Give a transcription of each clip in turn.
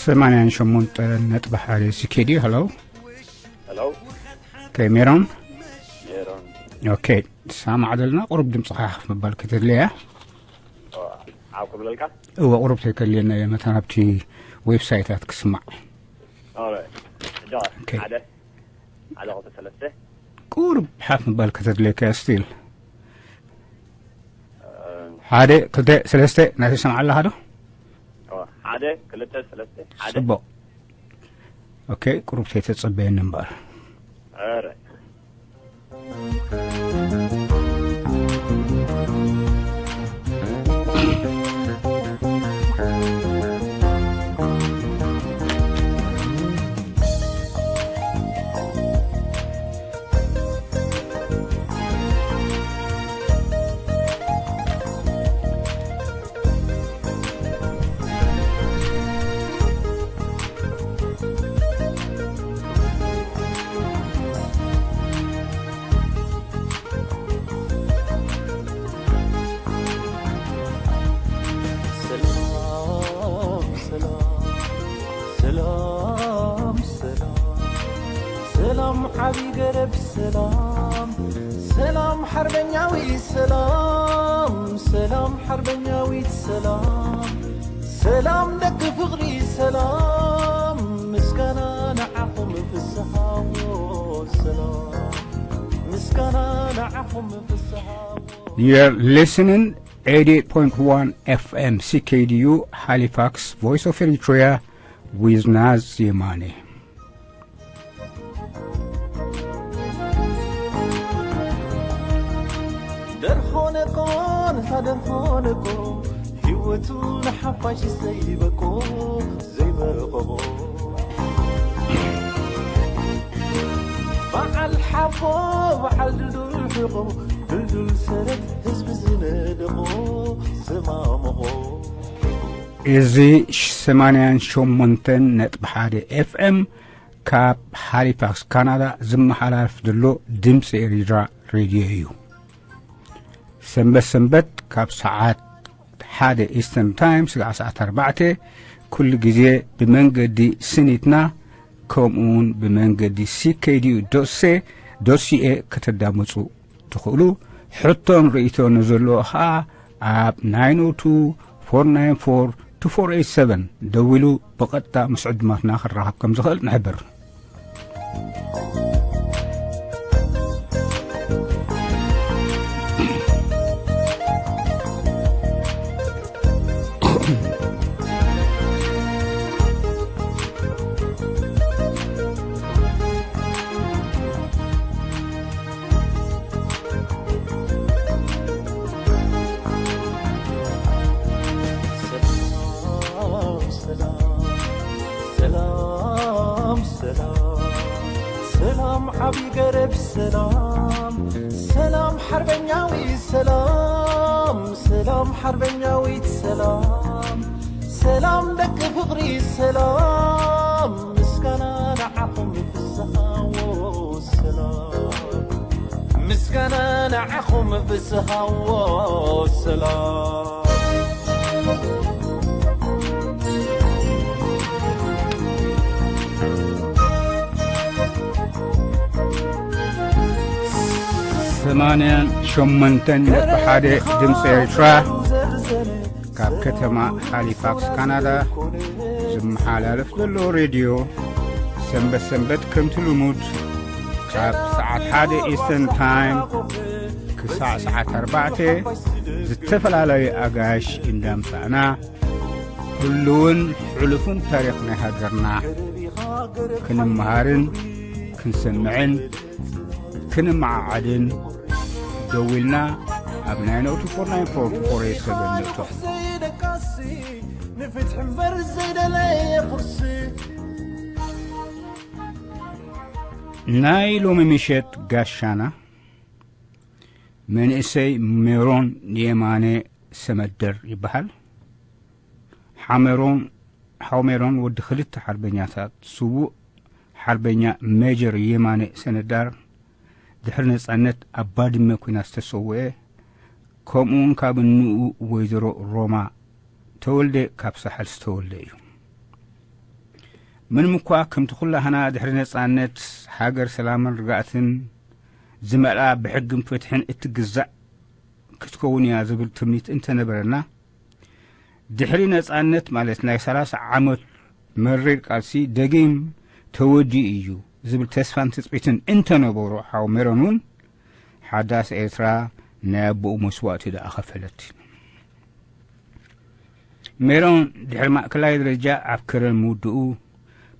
ሰማንያን ሸሞንተ ነጥቢ ሓደ C K D U። ሄሎ። ሄሎ። ኦኬ፣ ሜሮን። ሜሮን። ኦኬ፣ ትሰማዕ ዘለና ቁሩብ ድምፅኻ ከፍ ምባል ከተድልያ። ኦ፣ ዓው ክብለልካ? እወ፣ ቁሩብ ተይከልየና እየ መታን ኣብቲ ዌብሳይታት ክስማዕ። ኦራይት። ሕጂ ኦኬ። ሓደ፣ ሓደ፣ ክልተ፣ ሰለስተ። ቁሩብ ሓፍ ምባል ከተድልየካ እያ ስቲል። እ፣ ሓደ፣ ክልተ፣ ሰለስተ፣ ናይ ትሰምዓ ኣለኻ ዶ? ኦ፣ ሓደ፣ ክልተ፣ ሰለስተ፣ ሓደ። ጽቡቕ። ኦኬ፣ ቁሩብ ተይተጸበየኒ እምበኣር። ኧረ። ሰላም፣ ሰላም፣ ሰላም፣ ሰላም፣ ሰላም፣ ዓቢ ገረብ ሰላም፣ ሰላም፣ ሓርበኛዊ ሰላም፣ ሰላም፣ ሓርበኛዊት ሰላም፣ ሰላም፣ ደቂ ፍቕሪ ሰላም፣ ምስጋና ንዓኹም ፍስሃዎ ሰላም፣ ምስጋና ንዓኹም ፍስሃዎ። You're listening eighty-eight point one F M C K D U Halifax, Voice of Eritrea, with Naz Yemane. ደርሆነኮ፣ ንታ ደርሆነኮ፣ ህይወቱ ንሓፋሽ ዘይበቆ፣ ዘይበቆ። በዓል ሓቦ፣ በዓል ድልዱል ሕቆ፣ ድልዱል ሰረት ህዝቢ ዝነደቆ፣ ዝማመቆ። እዚ ሰማንያን ሸሞንተን ነጥቢ ሓደ ኤፍ ኤም ካብ ሃሊፋክስ ካናዳ ዝመሓላለፍ ዘሎ ድምፂ ኤሪትራ ሬድዮ እዩ። ሰንበት ሰንበት ካብ ሰዓት ሓደ ኢስተርን ታይም ስጋዕ ሰዓት ኣርባዕተ ኩሉ ግዜ ብመንገዲ ስኒትና ከምኡውን ብመንገዲ C K D U dot C A dot C A ከተዳምፁ ትኽእሉ። ሕቶን ርእይቶን ንዘለዎ ኸዓ ኣብ nine oh two, four nine four, two four eight seven ደዊሉ ብቐጥታ ምስ ዕዱማትና ክራኸብ ከም ዝኽእል ንሕብር። ሰላም፣ ሰላም፣ ሰላም፣ ሰላም፣ ዓቢ ገረብ ሰላም፣ ሰላም፣ ሓርበኛዊ ሰላም፣ ሰላም፣ ሓርበኛዊት ሰላም፣ ሰላም፣ ደቂ ፍቕሪ ሰላም፣ ምስጋና ንዓኹም ፍስሃዎ ሰላም፣ ምስጋና ንዓኹም ፍስሃዎ ሰላም። ሰማንያን ሸሞንተን ነጥቢ ሓደ ድምፂ ኤርትራ ካብ ከተማ ሃሊፋክስ ካናዳ ዝመሓላለፍ ዘሎ ሬድዮ ሰንበት ሰንበት ከምቲ ልሙድ ካብ ሰዓት ሓደ ኢስተርን ታይም ክሳዕ ሰዓት ኣርባዕተ ዝተፈላለዩ ኣጋይሽ እንዳምጻእና ህሉውን ሕሉፍን ታሪኽ ናይ ሃገርና ክንመሃርን ክንሰምዕን ክንመዓዓድን ደዊልና ኣብ nine oh two four nine four two four eight seven ንእቶ። ንፍትሒ እምበር ዘይደለየ ቁርሲ። ናይ ሎሚ ምሸት ጋሻና መንእሰይ ሜሮን የማነ ሰመደር ይበሃል። ሓሜሮን፣ ሓው ሜሮን ወዲ ክልተ ሓርበኛታት፣ ስዉእ ሓርበኛ ሜጀር የማነ ሰነዳር ድሕሪ ነጻነት ኣብ ባድመ ኲናት ዝተሰውአ፣ ከምኡውን ካብ እንኡ ወይዘሮ ሮማ ተወልደ ካብ ሳሕል ዝተወልደ እዩ። ምንም እኳ ከምቲ ኩላህና ድሕሪ ነጻነት ሃገር ሰላምን ርግኣትን ዝመልኣ ብሕግን ፍትሕን እትግዛእ ክትከውን እያ ዝብል ትምኒት እንተነበረና፣ ድሕሪ ነጻነት ማለት ናይ ሰላሳ ዓመት መሪር ቃልሲ ደጊም ተወዲኡ እዩ ዝብል ተስፋን ትጽቢትን እንተነበሮ ሓው ሜሮን እውን ሓዳስ ኤርትራ ናይ ኣቦኡ መስዋእቲ ደኣ ከፈለት። ሜሮን ድሕሪ ማእከላይ ደረጃ ኣብ ከረን ምውድኡ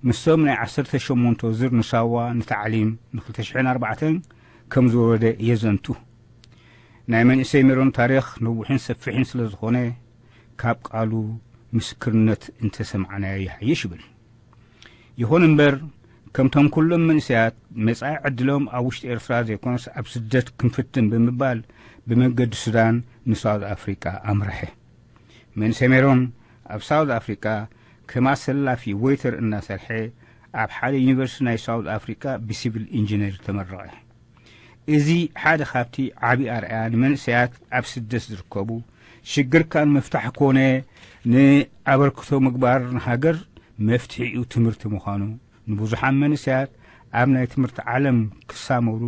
ምስቶም ናይ ዓሰርተ ሸሞንተ ዙር ንሳዋ ንታዕሊም ን ክልተ ሽሕን ኣርባዕተን ከም ዝወረደ የዘንቱ። ናይ መንእሰይ ሜሮን ታሪኽ ነዊሕን ሰፊሕን ስለ ዝኾነ ካብ ቃሉ ምስክርነት እንተሰማዕናዮ ይሓይሽ ይብል። ይኹን እምበር ከምቶም ኩሎም መንእሰያት መጻኢ ዕድሎም ኣብ ውሽጢ ኤርትራ ዘይኮነስ ኣብ ስደት ክንፍትን ብምባል ብመገዲ ሱዳን ንሳውዝ ኣፍሪቃ ኣምርሐ። መንእሰይ ሜሮን ኣብ ሳውዝ ኣፍሪቃ ከም ኣሰላፊ ወይተር እናሰርሐ ኣብ ሓደ ዩኒቨርሲቲ ናይ ሳውዝ ኣፍሪቃ ብሲቪል ኢንጂነር ተመረቐ። እዚ ሓደ ካብቲ ዓቢ ኣርኣያ ንመንእሰያት ኣብ ስደት ዝርከቡ ሽግርካን ምፍታሕ ኮነ ንኣበርክቶ ምግባር ንሃገር መፍትሒኡ ትምህርቲ ምዃኑ ንብዙሓን መንእሰያት ኣብ ናይ ትምህርቲ ዓለም ክሳመሩ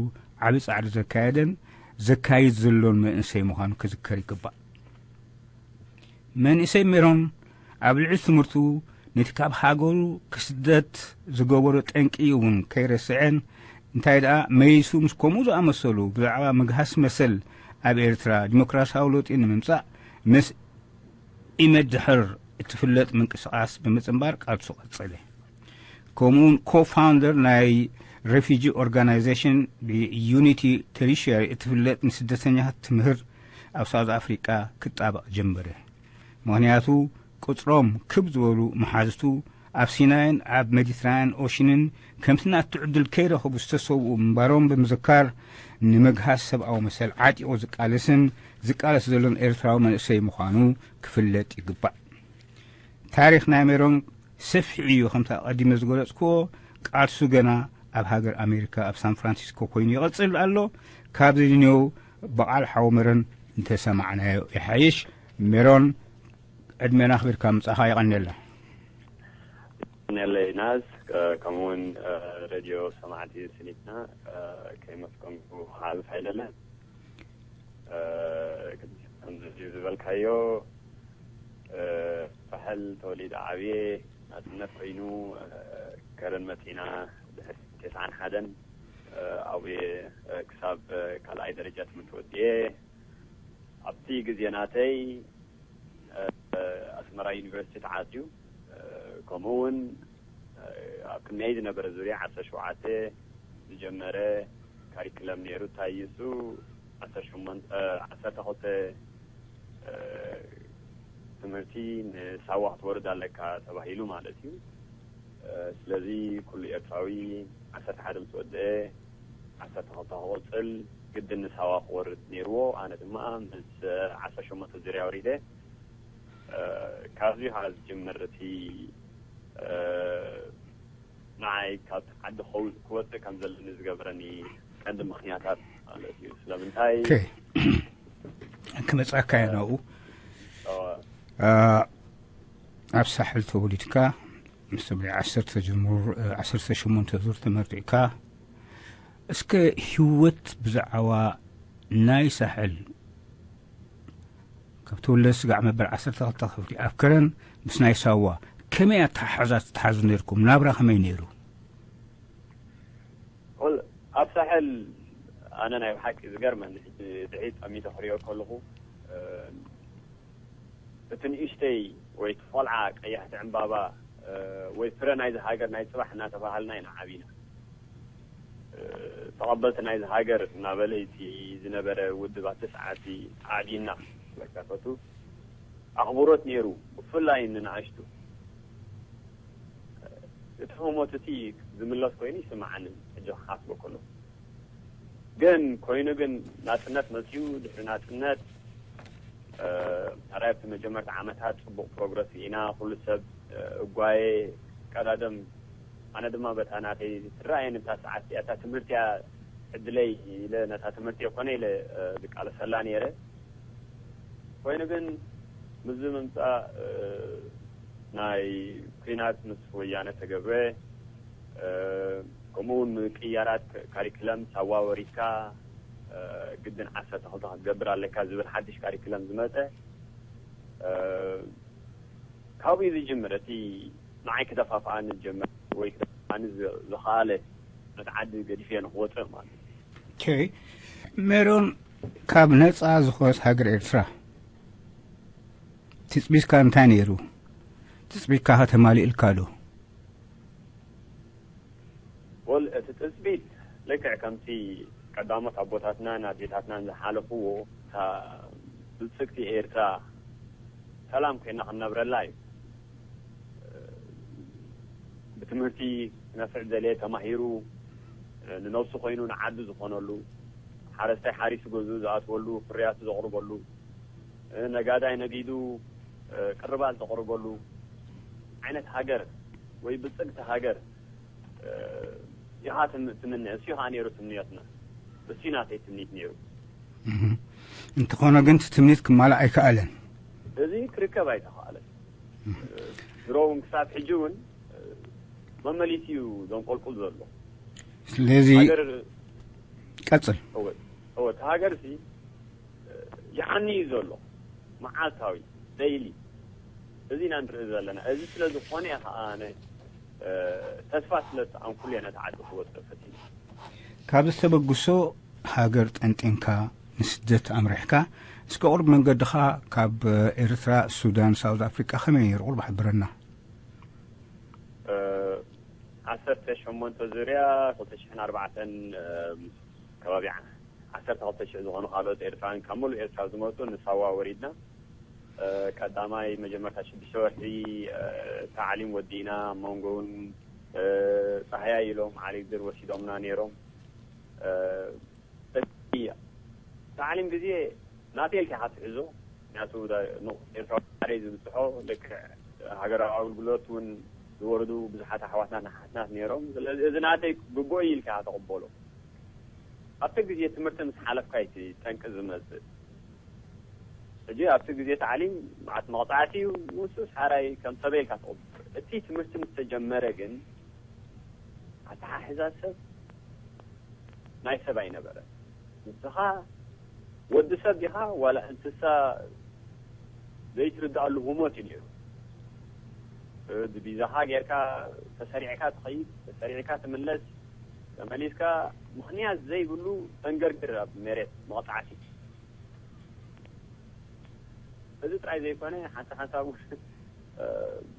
ዓቢ ጻዕሪ ዘካየደን ዘካይድ ዘሎን መንእሰይ ምዃኑ ክዝከር ይግባእ። መንእሰይ ሜሮን ኣብ ልዕሊ ትምህርቱ ነቲ ካብ ሃገሩ ክስደት ዝገበሮ ጠንቂ እውን ከይረስዐን እንታይ ደኣ መይሱ ምስ ከምኡ ዝኣመሰሉ ብዛዕባ ምግሃስ መሰል ኣብ ኤርትራ ዲሞክራሲያዊ ለውጢ ንምምጻእ ምስ ኢመድሕር እትፍለጥ ምንቅስቃስ ብምጽንባር ቃልሱ ቀጸለ። ከምኡውን ኮፋውንደር ናይ ሬፊጂ ኦርጋናይዜሽን ብዩኒቲ ተሪሽያሪ እትፍለጥ ንስደተኛታት ትምህር ኣብ ሳውዝ ኣፍሪቃ ክጣበቕ ጀመረ። ምኽንያቱ ቁጽሮም ክብ ዝበሉ መሓዝቱ ኣብ ሲናይን ኣብ ሜዲትራንያን ኦሽንን ከምቲ ናቱ ዕድል ከይረኸቡ ዝተሰውኡ ምንባሮም ብምዝካር ንምግሃስ ሰብኣዊ መሰል ዓጢቑ ዝቃለስን ዝቃለስ ዘሎን ኤርትራዊ መንእሰይ ምዃኑ ክፍለጥ ይግባእ። ታሪኽ ናይ ሜሮን ሰፊሕ እዩ። ከምቲ ኣቐዲመ ዝገለጽክዎ ቃልሱ ገና ኣብ ሃገር ኣሜሪካ ኣብ ሳን ፍራንሲስኮ ኮይኑ ይቐጽል ኣሎ። ካብዚ ንኔው ብቓል ሓው ሜሮን እንተሰማዕናዮ ይሓይሽ። ሜሮን ዕድሜና ኣኽቢርካ ምጻኻ የቐንየልና። ነለይ ናዝ ከምኡውን ሬድዮ ሰማዕቲ ስኒትና ከይመስገንኩ ክሓልፍ ኣይደለን። ከምዚ ዝበልካዮ ሳሕል ተወሊደ ዓብየ ናፅነት ኮይኑ ከረን መፂና ድሕሪ ተስዓን ሓደን ኣብየ ክሳብ ካልኣይ ደረጃ ትምህርቲ ወዲየ ኣብቲ ግዜ ናተይ ኣስመራ ዩኒቨርሲቲ ተዓፅዩ ከምኡ እውን ኣብ ቅድሚይ ዝነበረ ዙርያ ዓሰርተ ሸውዓተ ዝጀመረ ካሪክለም ነይሩ እንታይ እዩ እሱ ዓሰርተ ሸሞንተ ዓሰርተ ክልተ ትምህርቲ ንሳዋ ክትወርድ ኣለካ ተባሂሉ ማለት እዩ ስለዚ ኩሉ ኤርትራዊ ዓሰርተ ሓደ ምስ ወደአ ዓሰርተ ክልተ ክቕፅል ግድን ንሳዋ ክወርድ ነይርዎ ኣነ ድማ ምስ ዓሰርተ ሸሞንተ ዙርያ ወሪደ ካብዚ ከዓ ዝጅምር እቲ ንዓይ ካብ ዓዲ ክወፅእ ከም ዘለኒ ዝገበረኒ ቀንዲ ምክንያታት ማለት እዩ ስለምንታይ ክመፃካ እየ ናብኡ ኣብ ሳሕል ተወሊድካ ምስ ዓሰርተ ጀምሩ ዓሰርተ ሸሞንተ ዙር ተመሪዕካ እስከ ህይወት ብዛዕባ ናይ ሳሕል ካብ ተወለደ ስጋዕ መበል ዓሰርተ ክልተ ክፍሊ ኣብ ከረን ምስ ናይ ሳዋ ከመይ ኣተሓሕዛ ትተሓዙ ነርኩም? ናብራ ከመይ ነይሩ? ኣብ ሳሕል ኣነ ናይ ብሓቂ ዝገርመኒ ሕጂ ድሒት ጠሚተ ክሪኦ ከለኹ እቲ ንእሽተይ ወይ እቲ ቆልዓ ቀያሕቲ ዕምባባ ወይ ፍረ ናይዚ ሃገር ናይ ፅባሕ እናተባሃልና ኢና ዓቢና ተቐበልቲ ናይዚ ሃገር እናበለ እቲ ዝነበረ ውድብ ኣብቲ ሰዓት ኣዕቢና በቃ ከቱ ኣኽብሮት ነይሩ ብፍላይ ንንኣሽቱ እቲ ህሞት እቲ ዝምለስ ኮይኑ ይስምዓኒ ሕጂ ክሓስቦ ከሎ ግን ኮይኑ ግን ናፅነት መፅኡ ድሕሪ ናፅነት ኣራይ ኣብቲ መጀመርታ ዓመታት ፅቡቕ ፕሮግረስ ርኢና ኩሉ ሰብ እጓየ ቀዳደም ኣነ ድማ በታ ናተይ ትረኣየኒ እታ ሰዓት እዚኣ እታ ትምህርቲ እያ ዕድለይ ኢለ ነታ ትምህርቲ የኮነ ኢለ ዝቃለሰላ ነይረ ኮይኑ ግን ምስዚ ምምፃእ ናይ ኩናት ምስ ወያነ ተገብረ፣ ከምኡ እውን ምቅያራት ካሪክለም ሳዋ ወሪድካ ግድን ዓሰርተ ክልተ ክትገብር ኣለካ ዝብል ሓድሽ ካሪክለም ዝመፀ፣ ካብኡ እዩ ዝጅምር። እቲ ንዓይ ክደፋፍኣኒ ዝጀመረ ወይ ክደፋፍኣኒ ዝኸኣለ ነቲ ዓዲ ገዲፈ ንክወፅእ ማለት እዩ። ሜሮን፣ ካብ ነፃ ዝኾነት ሃገር ኤርትራ ትፅቢትካ እንታይ ነይሩ? ትፅቢትካ ተማሊእልካ ዶ? ወል እቲ ትፅቢት ልክዕ ከምቲ ቀዳሞት ኣቦታትናን ኣዴታትናን ዝሓለፍዎ፣ እታ ብልፅግቲ ኤርትራ ሰላም ኮይና ክንነብረላ እዩ። ብትምህርቲ ክነፍዕ ዘለ ተማሂሩ፣ ንነብሱ ኮይኑ ንዓዱ ዝኾነሉ፣ ሓረስታይ ሓሪሱ ገዝኡ ዝኣትወሉ፣ ፍርያቱ ዘቕርበሉ፣ ነጋዳይ ነጊዱ ቅርባል ዘቕርበሉ ዓይነት ሃገር ወይ ብልፅግቲ ሃገር ኢኻ ትምነ። እሱ ከዓ ነይሩ ትምንዮትና። እሱ ናተይ ትምኒት ነይሩ። እንተኾነ ግን እቲ ትምኒት ክማላእ ኣይከኣለን። እዚ ክርከብ ኣይተኸኣለን። ድሮ እውን ክሳብ ሕጂ እውን መመሊስ እዩ ዘንቆልቁል ዘሎ። ስለዚ ቀፅል። እወ፣ እቲ ሃገር ሲ ይዓኒ እዩ ዘሎ፣ መዓልታዊ፣ ደይሊ። እዚ ኢና ንርኢ ዘለና። እዚ ስለ ዝኾነ እየ ከዓ ኣነ ተስፋ ስለ ዝሰኣንኩሉ እየ ነቲ ዓዲ ክወፅእ ፈቲነ። ካብ ዝተበግሶ ሃገር ጠንጢንካ ንስደት ኣምሪሕካ፣ እስከ ቁሩብ መንገድኻ ካብ ኤርትራ፣ ሱዳን፣ ሳውዝ ኣፍሪቃ ከመይ ነይሩ? ቁሩብ ሓብረና። ዓሰርተ ሸሞንተ ዙርያ ክልተ ሽሕን ኣርባዕተን ከባቢ ዓሰርተ ክልተ ሽሕ ዝኾኑ ካልኦት ኤርትራውያን ካብ ሙሉእ ኤርትራ ዝመፁ ንሳዋ ወሪድና። ቀዳማይ መጀመርታ ሽዱሽተ ወርሒ ታዕሊም ወዲእና። ኣብ መንጎ እውን ፃህያይ ኢሎም ዓሊግድር ወሲዶምና ነይሮም። እቲ ታዕሊም ግዜ ናተይ ኢልካ ኢኻ ትሕዞ። ምክንያቱ ኤርትራዊ ሓደ ዝብፅሖ ልክዕ ሃገራዊ ኣገልግሎት እውን ዝወረዱ ብዙሓት ኣሕዋትናት ንሓትናት ነይሮም። ስለዚ እዚ ናተይ ግቡእ ኢልካ ኢኻ ተቕበሎ። ኣብቲ ግዜ ትምህርቲ ምስ ሓለፍካ እዩ እቲ ጠንቂ ዝመፅእ። ሕጂ ኣብቲ ግዜ ታዕሊም መዓት መቕፃዕቲ እዩ፣ ንሱስ ሓራይ ከም ሰበ ኢልካ ትቕበሎ። እቲ ትምህርቲ ምስ ተጀመረ ግን ኣተሓሕዛ ሰብ ናይ ሰብ ኣይነበረን። ንስኻ ወዲ ሰብ ዲኻ ዋላ እንስሳ ዘይትርድኣሉ ህሞት እዩ ነይሩ። ብቪዛኻ ጌርካ ተሰሪዕካ ትኸይድ፣ ተሰሪዕካ ትምለስ፣ ተመሊስካ ምኽንያት ዘይብሉ ተንገርግር ኣብ መሬት መቕፃዕቲ። እዚ ጥራይ ዘይኮነ ሓንሳብ ሓንሳብ እውን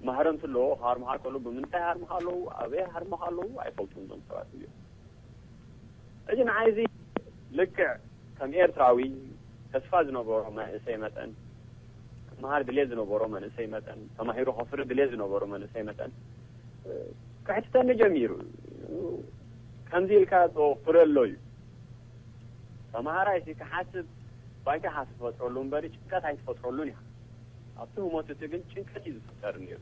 ማህረምቲ ኣለዎ። ክሃርሙኻ ከለዉ ብምንታይ ሃርሙኻ ኣለዉ፣ ኣበይ ሃርሙኻ ኣለዉ ኣይፈልጡን እዞም ሰባት እዚኦም። እዚ ንዓይ እዚ ልክዕ ከም ኤርትራዊ ተስፋ ዝነበሮ መንእሰይ መጠን፣ ክመሃር ድሌት ዝነበሮ መንእሰይ መጠን፣ ተማሂሩ ከፍሪ ድሌት ዝነበሮ መንእሰይ መጠን ክሕትተኒ ጀሚሩ። ከምዚ ኢልካ ዶ ፍረ ኣሎ እዩ። ተማሃራይ ሲ ክሓስብ ባይታ ኢኻ ትፈጥረሉ እምበሪ ጭንቀት ኣይትፈጥረሉን ኢኻ። ኣብቲ ህሞት እቲ ግን ጭንቀት እዩ ዝፍጠር ነይሩ።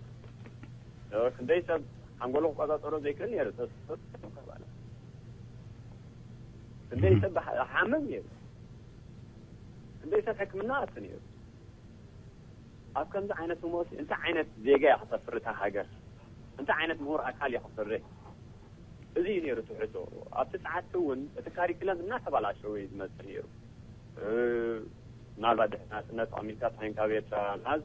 ክንደይ ሰብ ሓንጎሉ ክቆፃፀሮ ዘይክእል ነይሩ። ተስፋ ክባና ክንደይ ሰብ ሓምም ነይሩ። ክንደይ ሰብ ሕክምና ኣት ነይሩ። ኣብ ከምዚ ዓይነት ህሞት እንታይ ዓይነት ዜጋ እያ ክተፍሪ እታ ሃገር? እንታይ ዓይነት ምሁር ኣካል እያ ክፍርህ? እዚ እዩ ነይሩ ትሕቶ። ኣብቲ ሰዓት እውን እቲ ካሪክለም እናተባላሸወ እዩ ዝመፅእ ነይሩ። ምናልባት ድሕሪ ናፅነት ኣሜሪካ ተኮይንካ ኣብ ኤርትራ ምሃዝ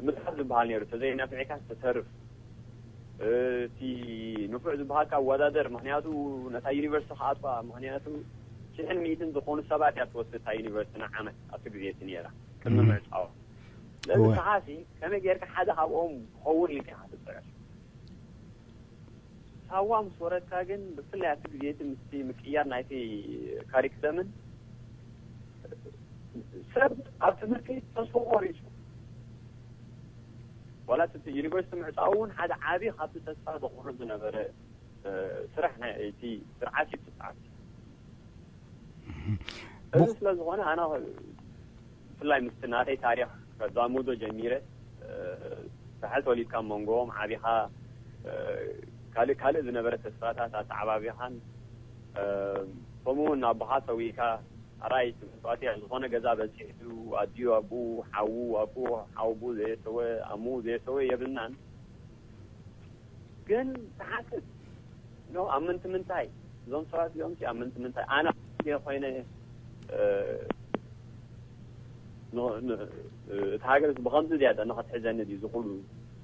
ምድሓር ዝበሃል ነይሩ። ተዘይነፊዕካ ዝተርፍ እቲ ንፉዕ ዝበሃልካ ኣወዳደር። ምክንያቱ ነታ ዩኒቨርሲቲ ክኣትዋ፣ ምክንያቱ ሽሕን ሚእትን ዝኾኑ ሰባት እያ ትወስድ እታ ዩኒቨርሲቲ ንዓመት ኣብቲ ግዜ እቲ ነይራ ቅድሚ ምዕፃዋ። ስለዚ ንስኻሲ ከመይ ጌርካ ሓደ ካብኦም ክኸውን ኢልካ ኢኻ ትፅዕር። ሳዋ ምስ ወረድካ ግን ብፍላይ ኣብቲ ግዜ እቲ ምስቲ ምቅያር ናይቲ ካሪክለምን ሰብ ኣብ ትምህርቲ ተስፋ ቆሪፁ። ዋላ እቲ ዩኒቨርሲቲ ምዕፃው እውን ሓደ ዓብዪ ካብቲ ተስፋ ዘቑርፅ ዝነበረ ስራሕ ናይ እቲ ስርዓት እዩ። እቲ ሰዓት እዚ ስለ ዝኾነ ኣነ ብፍላይ ምስቲ ናተይ ታሪኽ ከዛምዶ ጀሚረ። ዳሕል ተወሊድካ መንጎኦም ዓቢኻ ካልእ ካልእ ዝነበረ ተስፋታት ኣተዓባቢኻን ከምኡ እውን ኣቦኻ ሰዊእካ ሓራይ እቲ መስዋእቲ ኣብ ዝኾነ ገዛ በፂሑ ኣዲኡ ኣብኡ ሓዉ ኣብኡ ሓውቡ ዘየሰወ ኣሙ ዘየሰወ የብልናን። ግን ትሓስብ ኖ ኣብ ምንቲ ምንታይ እዞም ሰባት እዚኦም ኣብ ምንቲ ምንታይ ኣነ ኮይነ እቲ ሃገር ብከምዚ ዝያዳ ንኸትሕዘኒ ድዩ ዝኩሉ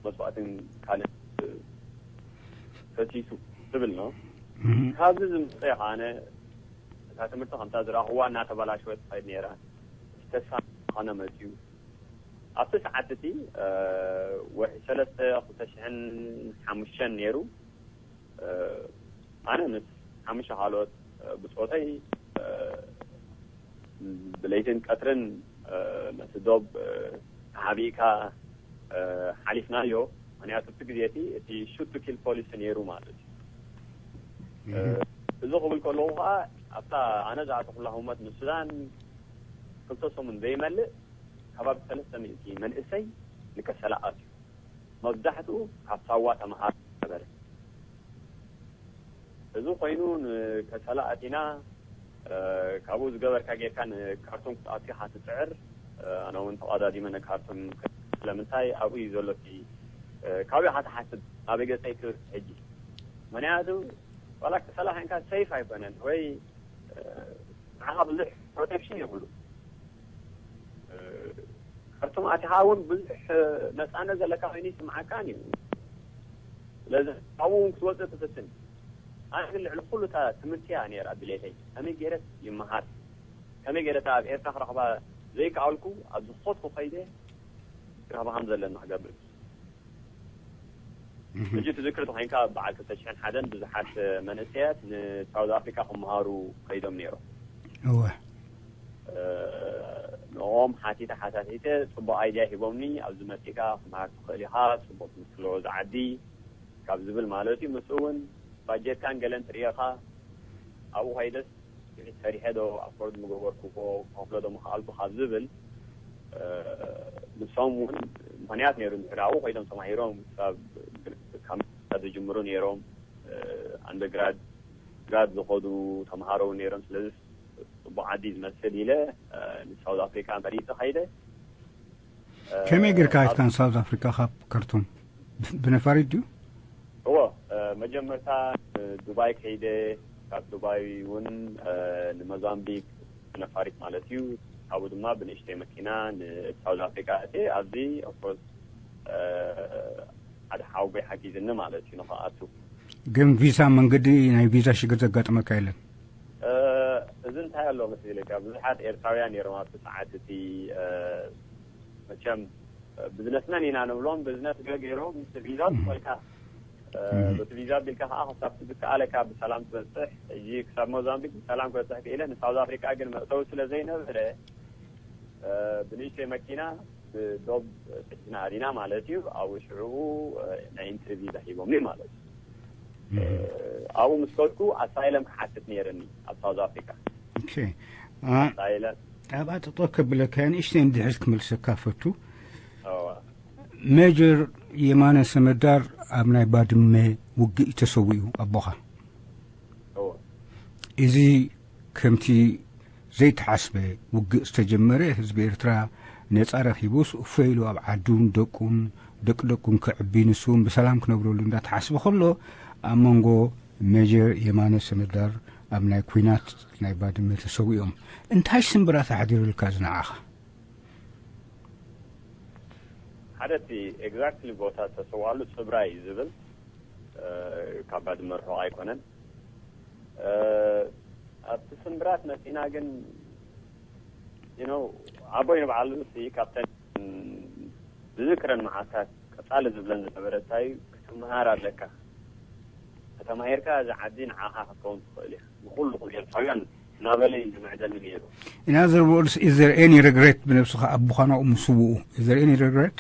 መስዋእትን ካልእ ፈሲሱ ትብል ነው። ካብዚ ዝምፀ ከዓነ እታ ትምህርቲ ከምታ ዝረኣኽዋ እናተበላሸወት ትኸይድ ነይራ። ተስፋ ዝኾነ መፅዩ ኣብቲ ሰዓት እቲ ወርሒ ሰለስተ ክልተ ሽሕን ሓሙሽተን ነይሩ። ኣነ ምስ ሓሙሽተ ካልኦት ብፆተይ ብለይትን ቀትርን ነቲ ዶብ ተሓቢእካ ሓሊፍናዮ። ምክንያቱ እቲ ግዜ እቲ እቲ ሹት ቱ ኪል ፖሊሲ ነይሩ ማለት እዩ። እዚ ክብል ከለዉ ከዓ ኣብታ ኣነ ዝኣተኩላ ህሞት ንሱዳን ክልተ ሰሙን ዘይመልእ ከባቢ ሰለስተ ሚእቲ መንእሰይ ንከሰላ ኣትዩ። መብዛሕትኡ ካብ ሳዋ ተምሃሮ ነበረ። እዚ ኮይኑ ንከሰላ ኣቲና ካብኡ ዝገበርካ ጌርካ ንካርቱም ክትኣትኻ ትፅዕር። ኣነ እውን ተቐዳዲመ ንካርቱም ስለምንታይ ኣብኡ እዩ ዘሎ እቲ ካብኡ ኢኻ ትሓስብ ኣበይ ገፀይ ክብል ሕጂ ምክንያቱ ዋላ ከሰላ ኮይንካ ሰይፍ ኣይኮነን ወይ ንዓኻ ብዙሕ ፕሮቴክሽን የብሉ። ካርቱም ኣቲኻ እውን ብዙሕ ነፃነት ዘለካ ኮይኑ ይስምዓካን እዩ። ስለዚ ካብኡ እውን ክትወፅእ ትፍትን። ኣነ ግን ልዕሊ ኩሉ እታ ትምህርቲ እያ ነይራ ድሌተይ። ከመይ ገይረስ ይመሃር፣ ከመይ ገይረ እታ ኣብ ኤርትራ ክረኽባ ዘይከኣልኩ ኣብ ዝኾትኩ ከይደ ክረኽባ ከም ዘለኒ ክገብር። ሕጂ ትዝክር ተኮይንካ በዓል ክልተ ሽሕን ሓደን ብዙሓት መንእሰያት ንሳውዝ ኣፍሪካ ክመሃሩ ከይዶም ነይሮም። እወ። ንኦም ሓቲተ ሓታቲተ ፅቡቅ ኣይድያ ሂቦምኒ። ኣብዚ መፂእካ ክመሃር ትኽእል ኢኻ፣ ፅቡቅ ትምህርቲ ኣለዎ እዚ ዓዲ ካብ ዝብል ማለት እዩ። ምስኡ እውን ባጀትካን ገለን ትርእኻ ኣብኡ ከይደስ ሰሪሐ ዶ ኣፎርድ ምገበርኩዎ ክኸፍሎ ዶ ምኽኣልኩ ካብ ዝብል ንሶም እውን ምክንያት ነይሩ። እንድሕር ኣብኡ ኮይዶም ተማሂሮም ካብ ዝጅምሩ ነይሮም ኣንደርግራድ ግራድ ዝኸዱ ተምሃሮ እውን ነይሮም። ስለዚ ፅቡቅ ዓዲ ዝመስል ኢለ ንሳውዝ ኣፍሪካ መሪፀ ከይደ። ከመይ ጌርካ ከድካ ንሳውዝ ኣፍሪካ ካብ ካርቱም? ብነፋሪት ድዩ? እዎ፣ መጀመርታ ዱባይ ከይደ፣ ካብ ዱባይ እውን ንሞዛምቢክ ብነፋሪት ማለት እዩ። ካብኡ ድማ ብንእሽተይ መኪና ንሳውዝ ኣፍሪካ እተ ኣብዚ ኦፍኮርስ ሓደ ሓውጎይ ሓጊዝኒ ማለት እዩ ንኸኣቱ። ግን ቪዛ መንገዲ ናይ ቪዛ ሽግር ዘጋጠመካ የለን? እዚ እንታይ ኣሎ መሲለካ ብዙሓት ኤርትራውያን ነይሮም ኣብቲ ሰዓት እቲ መቸም ብዝነስመን ኢና ንብሎም ብዝነስ ገ ገይሮም ቪዛ ዝፈልካ በቲ ቪዛ ቢልካ ከዓ ክሳብ ዝከኣለካ ብሰላም ትበፅሕ። እዚ ክሳብ ሞዛምቢክ ብሰላም ክበፅሕ ክኢለ ንሳውዝ ኣፍሪካ ግን መእተዊ ስለ ዘይነበረ ብንእሽተይ መኪና ብዶብ ጥሒና ኣዲና ማለት እዩ። ኣብኡ ሽዑ ናይ ኢንትሪ ቪዛ ሂቦምኒ ማለት እዩ። ኣብኡ ምስ ከድኩ ኣሳይለም ክሓትት ነይረኒ ኣብ ሳውዝ ኣፍሪካ። ኣሳይለም ኣብኣ ጠጠው ከብለካ ንእሽተይ እንድሕር ክመልሰካ ፈቱ። ሜጀር የማነ ሰመዳር ኣብ ናይ ባድመ ውግእ ተሰዊኡ ኣቦኻ። እዚ ከምቲ ዘይተሓስበ ውግእ ዝተጀመረ ህዝቢ ኤርትራ ነጻ ረኺቡስ እፎ ኢሉ ኣብ ዓዱን ደቁን ደቂ ደቁን ከዕቢ ንሱውን ብሰላም ክነብረሉ እንዳተሓስበ ከሎ ኣብ መንጎ ሜጀር የማነ ሰመዳር ኣብ ናይ ኲናት ናይ ባድመ ተሰዊኦም። እንታይ ስምብራት ኣሕዲሩልካ እዚ ንዓኻ? ሓደ እቲ ኤግዛክትሊ ቦታ ዝተሰዋሉ ፅብራ እዩ ዝብል ካብ ባድመ ርሑቕ ኣይኮነን። ኣብቲ ስምብራት መፂና ግን you know ኣቦይ ንባዕሉ ሲ ካብተን ዝዝክረን መዓልታት ቀፃሊ ዝብለን ዝነበረ እንታይ እዩ ክትምሃር ኣለካ። ከተማሂርካ እዚ ዓዲ ንዓኻ ክትከውን ትኽእል ኢኻ ንኩሉ ኩሉ ኤርትራውያን እናበለ እዩ ዝምዕደኒ ነይሩ። In other words, is there any regret ብነብስኻ ኣቦኻ ናብኡ ምስውኡ? Is there any regret?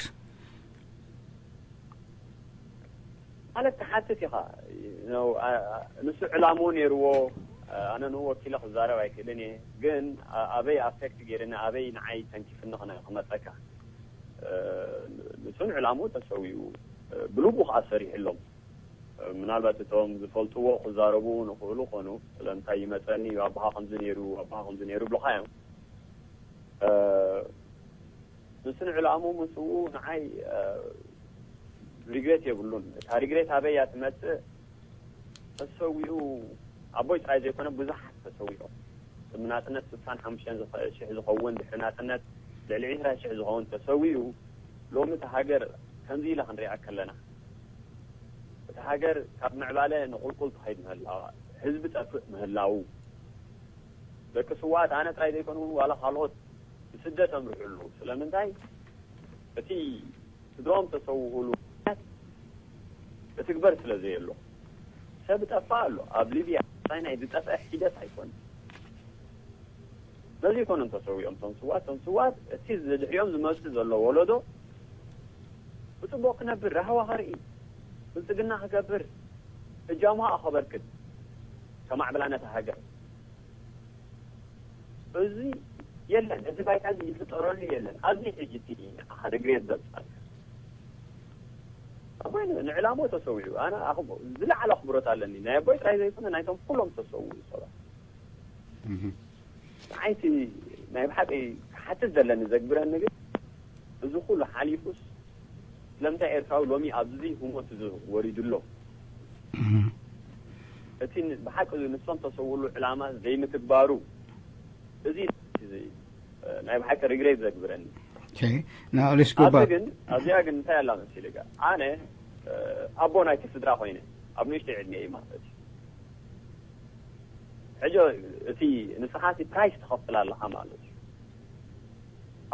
ማለት ትሓትት ኢኻ ንሱ ዕላምኡ ነይርዎ። ኣነ ንኡ ወኪለ ክዛረብ ኣይክእልን እየ ግን ኣበይ ኣፌክት ገይርኒ ኣበይ ንዓይ ተንኪፍኒ ክመፀካ ንሱን ዕላምኡ ተሰዊኡ ብልቡ ከዓ ሰሪሕሎም። ምናልባት እቶም ዝፈልጥዎ ክዛረቡ ንኽእሉ ኾኑ። ስለምንታይ ይመፀኒ፣ ኣቦኻ ከምዚ ነይሩ፣ ኣቦኻ ከምዚ ነይሩ ብልኻ እዮም። ንሱ ንዕላሙ ምስኡ ንዓይ ሪግሬት የብሉን። እታ ሪግሬት ኣበይ እያ ትመፅእ? ተሰዊኡ፣ ኣቦይ ጥራይ ዘይኮነ ብዙሓት ተሰዊኦም። ቅድሚ ናፅነት ስሳን ሓሙሽተን ሽሕ ዝኸውን፣ ድሕሪ ናፅነት ልዕሊ ዕስራ ሽሕ ዝኸውን ተሰዊኡ። ሎሚ እቲ ሃገር ከምዚ ኢላ ክንሪኣ ከለና፣ እቲ ሃገር ካብ ምዕባለ ንቁልቁል ትኸይድ ምህላዋ፣ ህዝቢ ጠፍእ ምህላዉ፣ ደቂ ስዋት ኣነ ጥራይ ዘይኮኑ ዋላ ካልኦት ብስደት ኣምርሑ ኣለዉ። ስለምንታይ? እቲ ስድራኦም ተሰውኡሉ ምኽንያት እትግበር ስለ ዘየሎ። ሰብ ጠፋ ኣሎ ኣብ ሊብያ። ናይ ዝጠፍአ ሒደት ኣይኮነን። በዚ ይኮኑ እንተሰዊኦም እቶም ስዋት፣ እቶም ስዋት እቲ ዝድሕሪኦም ዝመፅእ ዘሎ ወለዶ ብፅቡቅ ክነብር፣ ራህዋ ከርኢ፣ ብልፅግና ክገብር፣ እጃሙ ከዓ ከበርክት፣ ከማዕብላ ነታ ሃገር። እዚ የለን፣ እዚ ባይታ እዚ ይፍጠረሉ የለን። ኣብዚ ሕጂ እቲ ሓደ ግሬት ዘብፃል ኣቦይ ንዕላሞ ተሰዊዑ፣ ኣነ ኣኽቦ ዝለዓለ ኣኽብሮት ኣለኒ። ናይ ኣቦይ ጥራይ ዘይኮነ ናይቶም ኩሎም ተሰውኡ ሰባት። ንዓይቲ ናይ ብሓቂ ክሓትት ዘለኒ ዘግብረኒ ግን፣ እዚ ኩሉ ሓሊፉስ ስለምንታይ ኤርትራዊ ሎሚ ኣብዚ ህሞት እዚ ወሪዱ ኣሎ? እቲ ን- ብሓቂ እዚ ንሶም ተሰውሉ ዕላማ ዘይምትግባሩ፣ እዚ እዚ፣ እ፣ ናይ ብሓቂ ሪግሬት ዘግብረኒ። ናኦሊስ ጎባ ኣብዚ ግን ኣብዚኣ ግን እንታይ ኣላ መሲልካ? ኣነ፣ እ፣ ኣቦ ናይቲ ስድራ ኮይነ ኣብ ንእሽተይ ዕድሜ እዩ ማለት እዩ። ሕጆ እቲ ንስኻ እቲ ፕራይስ ትኸፍል ኣለኻ ማለት እዩ።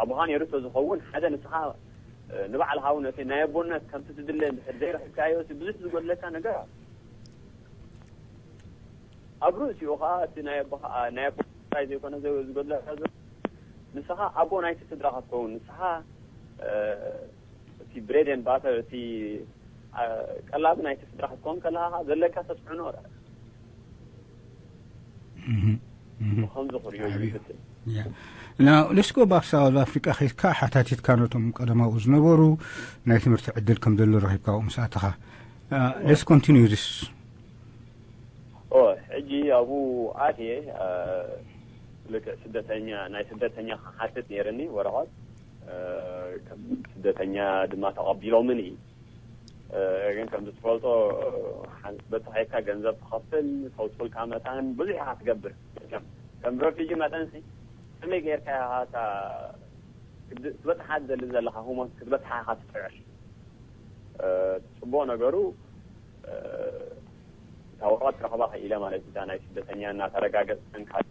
ኣቦኻ ነይሩ ተዝኸውን ሓደ ንስኻ፣ እ፣ ንባዕልኻ እውን እቲ ናይ ኣቦነት ከምቲ ትድለ እንድሕር ዘይረኽብካዮ እቲ ብዙሕ ዝጎድለካ ነገር ኣሎ። ኣብ ርእሲኡ ከዓ እቲ ናይ ኣቦኻ ናይ ኣቦ ጥራይ ዘይኮነ ዘ- ዝጎድለካ ዘሎ ንስኻ ኣቦ ናይቲ ስድራ ክትከውን ንስኻ፣ እ፣ እቲ ብሬድ ኤንድ ባተር እቲ፣ እ፣ ቀላቢ ናይቲ ስድራ ክትከውን ከለኻ ዘለካ ተፅዕኖ ርኣ። ብኸምዚ ክርእዮ ይፍትን። ና ሌስኮ ኣብ ሳውዝ ኣፍሪቃ ኸይድካ ሓታቲትካ ነቶም ቀደማኡ ዝነበሩ ናይ ትምህርቲ ዕድል ከም ዘሎ ረኺብካ ኣብኡ ምስ ኣተኻ። Let's continue this. ኦ ሕጂ ኣብኡ ኣትየ፣ እ፣ ልክዕ ስደተኛ ናይ ስደተኛ ክሓትት ነይርኒ ወረቐት፣ እ፣ ከም ስደተኛ ድማ ተቐቢሎምኒ። እ፣ ግን ከም ዝትፈልጦ ሓን- በቲ ኸይድካ ገንዘብ ትኸፍል፣ ተውፅልካ መታን ብዙሕ ኢኻ ትገብር። ከም ከም ረፊጂ መጠን ሲ ከመይ ጌርካ ኢኻ እታ ክድ- ክትበፅሓ ትደሊ ዘለኻ ህሞት ክትበፅሓ ኢኻ ትፅዕር። እ፣ ፅቡቕ ነገሩ፣ እ፣ እታ ወረቐት ክረኽባ ክኢለ ማለት እዩ። እታ ናይ ስደተኛ እናተረጋገፅን ካብ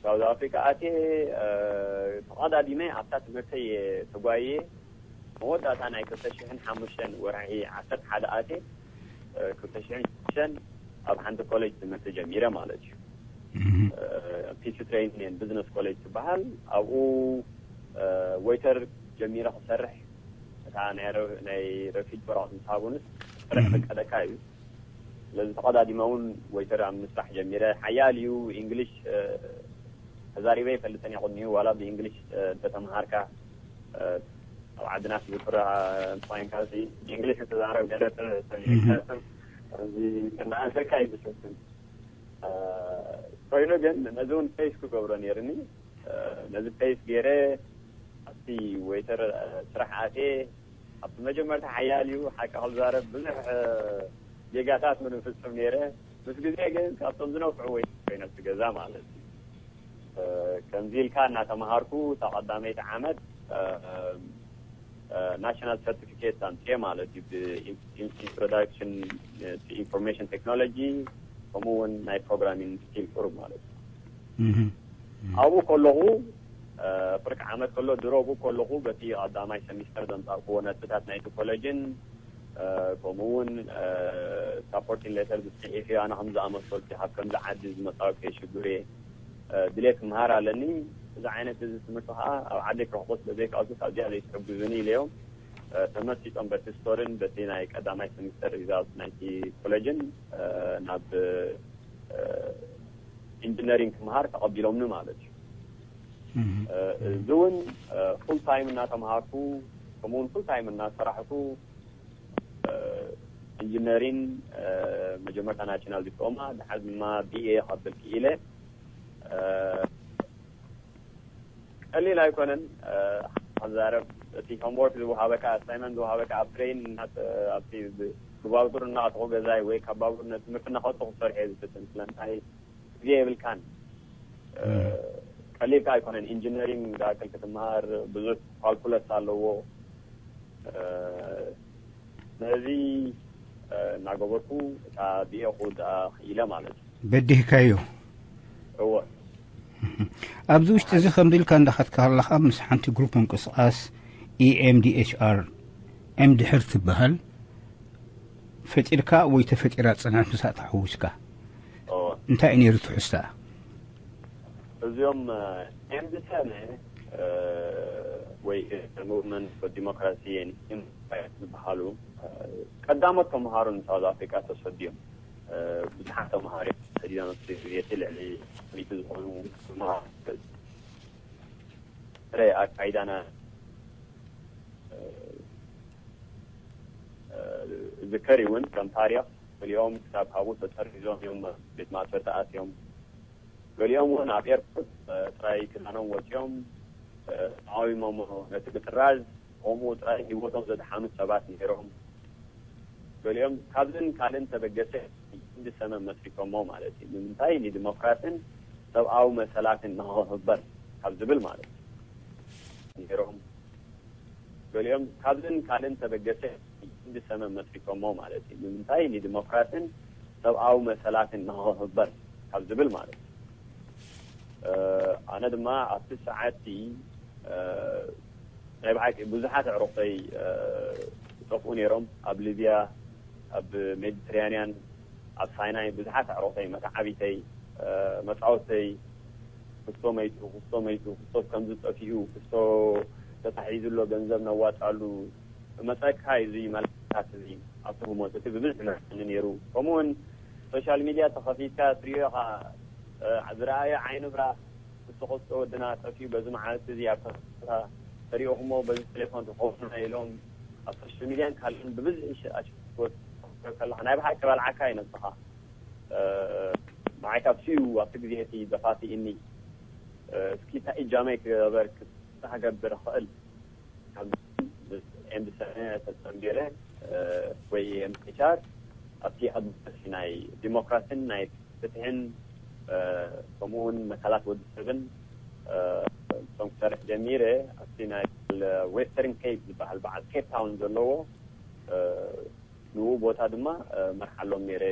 ሳውዝ ኣፍሪካ ኣትየ፣ እ፣ ተቐዳዲመ ኣብታ ትምህርተይ ተጓይየ። መወዳእታ ናይ ክልተ ሽሕን ሓሙሽተን ወርሒ ዓሰርተ ሓደ ኣትየ፣ እ፣ ክልተ ሽሕን ሽዱሽተን ኣብ ሓንቲ ኮሌጅ ትምህርቲ ጀሚረ ማለት እዩ። ፒሲ ትሬኒንግ ቢዝነስ ኮሌጅ ትበሃል። ኣብኡ፣ እ፣ ዌይተር ጀሚረ ክሰርሕ፣ እታ ናይ ረ- ናይ ረፊጅ ወረቐት ምስ ሃቡንስ ክሰርሕ ፈቀደካ እዩ። ስለዚ ተቐዳዲመ እውን ዌይተር ኣብ ምስራሕ ጀሚረ። ሓያል እዩ ኢንግሊሽ፣ እ፣ ተዛሪበ ይፈልጥን እየ ቅድሚኡ፣ ዋላ ብኢንግሊሽ፣ እ፣ እንተተምሃርካ፣ እ፣ ኣብ ዓድና ዝፍራ እንኳንካ ብኢንግሊሽ ተዛረብ ገለ ሰሚዕካ እዚ እናኣንሰካ ይብስልትን። እ፣ ኮይኑ ግን ነዚ እውን ፌስ ክገብሮ ነይርኒ። እ፣ ነዚ ፌስ ገይረ ኣብቲ ዌይተር፣ እ፣ ስራሕ ኣትየ። ኣብቲ መጀመርታ ሓያል እዩ ሓቂ ክዛረብ፣ ብዙሕ፣ እ፣ ጌጋታት እውን እፍፅም ነይረ። ምስ ግዜ ግን ካብቶም ዝነፍዑ ወይ ኮይነ ኣብቲ ገዛ ማለት እዩ። እ፣ ከምዚ ኢልካ እናተምሃርኩ እታ ቀዳመይቲ ዓመት፣ እ፣ እ፣ ናሽናል ሰርቲፊኬት ኣምፅኤ ማለት እዩ። ብኢንትሮዳክሽን ኢንፎርሜሽን ቴክኖሎጂ ከምኡ እውን ናይ ፕሮግራሚንግ ስኪል ቁሩብ ማለት እዩ። ኣብኡ ከለኹ፣ እ፣ ፍርቂ ዓመት ከሎ ድሮ ኣብኡ ከለኹ በቲ ቀዳማይ ሰሚስተር ዘምፃእክዎ ነጥብታት ናይቲ ኮሌጅን፣ እ፣ ከምኡ እውን፣ እ፣ ሳፖርቲንግ ሌተር ዝፅሒፍ እዩ። ኣነ ከም ዝኣመሰልኩ ካብ ከምዚ ዓዲ ዝመፃእኩ ሽግር እየ፣ እ፣ ድሌት ክምሃር ኣለኒ። እዚ ዓይነት እዚ ትምህርቲ ከዓ ኣብ ዓዲ ክረኽቦ ስለ ዘይከኣልኩ ካብዚኣ ዘይትሕግዙኒ ኢለዮም። እ፣ ተመሲጦም በቲ ስቶርን በቲ ናይ ቀዳማይ ሰሚስተር ሪዛልት ናይቲ ኮሌጅን፣ እ፣ ናብ፣ እ፣ ኢንጂነሪንግ ክምሃር ተቐቢሎምኒ ማለት እዩ። እ፣ እዚ እውን፣ እ፣ ፉል ታይም እናተምሃርኩ ከምኡውን ፉል ታይም እናሰራሕኩ፣ እ፣ ኢንጂነሪንግ መጀመርታ ናሽናል ዲፕሎማ፣ ድሓር ድማ ቢኤ ከብል ክኢለ። ቀሊል ኣይኮነን። ኣዛረብ እቲ ሆምወርክ ዝወሃበካ፣ ኣሳይመንት ዝወሃበካ ኣብ ትሬን ኣብቲ ብባቡር እናኸትኹ ገዛይ ወይ ካብ ባቡር ትምህርቲ እናኸትኹ ክሰርሕ እየ ዝፍትን። ስለምንታይ ግዜ የብልካን። ቀሊልካ ኣይኮነን። ኢንጂነሪንግ ዝኣክል ክትመሃር ብዙሕ ካልኩለስ ኣለዎ። ነዚ እናገበርኩ እታ ቢኤ ክውድኣ ክኢለ ማለት እዩ። በዲህካዮ። እወ። ኣብዚ ውሽጢ እዚ ከምዚ ኢልካ እንዳኸድካ ከለኻ ምስ ሓንቲ ግሩፕ ምንቅስቃስ ኢኤምዲኤችኣር ኤም ድሕር ትበሃል ፈጢርካ ወይ ተፈጢራ ጽንዕት ምስኣ ተሓዊስካ እንታይ እዩ ነይሩ ትሕዝታ? እዚኦም ኤምዲሰን ወይ ሙቭመንት ፎር ዲሞክራሲ ዝበሃሉ ቀዳሞት ተምሃሮ ንሳውዝ ኣፍሪካ ተሰድዮም ብዙሓት ተምሃሮ ሰዲዶም እቲ ልዕሊ ሚእቲ ዝኾኑ ተምሃሮ ኣካይዳና ዝከር እውን ከም ታሪኽ ገሊኦም ክሳብ ካብኡ ተጠርኒዞም እዮም ቤት ማእሰርቲ ኣትዮም። ገሊኦም እውን ኣብ ኤርፖርት ጥራይ ክዳኖም ወፂኦም ተቃዊሞም ነቲ ምጥራዝ። ከምኡ ጥራይ ህይወቶም ዘድሓኑ ሰባት ነይሮም። ገሊኦም ካብዝን ካልእን ተበገሰ ክንዲ ሰመ መስሪቶሞ ማለት እዩ። ንምንታይ ንዲሞክራሲን ሰብኣዊ መሰላትን ንክኽበር ካብ ዝብል ማለት እዩ ነይሮም። ገሊኦም ካብዝን ካልእን ተበገሰ ክንዲ ሰመ መስሪቶሞ ማለት እዩ። ንምንታይ ንዲሞክራሲን ሰብኣዊ መሰላትን ንክኽበር ካብ ዝብል ማለት እዩ። ኣነ ድማ ኣብቲ ሰዓትቲ ናይ ብሓቂ ብዙሓት ኣዕሩኽተይ ይጠፍኡ ነይሮም። ኣብ ሊብያ፣ ኣብ ሜዲትራንያን፣ ኣብ ሳይናይ ብዙሓት ኣዕሩኽተይ መተዓቢተይ መፃወተይ ክስቶ መይቱ ክስቶ መይቱ ክስቶ ከምዚ ጠፊኡ ክስቶ ተታሒዙ ኣሎ ገንዘብ ነዋጣሉ መፀካ እዚ መላታት እዚ ኣብቲ ህሞት እቲ ብብዝሒ መርኒ ነይሩ። ከምኡውን ሶሻል ሚድያ ተኸፊትካ ትሪኦ ኢኻ። ዝረኣየ ዓይኒ ብራ ክስቶ ክስቶ ወድና ጠፊኡ በዚ መዓልቲ እዚ ኣብ ከተማታ ተሪኦኹሞ በዚ ቴሌፎን ርኸቡና ኢሎም ኣብ ሶሻል ሚድያን ካልእን ብብዝሒ ኣሽወት ከለኻ ናይ ብሓቂ ባልዓካ እዩ ነብስኻ። ንዓይ ካብ ስኡ ኣብቲ ግዜ እቲ ደፋቲእኒ እስኪ እንታይ እጃመይ ክገበር ክገብር እኽእል ካብ ኤምዲሰነ ተፀንቢረ ወይ ኤምዲኤችኣር ኣብቲ ኣድቮካሲ ናይ ዲሞክራሲን ናይ ፍትሕን ከምኡውን መሰላት ወዲ ሰብን እቶም ክሰርሕ ጀሚረ ኣብቲ ናይ ዌስተርን ኬፕ ዝበሃል በዓል ኬፕ ታውን ዘለዎ ንኡ ቦታ ድማ መርሓሎም ነይረ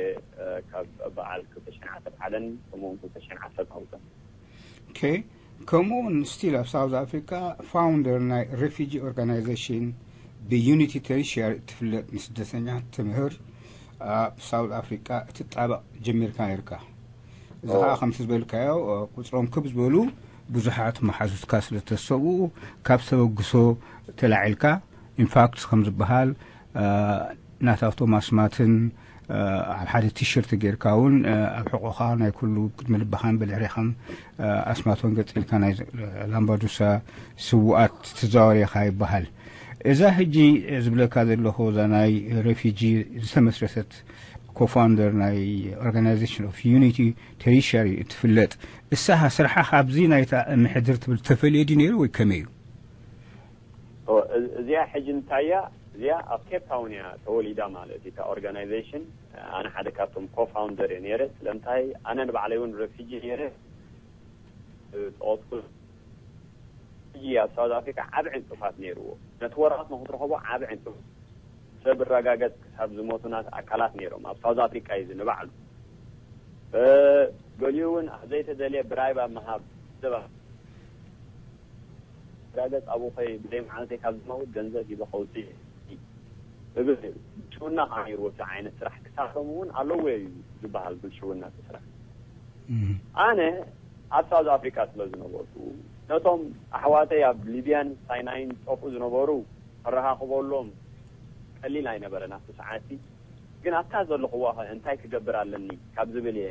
ካብ በዓል ክልተ ሽሕን ዓሰርተ ሓደን ከምኡውን ክልተ ሽሕን ዓሰርተ ሓሙሽተን። ኦኬ። ከምኡውን ስቲል ኣብ ሳውዝ ኣፍሪካ ፋውንደር ናይ ሬፊጂ ኦርጋናይዜሽን ብዩኒቲ ተሪሽያሪ እትፍለጥ ንስደተኛ ትምህር ኣብ ሳውዝ ኣፍሪካ እትጣበቕ ጀሚርካ ነርካ። እዚ ከዓ ከምቲ ዝበልካዮ ቁፅሮም ክብ ዝበሉ ብዙሓት መሓዙትካ ስለተሰብኡ ካብ ተበግሶ ተላዒልካ ኢንፋክት ከም ዝበሃል ናታ ቶማስ ማትን ኣብ ሓደ ቲሸርት ጌርካ እውን ኣብ ሕቆኻ ናይ ኩሉ ቅድሚ ልብኻን ብድሕሬኻን ኣስማቶን ገፂልካ ናይ ላምባዱሳ ስውኣት ትዛወር ኢኻ ይበሃል። እዛ ሕጂ ዝብለካ ዘለኹ እዛ ናይ ሬፊጂ ዝተመስረተት ኮፋውንደር ናይ ኦርጋናይዜሽን ኦፍ ዩኒቲ ቴሪሸሪ እትፍለጥ እሳኻ ስርሓ ካብዚ ናይታ ምሕድር ትብል ተፈልየ ድዩ ነይሩ ወይ ከመይ እዩ? እዚኣ ሕጂ እንታያ እዚኣ ኣብ ኬፕ ታውን እያ ተወሊዳ ማለት እዩ። እታ ኦርጋናይዜሽን ኣነ ሓደ ካብቶም ኮፋውንደር እየ ነይረ። ስለምንታይ ኣነ ንባዕለይ እውን ረፊጂ ነይረ። ጠቀስኩ ሕጂ ኣብ ሳውዝ ኣፍሪካ ዓብ ዕንቅፋት ነይርዎ። ነቲ ወረቐት ንክትረኸቦ ዓብ ዕንቅፋት ሰብ ረጋገጽ ክሳብ ዝሞቱ ናት ኣካላት ነይሮም ኣብ ሳውዝ ኣፍሪካ እዩ ንባዕሉ። ገሊኡ እውን ኣብ ዘይተደልየ ብራይብ ኣብ ምሃብ ሰብ ረጋገጽ ኣብኡ ከይ ብዘይ መዓልተይ ካብ ዝመውት ገንዘብ ሂበ ከውፅእ እብል ሽውና ከዓ ነይርዎ እቲ ዓይነት ስራሕ ክሳብ ሎም እውን ኣለዎ እዩ ዝበሃል ብልሽውና እቲ ስራሕ። ኣነ ኣብ ሳውዝ ኣፍሪካ ስለ ዝነበርኩ ነቶም ኣሕዋተይ ኣብ ሊብያን ሳይናይን ጠፉ ዝነበሩ ከረኻኽበሎም ቀሊል ኣይነበረን ኣብቲ ሰዓትቲ። ግን ኣብታ ዘለኹዋ ኸ እንታይ ክገብር ኣለኒ ካብ ዝብል እየ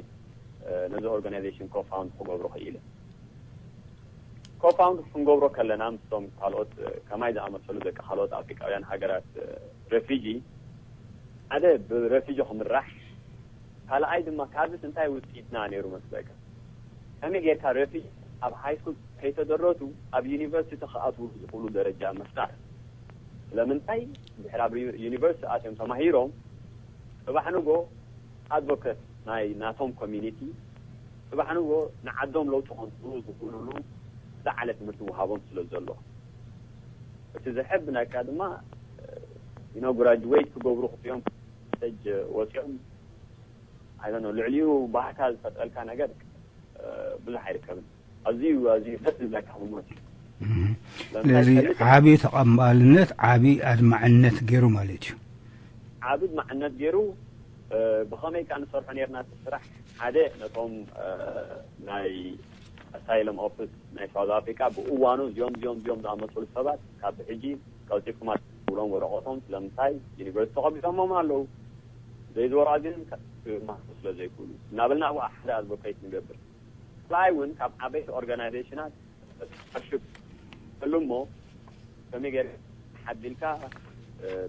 ነዚ ኦርጋናይዜሽን ኮፋውንድ ክገብሮ ክኢለ። ኮፋውንድ ክንገብሮ ከለና ምስቶም ካልኦት ከማይ ዝኣመሰሉ ደቂ ካልኦት ኣፍሪካውያን ሃገራት ረፊጂ ሓደ ብረፊጂ ክምራሕ፣ ካልኣይ ድማ ካብዚስ እንታይ ውፅኢትና ነይሩ መስለካ? ከመይ ጌርካ ረፊጂ ኣብ ሃይ ስኩል ከይተደረቱ ኣብ ዩኒቨርሲቲ ክኣትውሉ ዝኽእሉ ደረጃ ምፍጣር? ስለምንታይ ድሕሪ ኣብ ዩኒቨርሲቲ ኣትዮም ተማሂሮም ጽባሕ ንጎ ኣድቮኬት ናይ ናቶም ኮሚኒቲ፣ ጽባሕ ንጎ ንዓዶም ለውጢ ከምፅኡ ዝኽእሉሉ ዝዓለ ትምህርቲ ምሃቦም ስለ ዘሎ። እቲ ዘሕብነካ ድማ ዩ ግራጅዌት ክገብሩ ክፅኦም ኮሌጅ ወፂኦም ኣይ ዶንት ኖ ልዕሊኡ ባህታ ዝፈጥረልካ ነገር ብዙሕ ኣይርከብን። ኣዝዩ ኣዝዩ ደስ ዝብለካ ህሞት እዩ። ስለዚ ዓብዪ ተቐባልነት ዓብዪ ኣድማዕነት ገይሩ ማለት እዩ። ዓብዪ ኣድማዕነት ገይሩ። ብኸመይ ከ ንሰርሖ ነርና እቲ ስራሕ? ሓደ ነቶም ናይ ኣሳይለም ኦፊስ ናይ ሳውዝ ኣፍሪካ ብእዋኑ እዚኦም እዚኦም እዚኦም ዝኣመፅሉ ሰባት ካብ ሕጂ ቀልጢፍኩም ብሎም ወረቐቶም ስለምንታይ ዩኒቨርሲቲ ተቐቢጾሞም ኣለዉ ዘይዝወራ ግን ክማሃሩ ስለ ዘይክእሉ እናበልና ኣብኣ ሓደ ኣድቮኬት ንገብር። ካልኣይ እውን ካብ ዓበይቲ ኦርጋናይዜሽናት ስኮላርሽፕ ክህሉ እሞ ከመይ ገይርካ ሓቢልካ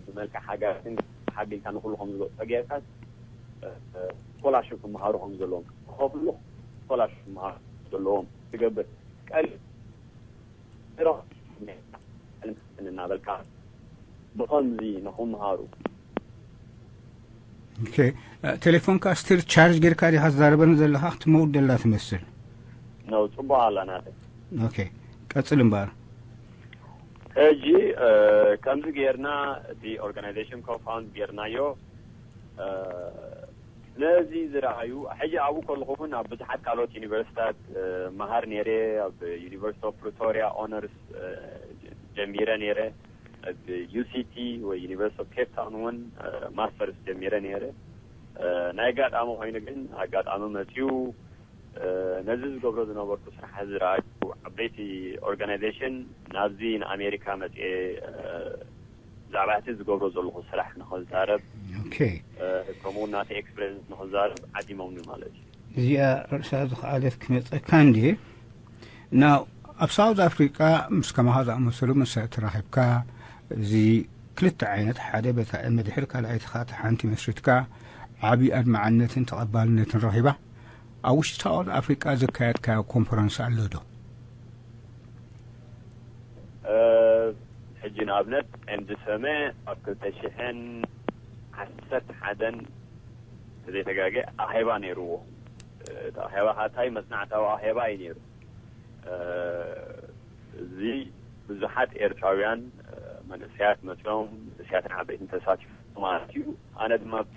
ብመልክዕ ሃገራትን ሓቢልካ ንኩሉ ከም ዝበፅሖ ገይርካ ስኮላርሽፕ ክመሃሩ ከም ዘለዎም ክኸፍሉ ስኮላርሽፕ ክመሃሩ ዘለዎም ትገብር። ቀል እናበልካ ብኸምዚ ንኽምሃሩ ቴሌፎንካ ስቲል ቻርጅ ጌርካ ዲኻ ትዛረበኒ ዘለኻ ክትመውት ደላ ትመስል። ነው ጽቡቕ ኣላ ናተ። ኦኬ ቀጽል እምበኣር። ሕጂ ከምዚ ጌርና እቲ ኦርጋናይዜሽን ኮፋውንድ ጌርናዮ። ነዚ ዝረኣዩ ሕጂ ኣብኡ ከለኹ እውን ኣብ ብዙሓት ካልኦት ዩኒቨርሲታት መሃር ነይረ። ኣብ ዩኒቨርሲቲ ኦፍ ፕሪቶሪያ ኦነርስ ጀሚረ ነይረ። ኣብ ዩሲቲ ወይ ዩኒቨርሲቲ ኦፍ ኬፕ ታውን እውን ማስተርስ ጀሚረ ነይረ። ናይ ኣጋጣሚ ኮይኑ ግን ኣጋጣሚ መፅዩ ነዚ ዝገብሮ ዝነበርኩ ስራሕ ዝረኣዩ ዓበይቲ ኦርጋናይዜሽን ናብዚ ንኣሜሪካ መፅኤ ብዛዕባ እቲ ዝገብሮ ዘለኹ ስራሕ ንኽዛረብ ከምኡ ናተይ ኤክስፕሬንስ ንኽዛረብ ዓዲሞምኒ ማለት እዩ። እዚኣ ርእሳ ዝኸኣለት ክመፀካ እንድየ። ና ኣብ ሳውዝ ኣፍሪቃ ምስ ከማኻ ዝኣመሰሉ መሳጢ ተራኺብካ እዚ ክልተ ዓይነት ሓደ በታ መድሕር ካልኣይቲ ከዓ ሓንቲ መስሪትካ ዓብዪ ኣድማዕነትን ተቐባልነትን ረኺባ። ኣብ ውሽጢ ሳውዝ ኣፍሪቃ ዘካየድካዮ ኮንፈረንስ ኣሎ ዶ? ሕጂ ንኣብነት ኤምዲ ሰመ ኣብ ክልተ ሽሕን ዓሰርተ ሓደን ዘይተጋገ ኣኼባ ነይርዎ። እቲ ኣኼባ ካታይ መጽናዕታዊ ኣኼባ እዩ ነይሩ። እዚ ብዙሓት ኤርትራውያን መንእሰያት መፅኦም መንእሰያትን ዓበይትን ተሳቲፎም ማለት እዩ። ኣነ ድማ ኣብቲ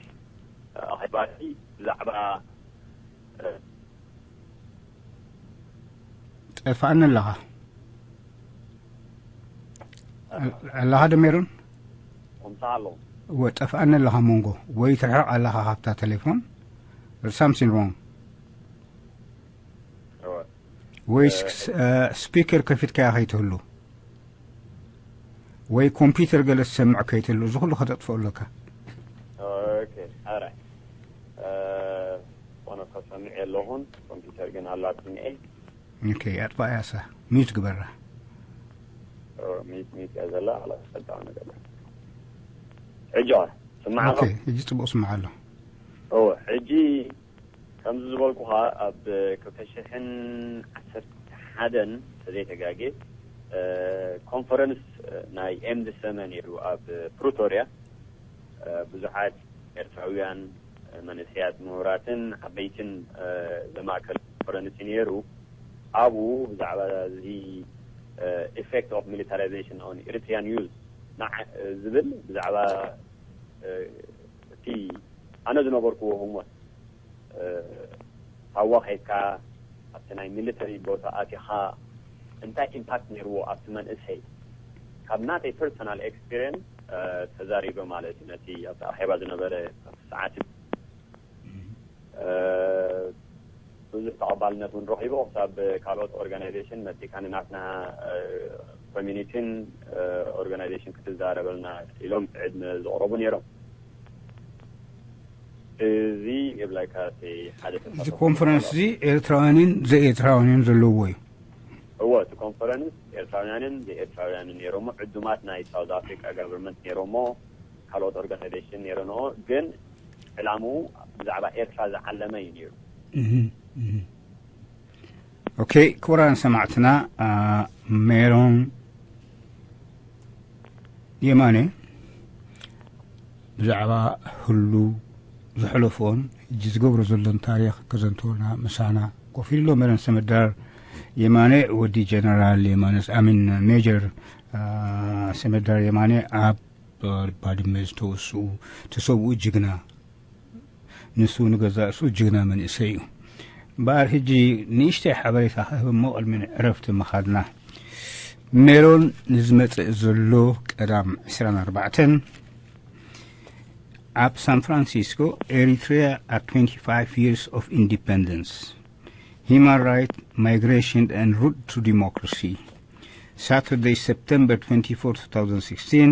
ኣኼባ ብዛዕባ ጠፋእኒ ኣለኻ ኣለኻ ዶ ሜሮን? ከምሳ ኣለኹ። እወ ጠፍኣኒ ኣለኻ መንጎ ወይ ትርሕቕ ኣለኻ ካብታ ቴሌፎን። There's something wrong። እወ ወይ ስፒከር ከፊትካያ ከይትህሉ ወይ ኮምፒውተር ገለ ትሰምዕ ከይትህሉ እዚ ኩሉ ከተጥፍኦ ኣለካ። ኦኬ ኣራይ። ፎን እኮ ሰሚዐ ኣለኹን ኮምፒውተር ግን ኣላትኒ። ኦኬ ኣጥፋእያ እሳ ሚዩት ግበራ። ሚዩት ሚዩት እያ ዘላ ኣላ ተጠቃሚ ነገር። ሕጂ ስማዕ ኣሎ። ኦኬ ሕጂ ጽቡቕ ስማዕ ኣሎ። እወ ሕጂ ከምዚ ዝበልኩኻ ኣብ ክልተ ሽሕን ዓሰርተ ሓደን ተዘይተጋጌ ኮንፈረንስ ናይ ኤምዲ ሰመ ነይሩ ኣብ ፕሪቶርያ። ብዙሓት ኤርትራውያን መንእሰያት ምሁራትን ዓበይትን ዘማእከል ኮንፈረንስ ነይሩ። ኣብኡ ብዛዕባ እዚ effect of militarization on Eritrean youth ዝብል ብዛዕባ እቲ ኣነ ዝነበርኩዎ ህሞት ሳዋ ከይድካ ኣብቲ ናይ ሚሊተሪ ቦታ ኣቲኻ እንታይ ኢምፓክት ነይርዎ ኣብቲ መንእሰይ ካብ ናተይ ፐርሶናል ኤክስፒሪየንስ ተዛሪበ ማለት እዩ። ነቲ ኣብቲ ኣኼባ ዝነበረ ኣብቲ ሰዓት ብዙሕ ተቐባልነት እውን ረኺቡ ክሳብ ካልኦት ኦርጋናይዜሽን መፂካ ንናትና ኮሚኒቲን ኦርጋናይዜሽን ክትዛረበልና ኢሎም ዕድመ ዘቕረቡ ነይሮም። እዚ ይብለካ እቲ ሓደ እዚ ኮንፈረንስ እዚ ኤርትራውያንን ዘይኤርትራውያንን ዘለዎ እዩ። እዎ እቲ ኮንፈረንስ ኤርትራውያንን ዘይኤርትራውያንን ነይሮሞ ዕዱማት ናይ ሳውዝ ኣፍሪካ ጋቨርንመንት ነይሮሞ ካልኦት ኦርጋናይዜሽን ነይረንኦ፣ ግን ዕላምኡ ብዛዕባ ኤርትራ ዝዓለመ እዩ ነይሩ። ኦኬ፣ ክቡራን ሰማዕትና፣ ሜሮን የማነ ብዛዕባ ህሉ ዝሕለፎን ሕጂ ዝገብሮ ዘሎን ታሪኽ ከዘንትወና ምሳና ኮፍ ኢሉ ኣሎ። ሜሮን ሰመዳር የማነ፣ ወዲ ጀነራል የማነ ኣሚን፣ ሜጀር ሰመዳር የማነ ኣብ ባድመ ዝተወስኡ ተሰብኡ ጅግና፣ ንሱ ንገዛእ ርእሱ ጅግና መንእሰይ እዩ። እምበኣር ሕጂ ንእሽተይ ሓበሬታ ክህብ እሞ ቅድሚ ዕረፍቲ ምኻድና፣ ሜሮን ንዝመጽእ ዘሎ ቀዳም ዕስራን ኣርባዕተን ኣብ ሳን ፍራንሲስኮ፣ Eritrea at twenty-five years of independence, human rights, migration and route to democracy. Saturday, September twenty-fourth, two thousand sixteen,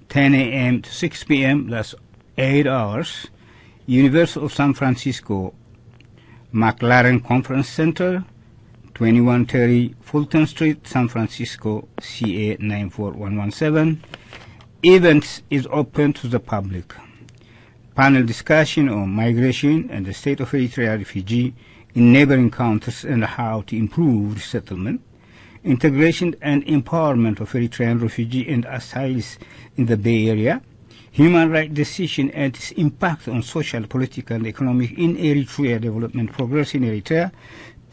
ten a m to six p m, that's eight hours, University of San Francisco, McLaren Conference Center, twenty-one thirty Fulton Street, San Francisco, C A nine four one one seven. Events is open to the public. Panel discussion on migration and the state of Eritrea refugee in neighboring countries and how to improve resettlement, integration and empowerment of Eritrean refugee and asylees in the Bay Area, human rights decision and its impact on social, political, and economic in Eritrea, development progress in Eritrea,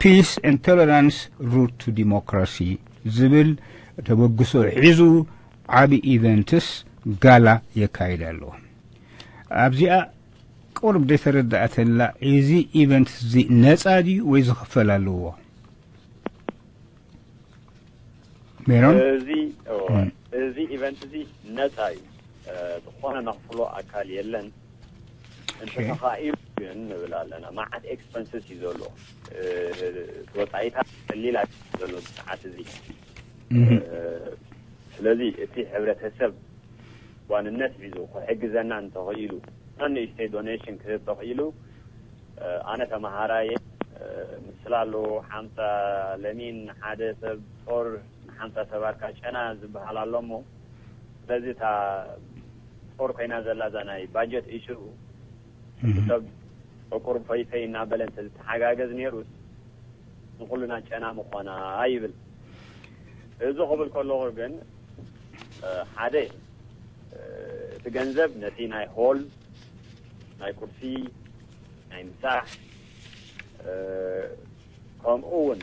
peace and tolerance, route to democracy ዝብል ተበግሶ ሒዙ ዓቢ ኢቨንትስ ጋላ የካይድ ኣሎ። ኣብዚኣ ቁርብ ዘይተረዳእተላ፣ እዚ ኢቨንት እዚ ነጻ ድዩ ወይ ዝኽፈል ኣለዎ? ሜሮን? እዚ እዎ፣ እም። እዚ ኢቨንት እዚ ነጻ እዩ። እ፣ ዝኾነ ነኽፍሎ ኣካል የለን። እንተ ኦኬ። ተኻኢሉ ግን ንብል ኣለና፣ መዓት ኤክስፐንስስ እዩ ዘሎ። እ፣ ወጻኢታት ቀሊል ኣይኮነን ዘሎ ሰዓት እዚ። እህ። እ፣ ስለዚ እቲ ሕብረተሰብ ዋንነት ሒዙ ክሕግዘና እንተኽኢሉ፣ ንእሽተይ ዶኔሽን ክህብ ተኽኢሉ፣ እ፣ ኣነ ተመሃራየ፣ እ፣ ምስላ ኣለዎ፣ ሓምሳ ለሚን ንሓደ ሰብ ጦር፣ ንሓምሳ ሰብ ኣርካ ጨና ዝበሃል ኣሎ እሞ፣ ስለዚ እታ ጦር ኮይና ዘላ እዛ ናይ ባጀት ኢሹ፣ እህ። ሰብ በቁሩብ ፈይፈይ እናበለ እንተዝተሓጋገዝ ነይሩስ፣ ንኹልና ጨና ምኾና ይብል። እዚ ክብል ከለኹ ግን፣ እ፣ ሓደ፣ እ፣ እቲ ገንዘብ ነቲ ናይ ሆል፣ ናይ ቁርሲ፣ ናይ ምሳሕ፣ እ፣ ከምኡ እውን፣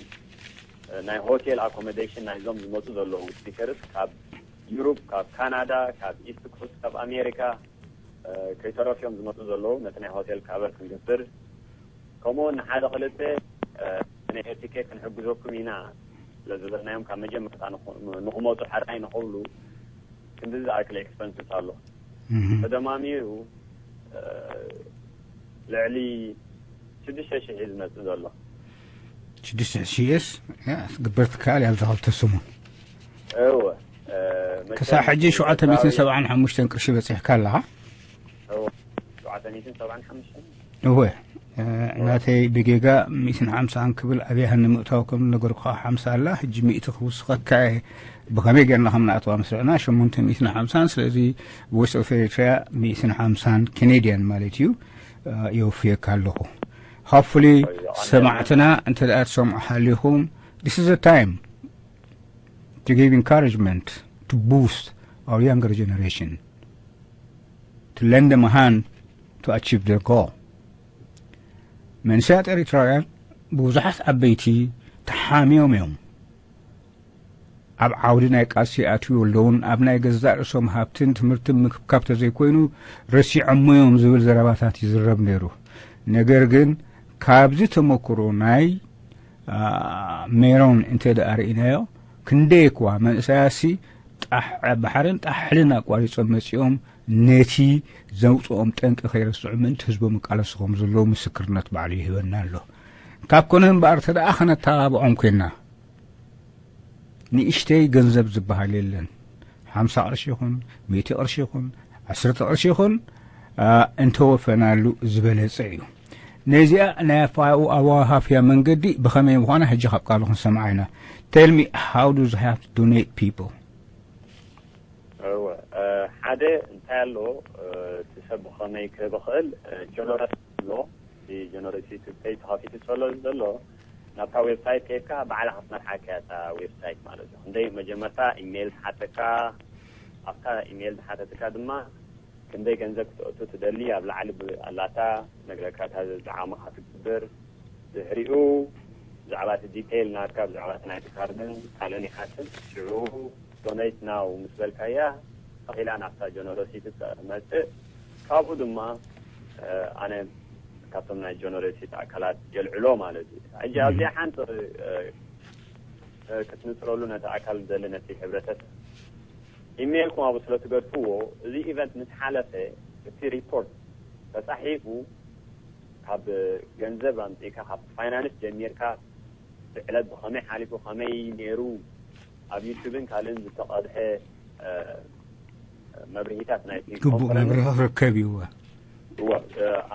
እ፣ ናይ ሆቴል ኣኮሞዴሽን ናይዞም ዝመፁ ዘለዉ ስፒከርስ ካብ ዩሩፕ፣ ካብ ካናዳ፣ ካብ ኢስት ኮስት፣ ካብ ኣሜሪካ፣ እ፣ ከይተረፍዮም ዝመፁ ዘለዉ ነቲ ናይ ሆቴል ካቨር ክንገብር፣ ከምኡ እውን ንሓደ ክልተ፣ እ፣ ናይ ኤቲኬት ክንሕግዘኩም ኢና ስለ ዝበልናዮም ካብ መጀመርታ ንኹ-፣ ንኽመፁ ሕራይ ንኽብሉ ክንዲ ዝኣክል ኤክስፐንስስ ኣሎ። እህ። ተደማሚሩ፣ እ፣ ልዕሊ ሽዱሽተ ሽሕ እዩ ዝመጽእ ዘሎ። ሽዱሽተ ሽሕስ፣ ያ፣ ክትግበር ትከኣል እያ ኣብዛ ክልተ ሰሙን። እወ፣ እ፣ መቸም ክሳብ ሕጂ ሸውዓተ ሚእትን ሰብዓን ሓሙሽተን ቅርሺ በጺሕካ ኣለኻ። እወ፣ ሸውዓተ ሚእትን ሰብዓን ሓሙሽተን። እወ፣ እ፣ ናተይ ብጌጋ ሚእትን ሓምሳን ክብል ኣብያ ንምእታው ከም ነገርኩኻ ሓምሳ ኣላ፣ ሕጂ ሚእቲ ክውስኸካ እየ። ብኸመይ ጌርና ከም ንኣትዋ መስርዕና ሸሞንተ ሚእትን ሓምሳን፣ ስለዚ ቮይስ ኦፍ ኤሪትሪያ ሚእትን ሓምሳን ኬኔድያን ማለት እዩ፣ እ፣ የውፍየካ ኣለኹ። ሆፕፉሊ ሰማዕትና እንተ ደኣ ትሰምዑ ሃሊኹም፣ this is a time to give encouragement to boost our younger generation to lend them a hand to achieve their goal. መንእሰያት ኤሪትራውያን ብብዙሓት ዓበይቲ ተሓምዮም እዮም። ኣብ ዓውዲ ናይ ቃልሲ ኣትዩ ኣለውን ኣብ ናይ ገዛእ ርእሶም ሃብትን ትምህርትን ምክብካብ ተዘይኮይኑ ረሲዖሞ እዮም ዝብል ዘረባታት ይዝረብ ነይሩ። ነገር ግን ካብዚ ተመክሮ ናይ፣ አ፣ ሜሮን እንተ ደኣ ርኢናዮ፣ ክንደይ እኳ መንእሰያትሲ ጣሕ-፣ ባሕርን ጣሕልን ኣቋሪጾም መጺኦም ነቲ ዘውጽኦም ጠንቂ ከይረስዑ ምእንቲ ህዝቦም ይቃለሱ ከም ዘለዉ ምስክርነት ባዕሉ ይህበና ኣሎ። ካብ ኮነ እምበኣር፣ እንተ ደኣ ከነተባብዖም ኮይንና፣ ንእሽተይ ገንዘብ ዝበሃል የለን። ሓምሳ ቅርሺ ይኹን፣ ሚእቲ ቅርሺ ይኹን፣ ዓሰርተ ቅርሺ ይኹን፣ አ፣ እንተወፈናሉ ዝበለጸ እዩ። ነዚኣ ናይ ኣፋ-፣ ኣዋሃፍያ መንገዲ ብኸመይ ምዃና ሕጂ ካብ ቃሉ ክንሰምዓ ኢና። Tell me, how do they have to donate people? እወ፣ እ፣ ሓደ እንታይ ኣሎ እቲ ሰብ ብኸመይ ክህብ ኽእል? ጀነረስ ኣሎ። እቲ ጀነረሲቲ ተኸፊቱ ዘሎ ዘሎ ናብታ ዌብሳይት ከይድካ ባዕልኻ ክትመርሓካ እያ እታ ዌብሳይት ማለት እዩ። ክንደይ መጀመርታ ኢሜይል ትሓተካ፣ ኣብታ ኢሜይል ዝሓተትካ ድማ ክንደይ ገንዘብ ክተእቱ ትደሊ ኣብ ላዕሊ ኣላታ ነግረካ፣ እታ ዝዓመኻ ትገብር። ድሕሪኡ ብዛዕባ እቲ ዲቴይል ናትካ፣ ብዛዕባ እቲ ናይቲ ካርድን ካልእን ይሓትት። ሽዑ ዶኔት ናው ምስ በልካያ ተኺላ ናብታ ጀነሮሲቲ ትመፅእ። ካብኡ ድማ ኣነ ካብቶም ናይ ጀነሮሲቲ ኣካላት የልዕሎ ማለት እዩ። ሕጂ ኣብዚኣ ሓንቲ ክትንፅረሉ ነቲ ኣካል ዘለ ነቲ ሕብረተሰብ ኢሜይልኩም ኣብኡ ስለ ትገድፍዎ፣ እዚ ኢቨንት ምስ ሓለፈ እቲ ሪፖርት ተፃሒፉ ካብ ገንዘብ ኣምፂእካ ካብ ፋይናንስ ጀሚርካ ብዕለት ብኸመይ ሓሊፉ ከመይ ነይሩ ኣብ ዩቱብን ካልእን ዝተቐድሐ መብርሂታት ናይ ግቡእ መብርሂ ክርከብ እዩ። እወ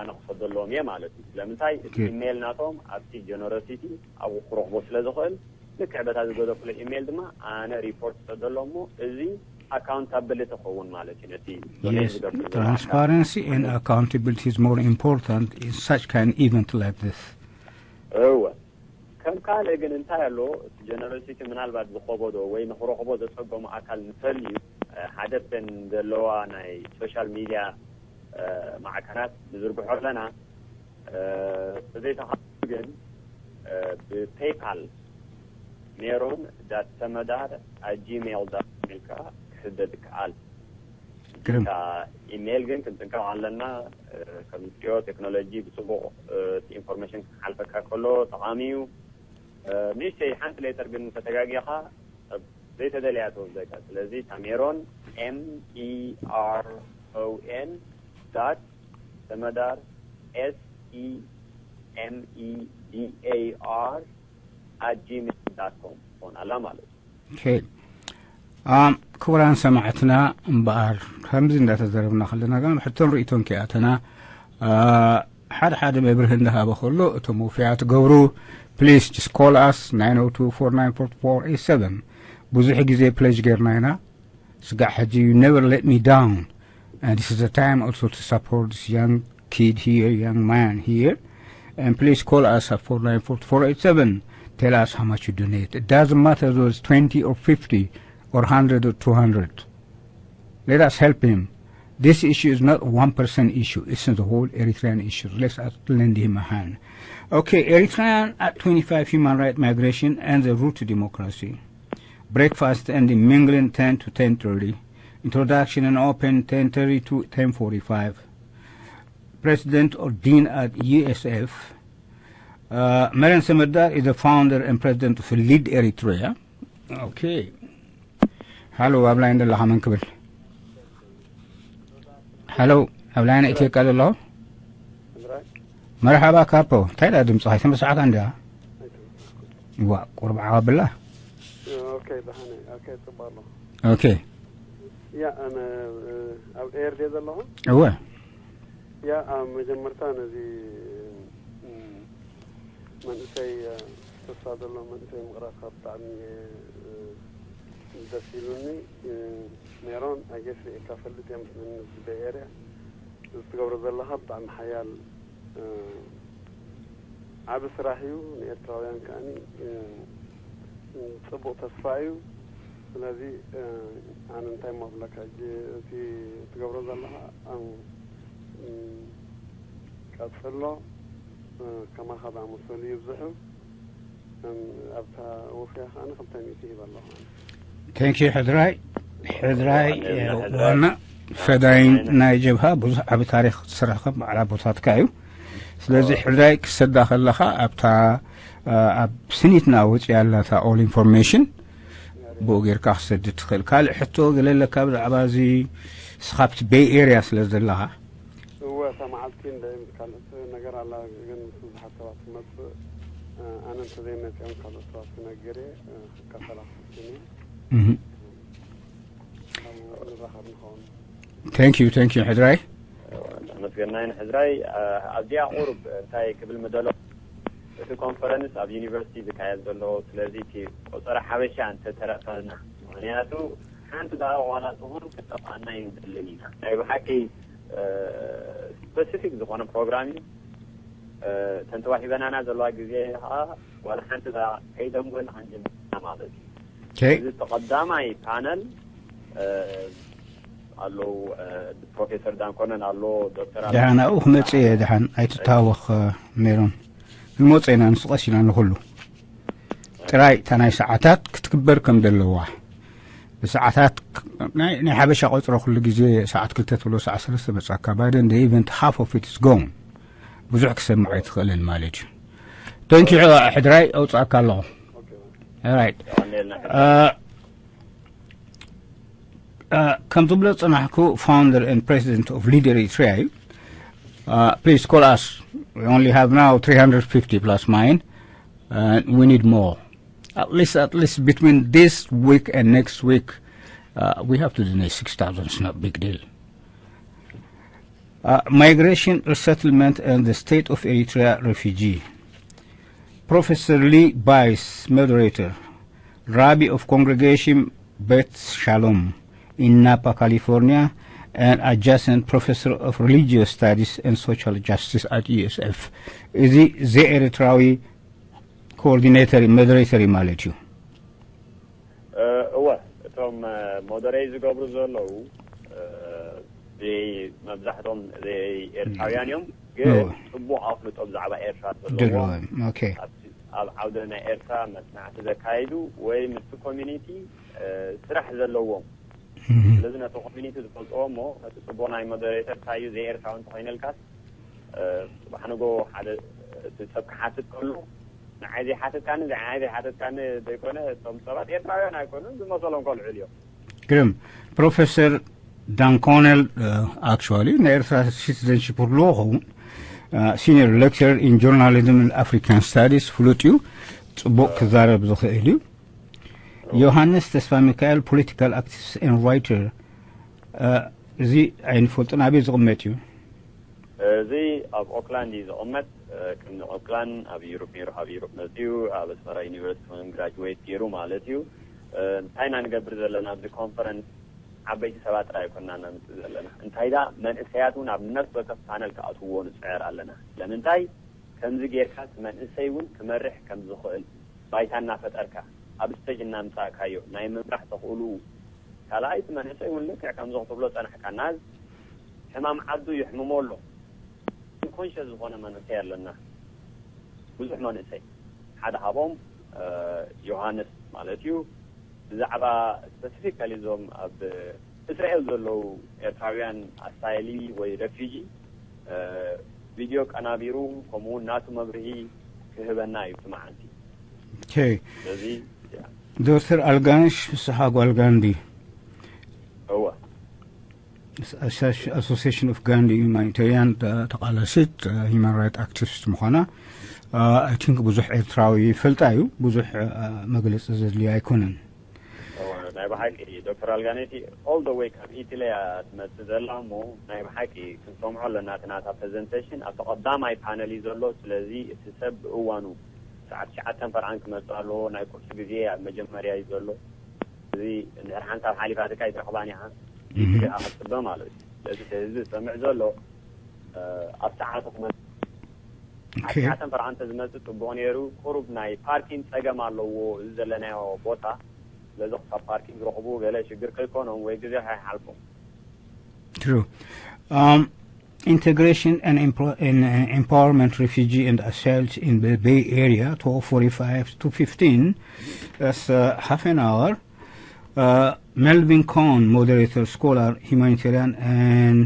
ኣነ ክሰደሎም እየ ማለት እዩ። ስለምንታይ እቲ ኢሜይል ናቶም ኣብቲ ጀነሮሲቲ ኣብኡ ክረኽቦ ስለ ዝኽእል ልክዕ በታ ዝገደፍኩሉ ኢሜይል ድማ ኣነ ሪፖርት ክሰደሎም እሞ እዚ ኣካውንታብሊቲ ክኸውን ማለት እዩ። ነቲ ትራንስፓረንሲ and accountability is more important in such kind event like this. እወ ከም ካልእ ግን እንታይ ኣሎ እቲ ጀነሮሲቲ ምናልባት ዝኸበዶ ወይ ንክረኽቦ ዘፀገሙ ኣካል እንተልዩ ሓደ ተን ዘለዋ ናይ ሶሻል ሚድያ ማዕከናት ንዝርግሖ ኣለና። ተዘይተኻሉ ግን ብፔይፓል ሜሮን ዳት ሰመዳር ኣት ጂሜይል ዳት ኮም ኢልካ ክስደድ ይከኣል። ግርም። ኢሜይል ግን ክንጥንቀቕ ኣለና። ከም ንሪኦ ቴክኖሎጂ ብፅቡቕ ኢንፎርሜሽን ክሓልፈካ ከሎ ጠቓሚ እዩ። ንእሽተይ ሓንቲ ሌተር ግን እንተተጋጊኻ ዘይተደለያ ትወስደካ። ስለዚ እታ ሜሮን M E R O N dot ሰመዳር S E M E D A R at gmail dot com ትኾን ኣላ ማለት እዩ። ክቡራን ሰማዕትና እምበኣር ከምዚ እንዳተዘረብና ከለና ግን ሕቶን ርእቶን ከይኣተና ሓደ ሓደ መብርህ እንዳሃበ ከሎ እቶም ውፍያት ገብሩ please just call us nine oh two four nine four four eight seven ብዙሕ ግዜ ፕለጅ ጌርና ኢና። ስጋዕ ሕጂ you never let me down and this is the time also to support this young kid here, young man here, and please call us at four nine four four eight seven. Tell us how much you donate. It doesn't matter whether it's twenty or fifty or hundred or two hundred. Let us help him. This issue is not one person issue. It's the whole Eritrean issue. Let us lend him a hand. Okay, Eritrean at twenty-five human right migration and the route to democracy. Breakfast and the mingling ten to ten thirty. Introduction and open ten thirty to ten forty-five. President or Dean at U S F. Uh, Meren Semedar is the founder and president of Lead Eritrea. Okay. ሃሎ ኣብ ላይን ዘለኻ መን ክብል? ሃሎ ኣብ ላይን ኢትዮጵያ ዘለኹ። መርሓባ ካፖ፣ እንታይ ዳ ድምፅኻ ኣይተመሳዕካ እንዲያ? ዋ ቁርብ ዓዋ ብላ። ኦኬ ደሓነ ኦኬ ጽባሎ። ኦኬ ያ ኣነ ኣብ ኤር ድየ ዘለኹ። እወ ያ ኣብ መጀመርታ ነዚ መንእሰይ ተስፋ ዘሎ መንእሰይ ምቕራብካ ብጣዕሚ ደስ ኢሉኒ። ሜሮን ኣጌስ ሪኤካ ፈልጥ እየ ምስለኒ እዚ በይ ኤርያ እዚ ትገብሮ ዘለኻ ብጣዕሚ ሓያል ዓቢ ስራሕ እዩ። ንኤርትራውያን ከኣኒ ጽቡቕ ተስፋ እዩ። ስለዚ ኣነ እንታይ እሞ ክብለካ ሕጂ እቲ ትገብሮ ዘለኻ ቀጽሎ። ከማኻ ዝኣመሰሉ ይብዝሑ። ኣብታ ወፍያ ከኣ ክልተ ሚእቲ ሂበ ኣለኹ። Thank you ሕድራይ ሕድራይ ዋና ፈዳይን ናይ ጀብሃ ብዙሕ ዓቢ ታሪኽ ዝስራሕካ በዓል ኣቦታትካ እዩ። ስለዚ ሕድራይ ክሰዳ ከለኻ ኣብታ ኣብ ስኒትና ወፂኣ ኣላታ all information ብኡ ጌርካ ክሰድድ ትኽእል። ካልእ ሕቶ ገለ ኣለካ ብዛዕባ እዚ ስኻብቲ ቤይ ኤርያ ስለ ዘለኻ? እወ እታ መዓልቲ እንደ ካልኦት ነገር ኣላ ግን ምስ ብዙሓት ሰባት ትመፅእ ኣነ እንተዘይመፅኦም ካልኦት ሰባት ክነግር እየ ክካፈላ ክፍትን እየ። Thank you, thank you ሕድራይ። መስገናይ ንሕድራይ ኣብዚኣ ቁሩብ እንታይ ክብል ምደሎ እቲ ኮንፈረንስ ኣብ ዩኒቨርሲቲ ዝካየድ ዘሎ ስለዚ እቲ ቆፀረ ሓበሻ እንተተረፈና ምክንያቱ ሓንቲ ደኣ ዋላ ትኹን ክጠፍኣና ኣይንደልን ኢና። ናይ ብሓቂ ስፐሲፊክ ዝኾነ ፕሮግራም እዩ። እተን ተዋሂበናና ዘለዋ ግዜ ከዓ ዋላ ሓንቲ ደኣ ከይደንጎና ክንጅምር ማለት እዩ። እዚ ተቐዳማይ ፓነል ኣለዉ፣ ፕሮፌሰር ዳንኮነን ኣሎ፣ ዶክተር ደሓን ኣብኡ ክመጽእ እየ። ደሓን ኣይትተሃወኽ ሜሮን፣ ክንመጽእ ኢና። ንስቐስ ኢና ንኹሉ ጥራይ እታ ናይ ሰዓታት ክትግበር ከም ዘለዋ፣ ብሰዓታት ናይ ሓበሻ ቆጽሮ ኩሉ ግዜ ሰዓት ክልተ ትብሎ ሰዓት ሰለስተ መጻካ። ባይደን the event half of it is gone። ብዙሕ ክሰምዕ ኣይትኽእልን ማለት እዩ። Thank you ሕድራይ፣ ኣውጻእካ ኣለኹ። Right. ከም ዝብሎ ጽናሕኩ፣ founder and president of Leader Eritrea እዩ። Please call us. We only have now three hundred fifty plus mine. We need more. At least, at least between this week and next week, we have to donate six thousand. It's not a big deal. Migration, resettlement, and the state of Eritrea refugee. Professor Lee Bice, moderator, Rabbi of Congregation Beth Shalom in Napa, California, and adjacent Professor of Religious Studies and Social Justice at U S F. እዚ ዘኤርትራዊ ኮኦርዲኔተር፣ ሞደሬተር ማለት እዩ። እወ፣ እቶም ሞደሬት ዝገብሩ ዘለዉ መብዛሕቶም ኤርትራውያን እዮም፣ ግን ጽቡቕ ኣፍልጦ ብዛዕባ ኤርትራ ዘለዎም፣ ኣብ ዓውደ ናይ ኤርትራ መጽናዕቲ ዘካይዱ ወይ ምስቲ ኮሚኒቲ ስራሕ ዘለዎም። ስለዚ ነቲ ኮሚኒቲ ዝፈልጥዎ እሞ ነቲ ጽቡቕ ናይ ሞደሬተር ታዩ ዘይኤርትራዊ እንተኾይነልካስ፣ ጽባሕ ንጎ ሓደ ሰብ ክሓትት ከሎ ንዓይ ዘይሓተትካኒ ንዓይ ዘይሓተትካኒ ዘይኮነ፣ እቶም ሰባት ኤርትራውያን ኣይኮኑን፣ ዝመሰሎም ከልዕሉ እዮም። ግርም። ፕሮፌሰር ዳንኮነል፣ actually ናይ ኤርትራ ሲቲዘንሽፕ ክህልዎ ኸውን፣ senior lecturer in journalism and African studies ፍሉጥ እዩ። ጽቡቕ ክዛረብ ዝኽእል እዩ። ዮሃንስ ተስፋ ሚካኤል፣ political activist and writer። እዚ ኣይንፈልጥን፣ ኣበይ ዝቕመጥ እዩ? እዚ ኣብ ኦክላንድ እዩ ዝቕመጥ። ቅድሚ ኦክላንድ ኣብ ዩሮፕ ነይሩ፣ ካብ ዩሮፕ መፅዩ ኣብ ኣስመራ ዩኒቨርሲቲ ውን ግራጅዌት ገይሩ ማለት እዩ። እንታይ ኢና ንገብር ዘለና ኣብዚ ኮንፈረንስ? ዓበይቲ ሰባት ጥራይ ኣይኮንና ነምፅእ ዘለና፣ እንታይ ዳ መንእሰያት እውን ኣብ ነፍሲ ወከፍ ፓነል ክኣትውዎ ንፅዕር ኣለና። ስለምንታይ? ከምዚ ጌርካ እቲ መንእሰይ እውን ክመርሕ ከም ዝኽእል ባይታ እናፈጠርካ ኣብ ስቴጅ እናምፃእካዮ ናይ ምምራሕ ተኽእልኡ፣ ካልኣይ እቲ መንእሰይ እውን ልክዕ ከምዚ ክትብሎ ፀናሕካ ናዝ ሕማም ዓዱ ይሕምሞ ኣሎ። ኮንሸስ ዝኾነ መንእሰይ ኣለና። ብዙሕ መንእሰይ ሓደ ሃቦም ዮሃንስ ማለት እዩ። ብዛዕባ ስፐሲፊካሊ እዞም ኣብ እስራኤል ዘለዉ ኤርትራውያን ኣሳይሊ ወይ ረፊጂ ቪድዮ ቀናቢሩ ከምኡ እውን ናቱ መብርሂ ክህበና እዩ እቲ መዓልቲ። ስለዚ ዶክተር ኣልጋነሽ ፍስሓ ጓል ጋንዲ እወ ኣሶሲሽን ኦፍ ጋንዲ ሁማኒታሪያን ተቃላሲት ሂማን ራይት ኣክቲቪስት ምዃና ኣይ ቲንክ ብዙሕ ኤርትራዊ ይፈልጣ እዩ። ብዙሕ መግለፂ ዘድልዮ ኣይኮነን። ናይ ብሓቂ ዶክተር ኣልጋኔቲ ኦል ደ ወይ ካብ ኢትሊ እያ ትመፅእ ዘላ እሞ ናይ ብሓቂ ክንሰምዖ ኣለና እቲ ናታ ፕሬዘንቴሽን ኣብቲ ቀዳማይ ፓነል እዩ ዘሎ። ስለዚ እቲ ሰብ ብእዋኑ ሰዓት ትሽዓተ ፈርዓን ክመፅእ ኣለዎ። ናይ ቁርሲ ግዜ ኣብ መጀመርያ እዩ ዘሎ። እዚ እንድሕር ሓንሳብ ሓሊፋትካ ኣይትረኽባን ኢኻ ኢትሊ ክትፅበ ማለት እዩ። ስለዚ እቲ ህዝቢ ዝሰምዕ ዘሎ ኣብ ሰዓቱ ክመፅእ ኣብ ትሽዓተ ፈርዓን እንተዝመፅእ ፅቡቕ ነይሩ። ቁሩብ ናይ ፓርኪንግ ፀገም ኣለዎ እዚ ዘለናዮ ቦታ። ስለዚ ካብ ፓርኪንግ ረኽቡ ገለ ሽግር ከይኮኖም ወይ ግዜ ከይሓልፎም። True. Um, integration and, emplo- and uh, empowerment refugee and asylum in the Bay Area, twelve forty-five to fifteen. That's uh, half an hour. Uh, Melvin Cohn, moderator, scholar, humanitarian, and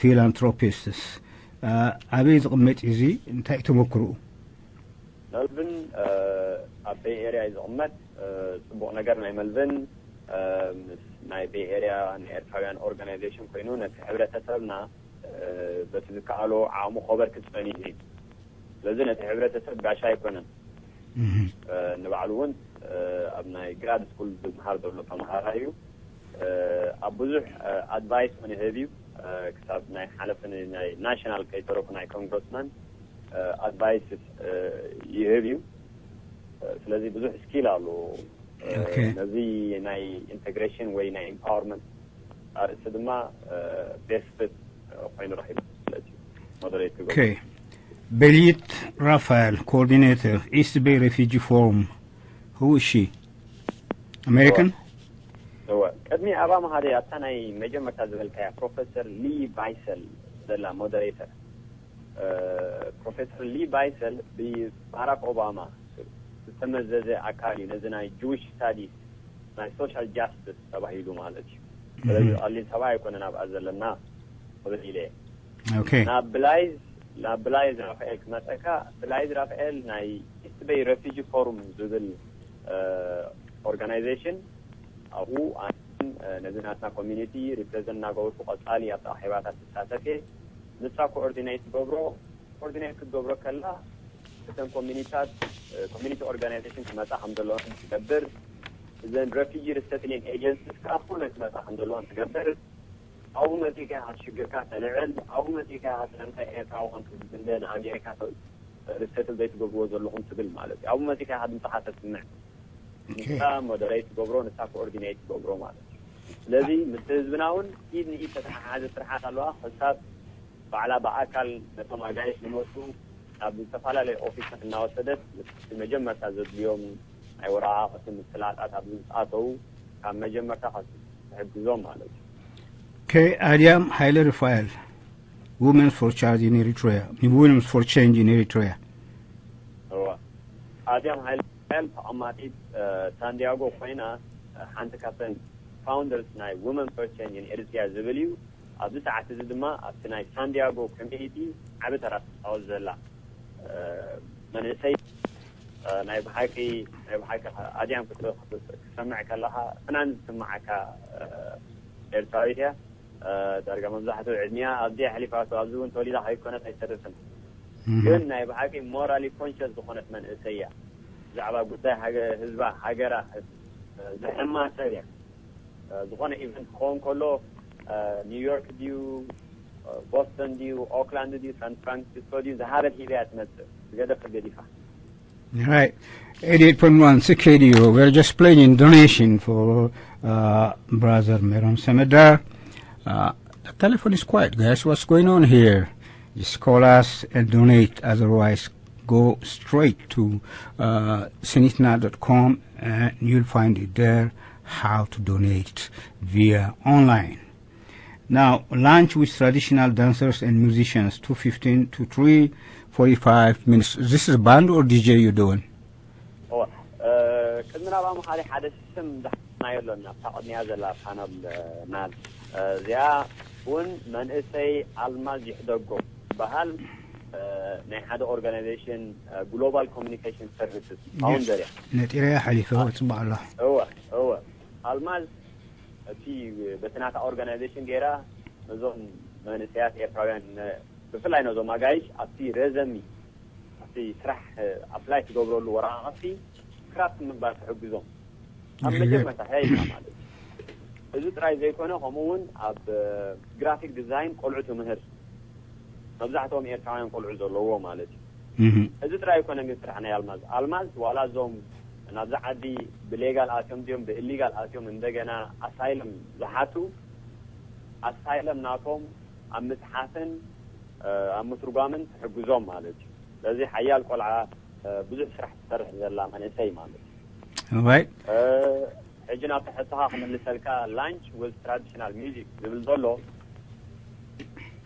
philanthropists. Uh, ኣበይ ዝቕመጥ እዚ እንታይ ተመክርኡ? መልቪን ኣብ ቤይ ኤርያ እዩ ዝቕመጥ። ጽቡቕ ነገር ናይ መልቪን ምስ ናይ ቤይ ኤርያ ናይ ኤርትራውያን ኦርጋናይዜሽን ኮይኑ ነቲ ሕብረተሰብና በቲ ዝከኣሎ ዓቕሙ ከበርክት ጸኒሑ እዩ። ስለዚ ነቲ ሕብረተሰብ ጋሻ ኣይኮነን። ንባዕሉ እውን ኣብ ናይ ግራድ ስኩል ዝመሃር ዘሎ ተምሃራይ እዩ። ኣብ ብዙሕ ኣድቫይስ እውን ይህብ እዩ። ክሳብ ናይ ሓለፈ ናይ ናሽናል ከይተረፉ ናይ ኮንግረስማን ኣድቫይስ ይህብ እዩ። ስለዚ ብዙሕ ስኪል ኣለዎ። ነዚ ናይ ኢንተግሬሽን ወይ ናይ ኢምፓወርመንት ኣርእስቲ ድማ ቤስት ኮይኑ ረኪቡ ማለት እዩ። ሞደሬት ኦኬ። በሊት ራፋኤል፣ ኮኦርዲኔተር ኢስት ቤይ ሬፊጂ ፎርም። Who is she? American? እወ፣ ቅድሚ ኣባ መሃሪ ኣብታ ናይ መጀመርታ ዝበልካያ ፕሮፌሰር ሊ ባይሰል ዘላ ሞደሬተር። ፕሮፌሰር ሊ ባይሰል ብባራክ ኦባማ ዝተመዘዘ ኣካል እዩ። ነዚ ናይ ጅዊሽ ስታዲስ ናይ ሶሻል ጃስቲስ ተባሂሉ ማለት እዩ። ስለዚ ቀሊል ሰብኣይ ኣይኮነን ኣብኣ ዘለና ክብል ኢለ እየ። ኦኬ። ናብ ብላይዝ ናብ ብላይዝ ራፋኤል ክመፀካ፣ ብላይዝ ራፋኤል ናይ ኢስት ቤይ ሬፊጂ ፎሩም ዝብል ኦርጋናይዜሽን፣ ኣብኡ ኣን ነዚ ናትና ኮሚኒቲ ሪፕሬዘንት እናገበርኩ ቀፃሊ ኣብቲ ኣኼባታት ትሳተፍ እየ። ንሳ ኮኦርዲኔት ትገብሮ። ኮኦርዲኔት ክትገብሮ ከላ እተን ኮሚኒታት ኮሚኒቲ ኦርጋናይዜሽን ክመፃ ከም ዘለዎን ትገብር። እዘን ሬፊጂ ሪሰትሊንግ ኤጀንሲስ ከዓ ኩለን ክመፃ ከም ዘለዎን ትገብር። ኣብኡ መፂእካ ኢኻ ሽግርካ ተልዕል። ኣብኡ መፂእካ ኢኻ ስለምንታይ ኤርትራዊ ኮንክ ዝግንደ ንኣሜሪካ ሪሰትል ዘይትገብርዎ ዘለኹም ትብል ማለት እዩ። ኣብኡ መፂእካ ኢኻ ድምፅኻ ተስምዕ። ንሳ ሞደሬት ትገብሮ፣ ንሳ ኮኦርዲኔት ትገብሮ ማለት እዩ። ስለዚ ምስ ህዝብና እውን ኢድ ንኢድ ተተሓሓዘ ስርሓት ኣለዋ። ክሳብ ባዕላ ብኣካል ነቶም ኣጋይሽ ዝመፁ ናብ ዝተፈላለዩ ኦፊሳት እናወሰደት መጀመርታ ዘድልዮም ናይ ወረቃቅቲ ምስላጣት ኣብዚ ዝኣተው ካብ መጀመርታ ትሕግዞም ማለት እዩ። Okay, Adiam Haile Rafael, Women for Change in Eritrea. Women for Change in Eritrea. እዋ ኣድያም ሃይለ ተቐማጢት ሳንዲያጎ ኮይና ሓንቲ ካብተን ፋውንደርስ ናይ Women for Change in Eritrea ዝብል እዩ። ኣብዚ ሰዓት እዚ ድማ ኣብቲ ናይ ሳንዲያጎ ኮሚኒቲ ዓቢ ተራ ትፃወት ዘላ መንእሰይ ናይ ብሓቂ ናይ ብሓቂ ኣድያም ክትሰምዕ ከለኻ ፍናን ዝስምዓካ ኤርትራዊት እያ። ዳርጋ መብዛሕትኡ ዕድሚያ ኣብዚ ኣሕሊፋቶ ኣብዚ እውን ተወሊዳ ከይኮነት ኣይተርፍን። ግን ናይ ብሓቂ ሞራሊ ኮንሸስ ዝኾነት መንእሰይ እያ። ብዛዕባ ጉዳይ ህዝባ ሃገራ ዘሕማ ሰብ እያ። ዝኾነ ኢቨንት ክኸውን ከሎ ኒውዮርክ ድዩ ቦስተን ድዩ ኦክላንድ ድዩ ሳን ፍራንሲስኮ ድዩ ዝሃበል ሂበያ ትመፅእ ዝገደፈ ገዲፋ። Right. eighty-eight point one C K D O. We're just playing in donation for uh, Brother Meron Semedar. Uh, the telephone is quiet, guys. What's going on here? Just call us and donate. Otherwise, go straight to uh, sinitna dot com and you'll find it there how to donate via online. Now, lunch with traditional dancers and musicians, two fifteen to three forty-five minutes. This is a band or D J you're doing? ቅድሚ ናብኣ ምኻድ ሓደ ስም ዝሓናዮ ኣሎና ኣብታ ቅድሚያ ዘላ ፓናል ናል እዚኣ እውን መንእሰይ ኣልማዝ ይሕደጎ ዝበሃል ናይ ሓደ ኦርጋናይዜሽን ግሎባል ኮሚኒኬሽን ሰርቪስስ ፋውንደር እያ። ነጢረ ሓሊፈ ጽባሕ ኣላ። እወ እወ ኣልማዝ እቲ በቲ ናታ ኦርጋናይዜሽን ገይራ ነዞም መንእሰያት ኤርትራውያን ብፍላይ ነዞም ኣጋይሽ ኣብቲ ረዘሚ ኣብቲ ስራሕ ኣፕላይ ትገብረሉ ወረቃቅቲ ክራፍት ምግባር ትሕግዞም ኣብ መጀመርታ ሄይካ ማለት እዩ። እዚ ጥራይ ዘይኮነ ከምኡ እውን ኣብ ግራፊክ ዲዛይን ቆልዑ ትምህር መብዛሕትኦም ኤርትራውያን ቆልዑ ዘለዎ ማለት እዩ። እዚ ጥራይ ኣይኮነን ግን ስራሕ ናይ ኣልማዝ ኣልማዝ ዋላ እዞም ናብዚ ዓዲ ብሌጋል ኣትዮም ድዮም ብኢሊጋል ኣትዮም እንደገና ኣሳይለም ዝሓቱ ኣሳይለም ናቶም ኣብ ምፅሓፍን ኣብ ምትርጓምን ትሕግዞም ማለት እዩ። ስለዚ ሓያል ቆልዓ ብዙሕ ስራሕ ትሰርሕ ዘላ መንእሰይ ማለት እዩ። Right. ሕጂ ናብ ትሕዝቶኻ ክምልሰልካ ላንች with traditional music ዝብል ዘሎ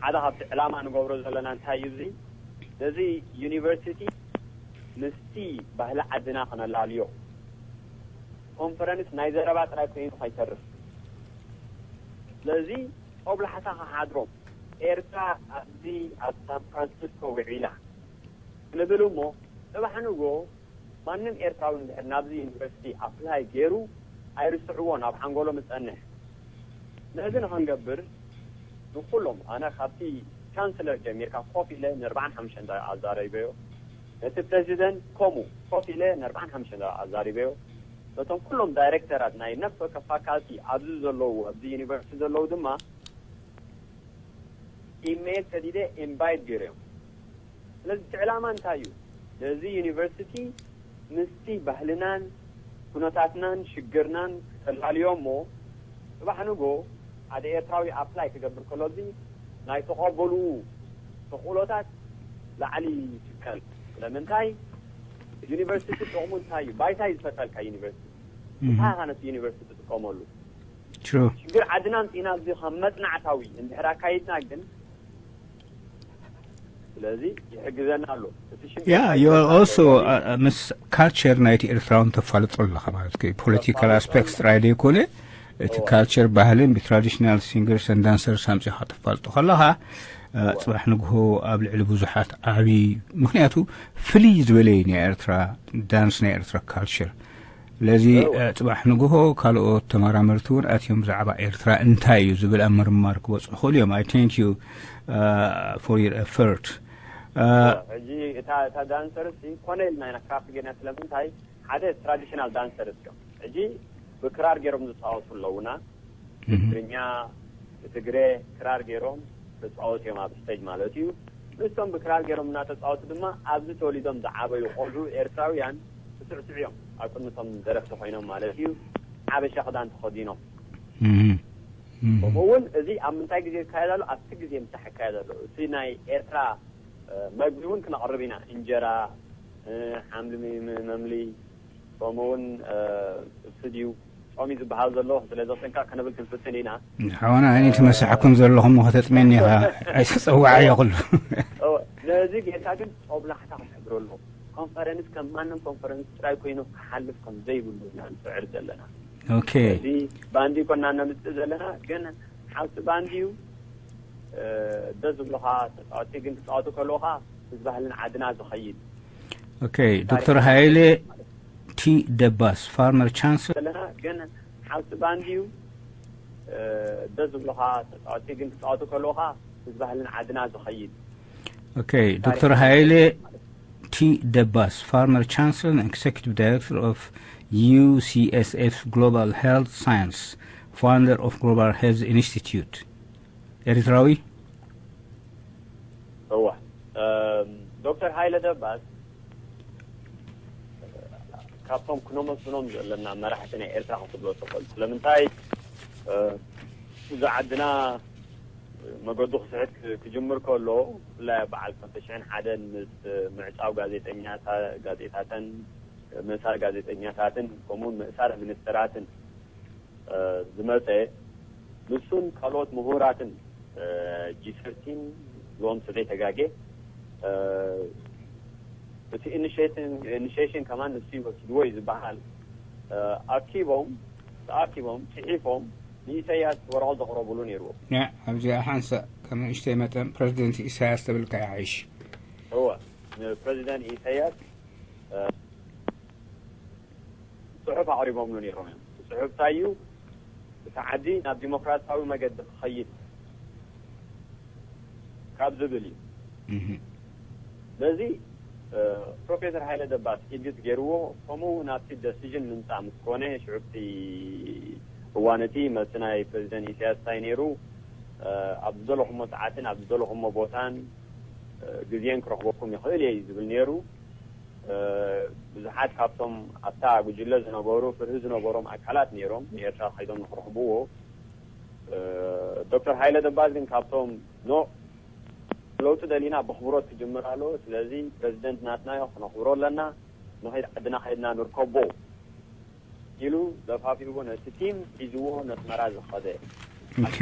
ሓደ ካብቲ ዕላማ ንገብሮ ዘለና እንታይ እዩ እዚ ነዚ ዩኒቨርሲቲ ምስቲ ባህሊ ዓድና ክነላልዮ ኮንፈረንስ ናይ ዘረባ ጥራይ ኮይኑ ከይተርፍ ስለዚ ጦብላሕታ ክሓድሮም ኤርትራ ኣብዚ ኣብ ሳን ፍራንሲስኮ ውዒላ ክንብል እሞ ጽባሕ ንጎ ማንም ኤርትራዊ እንድሕር ናብዚ ዩኒቨርሲቲ ኣፕላይ ገይሩ ኣይርስዕዎን ኣብ ሓንጎሎም ዝጸንሕ ነዚ ንኽንገብር ንኩሎም ኣነ ካብቲ ቻንስለር ጀሚርካ ኮፍ ኢለ ንርብዓን ሓሙሽተን ኣዛረበዮ ነቲ ፕሬዚደንት ከምኡ ኮፍ ኢለ ንርብዓን ሓሙሽተን ኣዛሪበዮ ነቶም ኩሎም ዳይሬክተራት ናይ ነፍሲ ወከፍ ፋካልቲ ኣብዚ ዘለዉ ኣብዚ ዩኒቨርሲቲ ዘለዉ ድማ ኢሜይል ሰዲደ ኢንቫይት ገይረዮም ስለዚ እቲ ዕላማ እንታይ እዩ ነዚ ዩኒቨርሲቲ ምስቲ ባህልናን ኩነታትናን ሽግርናን ክተላልዮ እሞ፣ ጽባሕ ንጎ ሓደ ኤርትራዊ ኣፕላይ ክገብር ከሎ፣ እዚ ናይ ተቐበልኡ ተኽእሎታት ላዕሊ ይትከል። ስለምንታይ? ዩኒቨርሲቲ ጥቕሙ እንታይ እዩ? ባይታ እዩ ዝፈጠልካ ዩኒቨርሲቲ። እንታይ ኢኻ ነቲ ዩኒቨርሲቲ ትጥቀመሉ? ሽግር ዓድና ኣምጺእና እዚ ከም መጽናዕታዊ እንድሕር ኣካይድና ግን፣ ስለዚ ይሕግዘና ኣሎ። እቲ ሽግር Yeah, you are also uh, ምስ ካልቸር ናይቲ ኤርትራውን ተፋልጦ ኣለኻ ማለት እዩ። ፖለቲካል ኣስፔክት ጥራይ ዘይኮነ፣ እቲ ካልቸር ባህልን ብትራዲሽናል ሲንገርስ ን ዳንሰርስ ኣምጺኻ ተፋልጦ ከለኻ፣ ጽባሕ ንግሆ ኣብ ልዕሊ ብዙሓት ዓቢ፣ ምክንያቱ ፍልይ ዝበለ እዩ ናይ ኤርትራ ዳንስ፣ ናይ ኤርትራ ካልቸር። ስለዚ ጽባሕ ንግሆ ካልኦት ተመራመርቲ እውን ኣትዮም ብዛዕባ ኤርትራ እንታይ እዩ ዝብል ኣብ ምርማር ክበጽሑ ይኽእሉ እዮም። I thank you for your effort. ሕጂ እታ እታ ዳንሰር ሲ ኮነ ኢልና ኢና ክራፍት ጌርና። ስለምንታይ? ሓደ ትራዲሽናል ዳንሰርስ እዮም። ሕጂ ብክራር ገይሮም ዝፃወቱ ኣለውና። ብትግርኛ፣ ብትግሬ ክራር ገይሮም ተፃወቱ እዮም ኣብ ስቴጅ ማለት እዩ። ንሶም ብክራር ገይሮም እናተፃወቱ ድማ ኣብዚ ተወሊዶም ዝዓበዩ ቆልዑ ኤርትራውያን ክስዕስዑ እዮም። ኣብ ቅድሚቶም ደረፍቲ ኮይኖም ማለት እዩ። ሓበሻ ክዳን ተኸዲኖም። ከምኡ እውን እዚ ኣብ ምንታይ ግዜ ይካየድ ኣሎ? ኣብቲ ግዜ ምሳሕ ይካየድ ኣሎ። እቲ ናይ ኤርትራ መግቢ እውን ክነቕርብ ኢና። እንጀራ፣ ሓምሊ፣ መምሊ፣ ከምኡ እውን ስድዩ ጾም እዩ ዝበሃል ዘሎ። ስለዚ ጥንቃቕ ክንብል ክንፍትን ኢና። ሓወና፣ እኔ ትመሳሕኩም ዘለኹም ከተጥሜኒ ኢኻ። ኣይተጸዋዕ እየ ኩሉ። ነዚ ጌርካ ግን ጦብላሕታ ክትሕብረሉ። ኮንፈረንስ ከም ማንም ኮንፈረንስ ጥራይ ኮይኑ ክሓልፍ ከም ዘይብሉ ኢና ንጽዕር ዘለና። ኦኬ። እዚ ባንዲ ኮና ነምጽእ ዘለና፣ ግን ሓንቲ ባንዲ እዩ። ደስ ዝብሉኻ ተጻወትቲ ግን ክጻወቱ ከለዉ ኸዓ ምስ ባህልን ዓድና ዝኸይድ። ኦኬ። ዶክተር ሃይለ ቲ ደባስ፣ ፋርመር ቻንስለር። ዘለና ግን ሓንቲ ባንድ እዩ። ደስ ዝብሉኻ ተጻወትቲ ግን ክጻወቱ ከለዉ ኸዓ ምስ ባህልን ዓድና ዝኸይድ። ኦኬ። ዶክተር ሃይለ ቲ ደባስ፣ ፋርመር ቻንስለር ኤግዜኪቲቭ ዳይሬክተር ኦፍ ዩ ሲ ኤስ ኤፍ ግሎባል ሄልት ሳይንስ፣ ፋውንደር ኦፍ ግሎባል ሄልት ኢንስቲትዩት። ኤርትራዊ። እዋ ዶክተር ሃይለ ደባስ ካብቶም ክነመስግኖም ዘለና መራሕቲ ናይ ኤርትራ ክትብሎ ትኽእል። ስለምንታይ? እዚ ዓድና መገዱ ክስሕት ክጅምር ከሎ፣ ብፍላይ ኣብ በዓል ክልተ ሽሕን ሓደን ምስ ምዕጻው ጋዜጠኛታ-፣ ጋዜጣተን፣ ምእሳር ጋዜጠኛታትን ከምኡውን ምእሳር ሚኒስተራትን ዝመጸ፣ ንሱን ካልኦት ምሁራትን ጂ ሰርቲን ዝብሎም ስለ ዘይተጋጌ፣ እቲ ኢኒሼሽን ከማን ንሱ ይወስድዎ እዩ ዝበሃል። ኣኪቦም ተኣኪቦም ጽሒፎም ንኢሳያስ ወረቐት ዘቕረብሉ ነይርዎ። ኣብዚኣ ሓንሳእ ከም ንእሽተይ መጠን ፕረዚደንት ኢሳያስ ተብልካ ይሓይሽ። እወ፣ ንፕረዚደንት ኢሳያስ ጽሑፍ ኣቕሪቦምሉ ነይሮም እዮም። ጽሑፍ እንታይ እዩ? እቲ ዓዲ ናብ ዲሞክራሲያዊ መገዲ ክኸይድ ካብ ዝብል እዩ። ነዚ ፕሮፌሰር ሃይለ ደባስ ኢድት ገይርዎ። ከምኡ እውን ኣብቲ ደሲዥን ምምፃእ ምስ ኮነ ሽዑ እቲ እዋን እቲ መልሲ ናይ ፕሬዚደንት ኢሳያስ እንታይ ነይሩ? ኣብ ዝደለኹሞ ሰዓትን ኣብ ዝደለኹሞ ቦታን ግዜን ክረኽበኩም ይኽእል እየ እዩ ዝብል ነይሩ። ብዙሓት ካብቶም ኣብታ ጉጅለ ዝነበሩ ፍርሂ ዝነበሮም ኣካላት ነይሮም ንኤርትራ ከይዶም ንክረኽብዎ። ዶክተር ሃይለ ደባስ ግን ካብቶም ኖ ለውጢ ደሊና ብኽብሮት ክጅምር ኣለዎ። ስለዚ ፕረዚደንት ናትና እዩ፣ ክነኽብሮ ኣለና። ንኸይድ ዓድና ከይድና ንርከቦ ኢሉ ዘፋፊዎ ነቲ ቲም ሒዝዎ ነስመራ ዝኸደ። ኦኬ።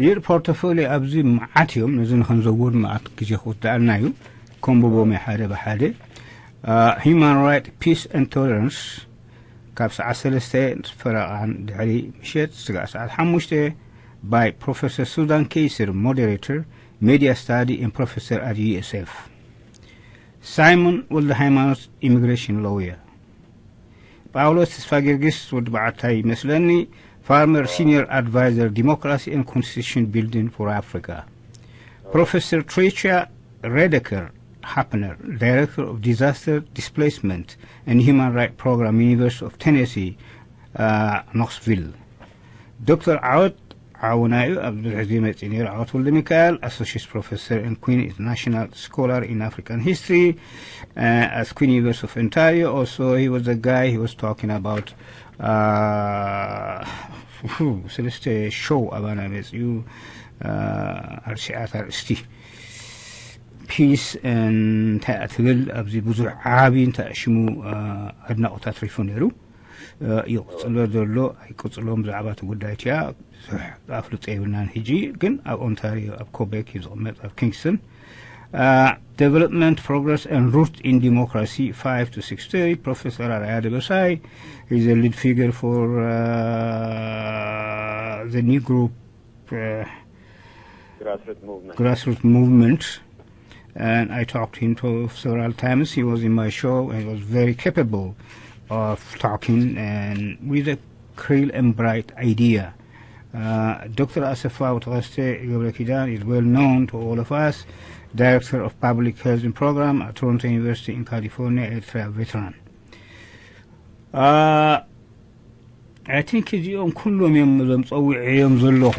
ይር ፖርቶፎሊ ኣብዚ መዓት እዮም። ነዚ ንኸንዘውር መዓት ግዜ ክወዳእልና እዩ። ከንብቦም ሓደ ብሓደ። Human Right, Peace and Tolerance ካብ ሰዓት ሰለስተ ፈረቓን ድሕሪ ምሸት ስጋዕ ሰዓት ሓሙሽተ by Professor Susan Keiser, moderator, media study and professor at U S F. ሳይሞን ወልደ ሃይማኖት፣ ኢሚግሬሽን ሎየር። ጳውሎስ ተስፋ ጊዮርጊስ ወዲ በዓታይ ይመስለኒ፣ ፋርመር ሲኒየር ኣድቫይዘር ዲሞክራሲ and constitution building for Africa። ፕሮፌሰር ትሬቻ ሬደከር ሃፕነር፣ ዳይሬክተር ኦፍ ዲዛስተር ዲስፕሌስመንት and human right program, University of Tennessee, Knoxville። ዶክተር ዓወት ሓውና እዩ። ኣብ ብዙሕ ግዜ መፅኡ ነይሩ። ዓወት ወልደ ሚካኤል፣ associate professor and Queen International Scholar in African History, uh, at Queen University of Ontario. Also, he was the guy, he was talking about, uh, ሰለስተ ሾው ኣባና መፅኡ፣ uh፣ ኣርሲዓት ኣርእስቲ ፒስ እንታይ እያ ትብል ኣብዚ ብዙሕ ዓቢ እንታይ ሽሙ፣ uh፣ ኣድናቆት ኣትሪፉ ነይሩ። ይቕጽሎ ዘሎ ኣይቅጽሎን ብዛዕባ እቲ ጉዳይ እቲኣ ብዙሕ ኣፍልጦ የብልናን። ሕጂ ግን ኣብ ኦንታሪዮ፣ ኣብ ኮቤክ እዩ ዝቕመጥ፣ ኣብ ኪንግስተን። Development, Progress and Root in Democracy, five to six thirty, Professor Araya Debesai is a lead figure for, uh, the new group, uh, Grassroots movement. Grassroots movement. And I talked to him to several times. He was in my show and he was very capable of talking and with a clear and bright idea. Uh, Doctor Asefa Autogaste Gebrekidan is well known to all of us, Director of Public Health and Program at Toronto University in California, Eritrea veteran. Uh, I think እዚኦም ኩሎም እዮም እዞም ጸዊዐዮም ዘለኹ።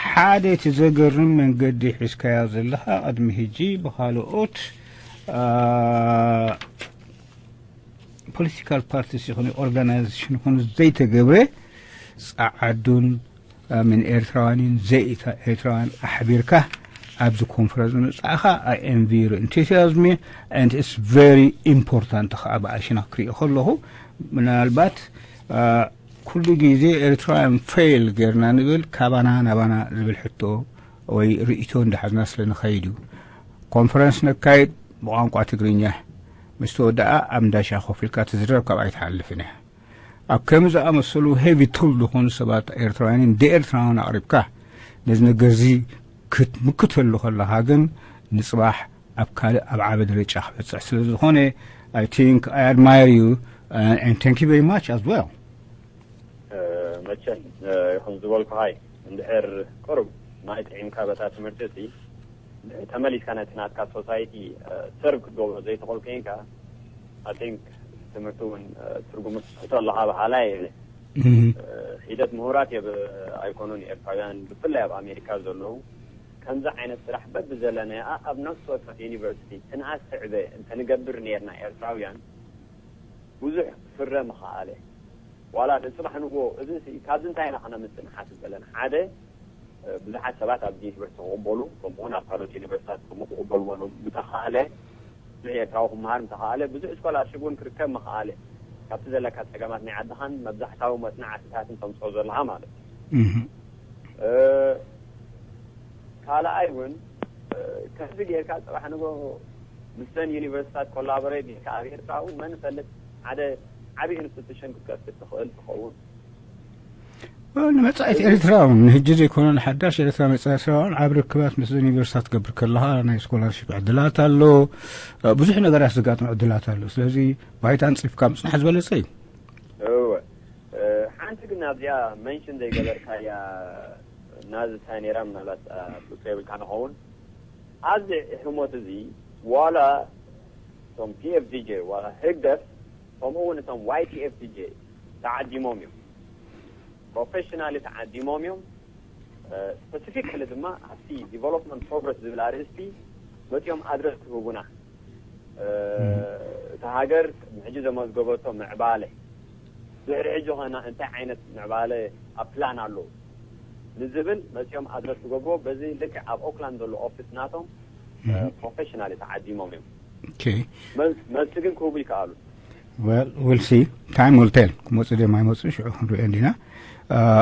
ሓደ እቲ ዘገርም መንገዲ ሒዝካዮ ዘለኻ፣ ቅድሚ ሕጂ ብኻልኦት፣ አ፣ ፖለቲካል ፓርቲስ ይኹን ኦርጋናይዜሽን ይኹን ዘይተገብረ፣ ጸዓዱን፣ አ፣ ምን ኤርትራውያንን ዘይኤርትራውያን ኣሕቢርካ ኣብዚ ኮንፈረንስ ምምጻእኻ፣ I envy your enthusiasm and it's very important። ከኣ ብኣሽና ክሪኦ ከለኹ፣ ምናልባት፣ አ፣ ኩሉ ግዜ ኤርትራውያን ፌል ጌርና ንብል፣ ካባና ናባና ዝብል ሕቶ ወይ ርእይቶ እንዳሓዝና ስለ ንኸይድ እዩ። ኮንፈረንስ ነካይድ ብቋንቋ ትግርኛ፣ ምስ ተወደኣ ኣብ እንዳሻ ኮፍ ኢልካ ትዝረብ፣ ካብ ኣይትሓልፍን እያ። ኣብ ከምዚ ዝኣመሰሉ ሄቪ ቱል ዝኾኑ ሰባት፣ ኤርትራውያንን ደኤርትራውያን ኣቕሪብካ ነዚ ነገርዚ ክትምክተሉ ከለኻ ግን፣ ንጽባሕ ኣብ ካልእ ኣብ ዓቢ ደረጃ ክበጽሕ ስለ ዝኾነ፣ I think I admire you, uh, and thank you very much as well. መቸም ይኹን ዝበልኩሃይ፣ እንድሕር ቅሩብ ማይ ጥዒምካ በታ ትምህርቲ እቲ ተመሊስካ ነቲ ናትካ ሶሳይቲ ሰርቭ ክትገብሮ ዘይትኽእል ኮይንካ፣ I think ትምህርቲ እውን ትርጉም ትሕቶ ኣለኻ በሃላይ እየ። ሒደት ምሁራት እየ ኣይኮኑን፣ ኤርትራውያን ብፍላይ ኣብ ኣሜሪካ ዘለዉ። ከምዚ ዓይነት ስራሕ በብዘለናያ ኣብ ነፍሲ ወከፍ ዩኒቨርሲቲ ትንኣስ ትዕበ እንተንገብር ነርና ኤርትራውያን፣ ብዙሕ ፍረ ምኸኣለ። ዋላ ንጽባሕ ንግሆ እዚ ሲ ካብዚ እንታይ ኢና ክነምጽእ ንሓስብ ዘለና? ሓደ፣ ብዙሓት ሰባት ኣብዚ ዩኒቨርሲቲ ክቕበሉ፣ ከምኡውን ኣብ ካልኦት ዩኒቨርሲታት ከምኡ ክቕበልዎ ምተኻእለ፣ ብዙሕ ኤርትራዊ ክመሃር ምተኻእለ፣ ብዙሕ ስኮላርሽፕ እውን ክርከብ ምኸኣለ። ካብቲ ዘለካ ጸገማት ናይ ዓድኻን መብዛሕታዊ መጽናዕትታትን ተምጽኦ ዘለኻ ማለት እዩ። ካልኣይ እውን ከምዚ ጌርካ ጽባሕ ንግሆ ምስተን ዩኒቨርሲታት ኮላቦሬት ጌርካ ኣብ ኤርትራ እውን መን ይፈልጥ ሓደ ዓቢ ኢንስቲቱሽን ክትከፍት ትኽእል ትኸውን። ንመጻኢት ኤርትራ እውን ንሕጂ ዘይኮነ ንሓዳሽ ኤርትራ መጻኢ ኤርትራ እውን ዓቢ ርክባት ምስ ዩኒቨርሲታት ትገብር ከለኻ ናይ ስኮላርሽፕ ዕድላት ኣሎ፣ ብዙሕ ነገራት ዘጋጥም ዕድላት ኣሎ። ስለዚ ባይታ ኣንጽፍካ ምጽናሕ ዝበለጸ እዩ። እወ። ሓንቲ ግን ኣብዚኣ መንሽን ዘይገበርካያ ናዚ እንታይ ነይራ፣ ምናልባት ብፁዕ የብልካ ንኸውን። ኣብዚ ህሞት እዚ ዋላ እቶም ፒኤፍዲጄ ዋላ ህግደፍ ከምኡ እውን እቶም ዋይፒኤፍዲጄ ተዓዲሞም እዮም፣ ፕሮፌሽናሊ ተዓዲሞም እዮም። ስፐሲፊካሊ ድማ ኣብቲ ዲቨሎፕመንት ፕሮግረስ ዝብል ኣርእስቲ መፂኦም ኣድረስ ክህቡና፣ እታ ሃገር ቅድሚ ሕጂ ዘመዝገበቶ ምዕባለ ድሕሪ ሕጂ ኸና እንታይ ዓይነት ምዕባለ ኣብ ፕላን ኣሎ ንዝብል መፂኦም ኣድረስ ክገብርዎ በዚ ልክዕ ኣብ ኦክላንድ ዘሎ ኦፊስ ናቶም ፕሮፌሽናል ተዓዲሞም እዮም። ኦኬ። መልሲ ግን ክህቡ ይከኣሉ። Well, we'll see. Time will tell. ክመፁ ድዮም ኣይመፁ ሽዑ ክንሪኦ እንዲና።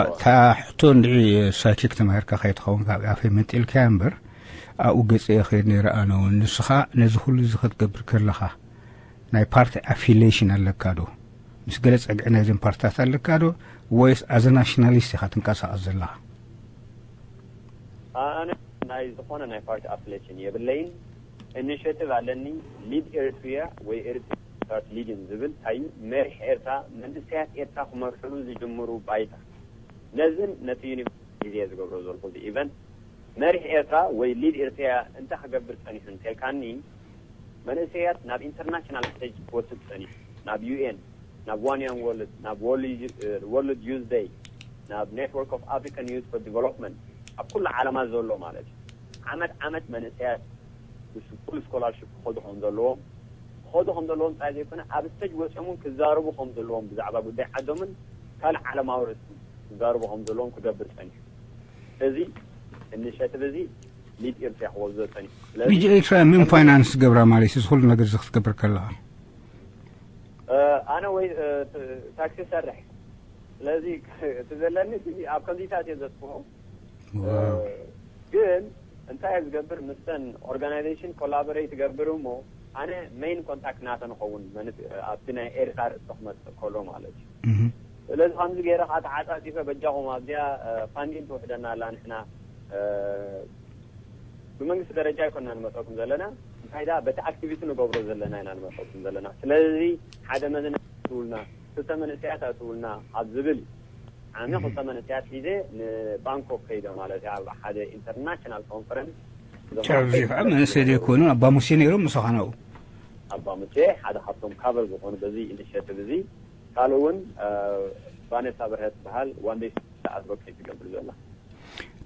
እታ ሕቶ እንድዒ ሳይኪክ ተማሂርካ ከይትኸውን ካብ ኣፈይ መንጢልካያ እምበር ኣብኡ ገፀ ከይድ ነይረ ኣነ እውን። ንስኻ ነዚ ኩሉ እዚ ክትገብር ከለኻ ናይ ፓርቲ ኣፊሌሽን ኣለካ ዶ? ምስ ገለ ጸግዒ ናይዘን ፓርትታት ኣለካ ዶ? ወይስ ኣዘ ናሽናሊስት ኢኻ ትንቀሳቐስ ዘለኻ? ኣነ ናይ ዝኾነ ናይ ፓርቲ ኣፍሌሽን የብለይን። ኢኒሽቲቭ ኣለኒ፣ ሊድ ኤሪትሪያ ወይ ኤሪትሪያ ስታርት ሊዲን ዝብል እንታይ እዩ? መሪሕ ኤርትራ መንእሰያት ኤርትራ ክመርሕሉ ዝጅምሩ ባይታ። ነዝን ነቲ ዩኒቨርሲቲ ግዜ ዝገብሮ ዘለኹ እዚ ኢቨንት መሪሕ ኤርትራ ወይ ሊድ ኤርትሪያ እንታይ ክገብር ጸኒሑ እንተልካኒ፣ መንእሰያት ናብ ኢንተርናሽናል ስቴጅ ክወስድ ጸኒሑ፣ ናብ ዩኤን፣ ናብ ዋን ያንግ ወርልድ፣ ናብ ወርልድ ዩዝ ደይ፣ ናብ Network of African Youth for Development ኣብ ኩሉ ዓለማት ዘሎ ማለት እዩ። ዓመት ዓመት መንእሰያት ብፉል ስኮላርሽፕ ክኸዱ ከም ዘለዎም ክኸዱ ከም ዘለዎም ጥራይ ዘይኮነ ኣብ ስቴጅ ወፂኦም እውን ክዛረቡ ከም ዘለዎም ብዛዕባ ጉዳይ ዓዶምን ካልእ ዓለማዊ ርእሲ ክዛረቡ ከም ዘለዎም ክገብር ጸኒሑ። እዚ ኢኒሼቲቭ እዚ ሊድ ኤርትራ ክወስዶ ጸኒሑ። ስለዚ ልጅ ኤርትራ ምን ፋይናንስ ገብራ ማለት እዚ ኩሉ ነገር እዚ ክትገብር ከለኻ ኣነ ወይ ታክሲ ሰርሕ ስለዚ እቲ ዘለኒ ኣብ ከምዚታት እየ ዘጥፍኦ። ግን እንታይ እየ ዝገብር ምስተን ኦርጋናይዜሽን ኮላቦሬት ይገብር እሞ ኣነ ሜይን ኮንታክት ናተን እኸውን ኣብቲ ናይ ኤርትራ ርእሲ ክመፅእ ከሎ ማለት እዩ። ስለዚ ከምዚ ገይረ ከዓ ተዓፃፂፈ በጃኹም ኣብዚኣ ፋንዲን ትውሕደና ኣላ ንሕና ብመንግስቲ ደረጃ ኣይኮና ንመፀኩም ዘለና እንታይ ዳ በቲ ኣክቲቪቲ ንገብሮ ዘለና ኢና ንመፀኩም ዘለና። ስለዚ ሓደ መዝና ትውልና ክልተ መንእሰያት ኣትውልና ኣብ ዝብል ዓሚ ክልተ መንእሰያት ሒዘ ንባንኮክ ከይደ ማለት እዩ ኣብ ሓደ ኢንተርናሽናል ኮንፈረንስ። ኣብዚ ከዓ መንእሰይ ዘይኮኑ ኣባ ሙሴ ነይሮም ምሳኻ ናብኡ። ኣባ ሙሴ ሓደ ካብቶም ካቨር ዝኾኑ በዚ ኢኒሽቲቭ እዚ ካልእ እውን ቫኔሳ ብርሀ ትበሃል ዋንደይ ኣድቮኬት ትገብር ዘላ።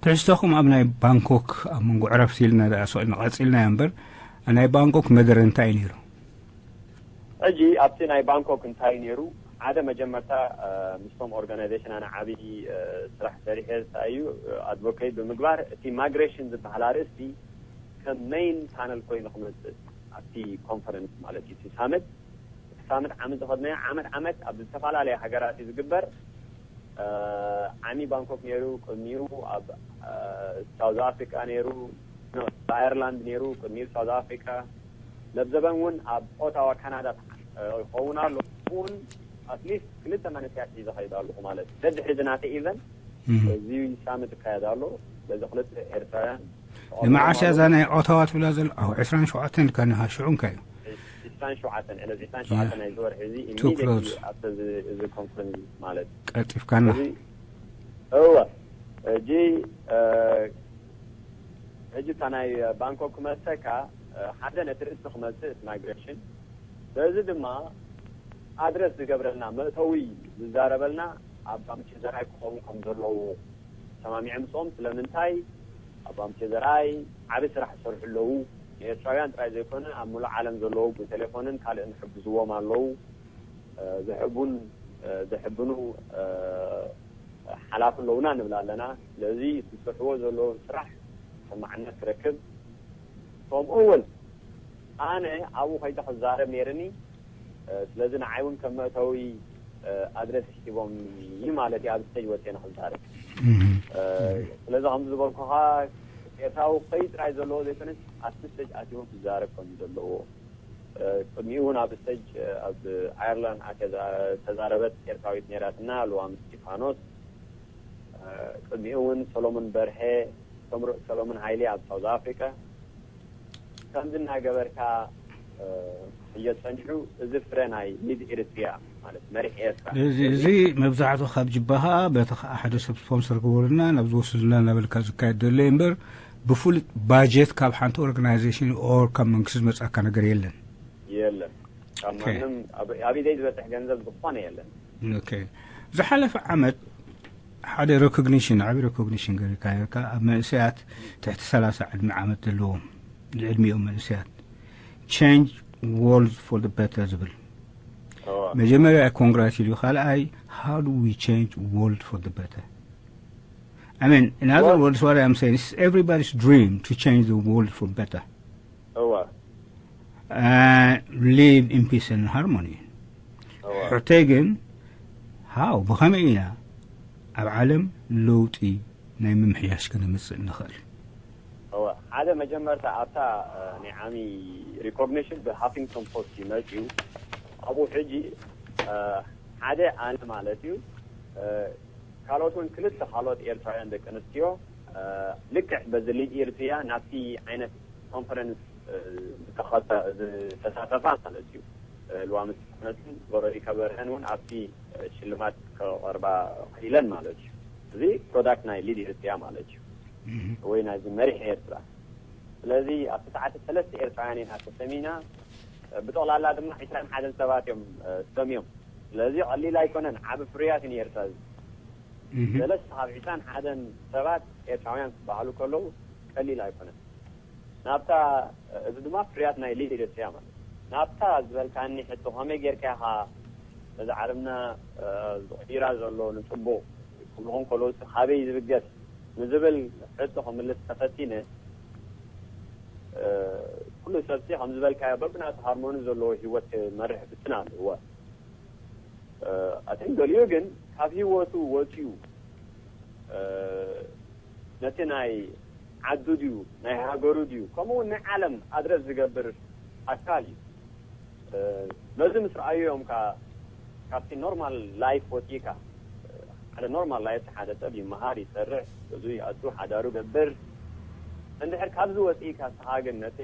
ትሕዝቶኹም ኣብ ናይ ባንኮክ ኣብ መንጎ ዕረፍቲ ኢልና ደኣ ስቕ ኢልና ቀፂልናዮ እምበር ናይ ባንኮክ መደረ እንታይ እዩ ነይሩ? ሕጂ ኣብቲ ናይ ባንኮክ እንታይ ነይሩ ሓደ መጀመርታ ምስቶም ኦርጋናይዜሽን ኣነ ዓብዪ ስራሕ ሰሪሐ እዩ ኣድቮኬት ብምግባር እቲ ማይግሬሽን ዝበሃል ኣርእስቲ ከም ሜይን ፓነል ኮይኑ ክመፅእ ኣብቲ ኮንፈረንስ ማለት እዩ እቲ ሳምት ሳምት ዓመት ዝኸድናዮ ዓመት ዓመት ኣብ ዝተፈላለያ ሃገራት እዩ ዝግበር። ዓሚ ባንኮክ ነይሩ፣ ቅድሚኡ ኣብ ሳውዝ ኣፍሪካ ነይሩ፣ ኣየርላንድ ነይሩ፣ ቅድሚኡ ሳውዝ ኣፍሪካ ለብዘበን እውን ኣብ ኦታዋ ካናዳ ይኸውን ኣሎ። እውን ኣትሊስት ክልተ መንእሰያት ሒዘ ከይዱ ኣለኹ ማለት እዩ። በዚ ሕዚ ናተ ኢቨንት እዚ ሳምት ይካየድ ኣሎ። በዚ ክልተ ኤርትራውያን ንመዓስ እያ እዛ ናይ ኦታዋ ትብላ ዘሎ? ዕስራን ሸውዓተን ኢልካ ንሃ ሽዑ እንታይ እዩ? ዕስራን ሸውዓተን ዕለት ዕስራን ሸውዓተን ናይዚ ወርሒ እዚ ኢሚዲየትሊ ኣብቲ እዚ ኮንፈረንስ ማለት እዩ። ቀልጢፍካና። እወ ሕጂ ሕጂ እታ ናይ ባንኮክ ክመልሰካ ሓደ ነቲ ርእሲ ክመልስ እቲ ማይግሬሽን በዚ ድማ ኣድረስ ዝገብረልና መእተዊ ዝዛረበልና ኣባ ምቼ ዘርኣይ ክኸውን ከም ዘለዎ ተማሚዐ ምስኦም ስለምንታይ ኣባ ምቼ ዘርኣይ ዓቢ ስራሕ ዝሰርሑ ኣለዉ ንኤርትራውያን ጥራይ ዘይኮነ ኣብ ሙሉእ ዓለም ዘለዉ ብቴሌፎንን ካልእን ዝሕግዝዎም ኣለዉ ዘሕቡን ዘሕብኑ ሓላፊ ኣለዉና ንብል ኣለና ስለዚ ዝሰርሕዎ ዘለዉ ስራሕ ተሰማዕነት ክረክብ ከምኡ እውን ኣነ ኣብኡ ከይደ ክዛረብ ነይርኒ ስለዚ ንዓይ እውን ከም መእተዊ ኣድረስ ሂቦም እዩ ማለት እዩ ኣብ ስቴጅ ወፅየ ንክዛረብ ስለዚ ከም ዝበልኩኻ ኤርትራዊ ከይ ጥራይ ዘለዎ ዘይኮነስ ኣብቲ ስቴጅ ኣትዮም ክዛረብ ከም ዘለዎ ቅድሚኡ እውን ኣብ ስቴጅ ኣብ ኣየርላንድ ኣትያ ተዛረበት ኤርትራዊት ነይራትና ልዋም እስጢፋኖስ ቅድሚኡ እውን ሰሎሞን በርሀ ተምሩዕ ሰሎሞን ሃይሌ ኣብ ሳውዝ ኣፍሪቃ ከምዚ እናገበርካ ሕዮ ፀኒሑ እዚ ፍረ ናይ ሚድ ኤርትሪያ ማለት መሪሕ ኤርትራ እዚ እዚ መብዛሕቱ ካብ ጅባኻ በቲ ከዓ ሓደ ሰብ ስፖንሰር ግበሩልና ናብ ዝወስዱና እናበልካ ዝካየድ ዘሎ እምበር ብፍሉጥ ባጀት ካብ ሓንቲ ኦርጋናይዜሽን ኦር ካብ መንግስቲ ዝመፅኣካ ነገር የለን የለን ካብ ማንም ኣብ ኢደይ ዝበፅሕ ገንዘብ ዝኾነ የለን ዝሓለፈ ዓመት ሓደ ሬኮግኒሽን ዓብዪ ሬኮግኒሽን ገሪካ ነርካ ኣብ መንእሰያት ትሕቲ ሰላሳ ዕድሚ ዓመት ዘለዎም ዝዕድሚኦም መንእሰያት change world for the better ዝብል መጀመርያ ኮንግራት ኢሉ ካልኣይ how do we change world for the better I mean in other words what I'm saying is everybody's dream to change the world for better እዋ uh, live in peace and harmony ሕቶይ ግን how ብኸመይ ኢና ኣብ ዓለም ለውጢ ናይ ምምሕያሽ ከነምፅእ ንኽእል እዋ ሓደ መጀመርታ ኣብታ ናይ ዓሚ ሪኮግኒሽን ብሃፊንግቶን ፖስት እዩ መፅኡ ኣብኡ ሕጂ ሓደ ኣነ ማለት እዩ ካልኦት እውን ክልተ ካልኦት ኤርትራውያን ደቂ ኣንስትዮ ልክዕ በዚ ሊድ ኤርትሪያ ናብቲ ዓይነት ኮንፈረንስ ዝተኸተ ዝተሳተፋ ማለት እዩ ልዋም ስነትን ቨሮኒካ በርሀን እውን ኣብቲ ሽልማት ከቐርባ ክኢለን ማለት እዩ እዚ ፕሮዳክት ናይ ሊድ ኤርትሪያ ማለት እዩ ወይ ናይዚ መሪሕ ኤርትራ ስለዚ ኣብቲ ሰዓት ሰለስተ ኤርትራውያን ኢና ተሰሚና ብጠቕላላ ድማ ዕስራን ሓደን ሰባት እዮም ሰሚዮም ስለዚ ቀሊል ኣይኮነን ዓቢ ፍርያት እዩ ኤርትራ ሰለስተ ካብ ዕስራን ሓደን ሰባት ኤርትራውያን ክበሃሉ ከለዉ ቀሊል ኣይኮነን። ናብታ እዚ ድማ ፍርያት ናይ ሊደርስ እያ ማለት ናብታ ዝበልካኒ ሕቶ ከመይ ጌርካ ኢኻ ነዚ ዓለምና ዝቕይራ ዘሎ ንፅቡቕ ክብልኹም ከለዉ ካበይ ዝብገስ ንዝብል ሕቶ ክምልስ ተፈቲነ ኩሉ ሰብሲ ከም ዝበልካዮ በብናቱ ሃርሞኒ ዘለዎ ህይወት ክመርሕ ብትን ኣለዎ። ኣትን ገሊኡ ግን ካብ ህይወቱ ወፂኡ ነቲ ናይ ዓዱ ድዩ ናይ ሃገሩ ድዩ ከምኡ እውን ናይ ዓለም ኣድረስ ዝገብር ኣካል እዩ። ነዚ ምስ ረኣዩ እዮም ከዓ ካብቲ ኖርማል ላይፍ ወፂእካ ሓደ ኖርማል ላይፍ ሓደ ሰብ ይመሃር ይሰርሕ ብዙ ይኣቱ ሓዳሩ ገብር እንድሕር ካብዚ ወፂእካ ስኻ ግን ነቲ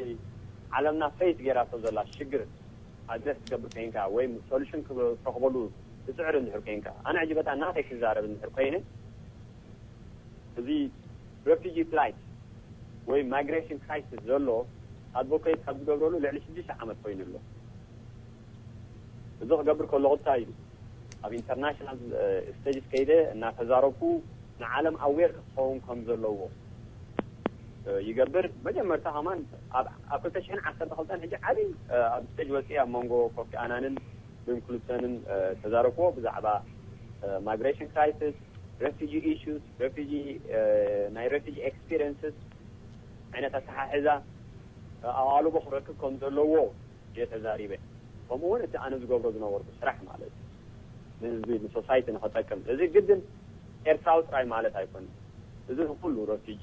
ዓለምና ፌስ ገይራቶ ዘላ ሽግር ኣድረስ ትገብር ኮይንካ ወይ ሶሉሽን ክትረኽበሉ ትፅዕር እንድሕር ኮይንካ ኣነ ሕጂ በታ ናተይ ክዛረብ እንድሕር ኮይነ እዚ ሬፊጂ ፍላይት ወይ ማይግሬሽን ክራይሲስ ዘሎ ኣድቮኬት ካብ ዝገብረሉ ልዕሊ ሽዱሽተ ዓመት ኮይኑ ኣሎ። እዚ ክገብር ከለኹ እንታይ እዩ ኣብ ኢንተርናሽናል ስቴጅስ ከይደ እናተዛረብኩ ንዓለም ኣዌር ክኸውን ከም ዘለዎ ይገብር። መጀመርታ ከማን ኣብ ክልተ ሽሕን ዓሰርተ ክልተን ሕጂ ዓብዪ ኣብ ስቴጅ ወፂ ኣብ መንጎ ኮፊ ኣናንን ቢል ክሊንተንን ተዛረብክዎ ብዛዕባ ማይግሬሽን ክራይሲስ፣ ሬፊጂ ኢሹስ፣ ሬፊጂ ናይ ሬፊጂ ኤክስፒሪየንስስ ዓይነት ኣተሓሕዛ ኣቓልቦ ክረክብ ከም ዘለዎ እየ ተዛሪበ። ከምኡ እውን እቲ ኣነ ዝገብሮ ዝነበርኩ ስራሕ ማለት እዩ ንህዝቢ ንሶሳይቲ ንክጠቅም እዚ ግድን ኤርትራዊ ጥራይ ማለት ኣይኮነን። እዚ ንኩሉ ረፊጂ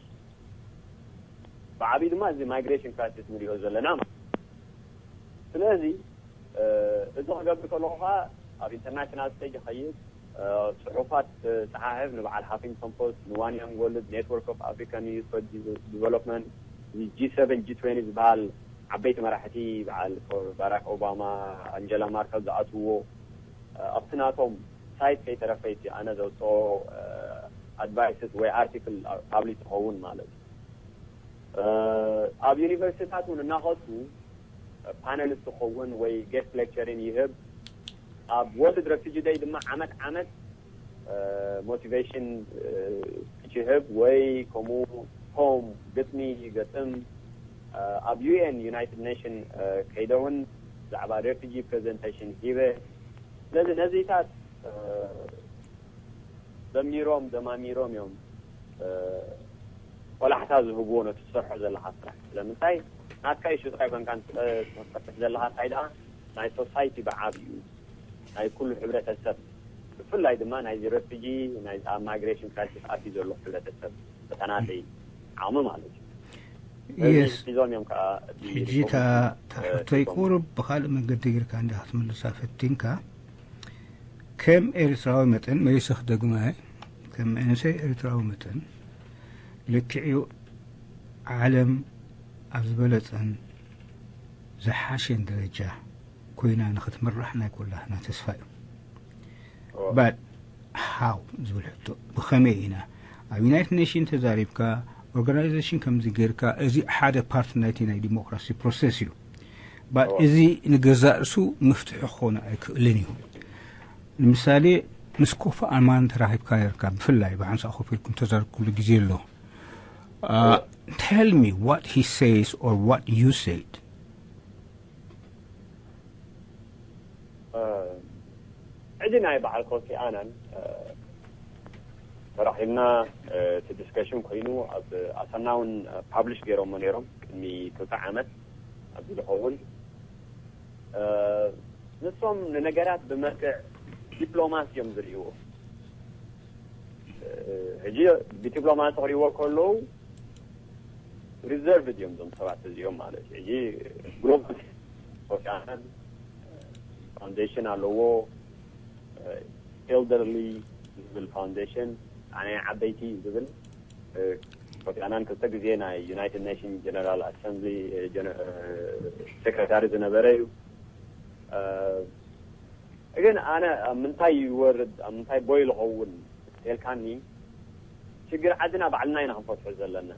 ብዓብዩ ድማ እዚ ማይግሬሽን ክራይሲስ ንሪኦ ዘለና ማለት ስለዚ እዚ ክገብር ከለኹ ከዓ ኣብ ኢንተርናሽናል ስቴጅ ይኸይድ፣ ፅሑፋት ፀሓሕፍ ንበዓል ሃፊንግተን ፖስት፣ ንዋን ያንግ ወርልድ፣ ኔትወርክ ኦፍ ኣፍሪካን ዩዝ ፎር ዲቨሎፕመንት፣ ጂ ሰቨን ጂ ትዌንቲ ዝበሃል ዓበይቲ መራሕቲ በዓል ባራክ ኦባማ፣ ኣንጀላ ማርከል ዝኣትውዎ ኣብቲ ናቶም ሳይት ከይተረፈይቲ ኣነ ዘውፅኦ ኣድቫይስስ ወይ ኣርቲክል ፓብሊሽ ትኸውን ማለት እዩ። ኣብ ዩኒቨርሲቲታት እውን እናኸድኩ ፓነሊስት ክኸውን ወይ ጌስት ሌክቸሪን ይህብ። ኣብ ወርልድ ረፊጂ ደይ ድማ ዓመት ዓመት ሞቲቬሽን ስፒች ይህብ ወይ ከምኡ ፖም ግጥሚ ይገጥም። ኣብ ዩኤን ዩናይትድ ኔሽን ከይደ እውን ብዛዕባ ሬፊጂ ፕሬዘንቴሽን ሂበ። ስለዚ ነዚታት ደሚሮም ደማሚሮም እዮም ቆላሕታ ዝህብዎ ነቲ ትሰርሖ ዘለካ ስራሕ። ስለምንታይ ናትካ ኢሹ ጥራይ ኮንካ ትሰርሕ ዘለካ እንታይ ደኣ ናይ ሶሳይቲ ብዓብዩ ናይ ኩሉ ሕብረተሰብ ብፍላይ ድማ ናይዚ ረፊጂ ናይ ኣብ ማይግሬሽን ክራይሲስ ኣትዩ ዘሎ ሕብረተሰብ በታ ናተይ ዓቕሚ ማለት እዩ። ነዚ የስ ሒዞም እዮም ከዓ እቲ ሕጂ እታ ሪፖርት፣ እታ እ፣ ሕቶይ ሪፖርት። ቁሩብ ብካልእ መገዲ ጌርካ እንዲኻ ክትምልሳ ፈቲንካ ከም ኤርትራዊ መጠን መሊሰ ክደግማ እየ። ከም መንእሰይ ኤርትራዊ መጠን ልክዕዩ ዓለም ኣብ ዝበለጸን ዝሓሸን ደረጃ ኮይና ንክትምራሕ ናይ ኩላህና ተስፋ እዩ። But how ዝብል ሕቶ ብኸመይ ኢና ኣብ ዩናይትድ ኔሽን ተዛሪብካ ኦርጋናይዜሽን ከምዚ ጌርካ እዚ ሓደ ፓርት ናይቲ ናይ ዲሞክራሲ ፕሮሰስ እዩ። But እዚ ንገዛእ ርእሱ መፍትሒ ክኾነ ኣይክእልን እዩ። ንምሳሌ ምስ ኮፊ ኣናን ተራኺብካ ነርካ ብፍላይ ብሓንሳእ ኮፍ ኢልኩም ተዛርብኩሉ ግዜ ኣሎ። Tell me what he says or what you said. ሕጂ ናይ በዓል ኮፊ ኣናን ተራኺብና እቲ ዲስከሽን ኮይኑ ኣብ ኣሰና እውን ፓብሊሽ ገይሮሞ ነይሮም ቅድሚ ክልተ ዓመት ኣብዚ ዝኸውን ንሶም ንነገራት ብመልክዕ ዲፕሎማሲ እዮም ዝርእይዎ። ሕጂ ብዲፕሎማሲ ክርእይዎ ከለዉ ሪዘርቭድ እዮም እዞም ሰባት እዚኦም ማለት እዩ። ሕጂ ግሎባል ኮፊ ኣናን ፋውንዴሽን ኣለዎ ኤልደርሊ ዝብል ፋውንዴሽን ኣነ ዓበይቲ ዝብል ኮፊ ኣናን ክልተ ግዜ ናይ ዩናይትድ ኔሽን ጀነራል ኣሰምብሊ ሴክረታሪ ዝነበረ እዩ። ግን ኣነ ኣብ ምንታይ ይወርድ ኣብ ምንታይ ቦይ ዝኸውን ተልካኒ ሽግር ዓድና ባዕልና ኢና ክንፈትሖ ዘለና።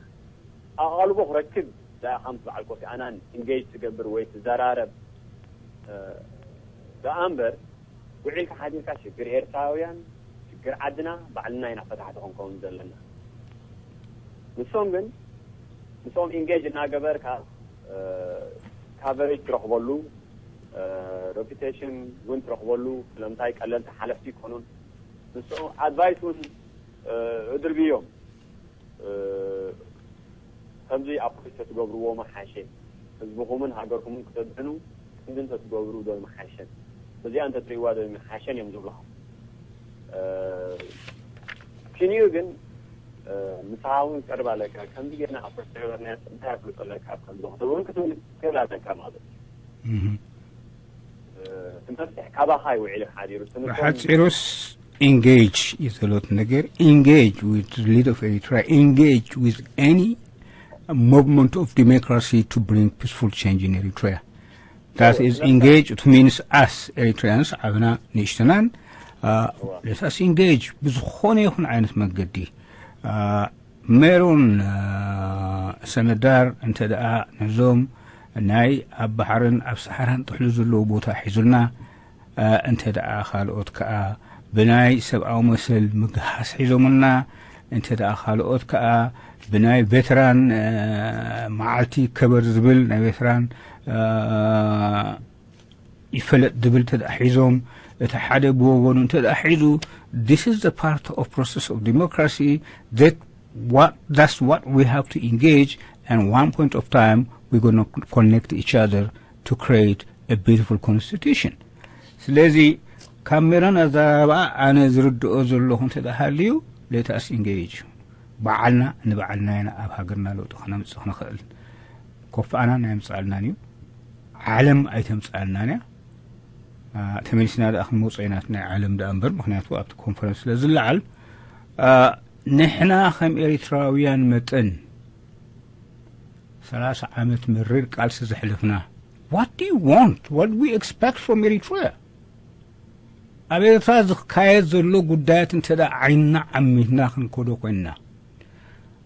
ኣቓልቦ ክረክብ ዳኣ ከምቲ በዓል ኮፊ ኣናን ኢንጌጅ ትገብር ወይ ትዘራረብ ደኣ እምበር ውዒልካ ሓዲርካ ሽግር ኤርትራውያን ሽግር ዓድና ባዕልና ኢና ፈታሕቲ ክንከውን ዘለና። ንሶም ግን ምስኦም ኢንጌጅ እናገበርካ ካቨሬጅ ትረኽበሉ፣ ሬፒቴሽን እውን ትረኽበሉ። ስለምንታይ ቀለልቲ ሓለፍቲ ይኮኑን። ንሶም ኣድቫይስ እውን እድርብዮም። ከምዚ ኣፕሮች ተትገብርዎ መሓሸ። ህዝብኹምን ሃገርኩምን ክተድሕኑ ክንዲ እንተትገብሩ ዶ ይመሓሸን? በዚኣ እንተትርእይዋ ዶ ይመሓሸን እዮም ዝብልኻ። ኪንዩ ግን ምሳኻ እውን ክቀርብ ኣለካ። ከምዚ ጌርና ኣፕሮች ተገበርና እንታይ ኣፍልጦ ኣለካ? ኣብ ከምዚ ክትብል እውን ክትብል ትኽእል ኣለካ ማለት እዩ። እቲ መፍትሕ ካባኻ ይውዒሉ ሓዲሩ። እቲ ንሶም ብሓፂሩስ ኢንጌጅ እዩ ዘሎት ነገር። Engage with leader of Eritrea, engage with any movement of democracy to bring peaceful change in Eritrea. That is engage to means us Eritreans, ዓብና ንእሽተናን let us engage ብዝኾነ ይኹን ዓይነት መገዲ። ሜሮን ሰነዳር እንተ ደኣ ነዞም ናይ ኣብ ባሕርን ኣብ ሰሓራን ጥሕሉ ዘለዉ ቦታ ሒዙልና፣ እንተ ደኣ ካልኦት ከኣ ብናይ ሰብኣዊ መሰል ምግሃስ ሒዞምልና፣ እንተ ደኣ ካልኦት ከኣ ብናይ ቬተራን መዓልቲ ከበር ዝብል ናይ ቬተራን ይፈለጥ ዝብል እንተ ደኣ ሒዞም፣ እቲ ሓደ ብወገኑ እንተ ደኣ ሒዙ፣ this is the part of process of democracy that what that's what we have to engage, and one point of time we're going to connect each other to create a beautiful constitution. ስለዚ ካብ ሜሮን ኣዘራርባ ኣነ ዝርድኦ ዘለኹ እንተ ደኣ ሃልዩ let us engage። በዓልና ንበዓልና ኢና ኣብ ሃገርና ለውጢ ክነምፅእ ክንኽእል። ኮፍ ኣናን ኣየምፅኣልናን እዩ። ዓለም ኣይተምፅኣልናን እያ። ተመሊስና ደኣ ክንመፅኦ ኢና ናይ ዓለም ደኣ እምበር፣ ምክንያቱ ኣብቲ ኮንፈረንስ ስለ ዝለዓል። ንሕና ከም ኤሪትራውያን መጠን ሰላሳ ዓመት መሪር ቃልሲ ዘሕለፍና፣ what do you want? What do we expect from Eritrea? ኣብ ኤርትራ ዝካየድ ዘሎ ጉዳያት እንተ ደኣ ዓይንና ዓሚትና ክንከዶ ኮይንና፣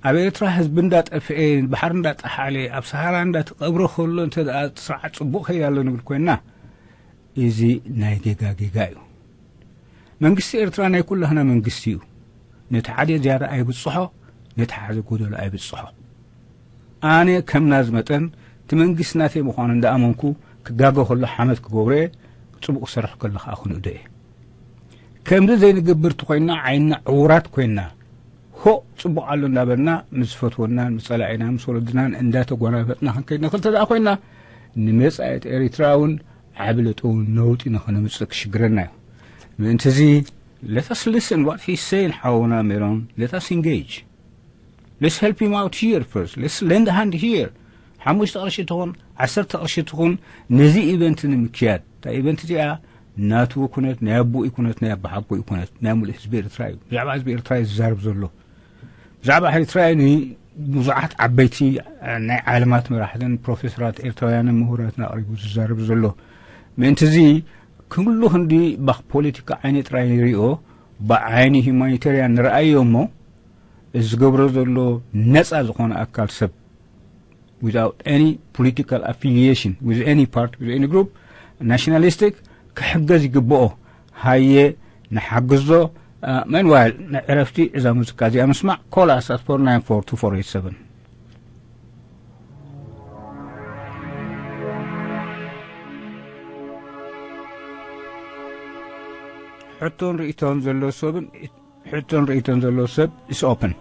ኣብ ኤርትራ ህዝቢ እንዳጠፍኤ፣ ባሕሪ እንዳጠሓለ፣ ኣብ ሰሃራ እንዳተቐብረ ከሎ እንተ ደኣ ስርዓት ጽቡቕ ከይድ ኣሎ ንብል ኮይንና፣ እዚ ናይ ጌጋ ጌጋ እዩ። መንግስቲ ኤርትራ ናይ ኩላህና መንግስቲ እዩ። ነቲ ሓደ ዝያዳ ኣይብጽሖ፣ ነቲ ሓደ ጎደሎ ኣይብጽሖ። ኣነ ከም ናዝ መጠን እቲ መንግስቲ ናተይ ምዃኑ እንዳኣመንኩ ክጋገ ከሎ ሓመድ ክገብሮ እየ፣ ጽቡቕ ክሰርሕ ከሎ ከኣ ክንእዶ እየ። ከምዚ ዘይንገብር እንተኾይንና ዓይንና ዕዉራት ኮይንና ሆእ ጽቡቕ ኣሎ እንዳበልና ምስ ዝፈትወናን ምስ ጸላኢናን ምስ ወለድናን እንዳተጓናፈጥና ክንከይድ ንኽእል እንተ ደኣ ኮይንና ንመጻኢት ኤሪትራ እውን ዓቢ ለውጢ እውን ነውጢ ንኸነምጽእ ክሽግረና እዩ። ምእንቲ እዚ let us listen what he's saying ሓውና ሜሮን let us engage. Let's help him out here first. Let's lend a hand here. ሓሙሽተ ቅርሺ ትኹን ዓሰርተ ቅርሺ ትኹን ነዚ ኢቨንት ንምክያድ። እታ ኢቨንት እዚኣ ናቱ ኩነት ናይ ኣቦኡ ኩነት ናይ ኣባሓጎኡ ኩነት ናይ ሙሉእ ህዝቢ ኤርትራ እዩ። ብዛዕባ ህዝቢ ኤርትራ እዩ ዝዛረብ ዘሎ። ብዛዕባ ኤርትራ እዩ ንብዙሓት ዓበይቲ ናይ ዓለማት መራሕትን ፕሮፌሰራት ኤርትራውያንን ምሁራትን ኣቕሪቡ ዝዛረብ ዘሎ። ምእንቲ እዚ ኩሉ ክንዲ ብፖለቲካ ዓይኒ ጥራይ ንሪኦ፣ ብዓይኒ ሂማኒቴርያን ንረኣዮ እሞ እዚ ዝገብሮ ዘሎ ነጻ ዝኾነ ኣካል ሰብ without any political affiliation with any party, with any group, nationalistic ክሕገዝ ይግብኦ። ሃየ ንሓግዞ። Meanwhile ናይ ዕረፍቲ እዛ ሙዚቃ እዚኣ ምስማዕ call us at four nine four two four eight seven. ሕቶን ርእይቶን ዘሎ ሰብን ሕቶን ርእይቶን ዘሎ ሰብ is open.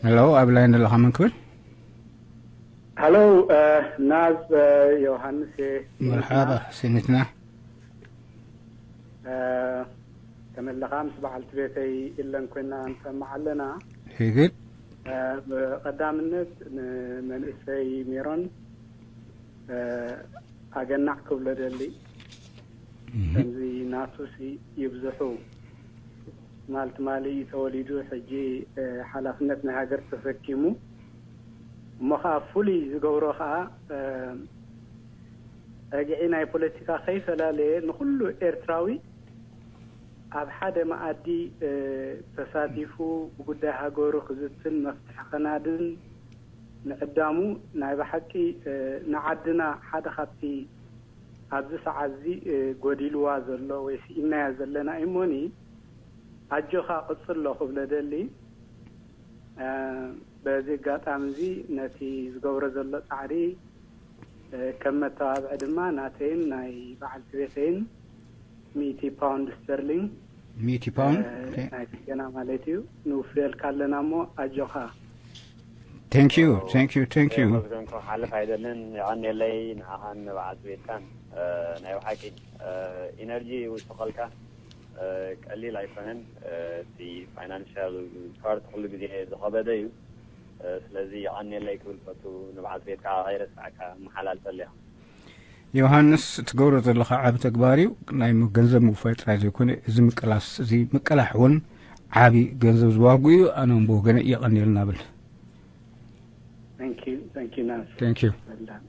ሄሎ፣ ኣብ ላይን ዘለኻ መን ክብል? ሄሎ፣ ናዝ ዮሃንስ እየ። መርሓባ፣ ስኒትና። ተመለኻ ምስ በዓልቲ ቤተይ ኢለን ኮይና ንሰምዕ ኣለና። ሂግድ እ፣ ብቐዳምነት ንመንእሰይ ሜሮን እ፣ ኣገናዕ ክብሎ ደሊ። ከምዚ ናቱሲ ይብዝሑ። ትማል ትማሊ ተወሊዱ፣ ሕጂ እ፣ ሓላፍነት ናይ ሃገር ተሰኪሙ። እሞ ኸዓ ፍሉይ ዝገብሮ ኸዓ እ፣ ጸግዒ ናይ ፖለቲካ ከይፈላለየ ንኹሉ ኤርትራዊ ኣብ ሓደ መኣዲ እ፣ ተሳቲፉ ብጉዳይ ሃገሩ ክዝትን መፍትሒ ከናድን ምዕዳሙ ናይ ብሓቂ እ፣ ንዓድና ሓደ ካብቲ ኣብዚ ሰዓት እዚ እ፣ ጎዲልዋ ዘሎ ወይ ስኢናዮ ዘለና እሞኒ ኣጆኻ ቅጽሎ ክብለ ደሊ። እ፣ በዚ ኣጋጣሚ እዚ ነቲ ዝገብሮ ዘሎ ጻዕሪ እ፣ ከም መተባብዒ ድማ ናተይን ናይ በዓልቲ ቤተይን ሚእቲ ፓውንድ ስተርሊንግ ሚእቲ ፓውንድ እ፣ ናይ ጽገና ማለት እዩ ንውፍየልካ ኣለና እሞ ኣጆኻ። Thank you, thank you, thank you. ክሓልፍ ኣይደልን። የቐንየለይ ንዓኻን ንበዓልቲ ቤትካን። እ፣ ናይ ብሓቂ እ፣ ኢነርጂ ይውስኸልካ። እ፣ ቀሊል ኣይኮነን። እ፣ እቲ ፋይናንሻል ፓርት ኩሉ ግዜ ዝኸበደ እዩ። እ፣ ስለዚ የቐንየለይ ክብል ፈቱ። ንበዓልቲ ቤትካ ከይረሳዕካ መሓላልፈለይ። ዮሃንስ፣ ትገብሮ ዘለኻ ዓቢ ተግባር እዩ። ናይ ም- ገንዘብ ምውፋይ ጥራይ ዘይኮነ፣ እዚ ምቅላስ፣ እዚ ምቅላሕ እውን ዓቢ ገንዘብ ዝዋጉ እዩ። ኣነ እውን ብወገነ የቐንየልና ብል። Thank you, thank you ናስ። Thank you. Well done.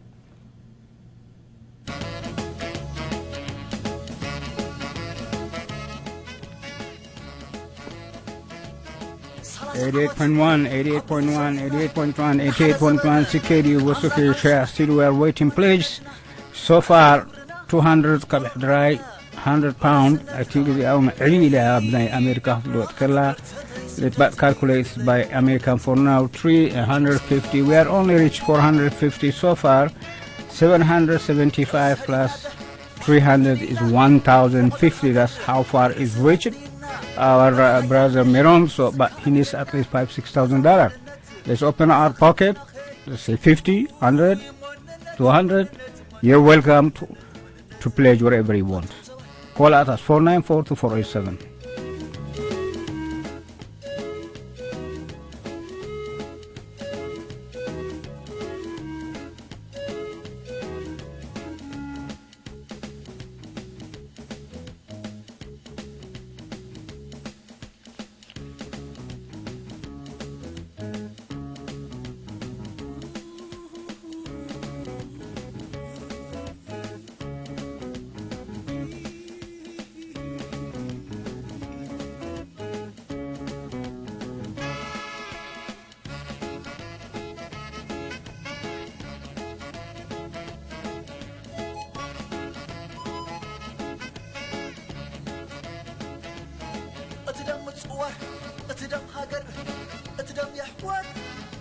Eighty-eight point one, eighty-eight point one, eighty-eight point one, eighty-eight point one C K D U Wosok Eritrea. Still we are waiting, please. So far, two hundred ካብ ሕድራይ, hundred pound. I think እዚኣ እውን ዕብይ ኢላ እያ ኣብ ናይ ኣሜሪካ ክትልወጥ ከላ። Let but calculate by American for now, three hundred fifty. We are only reach four hundred fifty so far. Seven hundred seventy-five plus three hundred is one thousand fifty. That's how far is reached our uh, brother Miron. So, but he needs at least five, six thousand dollar. Let's open our pocket. Let's say fifty, hundred, two hundred. You're welcome to, to pledge whatever you want. Call at us four nine four two four eight seven. እቲ ደም ምጽዋር፣ እቲ ደም ሃገር፣ እቲ ደም የሕዋት፣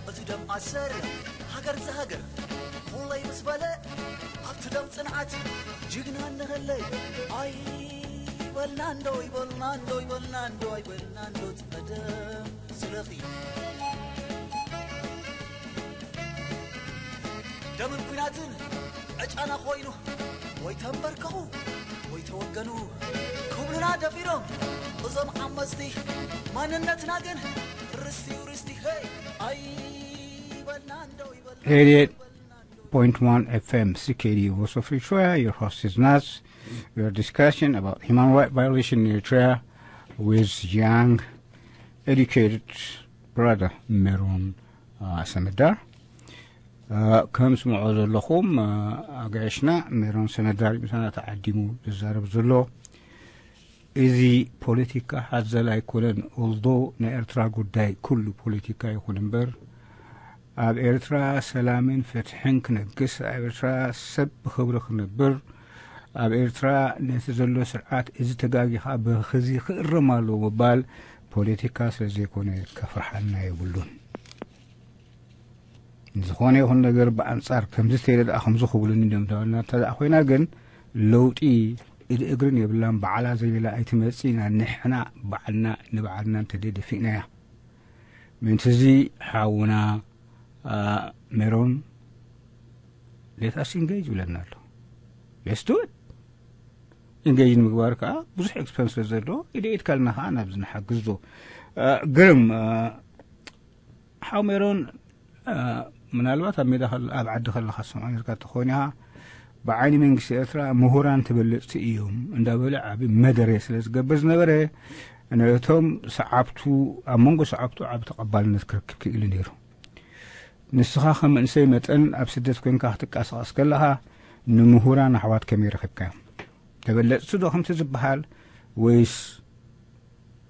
እቲ ደም ኣሰር፣ ሃገር ዝሃገር፣ ኩለይ ምስ በለ ኣብቲ ደም ጽንዓት ጅግና እንኸለይ። ኣይበልና እንዶ፣ ይበልና እንዶ፣ ይበልና እንዶ፣ ኣይበልና እንዶ፣ ጸደም ስለኺ። ደምን ኲናትን ዕጫና ኮይኑ ወይ ተንበርከኹ ወይ ተወገኑ ክብሉና ደፊሮም እዞም ዓመፅቲ። ማንነትና ግን ርስቲ እዩ ርስቲ። ሄይ ኣይበልና እንደው ይበልና eighty-eight point one F M C K D U Voice of Eritrea. Your host is Nas. We are discussing about human rights violation in Eritrea with young, educated brother Meron uh, Semedar. Uh, ከም ስምዖ ዘለኹም uh, ኣጋይሽና ሜሮን ሰመዳር ምሳና ተዓዲሙ ዝዛረብ ዘሎ። እዚ ፖለቲካ ሓዘል ኣይኮነን። ኦልዶ ናይ ኤርትራ ጉዳይ ኩሉ ፖለቲካ ይኹን እምበር ኣብ ኤርትራ ሰላምን ፍትሕን ክነግስ፣ ኣብ ኤርትራ ሰብ ብኽብሪ ክነብር፣ ኣብ ኤርትራ ነቲ ዘሎ ስርዓት እዚ ተጋጊኻ ብኽዚ ክእረም ኣለዎ ምባል ፖለቲካ ስለ ዘይኮነ ከፍርሓና የብሉን። ዝኾነ ይኹን ነገር ብኣንጻር ከምዚ ተይለ ደኣ ከምዚ ክብሉኒ እዮም ተባልና እንተ ደኣ ኮይና ግን ለውጢ ኢድ እግርን የብላን። ባዕላ ዘይብላ ኣይትመጽእ ኢና። ንሕና ባዕልና ንባዕልና እንተደይ ደፊእናያ። ምእንቲ እዚ ሓውና ሜሮን let us engage ይብለና ኣሎ። Let's do it. ኢንጌጅ ንምግባር ከዓ ብዙሕ ኤክስፐንስ ስለ ዘለዎ ኢደ ኢድ ካልና ከዓ ናብዚ ንሓግዞ። ግርም ሓው ሜሮን፣ ምናልባት ኣብ ሜዳ ኣብ ዓዲ ከለካ ዝሰምዖ ነርካ ተኮን ኢካ። ብዓይኒ መንግስቲ ኤርትራ ምሁራን ተበለፅቲ እዮም እንዳበለ ዓብ መደረ ስለ ዝገብር ዝነበረ፣ ነቶም ሰዓብቱ ኣብ መንጎ ሰዓብቱ ዓብ ተቐባልነት ክረክብ ክኢሉ ነይሩ። ንስኻ ከም መንእሰይ መጠን ኣብ ስደት ኮንካ ክትቃሳቐስ ከለኻ ንምሁራን ኣሕዋት ከመይ ረኺብካዮም? ተበለጽቲ ዶ ከምቲ ዝበሃል፣ ወይስ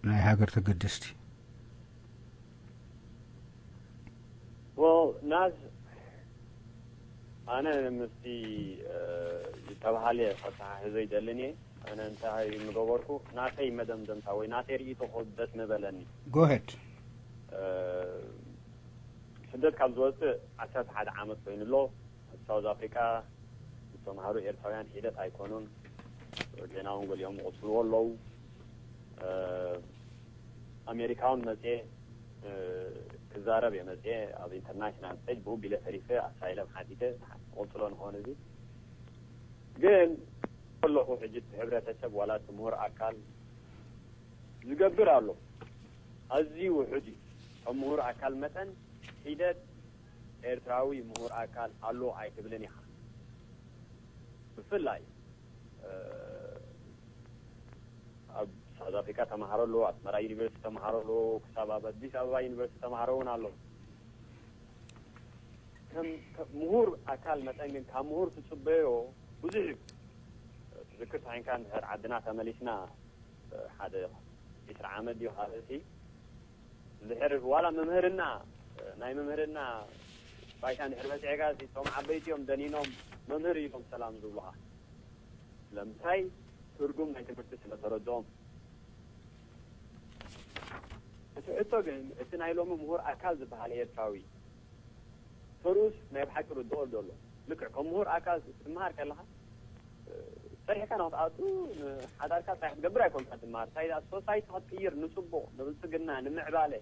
ናይ ሃገር ተገደስቲ? Well, ናዝ ኣነ ምስቲ ዝተባሃለ ከተሓሕዞ ይደልን እየ። ኣነ እንታይ ምገበርኩ፣ ናተይ መደምደምታ ወይ ናተይ ርእይቶ ክህብ ደስ ምበለኒ። ጎሄድ። ስደት ካብ ዝወፅእ ዓሰርተ ሓደ ዓመት ኮይኑ ኣሎ። ኣብ ሳውዝ ኣፍሪቃ ዝተምሃሩ ኤርትራውያን ሒደት ኣይኮኑን። ጌና እውን ገሊኦም ይቕፅልዎ ኣለዉ። ኣሜሪካ እውን መፅየ ክዛረብ እየ መፅየ ኣብ ኢንተርናሽናል ስቴጅ ብኡ ቢለ ተሪፈ ኣሳይለም ሓቲተ። ክቕፅሎ ንኾን እዚ ግን ከለኹ ሕጂ እቲ ሕብረተሰብ ዋላ እቲ ምሁር ኣካል ዝገብር ኣሎ። ኣዝዩ ውሑድ እዩ። ከም ምሁር ኣካል መጠን ሒደት ኤርትራዊ ምሁር ኣካል ኣሎ ኣይትብልን ኢኻ። ብፍላይ ኣብ ሳውዝ ኣፍሪካ ተምሃሮ ኣሎ፣ ኣስመራ ዩኒቨርሲቲ ተምሃሮ ኣሎ፣ ክሳብ ኣብ ኣዲስ ኣበባ ዩኒቨርሲቲ ተምሃሮ እውን ኣሎ። ከም ምሁር ኣካል መጠን ግን ካብ ምሁር ትፅበዮ ብዙሕ እዩ። ትዝክር ተኮንካ እንድሕር ዓድና ተመሊስና ሓደ ዒስራ ዓመት ድዩ ካልእሲ እንድሕር ዋላ መምህርና ናይ መምህርና ባይታ እንድሕር በፂሕካ እቶም ዓበይቲ እዮም ደኒኖም መምህር ኢሎም ሰላም ዝብሉኻ። ስለምንታይ ትርጉም ናይ ትምህርቲ ስለተረድኦም። እቲ ሕቶ ግን እቲ ናይ ሎሚ ምሁር ኣካል ዝበሃል ኤርትራዊ ተርኡስ ናይ ብሓቂ ርድኦ ኣሎ። ልክዕ ከም ምሁር ኣካል ትምሃር ከለኻ ሰርሕካ ንክትኣቱ ንሓዳርካ ጥራይ ክትገብር ኣይኮንካ ትምሃር። እንታይ ደኣ ሶሳይቲ ክትቅይር ንፅቡቕ ንብልፅግና ንምዕባለ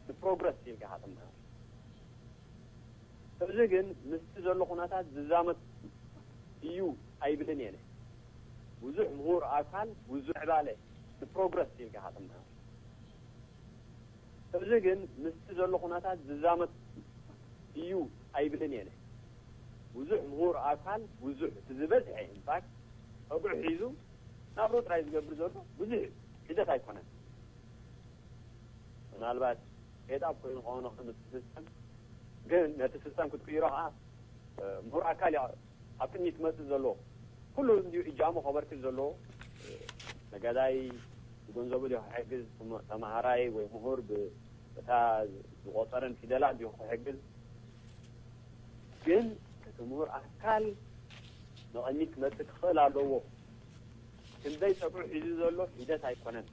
ንፕሮግረስ ኢልካ ኢኻ ትምሃር። እዚ ግን ምስቲ ዘሎ ኩነታት ዝዛመድ እዩ ኣይብልን እየ። ብዙሕ ምሁር ኣካል ብዙሕ ዕባለ ንፕሮግረስ ኢልካ ኢኻ ትምሃር። እዚ ግን ምስቲ ዘሎ ኩነታት ዝዛመድ እዩ ኣይብልን እየ። ብዙሕ ምሁር ኣካል ብዙሕ እቲ ዝበዝሐ ኢንፋክት ፀጉዒ ሒዙ ናብሩ ጥራይ ዝገብር ዘሎ ብዙሕ እዩ። ሒደት ኣይኮነን። ምናልባት ሴት ኣፕ ኮይኑ ከኾነ ከምቲ ሲስተም ግን ነቲ ሲስተም ክትቅይሮ ከዓ ምሁር ኣካል እዩ ኣብ ቅድሚት ክመፅእ ዘለዎ። ኩሉ እንዲሁ እጃሙ ከበርክት ዘለዎ። ነጋዳይ ብገንዘቡ ድዩ ክሕግዝ፣ ተመሃራይ ወይ ምሁር ብእታ ዝቆፀረን ፊደላት ድዩ ክሕግዝ? ግን እቲ ምሁር ኣካል ንቕድሚት ክመፅእ ክኽእል ኣለዎ። ክንደይ ፀጉዒ ሒዙ ዘሎ ሒደት ኣይኮነን።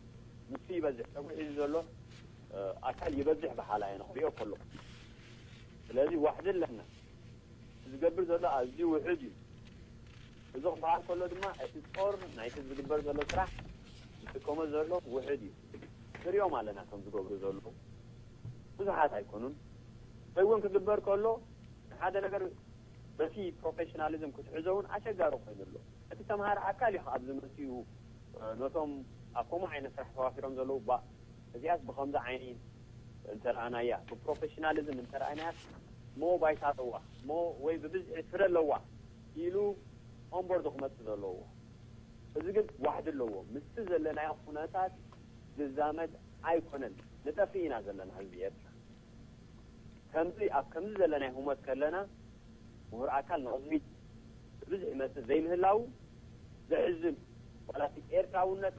ንሱ ይበዝሕ ፀጉዒ ሒዙ ዘሎ ኣካል ይበዝሕ በሃላይ እየ ንኽሪኦ ከለኹ። ስለዚ ዋሕዲ ኣለና። ዝገብር ዘሎ ኣዝዩ ውሑድ እዩ። እዚ ክበሃል ከሎ ድማ እቲ ጾር ናይቲ ዝግበር ዘሎ ስራሕ ዝጥቀሞ ዘሎ ውሑድ እዩ። ንሪኦም ኣለና ከም ዝገብሩ ዘለዉ ብዙሓት ኣይኮኑን። ወይ እውን ክግበር ከሎ ንሓደ ነገር በቲ ፕሮፌሽናሊዝም ክትሕዞ እውን ኣሸጋሪ ኮይኑ ኣሎ። እቲ ተምሃሪ ኣካል እዩ ኣብዚ መፅኡ ነቶም ኣብ ከምኡ ዓይነት ስራሕ ተዋፊሮም ዘለዉ ባ እዚኣስ ብኸምዚ ዓይኒ እንተረኣናያ ብፕሮፌሽናሊዝም እንተረኣናያ ሞ ባይታ ኣለዋ ሞ ወይ ብብዝሒ ፍረ ኣለዋ ኢሉ ኦንቦርድ ክመፅእ ዘለዎ። እዚ ግን ዋሕዲ ኣለዎ። ምስቲ ዘለናዮ ኩነታት ዝዛመድ ኣይኮነን። ንጠፍእ ኢና ዘለና ህዝቢ ኤርትራ። ከምዚ ኣብ ከምዚ ዘለናዮ ህሞት ከለና ምሁር ኣካል ንቕድሚት ብብዝሒ ይመፅእ ዘይምህላዉ ዘሕዝን። ዋላ እቲ ኤርትራውነት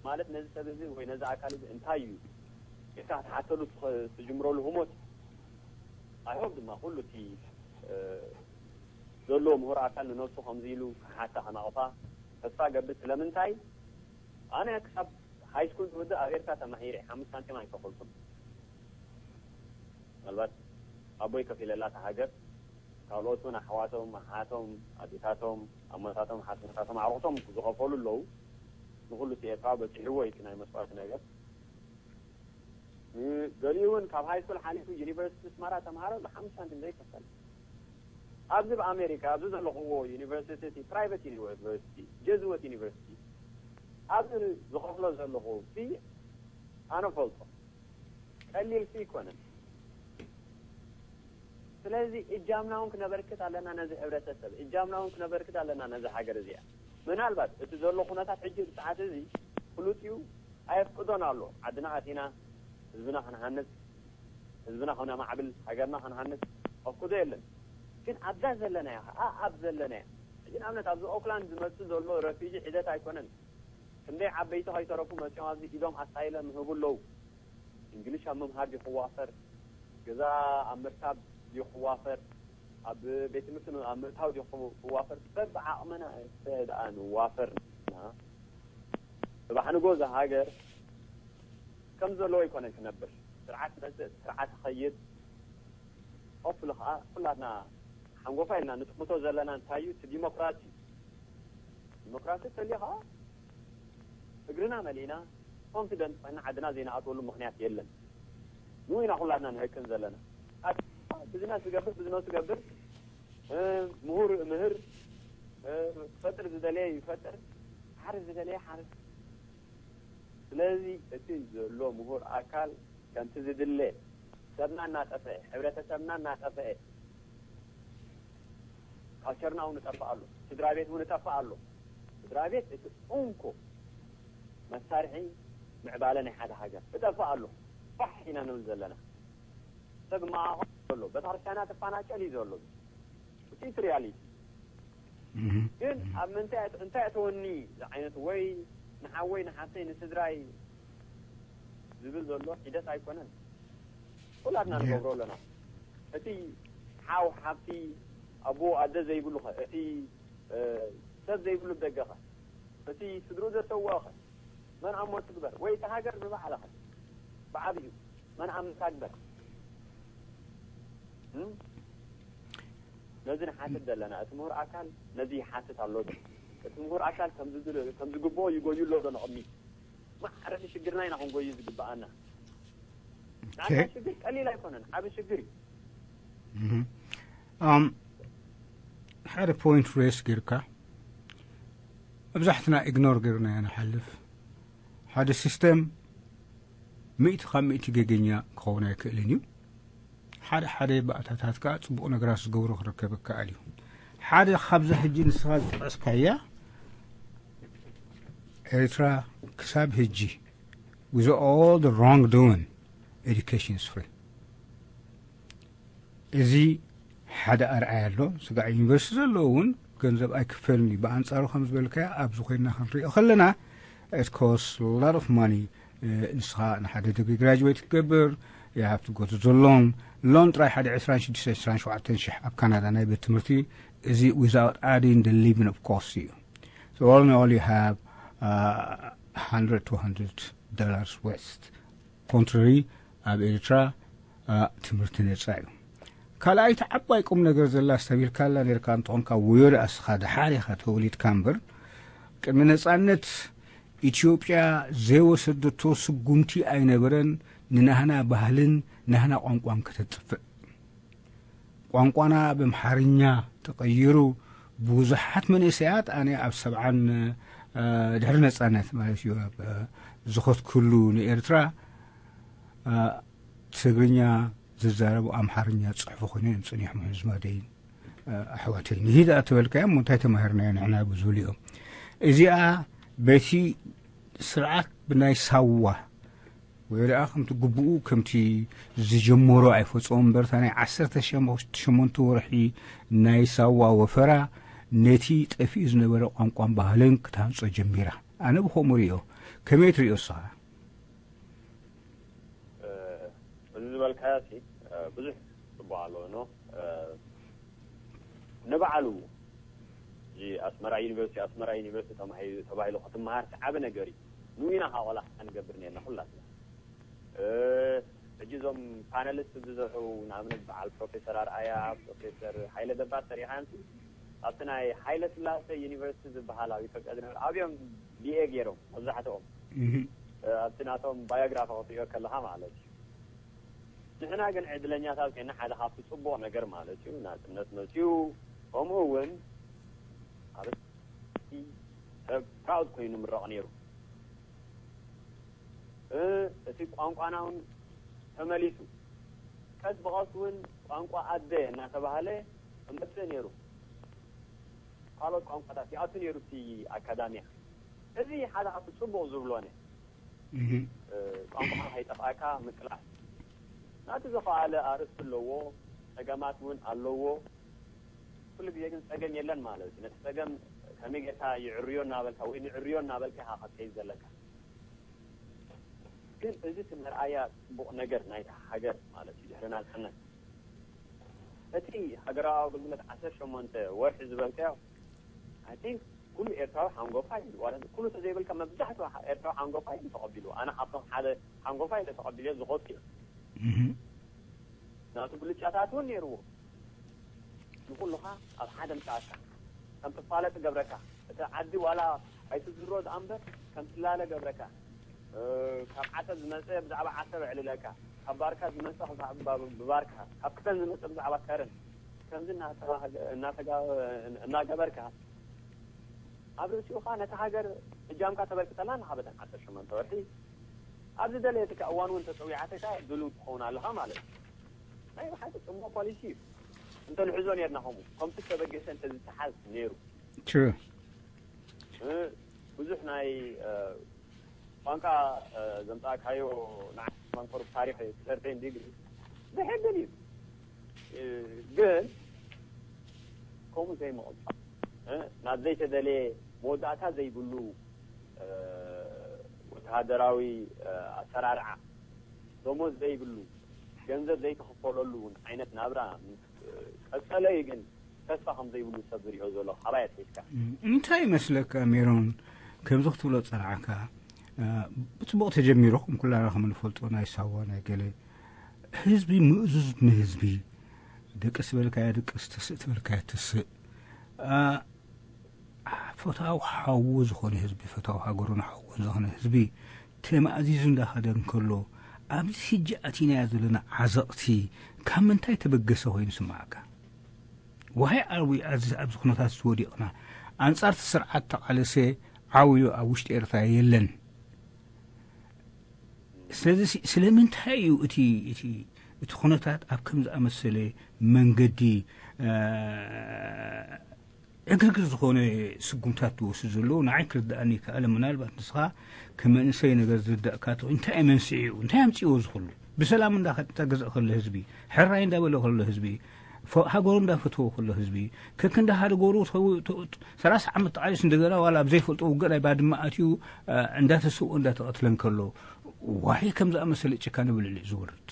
ማለት ነዚ ሰብ እዚ ወይ ነዚ ኣካል እዚ እንታይ እዩ ኢልካ ክትሓተሉ ትኸ- ትጅምረሉ ህሞት ኣይሆብ ድማ ኩሉ እቲ እ፣ ዘሎ ምሁር ኣካል ንነብሱ ከምዚ ኢሉ ክሓታ ክነቕፋ ተስፋ ገብር። ስለምንታይ ኣነ ክሳብ ሃይ ስኩል ዝውድእ ኣብ ኤርትራ ተማሂረ ሓሙሽተ ሳንቲም ኣይከፈልኩን። ምናልባት ኣቦይ ከፊለላ እታ ሃገር ካልኦት እውን ኣሕዋቶም ኣሓቶም ኣዴታቶም ኣሞታቶም ሓትነታቶም ኣዕሩኽቶም ዝኸፈሉ ኣለዉ። ንኹሉ እቲ ኤርትራ በፂሕዎ እዩ እቲ ናይ መስዋእቲ ነገር። ገሊኡ እውን ካብ ሃይ ስኩል ሓሊፉ ዩኒቨርሲቲ ኣስመራ ተምሃረ ብሓሙሽተ ሳንቲም ዘይከፈል። ኣብዚ ኣብ ኣሜሪካ ኣብዚ ዘለኽዎ ዩኒቨርሲቲ እቲ ፕራይቨት ዩኒቨርሲቲ ጀዝወት ዩኒቨርሲቲ ኣብዚ ዝኸፍሎ ዘለኹ ፊ ኣነ ፈልጦ ቀሊል ፊ ኣይኮነን። ስለዚ እጃምና እውን ክነበርክት ኣለና ነዚ ሕብረተሰብ፣ እጃምና እውን ክነበርክት ኣለና ነዚ ሃገር እዚኣ። ምናልባት እቲ ዘሎ ኩነታት ሕጂ ብሰዓት እዚ ፍሉጥ እዩ፣ ኣየፍቅዶን ኣሎ። ዓድና ኣቲና ህዝብና ክንሃንጽ፣ ህዝብና ከነማዕብል፣ ሃገርና ክንሃንጽ ኣፍቅዶ የለን። ግን ኣብዛ ዘለናያ ከዓ ኣብ ዘለናያ ሕጂ ንኣብነት ኣብዚ ኦክላንድ ዝመጽእ ዘሎ ረፊጂ ሒደት ኣይኮነን። ክንደይ ዓበይቲ ከይተረፉ መጺኦም ኣብዚ ኢዶም ኣሳይለም ይህቡ ኣለዉ። እንግሊሽ ኣብ ምምሃር ድዩ ክዋፈር፣ ገዛ ኣብ ምርካብ ድዩ ክዋፈር፣ ኣብ ቤት ትምህርቲ ን- ኣብ ምእታው ድዩ ክው- ክዋፈር፣ በብዓቕምና እንተ ደኣ ንዋፈር ንሕና፣ ጽባሕ ንጎ እዛ ሃገር ከም ዘለዎ ኣይኮነን ክነብር። ስርዓት መጽእ፣ ስርዓት ይኸይድ። ሆፕሊ ከዓ ኩላትና ሓንጎፋ ኢልና ንጥምቶ ዘለና እንታይ እዩ? እቲ ዲሞክራሲ እዩ። ዲሞክራሲ ተልዩ ከዓ እግርና መሊእና ኮንፊደንት ኮይና ዓድና ዘይንኣትወሉ ምኽንያት የለን። ንኡ ኢና ኩላትና ንህቅን ዘለና። ኣብ ቢዝነስ ዝገብር ቢዝነሱ ይገብር፣ እ፣ ምሁር ምህር፣ እ፣ ክፈጥር ዝደለየ ይፈጥር፣ ሓርስ ዝደለየ ሓርስ። ስለዚ እቲ ዘሎ ምሁር ኣካል ከምቲ ዝድለ ሰብና እናጠፍአ፣ ሕብረተሰብና እናጠፍአ፣ ካልቸርና እውን ይጠፍእ ኣሎ፣ ስድራ ቤት እውን ይጠፍእ ኣሎ። ስድራ ቤት እቲ እንኮ መሳርሒ ምዕባለ ናይ ሓደ ሃገር ይጠፍእ ኣሎ። ፋሕ ኢና ንብል ዘለና። ሰብ መዓኾ ዘሎ፣ ቤተክርስትያናት ይፈናጨል እዩ ዘሎ። እቲ ሪያሊቲ ግን ኣብ ምንታይ እንታይ እተወኒ ዝዓይነቱ ወይ ንሓወይ ንሓፍተይ ንስድራይ ዝብል ዘሎ ሒደት ኣይኮነን። ኩላትና ንገብሮ ኣለና። እቲ ሓው ሓፍቲ ኣቦ ኣደ ዘይብሉ ኸ፣ እቲ እ፣ ሰብ ዘይብሉ ደገ ኸ፣ እቲ ስድሩ ዘሰውኦ ኸ፣ መን ኣሞ ትግበር ወይ እቲ ሃገር ንባዕላ ኸ ብዓብዩ መን ኣምሳ ግበር? እም? ነዚ ንሓትት ዘለና እቲ ምሁር ኣካል ነዚ ይሓትት ኣሎ ዶ? እቲ ምሁር ኣካል ከም ዝድለ- ከም ዝግብኦ ይጎዩ ኣሎ ዶ ንቕድሚት? ማዕረ ሽግርና ኢና ክንጎዩ ዝግብኣና። ንዓና ሽግር ቀሊል ኣይኮነን፣ ዓቢ ሽግር እዩ። ሓደ ፖይንት ሬስ ጌርካ መብዛሕትና ኢግኖር ጌርናዮ ንሓልፍ። ሓደ ሲስተም ሚእቲ ካብ ሚእቲ ገገኛ ክኸውን ኣይክእልን እዩ። ሓደ ሓደ ባእታታት ከዓ ፅቡቕ ነገራት ዝገብሩ ክርከብ ይከኣል እዩ። ሓደ ካብዛ ሕጂ ንስኻ ዝጠቐስካያ ኤርትራ ክሳብ ሕጂ with all the wrong doing education is free። እዚ ሓደ ኣርኣያ ኣሎ። ስጋዕ ዩኒቨርሲቲ ዘለዎ እውን ገንዘብ ኣይክፈልን እዩ። ብኣንጻሩ ከም ዝበልካዮ ኣብዚ ኮይንና ክንሪኦ ከለና it costs a lot of money። ንስኻ ንሓደ ዲግሪ ግራጅዌት ክትገብር you have to go to the loan። ሎን ጥራይ ሓደ ዕስራን ሽዱሽተን ዕስራን ሸውዓተን ሽሕ ኣብ ካናዳ ናይ ቤት ትምህርቲ እዚ without adding the living of cost እዩ። So all in all you have uh, one hundred two hundred dollars worth contrary ኣብ ኤርትራ ትምህርቲ ነፃ እዩ። ካልኣይቲ ዓባይ ቁም ነገር ዘላ ኣስተብሂልካላ ነርካ እንተኾንካ ውዮ ደኣ እስኻ ደሓር ኢኻ ተወሊድካ እምበር ቅድሚ ነፃነት ኢትዮጵያ ዘይወሰደቶ ስጉምቲ ኣይነበረን ንናህና ባህልን ናህና ቋንቋን ከተጥፍእ። ቋንቋና ብኣምሓርኛ ተቐይሩ ብዙሓት መንእሰያት ኣነ ኣብ ሰብዓን ድሕሪ ነፃነት ማለት እዩ ኣብ ዝኸትኩሉ ንኤርትራ ትግርኛ ዝዛረቡ ኣምሓርኛ ፅሕፉ ኮይኖም እዮም ፅኒሖም ኣዝማደይን ኣሕዋተይን። ይሂ ደኣ ተበልካዮም እንታይ ተማሂርናዮ ንሕና ብዙሉ እዮም። እዚኣ በቲ ስርዓት ብናይ ሳዋ ወይ ደኣ ከምቲ ግቡኡ ከምቲ ዝጀመሮ ኣይፈፀሙ እምበር እታ ናይ ዓሰርተ ሸሞንተ ወርሒ ናይ ሳዋ ወፈራ ነቲ ጠፊኡ ዝነበረ ቋንቋን ባህልን ክትሃንፆ ጀሚራ። ኣነ ብኸምኡ ሪኦ። ከመይ ትሪኦ እስኻ? እዚ ዝበልካዮ ሲ ብዙሕ ፅቡቅ ኣለዎ ኖ ንባዕሉ እዚ ኣስመራ ዩኒቨርሲቲ ኣስመራ ዩኒቨርሲቲ ተባሂሉ ክትመሃር ዓቢ ነገር እዩ። ንኢና ካብ ቆላሕታ ንገብር ነርና ኩላትና። ሕጂ እዞም ፓነሊስት ዝዘሑ ንኣብነት በዓል ፕሮፌሰር ኣርኣያ ፕሮፌሰር ሓይለ ደባት ሰሪሓንሲ ኣብቲ ናይ ሓይለ ስላሴ ዩኒቨርሲቲ ዝበሃል ኣብ ኢትዮጵያ ዝነበረ ኣብዮም ቢኤ ገይሮም መብዛሕትኦም ኣብቲ ናቶም ባዮግራፊ ክትሪኦ ከለኻ ማለት እዩ። ንሕና ግን ዕድለኛታት ኮይና ሓደ ካብቲ ፅቡቕ ነገር ማለት እዩ ናፅነት መፅዩ ከምኡ እውን ኣብ ሰብ ፕራውድ ኮይኑ ምረቕ ነይሩ። እ፣ እቲ ቋንቋና እውን ተመሊሱ፣ ቀስ ብቐስ እውን ቋንቋ ኣደ እናተባህለ ይመጽእ ነይሩ። ካልኦት ቋንቋታት ይኣቱ ነይሩ እቲ ኣካዳምያ። እዚ ሓደ ካብቲ ጽቡቕ ዝብሎ ነ፣ ቋንቋኻ ከይጠፍኣካ ምቅላስ። ናቲ ዝኸኣለ ኣርእስቲ ኣለዎ፣ ጸገማት እውን ኣለዎ። ኩሉ ግዜ ግን ጸገም የለን ማለት እዩ። ነቲ ጸገም ከመይ ጌርካ ይዕርዮ እናበልካ ወይ ንዕርዮ እናበልካ ኢኻ ክትከይድ ዘለካ። ግን እዚ እቲ መርኣያ ጽቡቕ ነገር ናይታ ሃገር ማለት እዩ። ድሕሪ ናጽነት እቲ ሃገራዊ ኣገልግሎት ዓሰርተ ሸሞንተ ወርሒ ዝበልካዮ፣ I think ኩሉ ኤርትራዊ ሓንጎፋይ እዩ። ዋላ ኩሉ ተዘይበልካ መብዛሕትኡ ሓ-፣ ኤርትራዊ ሓንጎፋይ እዩ ተቐቢሉ። ኣነ ካብቶም ሓደ ሓንጎፋይ ኢለ ተቐቢልዮ ዝኸድኩ እየ። ናቱ ብልጫታት እውን ነይርዎ። ንኹሉኻ ኣብ ሓደ ምጽኣካ፣ ከም ትፋለጥ ገብረካ። እቲ ዓዲ ዋላ ኣይትዝሮ ደኣ እምበር ከም ትላለ ገብረካ። እ፣ ካብ ዓሰብ ዝመጸ ብዛዕባ ዓሰብ ኣዕልለካ፣ ካብ ባርካ ዝመጸ ብዛዕባ ብባርካ፣ ካብ ከረን ዝመጸ ብዛዕባ ከረን። ከምዚ እናተባህለ፣ እናተጋ-፣ እናገበርካ ኣብ ርእሲኡ ኸኣ ነታ ሃገር እጃምካ ተበርክተላ ኣለኻ በተን ዓሰርተ ሸሞንተ ወርሒ። ኣብ ዝደለየትካ እዋን እውን ተጸዊዓትካ ድሉው ትኸውን ኣለኻ ማለት እዩ። ናይ ብሓቂ ጽቡቕ ፖሊሲ እዩ። እንተንሕዞ ኔርና ከምኡ፣ ከምቲ ዝተበገሰ እንተዝተሓዝ ነይሩ። True. እ፣ ብዙሕ ናይ፣ እ፣ ቋንቋ፣ እ፣ ዘምጻእካዮ ንዓይ ማንቆር ታሪኽ ትሰርተይን ዲግሪ ዘሐብን እዩ። እ፣ ግን ከምኡ ዘይምቕጻል፣ እ፣ ናብ ዘይተደለየ መወዳእታ ዘይብሉ፣ እ፣ ወተሃደራዊ፣ እ፣ ኣሰራርዓ፣ ደሞዝ ዘይብሉ፣ ገንዘብ ዘይተኸፈለሉ እውን ዓይነት ናብራ ምስ፣ እ፣ ቀጸለ እዩ። ግን ተስፋ ከም ዘይብሉ ሰብ ዝሪኦ ዘሎ ካባይ ኣትሒዝካ። እንታይ ይመስለካ ሜሮን፣ ከምዚ ክትብሎ ጸንዓካ፣ እ፣ ብጽቡቕ ተጀሚሩ፣ ከም ኩላና ከም ንፈልጦ ናይ ሳዋ ናይ ገለ ህዝቢ ምእዙዝ ንህዝቢ፣ ደቅስ በልካዮ ድቅስ፣ ተስእ ትበልካዮ ትስእ። እ፣ ፈታዊ ሓዉ ዝኾነ ህዝቢ፣ ፈታዊ ሃገሩን ሓዉን ዝኾነ ህዝቢ ተማእዚዙ እንዳኸደ እንከሎ፣ ኣብዚ ሕጂ ኣቲናዮ ዘለና ዓዘቕቲ ካብ ምንታይ ተበገሰ ኮይኑ ይስምዓካ? Why are we ኣብዚ፣ ኣብዚ ኩነታት እዚ ወዲቕና? ኣንጻር እቲ ስርዓት ተቓለሰ ዓውዩ ኣብ ውሽጢ ኤርትራ የለን። ስለዚ ሲ-፣ ስለምንታይ እዩ እቲ፣ እቲ፣ እቲ ኩነታት ኣብ ከም ዝኣመሰለ መንገዲ፣ እ፣ ዕግርግር ዝኾነ ስጉምታት ትወስድ ዘለዉ ንዓይ ክርድኣኒ ይከኣለ። ምናልባት ንስኻ ከም መንእሰይ ነገር ዝርዳእካ ትኾ-፣ እንታይ እዩ መንስዒኡ? እንታይ ኣምፅእዎ እዚ ኩሉ? ብሰላም እንዳ ከ-፣ እንዳ ገዝእ ከሎ ህዝቢ፣ ሕራይ እንዳበለ ከሎ ህዝቢ፣ ፈ-፣ ሃገሩ እንዳፈተወ ከሎ ህዝቢ፣ ከክንዲ ሃገሩ ተው-፣ ተ-፣ ተ-፣ ሰላሳ ዓመት ተቓሊሱ እንደገና ዋላ ኣብ ዘይፈልጦ ውግእ ናይ ባድመ ኣትዩ፣ እ፣ እንዳተሰውኦ እንዳተቐትለ እንከሎ፣ ዋይ ከም ዝኣመሰለ ጭካነ ብልዕሊ ዝወርድ።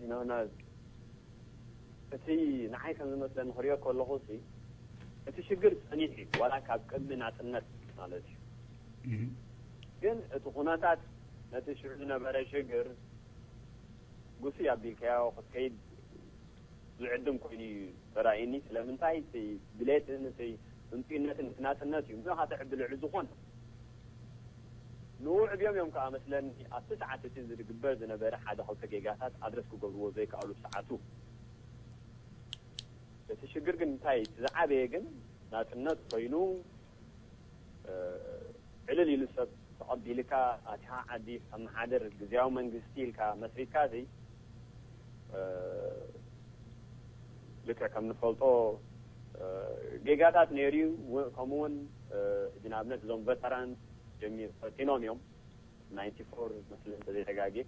You know, no፣ እቲ ንዓይ ከም ዝመስለኒ ክሪኦ ከለኹ ሲ፣ እቲ ሽግር ጸኒሑ እዩ፣ ዋላ ካብ ቅድሚ ናጽነት ማለት እዩ። ግን እቲ ኩነታት ነቲ ሽዑ ዝነበረ ሽግር ጉስይ ኣቢልካዮ ክትከይድ ዝዕድም ኮይኑ እዩ ተራእዩኒ። ስለምንታይ? እቲ ድሌትን እቲ ህንጡይነትን እቲ ናጽነት እዩ። ምኖኻ ተዕቢ ልዕሊ ዝኾነ ንኡ ዕብዮም እዮም ከኣ መስለኒ ኣብቲ ሰዓት እቲ ዝግበር ዝነበረ ሓደ ክልተ ጌጋታት ኣድረስ ክገብርዎ ዘይከኣሉ ሰዓቱ። እቲ ሽግር ግን እንታይ? እቲ ዝዓበየ ግን ናጽነት ኮይኑ፣ እ፣ ዕልል ኢሉ ሰብ ተቐቢልካ ኣቲኻ ዓዲ ከመሓድር ግዝያዊ መንግስቲ ኢልካ መስሪትካ እዚ፣ እ፣ ልክዕ ከም ንፈልጦ፣ እ፣ ጌጋታት ነይሩ እዩ። ው-፣ ከምኡ እውን፣ እ፣ ሕጂ ንኣብነት እዞም ቨተራን ጀሚር ፈቲኖም እዮም። ናይንቲ ፎር መስለኒ እንተዘይተጋግየ፣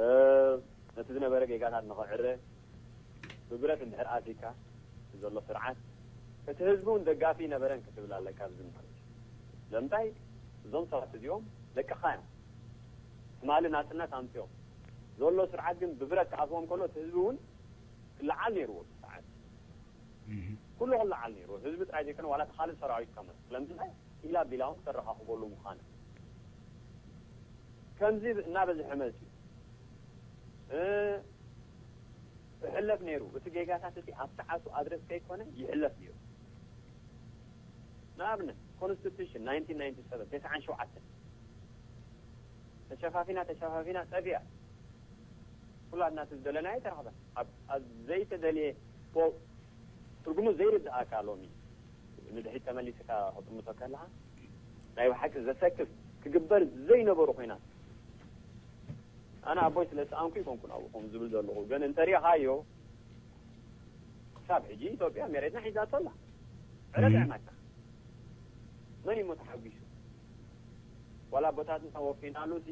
እ፣ ነቲ ዝነበረ ጌጋታት ንኽዕረ ብብረት እንድሕር ኣቲካ ዘሎ ስርዓት እቲ ህዝቢ እውን ደጋፊ ነበረን ክትብል ኣለካ። ኣብዚ ማለት እዩ። ስለምንታይ? እዞም ሰባት እዚኦም ደቅኻ እዮም። ትማሊ ናጽነት ኣምፅኦም ዘሎ ስርዓት ግን ብብረት ክኣትዎም ከሎ እቲ ህዝቢ እውን ክለዓል ነይርዎ። እቲ ሰዓት ኩሉ ክለዓል ነይርዎ። ህዝቢ ጥራይ ዘይኮነ ዋላ እቲ ካልእ ሰራዊት ከመ ስለምንታይ ኢላ ቢላውን ክተረኻኽበሉ ምዃነ። ከምዚ እናበዝሐ መፅዩ፣ እ፣ ይሕለፍ ነይሩ። እቲ ጌጋታት እቲ ኣብ ሰዓቱ ኣድረስ ከይኮነ ይሕለፍ ነይሩ። ንኣብነት ኮንስቲቱሽን ናይንቲን ናይንቲ ሰቨን፣ ተስዓን ሸውዓተን፣ ተሸፋፊና፣ ተሸፋፊና፣ ጠፊኣ። ኩላትና እቲ ዝደለናዮ ኣይተረኽበን። ኣብ፣ ኣብ ዘይተደልየ ፎ-፣ ትርጉሙ ዘይርድኣካ ሎሚ ንድሕሪት ተመሊስካ ክጥምቶ ከለኻ ናይ ብሓቂ ዘሰክፍ ክግበር ዘይነበሩ ኮይናት ኣነ ኣቦይ ስለ ዝሰኣንኩ ይኮንኩ ናብኡ ከምኡ ዝብል ዘለኹ። ግን እንተሪኢኻዮ ክሳብ ሕጂ ኢትዮጵያ መሬትና ሒዛቶ ኣላ። ዕረ ጥዕመካ። መን እዩ ተሓጒሱ? ዋላ ኣቦታትና ወፊናሉ ሲ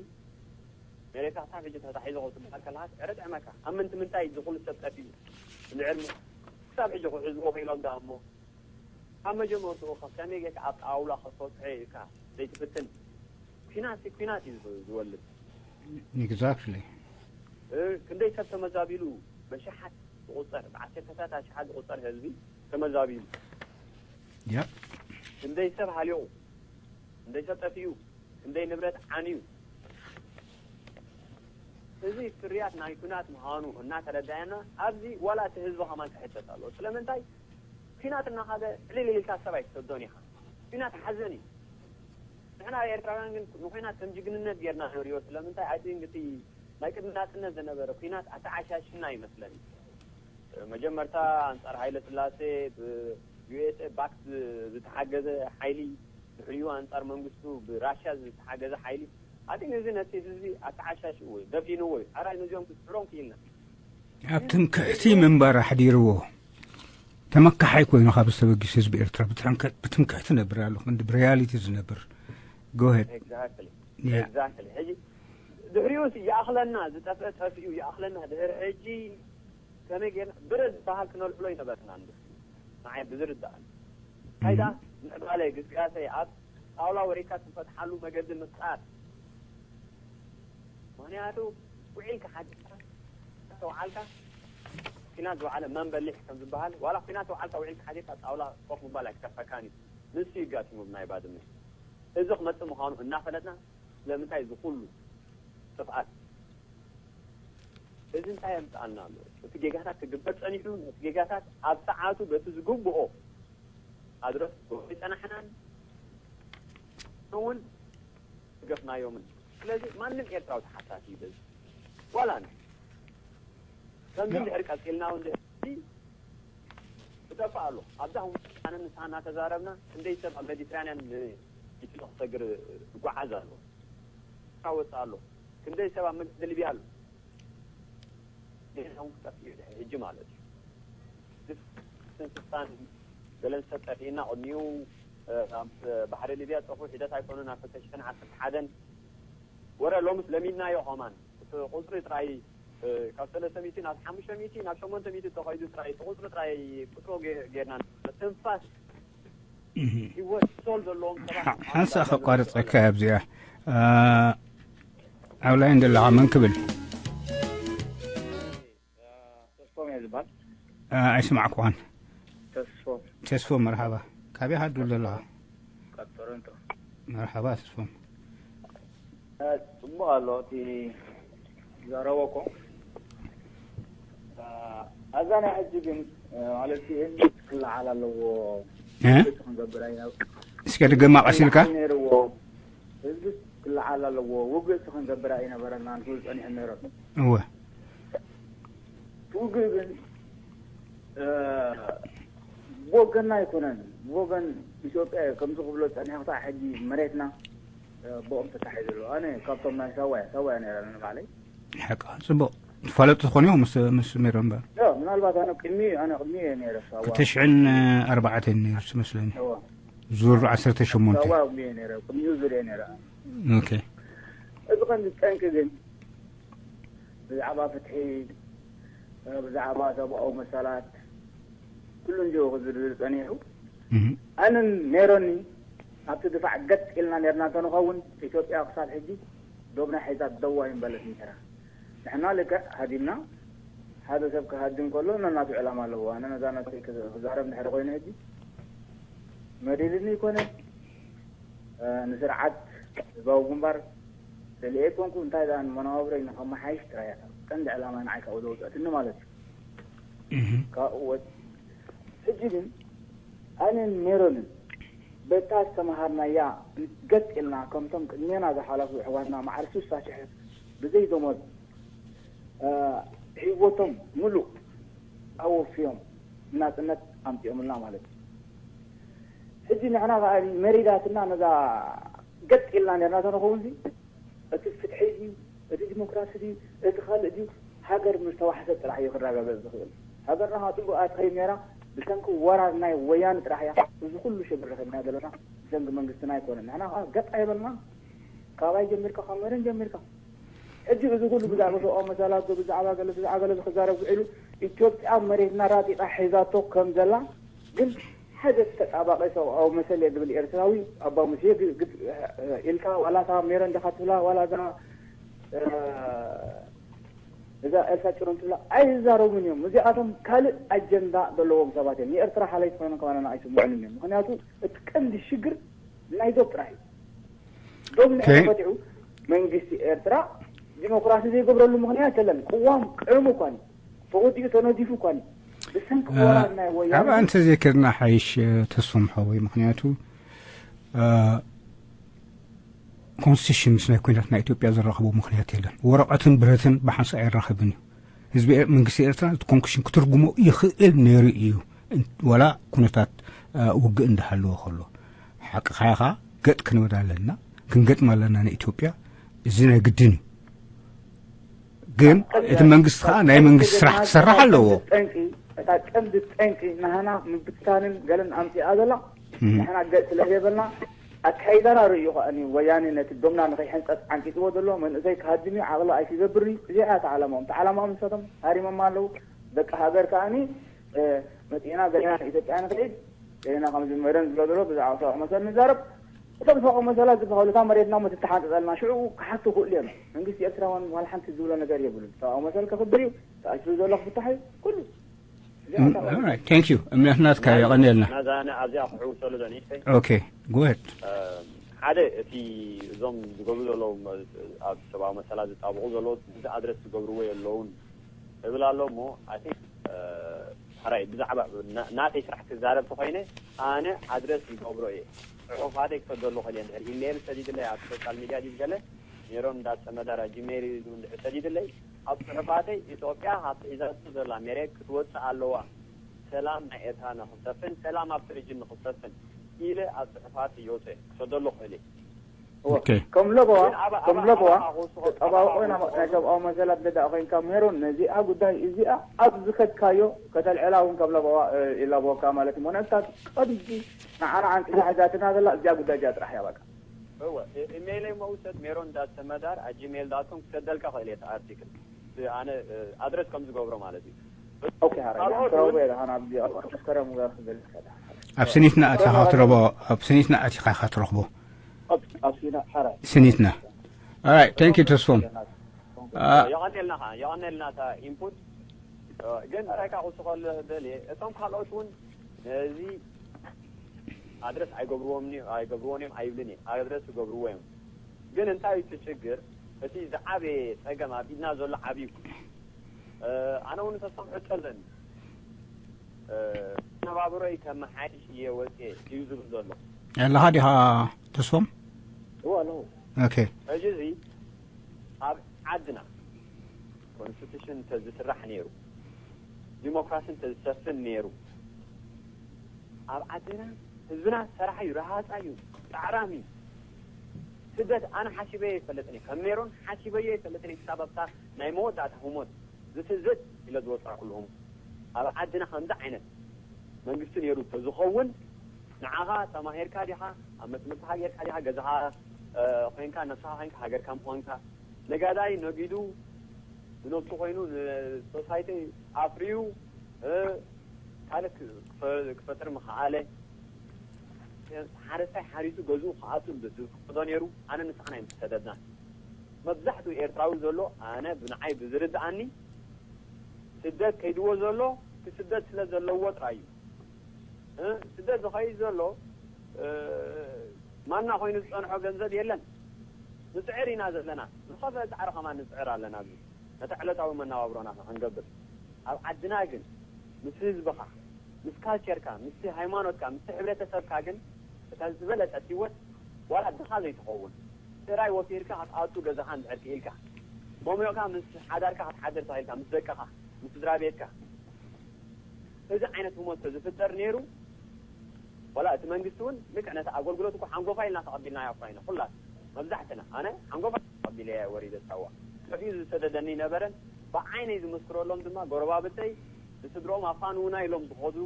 መሬታ ክሳብ ሕጂ ተታሒዙ ክትበሃል ከለኻስ ዕረ ጥዕመካ። ኣብ ምንቲ ምንታይ እዚ ኩሉ ሰብ ጠፊኡ? እዚ ዕድመ ክሳብ ሕጂ ክሕዝዎ ክኢሎም ደኣ እሞ ካብ መጀመርትኡ ካብ ከመይ ጌርካ ኣብ ጣውላ ክትፈትሖ ኢልካ ዘይትፍትን ኲናት ሲ ኲናት እዩ ዝወልድ። Exactly. ክንደይ ሰብ ተመዛቢሉ በሽሓት ዝቁፀር ብዓሰርተታት ኣሽሓት ዝቁፀር ህዝቢ ተመዛቢሉ Yep. ክንደይ ሰብ ሃሊቑ ክንደይ ሰብ ጠፊኡ ክንደይ ንብረት ዓንዩ እዚ ፍርያት ናይ ኩናት ምዃኑ እናተረዳየና ኣብዚ ዋላ እቲ ህዝቢ ከማን ክሕተት ኣሎ ስለምንታይ ኩናት እናኻደ ዕልል ኢልካ ሰብ ኣይትሰዶን ኢኻ ኩናት ሓዘን እዩ ንሕና ኤርትራውያን ግን ንኩናት ከም ጅግንነት ጌርና ንሪኦ ስለምንታይ I think እቲ ናይ ቅድሚ ናጽነት ዝነበረ ኩናት ኣተዓሻሽና ይመስለኒ መጀመርታ ኣንጻር ሃይለ ስላሴ ብ USA backed ዝተሓገዘ ሓይሊ ድሕሪኡ ኣንጻር መንግስቱ ብ ራሽያ ዝተሓገዘ ሓይሊ ኣቲ ነዚ ነቲ ህዝቢ ኣተዓሻሽዎ እዩ ደፊንዎ እዩ ሓራይ ነዚኦም ክስዕሮም ክኢልና ኣብ ትምክሕቲ ምንባር ኣሕዲርዎ ተመካሓይ ኮይኑ ካብ ዝተበጊስ ህዝቢ ኤርትራ ብትምክሕቲ ነብር ኣሎ ክንዲ ብሪያሊቲ ዝነብር ጎሄድ exactly exactly ሕጂ ድሕሪኡ ይኣኽለና ዝጠፍአ ጠፊኡ ይኣኽለና ድሕሪ ሕጂ ከመይ ጌርና ብረት ዝበሃል ክነልዕሎ ይነበርና ንድሕሪኡ ንዓይ ብዝርዳእኒ እንታይ ደኣ ምዕባለ ግስጋሰ ኣብ ጣውላ ወሪድካ ትፈትሓሉ መገዲ ምፍጣር ምኽንያቱ ውዒልካ ሓዲርካ ተውዓልካ ኩናት ዝወዓለ መን በሊሕ ከም ዝበሃል ዋላ ኩናት ተውዓልካ ውዒልካ ሓዲርካ ጣውላ ኮፍ ምባል ኣይክተርፈካን እዩ ንሱ ይጋጥሙ ብናይ ባድመ እዚ ክመፅእ ምዃኑ እናፈለጥና ስለምንታይ እዚ ኩሉ ጥፍኣት እዚ እንታይ የምፅኣልና ኣሎ እቲ ጌጋታት ክግበር ፀኒሑ ነቲ ጌጋታት ኣብ ሰዓቱ በቲ ዝግብኦ ኣድረስ ኣይፀናሕናን እውን ዝገፍናዮምን ስለዚ ማንም ኤርትራዊ ተሓታቲ እዩ በዚ ዋላ ኣነ ከምዚ እንድሕር ቀፂልና እውን ድሕሪ ይጠፍእ ኣሎ ኣብዛ እውን ኣነ ንስኻ እናተዛረብና ክንደይ ሰብ ኣብ ሜዲትራንያን ንኢትዮ ክሰግር ይጓዓዝ ኣሎ ይወፅእ ኣሎ ክንደይ ሰብ ኣብ መገዲ ሊብያ ኣሎ ዜና እውን ክጠፍእ እዩ ድሕሪ ሕጂ ማለት እዩ ስልጣን ገለን ሰብ ጠፊእና ቅድሚኡ ኣብ ባሕሪ ሊብያ ጠፍኡ ሒደት ኣይኮኑን ኣብ ክልተ ሽሕን ዓሰርተ ሓደን ወረ ሎምስ ለሚድናዮ ከማን እቲ ቁፅሪ ጥራይ ካብ ሰለስተ ሚእቲ ናብ ሓሙሽተ ሚእቲ ናብ ሸሞንተ ሚእቲ ተኸይዱ ጥራይ እቲ ቁፅሪ ጥራይ ቁፅሮ ጌርና ትንፋስ ህይወት ሶል ዘለዎም ሰባት ሓንሳ ከቋርፀካ ኣብዚኣ ኣብ ላይን ዘለኻ መን ክብል ተስፎም እየ ዝበሃል ኣይስማዕኩኻን ተስፎም ተስፎ መርሓባ ካበይ ሃዱ ዘለኻ ካብ ቶሮንቶ መርሓባ ተስፎም ጽቡቕ ኣሎ እቲ ዘረበኮ ኣዛ ናይ ሕጂ ግን ማለት ክለዓል ኣለዎ ክንገብር እስከ ድገማ ቀሲልካ ነርዎ ህዝቢ ክለዓል ኣለዎ ውግእ ክንገብር ኣይነበረና ንክብል ጸኒሑ ነይሮም እወ ውግእ ግን ብወገንና ኣይኮነን ብወገን ኢትዮጵያ እዩ ከምዚ ክብሎ ጸኒሑ ክሳዕ ሕጂ መሬትና ብኦም ተታሒዙ ኣሎ ኣነ ካብቶም ናይ ሳዋ ሳዋ ነረ ንባዕለይ ሓቂ ጽቡቕ ትፋለጡ ትኾኑ ምስ ምስ ሜሮን በር ምናልባት ኣነ ቅድሚ ኣነ ቅድሚ እየ ነረ ሳዋ ተሽዕን ኣርባዕተን ነይሩ መስለኒ ዙር ዓሰርተ ሸሞንተ ሳዋ ቅድሚ እየ ነረ ቅድሚኡ ዙር እየ ነረ ኦኬ እዚ ከምዚ ጠንቂ ግን ብዛዕባ ፍትሒ ብዛዕባ ሰብኣዊ መሰላት ኩሉ እንዲኡ ክዝርዝር ጸኒሑ ኣንን ሜሮኒ ኣብቲ ድፋዕ ገጥ ኢልና ነርና እንተንኸውን ኢትዮጵያ ክሳብ ሕጂ ዶብና ሒዛ ደዋ ይንበለት ነራ ንሕና ልክዕ ሃዲምና ሓደ ሰብ ክሃድም ከሎ ነናቱ ዕላማ ኣለዎ ኣነ ነዛ ነጥሪ ክዛረብ እንድሕር ኮይኑ ሕጂ መዲልኒ ይኮነ ንስርዓት ህዝባዊ ግንባር ደሊኤ ኮንኩ እንታይ ደኣ ንመነባብሮይ ንከመሓይሽ ጥራይ እያ ቀንዲ ዕላማ ንዓይ ካብኡ ዘውፅአትኒ ማለት እዩ ካብኡ ወፅ ሕጂ ግን ኣነን ሜሮንን በታ ዝተምሃርናያ ገጥ ኢልና ከምቶም ቅድሜና ዝሓለፉ ኣሕዋትና ማዕረ ስሳ ሽሕ ብዘይ ደሞዝ ህይወቶም ሙሉእ ኣወፍዮም ናፅነት ኣምፂኦምልና ማለት እዩ ሕጂ ንሕና ከዓ መሪዳትና ነዛ ገጥ ኢልና ነርና ተንኸውን ሲ እቲ ፍትሒ ድዩ እቲ ዲሞክራሲ ድዩ እቲ ካልእ ድዩ? ሃገር ምስ ተዋሕሰት ጥራሕ እዩ ክረጋገጽ ዝኽእል። ሃገርና ካብ ጽቡቕ ኣትኸይድ ነራ። ብሰንኪ ወራር ናይ ወያኒ ጥራሕ እያ እዚ ኩሉ ሽግር ረኺብና ዘለና። ብሰንኪ መንግስትና ኣይኮነን። ንሕና ከዓ ገጥ ኣይበልና። ካባይ ጀሚርካ ካብ መረን ጀሚርካ ሕጂ እዚ ኩሉ ብዛዕባ ሰብኣዊ መሰላት ብዛዕባ ገለ ብዛዕባ ገለ ክዛረብ ውዒሉ ኢትዮጵያ መሬትና ራጢጣ ሒዛቶ ከም ዘላ ግን ሓደ ተጣባቂ ሰብኣዊ መሰል እየ ዝብል ኤርትራዊ ኣባ ሙሴ ኢልካ ዋላ እታ ሜሮን ዲኻ ትብላ ዋላ እዛ እዛ ኤልሳ ጭሮም ትብላ ኣይዛረቡን እዮም። እዚኣቶም ካልእ ኣጀንዳ ዘለዎም ሰባት እዮም። ንኤርትራ ሓለይቲ ኮይኖም ከማና ኣይስምዑን እዮም። ምክንያቱ እቲ ቀንዲ ሽግር ናይ ዶብ ጥራሕ እዩ። ዶብ እንድሕር ተፈቲሑ መንግስቲ ኤርትራ ዲሞክራሲ ዘይገብረሉ ምክንያት የለን። ቅዋም ቅዕሙ እኳ እዩ። ተወዲኡ ተነዲፉ እኳ እዩ። ብሰንኪ ወራር ናይ ወያነ ኣብ ኣንተ ዘይከድና ሓይሽ ተስፎም ሓወይ ምክንያቱ ኮንስቲቱሽን ምስ ናይ ኩናት ናይ ኢትዮጵያ ዘራኽቦ ምኽንያት የለን። ወረቐትን ብረትን ብሓንሳእ ኣይራኸብን እዩ። ህዝቢ ኤር- መንግስቲ ኤርትራ እቲ ኮንስቲቱሽን ክትርጉሞ ይኽእል ነይሩ እዩ። እን- ወላ ኩነታት አ፣ ውግእ እንዳሃለወ ከሎ ሓቅኻ ኢኻ። ገጥ ክንብል ኣለና፣ ክንገጥም ኣለና ንኢትዮጵያ። እዚ ናይ ግድን እዩ። ግን እቲ መንግስቲ ከዓ ናይ መንግስቲ ስራሕ ክሰርሕ ኣለዎ። ጠንቂ እታ ቀንዲ ጠንቂ ናህና ምብትታንን ገለን ኣምፂኣ ዘላ ንሕና ገጽ ስለ ዘይበልና ኣካይዳና ርእዩ ከኣኒ ወያኔ ነቲ ዶምና ንኸይሕንጸጽ ዓንቂጽዎ ዘሎ መንእሰይ ክሃድም እዩ ዓቕሊ ኣይክገብር እዩ። እዚኣ እያ እታ ዓላማኦም። እታ ዓላማኦም ንሳቶም ሃሪሞማ ኣለዉ። ደቂ ሃገር ከኣኒ መጺእና ገሌና ኢትዮጵያ ንኽእል ገሌና ከም ዝመደን ዝብሎ ዘሎ ብዛዕባ ሰብኣዊ መሰል ንዛረብ። እቶም ሰብኣዊ መሰላት ዝበሃሉ እታ መሬትና ሞ ትተሓንጸጸልና ሽዑ ክሓቱ ክእሉ እዮም። መንግስቲ ኤርትራ እውን ዋላ ሓንቲ ዝብሎ ነገር የብሉን። ሰብኣዊ መሰል ከኽብር እዩ። ተኣሲሩ ዘሎ ክፍታሕ እዩ። ኩሉ thank you እምነት ናትካ የቐንየልና ናዛ ኣነ ኣብዚኣ ክሕውሰሉ ዶ ንእሽተይ okay go ahead ሓደ እቲ እዞም ዝገብሩ ዘለዉ ኣብ ሰብኣዊ መሰላት ዝጣብቑ ዘለዉ እዚ ኣድረስ ዝገብርዎ የለውን እብል ኣሎ እሞ ኣይ ቲንክ ሕራይ ብዛዕባ ናተይ ስራሕ ክዛረብ ተኮይነ ኣነ ኣድረስ ይገብሮ እየ ፅሑፋተይ ክሰደሉ ከልየ እንድሕር ኢሜይል ሰዲድለይ ኣብ ሶሻል ሚድያ ድዩ ገለ ሜሮን እንዳተመዳራ ጂሜይል ኢሉ እንድሕር ሰዲድለይ ኣብ ፅሑፋተይ ኢትዮጵያ ካብቲ ሒዛቶ ዘላ መሬት ክትወፅእ ኣለዋ ሰላም ናይ ኤርትራ ንክሰፍን ሰላም ኣብቲ ሪጅን ንክሰፍን ኢለ ኣብ ፅሑፋት እየውፀ ክሰደሉ ክእል ከም ለበዋ ከም ለበዋ ተጣባብቆ ናይ ሰብኣዊ መሰላት ገዛ ኮይንካ ሜሮን ነዚኣ ጉዳይ እዚኣ ኣብ ዝኸድካዮ ከተልዕላ እውን ከም ለበዋ ይላበወካ ማለት እዩ። ሞነስታት ቀዲጂ ንዓና ዓንቂዛ ሒዛትና ዘላ እዚኣ ጉዳይ እዚኣ ጥራሕ እያ በቃ። እወ ኢሜይለይ መውሰድ ሜሮን ዳት ሰመዳር ኣት ጂሜይል ዳት ኮም ክሰደልካ ክእል እየ ኣርቲክል ኣነ ኣድረስ ከም ዝገብሮ ማለት እዩ። ኦኬ ሐራይ ካልኦት ትረቡ እውን የለ ሐና ኣብዚ ኣብ ከረም ጋር ክገልጽ ከዳ ኣብ ስኒትና ኣቲኻ ትረቦ ኣብ ስኒትና ኣቲኻ ኢኻ ትረኽቦ ኣብ ሲና ሐራይ ስኒትና alright thank you ተስፎም የቐኔልና ኸዓ የቐኔልና እታ ኢንፑት ግን እንታይ ካብ ክውስኸሉ ደልየ እቶም ካልኦት እውን ነዚ ኣድረስ ኣይገብርዎም ኣይገብርዎን እዮም ኣይብልን እየ ኣድረስ ይገብርዎ እዮም ግን እንታይ እዩ እቲ ችግር እቲ ዝዓበየ ፀገም ኣብ ኢድና ዘሎ ዓብዩ ኣነ እውን ተስፋ ምሕቶ ኣለኒ ነባብሮይ ከመሓይሽ እየ ወፅየ እዩ ዝብል ዘሎ ኣለኻ ዲኻ ተስፎም እዋ ኣለኹ okay ሕጂ እዚ ኣብ ዓድና ኮንስቲቱሽን እንተዝስራሕ ነይሩ ዲሞክራሲ እንተዝሰፍን ነይሩ ኣብ ዓድና ህዝብና ሰራሕ እዩ ረሃፃ እዩ ፃዕራም እዩ ስደት ኣነ ሓሲበዮ ይፈልጥን ከም ሜሮን ሓሲበዮ ይፈልጥን ክሳብ ኣብታ ናይ መወዳእታ ህሞት ዝትዝት ኢለ ዝወፃእኩልሁም ኣብ ዓድና ከምዚ ዓይነት መንግስቲ ነይሩ ተዝኸውን ንዓኻ ተማሂርካ ዲኻ ኣብ መትምህርትኻ ጌርካ ዲኻ ገዛኻ ኮይንካ ነብስኻ ኮይንካ ሃገርካ ምኾንካ ነጋዳይ ነጊዱ ንነብሱ ኮይኑ ንሶሳይቲ ኣፍርዩ ካልእ ክፈጥር ምኸኣለ ሓረስታይ ሓሪሱ ገዝኡ ክኣቱ ዝፍቅዶ ነይሩ ኣነ ንስኻ ናይ ምሰደድና መብዛሕትኡ ኤርትራዊ ዘሎ ኣነ ብንዓይ ብዝርድኣኒ ስደት ከይድዎ ዘሎ ክስደት ስለ ዘለዎ ጥራይ እዩ ስደት ዝኸይድ ዘሎ ማና ኮይኑ ዝፀንሖ ገንዘብ የለን ንፅዕር ኢና ዘለና ዝኸፈ ፃዕሪ ከማን ንፅዕር ኣለና ኣብዚ ነቲ ዕለታዊ መነባብሮና ክንገብር ኣብ ዓድና ግን ምስ ህዝብኻ ምስ ካልቸርካ ምስ ሃይማኖትካ ምስ ሕብረተሰብካ ግን እታ ዝበለፀት ህይወት ዋላ ድኻ ዘይትኸውን ጥራይ ወፊርካ ክትኣቱ ገዛኻ እንድሕር ክኢልካ መሙቕካ ምስ ሓዳርካ ክትሓድር ተኽኢልካ ምስ ደቅኻ ምስ ስድራ ቤትካ እዚ ዓይነት ህሞት ተዝፍጠር ነይሩ ወላ እቲ መንግስቲ እውን ልክዕ ነቲ ኣገልግሎት እኮ ሓንጎፋይ ኢልና ተቐቢልናዮ እኳ ኢና ኩላት መብዛሕትና። ኣነ ሓንጎፋይ ተቐቢለያ ወሪደ ሳዋ። ከፊኡ ዝሰደደኒ ነበረን ብዓይነይ ዝምስክረሎም ድማ ጎረባብተይ ንስድሮኦም ኣፋንውና ኢሎም ዝኸዱ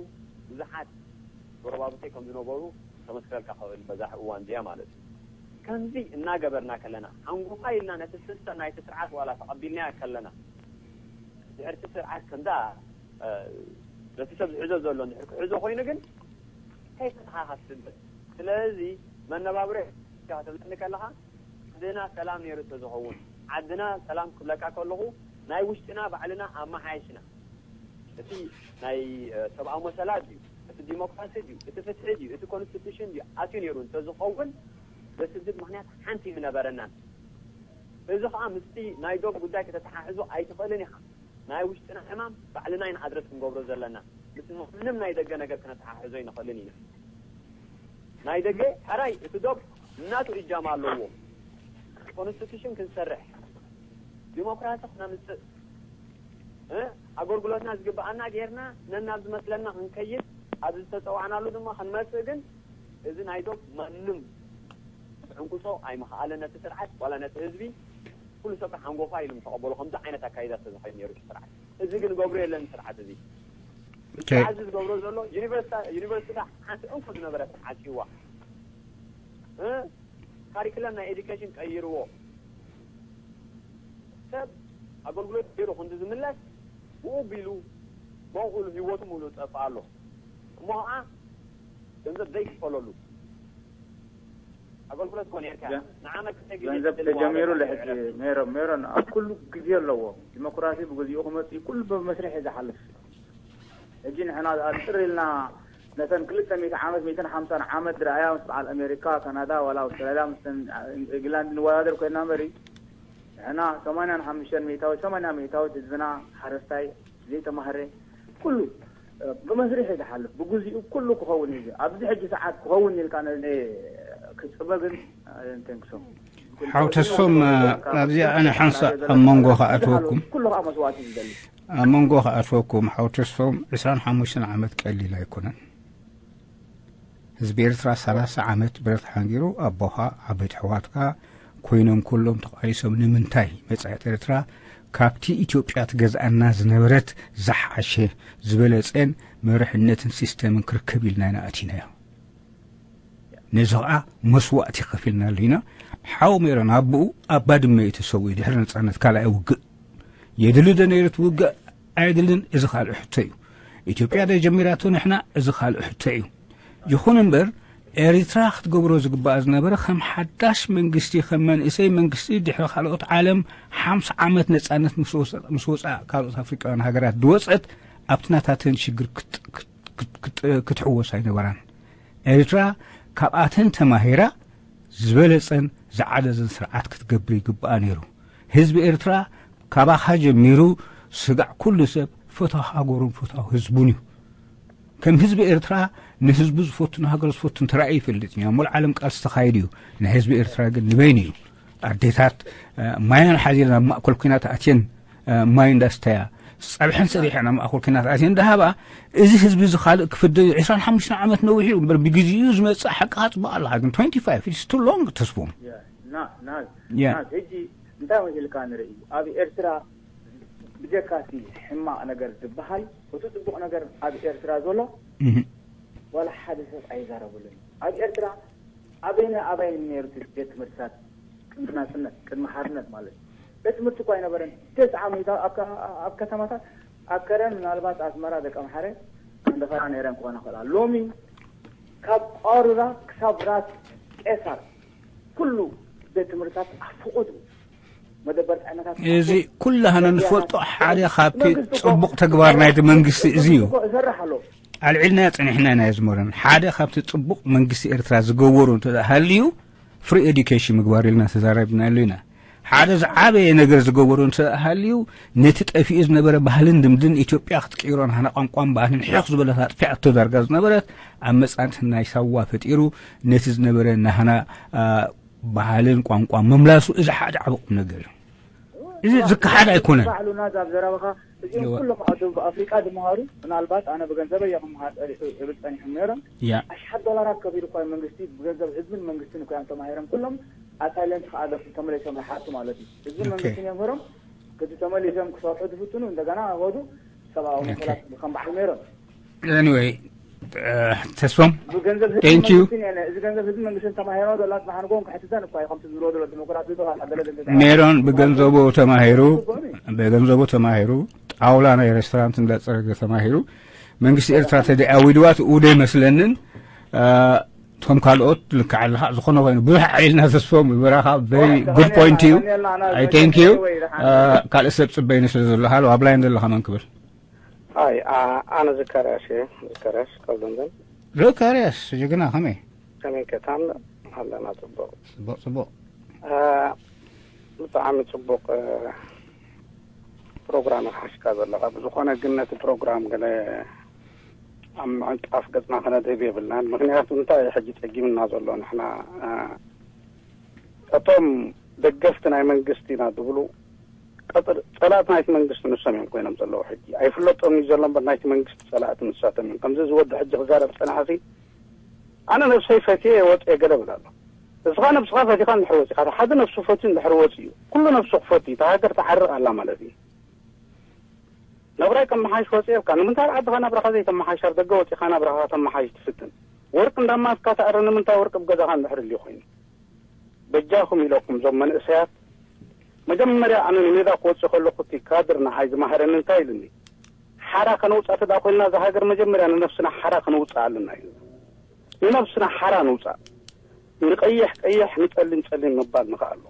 ብዙሓት ጎረባብተይ ከም ዝነበሩ ከመስክረልካ ክእል በዛ እዋን እዚኣ ማለት እዩ። ከምዚ እናገበርና ከለና ሓንጎፋይ ኢልና ነቲ ስስተም ናይቲ ስርዓት ዋላ ተቐቢልናዮ ከለና ድሕርቲ ስርዓት ከምዛ ነቲ ሰብ ዝሕዞ ዘሎ እንድሕር ክሕዞ ኮይኑ ግን ከይፈትሓኻ ትስደድ። ስለዚ መነባብሮ ክትብለኒ ከለኻ ዓድና ሰላም ነይሩ ተዝኸውን ዓድና ሰላም ክብለካ ከለኹ ናይ ውሽጥና ባዕልና ኣመሓይሽና እቲ ናይ ሰብኣዊ መሰላት ድዩ እቲ ዲሞክራሲ ድዩ እቲ ፍትሒ ድዩ እቲ ኮንስቲቱሽን ድዩ ኣትዩ ነይሩ እንተዝኸውን ዘስድድ ምክንያት ሓንቲ ምነበረናን። እዚ ከዓ ምስቲ ናይ ዶብ ጉዳይ ከተተሓሕዞ ኣይትኽእልን ኢኻ። ናይ ውሽጥና ሕማም ባዕልና ኢና ኣድረስ ክንገብሮ ዘለና። ምስ ምንም ናይ ደገ ነገር ክነተሓሕዞ ኣይንኽእልን ኢና። ናይ ደገ ሕራይ እቲ ዶብ እናቱ እጃም ኣለዎ። ኮንስቲቱሽን ክንሰርሕ፣ ዲሞክራሲ ክነምፅእ፣ ኣገልግሎትና ዝግብኣና ጌርና ነናብ ዝመስለና ክንከይድ ኣብ ዝተፀዋዕናሉ ድማ ክንመፅእ ግን እዚ ናይ ዶብ ማንም ክዕንቁሶ ኣይምኽኣለን ነቲ ስርዓት ዋላ ነቲ ህዝቢ ኩሉ ሰብ ሓንጎፋ ኢሉ ምተቐበሎ ከምዚ ዓይነት ኣካይዳ ስለዝኸይድ ነይሩ እቲ ስርዓት እዚ ግን ገብሮ የለን ስርዓት እዚ እዚ ዝገብሮ ዘሎ ዩኒቨርሲቲታ ሓንቲ እንኮ ዝነበረት ዓፂዋ ካሪክለም ናይ ኤዱኬሽን ቀይርዎ ሰብ ኣገልግሎት ገይሩ ክንዲ ዝምለስ ብኡ ቢሉ በንኩሉ ህይወቱ ሙሉ ጠፍእ ኣሎ እሞ ከዓ ገንዘብ ዘይክፈለሉ ኣገልግሎት ኮነ ርካ ንዓመት ክልተ ግዜ ገንዘብ ተጀሚሩ ልሕጂ ሜሮን ሜሮን ኣብ ኩሉ ግዜ ኣለዎ ዲሞክራሲ ብግዚኡ ክመፅእ ኩሉ ብመስርሕ እዩ ዝሓልፍ ሕጂ ንሕና ኣጥር ኢልና ነተን ክልተ ሚእቲ ዓመት ሚእትን ሓምሳን ዓመት ድረኣያ ምስ በዓል ኣሜሪካ ካናዳ ዋላ ኣውስትራልያ ምስ እንግላንድ ንወዳደር ኮይና እምበሪ ንሕና ሰማንያን ሓሙሽተን ሚእታዊት ሰማንያ ሚእታዊት ህዝብና ሓረስታይ ዘይተማህረ ኩሉ ብመስርሕ እዩ ዝሓልፍ ብግዚኡ ኩሉ ክኸውን እዩ ኣብዚ ሕጂ ሰዓት ክኸውን ኢልካ ክፅበ ግን ተንክሶም ሓው ተስፎም ኣብዚኣ ኣነ ሓንሳእ ኣብ መንጎ ከኣትወኩም ኩሉ ከዓ መስዋዕቲ ዝደሊ ኣብ መንጎ ከኣትወኩም ሓው ተስፎም ዕስራን ሓሙሽተን ዓመት ቀሊል ኣይኮነን ህዝቢ ኤርትራ ሰላሳ ዓመት ብረት ሓንጊሩ ኣቦኻ ዓበይቲ ኣሕዋትካ ኮይኖም ኩሎም ተቓሊሶም ንምንታይ መጻኢት ኤርትራ ካብቲ ኢትዮጵያ ትገዝኣና ዝነበረት ዝሓሸ ዝበለጸን መርሕነትን ሲስተምን ክርከብ ኢልና ኢና ኣቲናዮ ነዚ ኸዓ መስዋእቲ ከፊልናሉ ኢና ሓው ሜሮን ኣቦኡ ኣብ ባድመ እዩ ተሰዊኡ ድሕሪ ነጻነት ካልኣይ ውግእ የድሊ ዶ ነይሩ እቲ ውግእ ኣየድልን እዚ ካልእ ሕቶ እዩ ኢትዮጵያ ዶ ጀሚራቶ ንሕና እዚ ካልእ ሕቶ እዩ ይኹን እምበር ኤሪትራ ክትገብሮ ዝግባኣ ዝነበረ ከም ሓዳሽ መንግስቲ ከም መንእሰይ መንግስቲ ድሕሪ ካልኦት ዓለም ሓምሳ ዓመት ነፃነት ምስ ወፃ ካልኦት ኣፍሪቃውያን ሃገራት ዝወፀት ኣብቲ ናታተን ሽግር ክትሕወስ ኣይነበራን ኤሪትራ ካብኣተን ተማሂራ ዝበለፀን ዝዓደዘን ስርዓት ክትገብር ይግባኣ ነይሩ ህዝቢ ኤርትራ ካባኻ ጀሚሩ ስጋዕ ኩሉ ሰብ ፈታው ሃገሩን ፈታው ህዝቡን እዩ ከም ህዝቢ ኤርትራ ንህዝቡ ዝፈቱ ንሃገር ዝፈቱ እንተራእዩ ይፈልጥ እዩ ኣብ ሙሉእ ዓለም ቃልሲ ተኻይዱ እዩ ናይ ህዝቢ ኤርትራ ግን ንበይኑ እዩ ኣዴታት ማያን ሓዚለን ኣብ ማእከል ኩናት ኣትየን ማይ እንዳስተያ ጸብሐን ሰሪሐን ኣብ ማእከል ኩናት ኣትየን እንዳሃባ እዚ ህዝቢ እዚ ካልእ ክፍደ 25 ዓመት ነዊሕ እዩ እምበር ብግዜኡ ዝመጽእ ሓቂ ክጽባቕ ኣለካ ግን 25 it's too long ተስፎም ሕጂ እንታይ መሲልካ ንርኢ ኣብ ኤርትራ ብጀካሲ ሕማቕ ነገር ዝበሃል እቲ ጽቡቕ ነገር ኣብ ኤርትራ ዘሎ ዋላ ሓደ ሰብ ኣይዛረበሉን ኣብ ኤርትራ ኣበይነ ኣበይን ነይሩ እቲ ቤት ትምህርትታት ቅድሚ ናጽነት ቅድሚ ሓርነት ማለት ቤት ትምህርቲ እኳ ኣይነበረን ተስዓ ሚእታዊ ኣብ ከተማታት ኣብ ከረን ምናልባት ኣስመራ ደቂ ኣምሓረ እንደኸና ነይረን ክኾና ይኽእላ ሎሚ ካብ ቋሩራ ክሳብ ራስ ቄሳር ኩሉ ቤት ትምህርትታት ኣብ ፍቑዱ መደበር ጥዕናታት እዚ ኩላህና ንፈልጦ ሓደ ካብቲ ጽቡቕ ተግባር ናይቲ መንግስቲ እዚ እዩ ኣልዒልና ጸኒሕና ኢና ዝመረን ሓደ ካብቲ ጽቡቕ መንግስቲ ኤርትራ ዝገበሩ እንተ ሃልዩ ፍሪ ኤዱኬሽን ምግባር ኢልና ተዛራቢናሉ ኢና ሓደ ዝዓበየ ነገር ዝገበሩ እንተ ሃልዩ ነቲ ጠፊኡ ዝነበረ ባህልን ልምድን ኢትዮጵያ ክትቅይሮ ናህና ቋንቋን ባህልን ሕኽ ዝበለት ኣጥፊኣቶ ዳርጋ ዝነበረት ኣብ መጻንት ናይ ሳዋ ፈጢሩ ነቲ ዝነበረ ናህና ባህልን ቋንቋ ምምላሱ እዚ ሓደ ዓቢ ቁም ነገር እዩ። እዚ ዝከሓድ ኣይኮነን። ባዕሉ ናዛ ኣብ ዘረባኻ እዚኦም እወ። ኩሎም ኣብ ደቡብ ኣፍሪቃ ዝመሃሩ፣ ምናልባት ኣነ ብገንዘበይ እዮም ክመሃር ጸኒሑ፣ እብል ጸኒሖም ነይሮም። ያ። ኣሽሓት ዶላራት ከፊሉ እኳ መንግስቲ፣ ብገንዘብ ህዝብን መንግስትን እኳ እዮም ተማሂሮም። ኩሎም ኣሳይለንት ከኣ ተመሊሶም ዝሓቱ ማለት እዩ። ህዝብን ኦኬ። መንግስትን እዮም ምህሮም፣ ክቲ ተመሊሶም ክሰርሑ ዝፍትኑ እንደገና ወዱ ሰብኣዊ ኦኬ። መሰላት ከም በዓል ነይሮም። Anyway, ተስፎም፣ ብገንዘብ ህዝቢ thank you። መንግስትን እየ፣ እዚ ገንዘብ ህዝቢ መንግስትን ተማሂሮ ዘሎ፣ ጽባሕ ንግሆ ክሕትተን እኳ እዩ፣ ከምቲ ዝብሎ ዘሎ ዲሞክራሲ ዝባሃል ሓደለ ገንዘብ ሜሮን ብገንዘቡ ተማሂሩ፣ ጽቡቅ እዩ። ብገንዘቡ ተማሂሩ፣ ጣውላ ናይ ሬስቶራንት እንዳጸረገ ተማሂሩ፣ መንግስቲ ኤርትራ ተደይ ኣዊድዋ ትኡ ዶ ይመስለንን። እ፣ እቶም ካልኦት ልክዕ ኣለኻ፣ ዝኾነ ኮይኑ ብዙሕ ዓይልና ተስፎም ብበረኻ very good point እዩ። I thank you። እ፣ ካልእ ሰብ ጽበይኒ ስለ ዘሎ፣ ሃሎ፣ ኣብ ላይን ዘለኻ መን ክብል? ኣይ፣ ኣ-፣ ኣነ ዘካርያስ እየ፣ ዘካርያስ ካብ ለንደን። ዘካርያስ፣ ጅግና፣ ከመይ? ከመይ ከታን ኣለና? ጽቡቕ። ጽቡቕ፣ ጽቡቕ። እ፣ ብጣዕሚ ጽቡቕ፣ እ፣ ፕሮግራም ኢኻ ሓዝካ ዘለኻ። ብዝኾነ ግን ነቲ ፕሮግራም ገለ ኣብ ምዕንቃፍ ገጽና ከነድህብ የብልናን። ምኽንያቱ እንታይ እዩ ሕጂ ጸጊምና ዘሎ? ንሕና፣ እ፣ እቶም ደገፍቲ ናይ መንግስቲ ኢና ዝብሉ ቀጽር-፣ ጸላእቲ ናይቲ መንግስቲ ንሶም እዮም ኮይኖም ዘለዉ። ሕጂ ኣይፍለጦም እዩ ዘሎ እምበር ናይቲ መንግስቲ ጸላእቲ ንሳቶም እዮም። ከምዚ ዝወዲ ሕጂ ክዛረብ ዝጸንሐሲ ኣነ ነብሰይ ፈትየ ወጽየ ገለ እብል ኣሎ። እስኻ ነብስኻ ፈቲኻ እንድሕር ወጺኻ፣ ሓደ ነብሱ ፈትዩ እንድሕር ወጽዩ፣ ኩሉ ነብሱ ክፈቱ እዩ። እታ ሃገር ትዓርቕ ኣላ ማለት እዩ። ናብራይ ከመሓይሽ ወጽየ ኢልካ፣ ንምንታይ ኣብ ዓድኻ ናብራኻ ዘይተመሓይሽ? ኣብ ደገ ወጺኻ ናብራኻ ተመሓይሽ ትፍትን። ወርቂ እንዳማስካ ተኣረ፣ ንምንታይ ወርቂ ኣብ ገዛኻ እንድሕር ልዩ ኮይኑ? በጃኹም ኢለኩም እዞም መንእሰያት፣ መጀመርያ ኣነ ንሜዳ ክወጽእ ከለኹ እቲ ካድር ንዓይ ዝማሃረኒ እንታይ ኢሉኒ? ሓራ ከነውጻእ ተደኣ ኮይንና እዛ ሃገር መጀመርያ ንነፍስና ሓራ ከነውጽእ ኣለና ኢሉ። ንነፍስና ሓራ ንውጻእ። ንቀይሕ ቀይሕ፣ ንጸሊም ጸሊም ምባል ንኽኣሎ።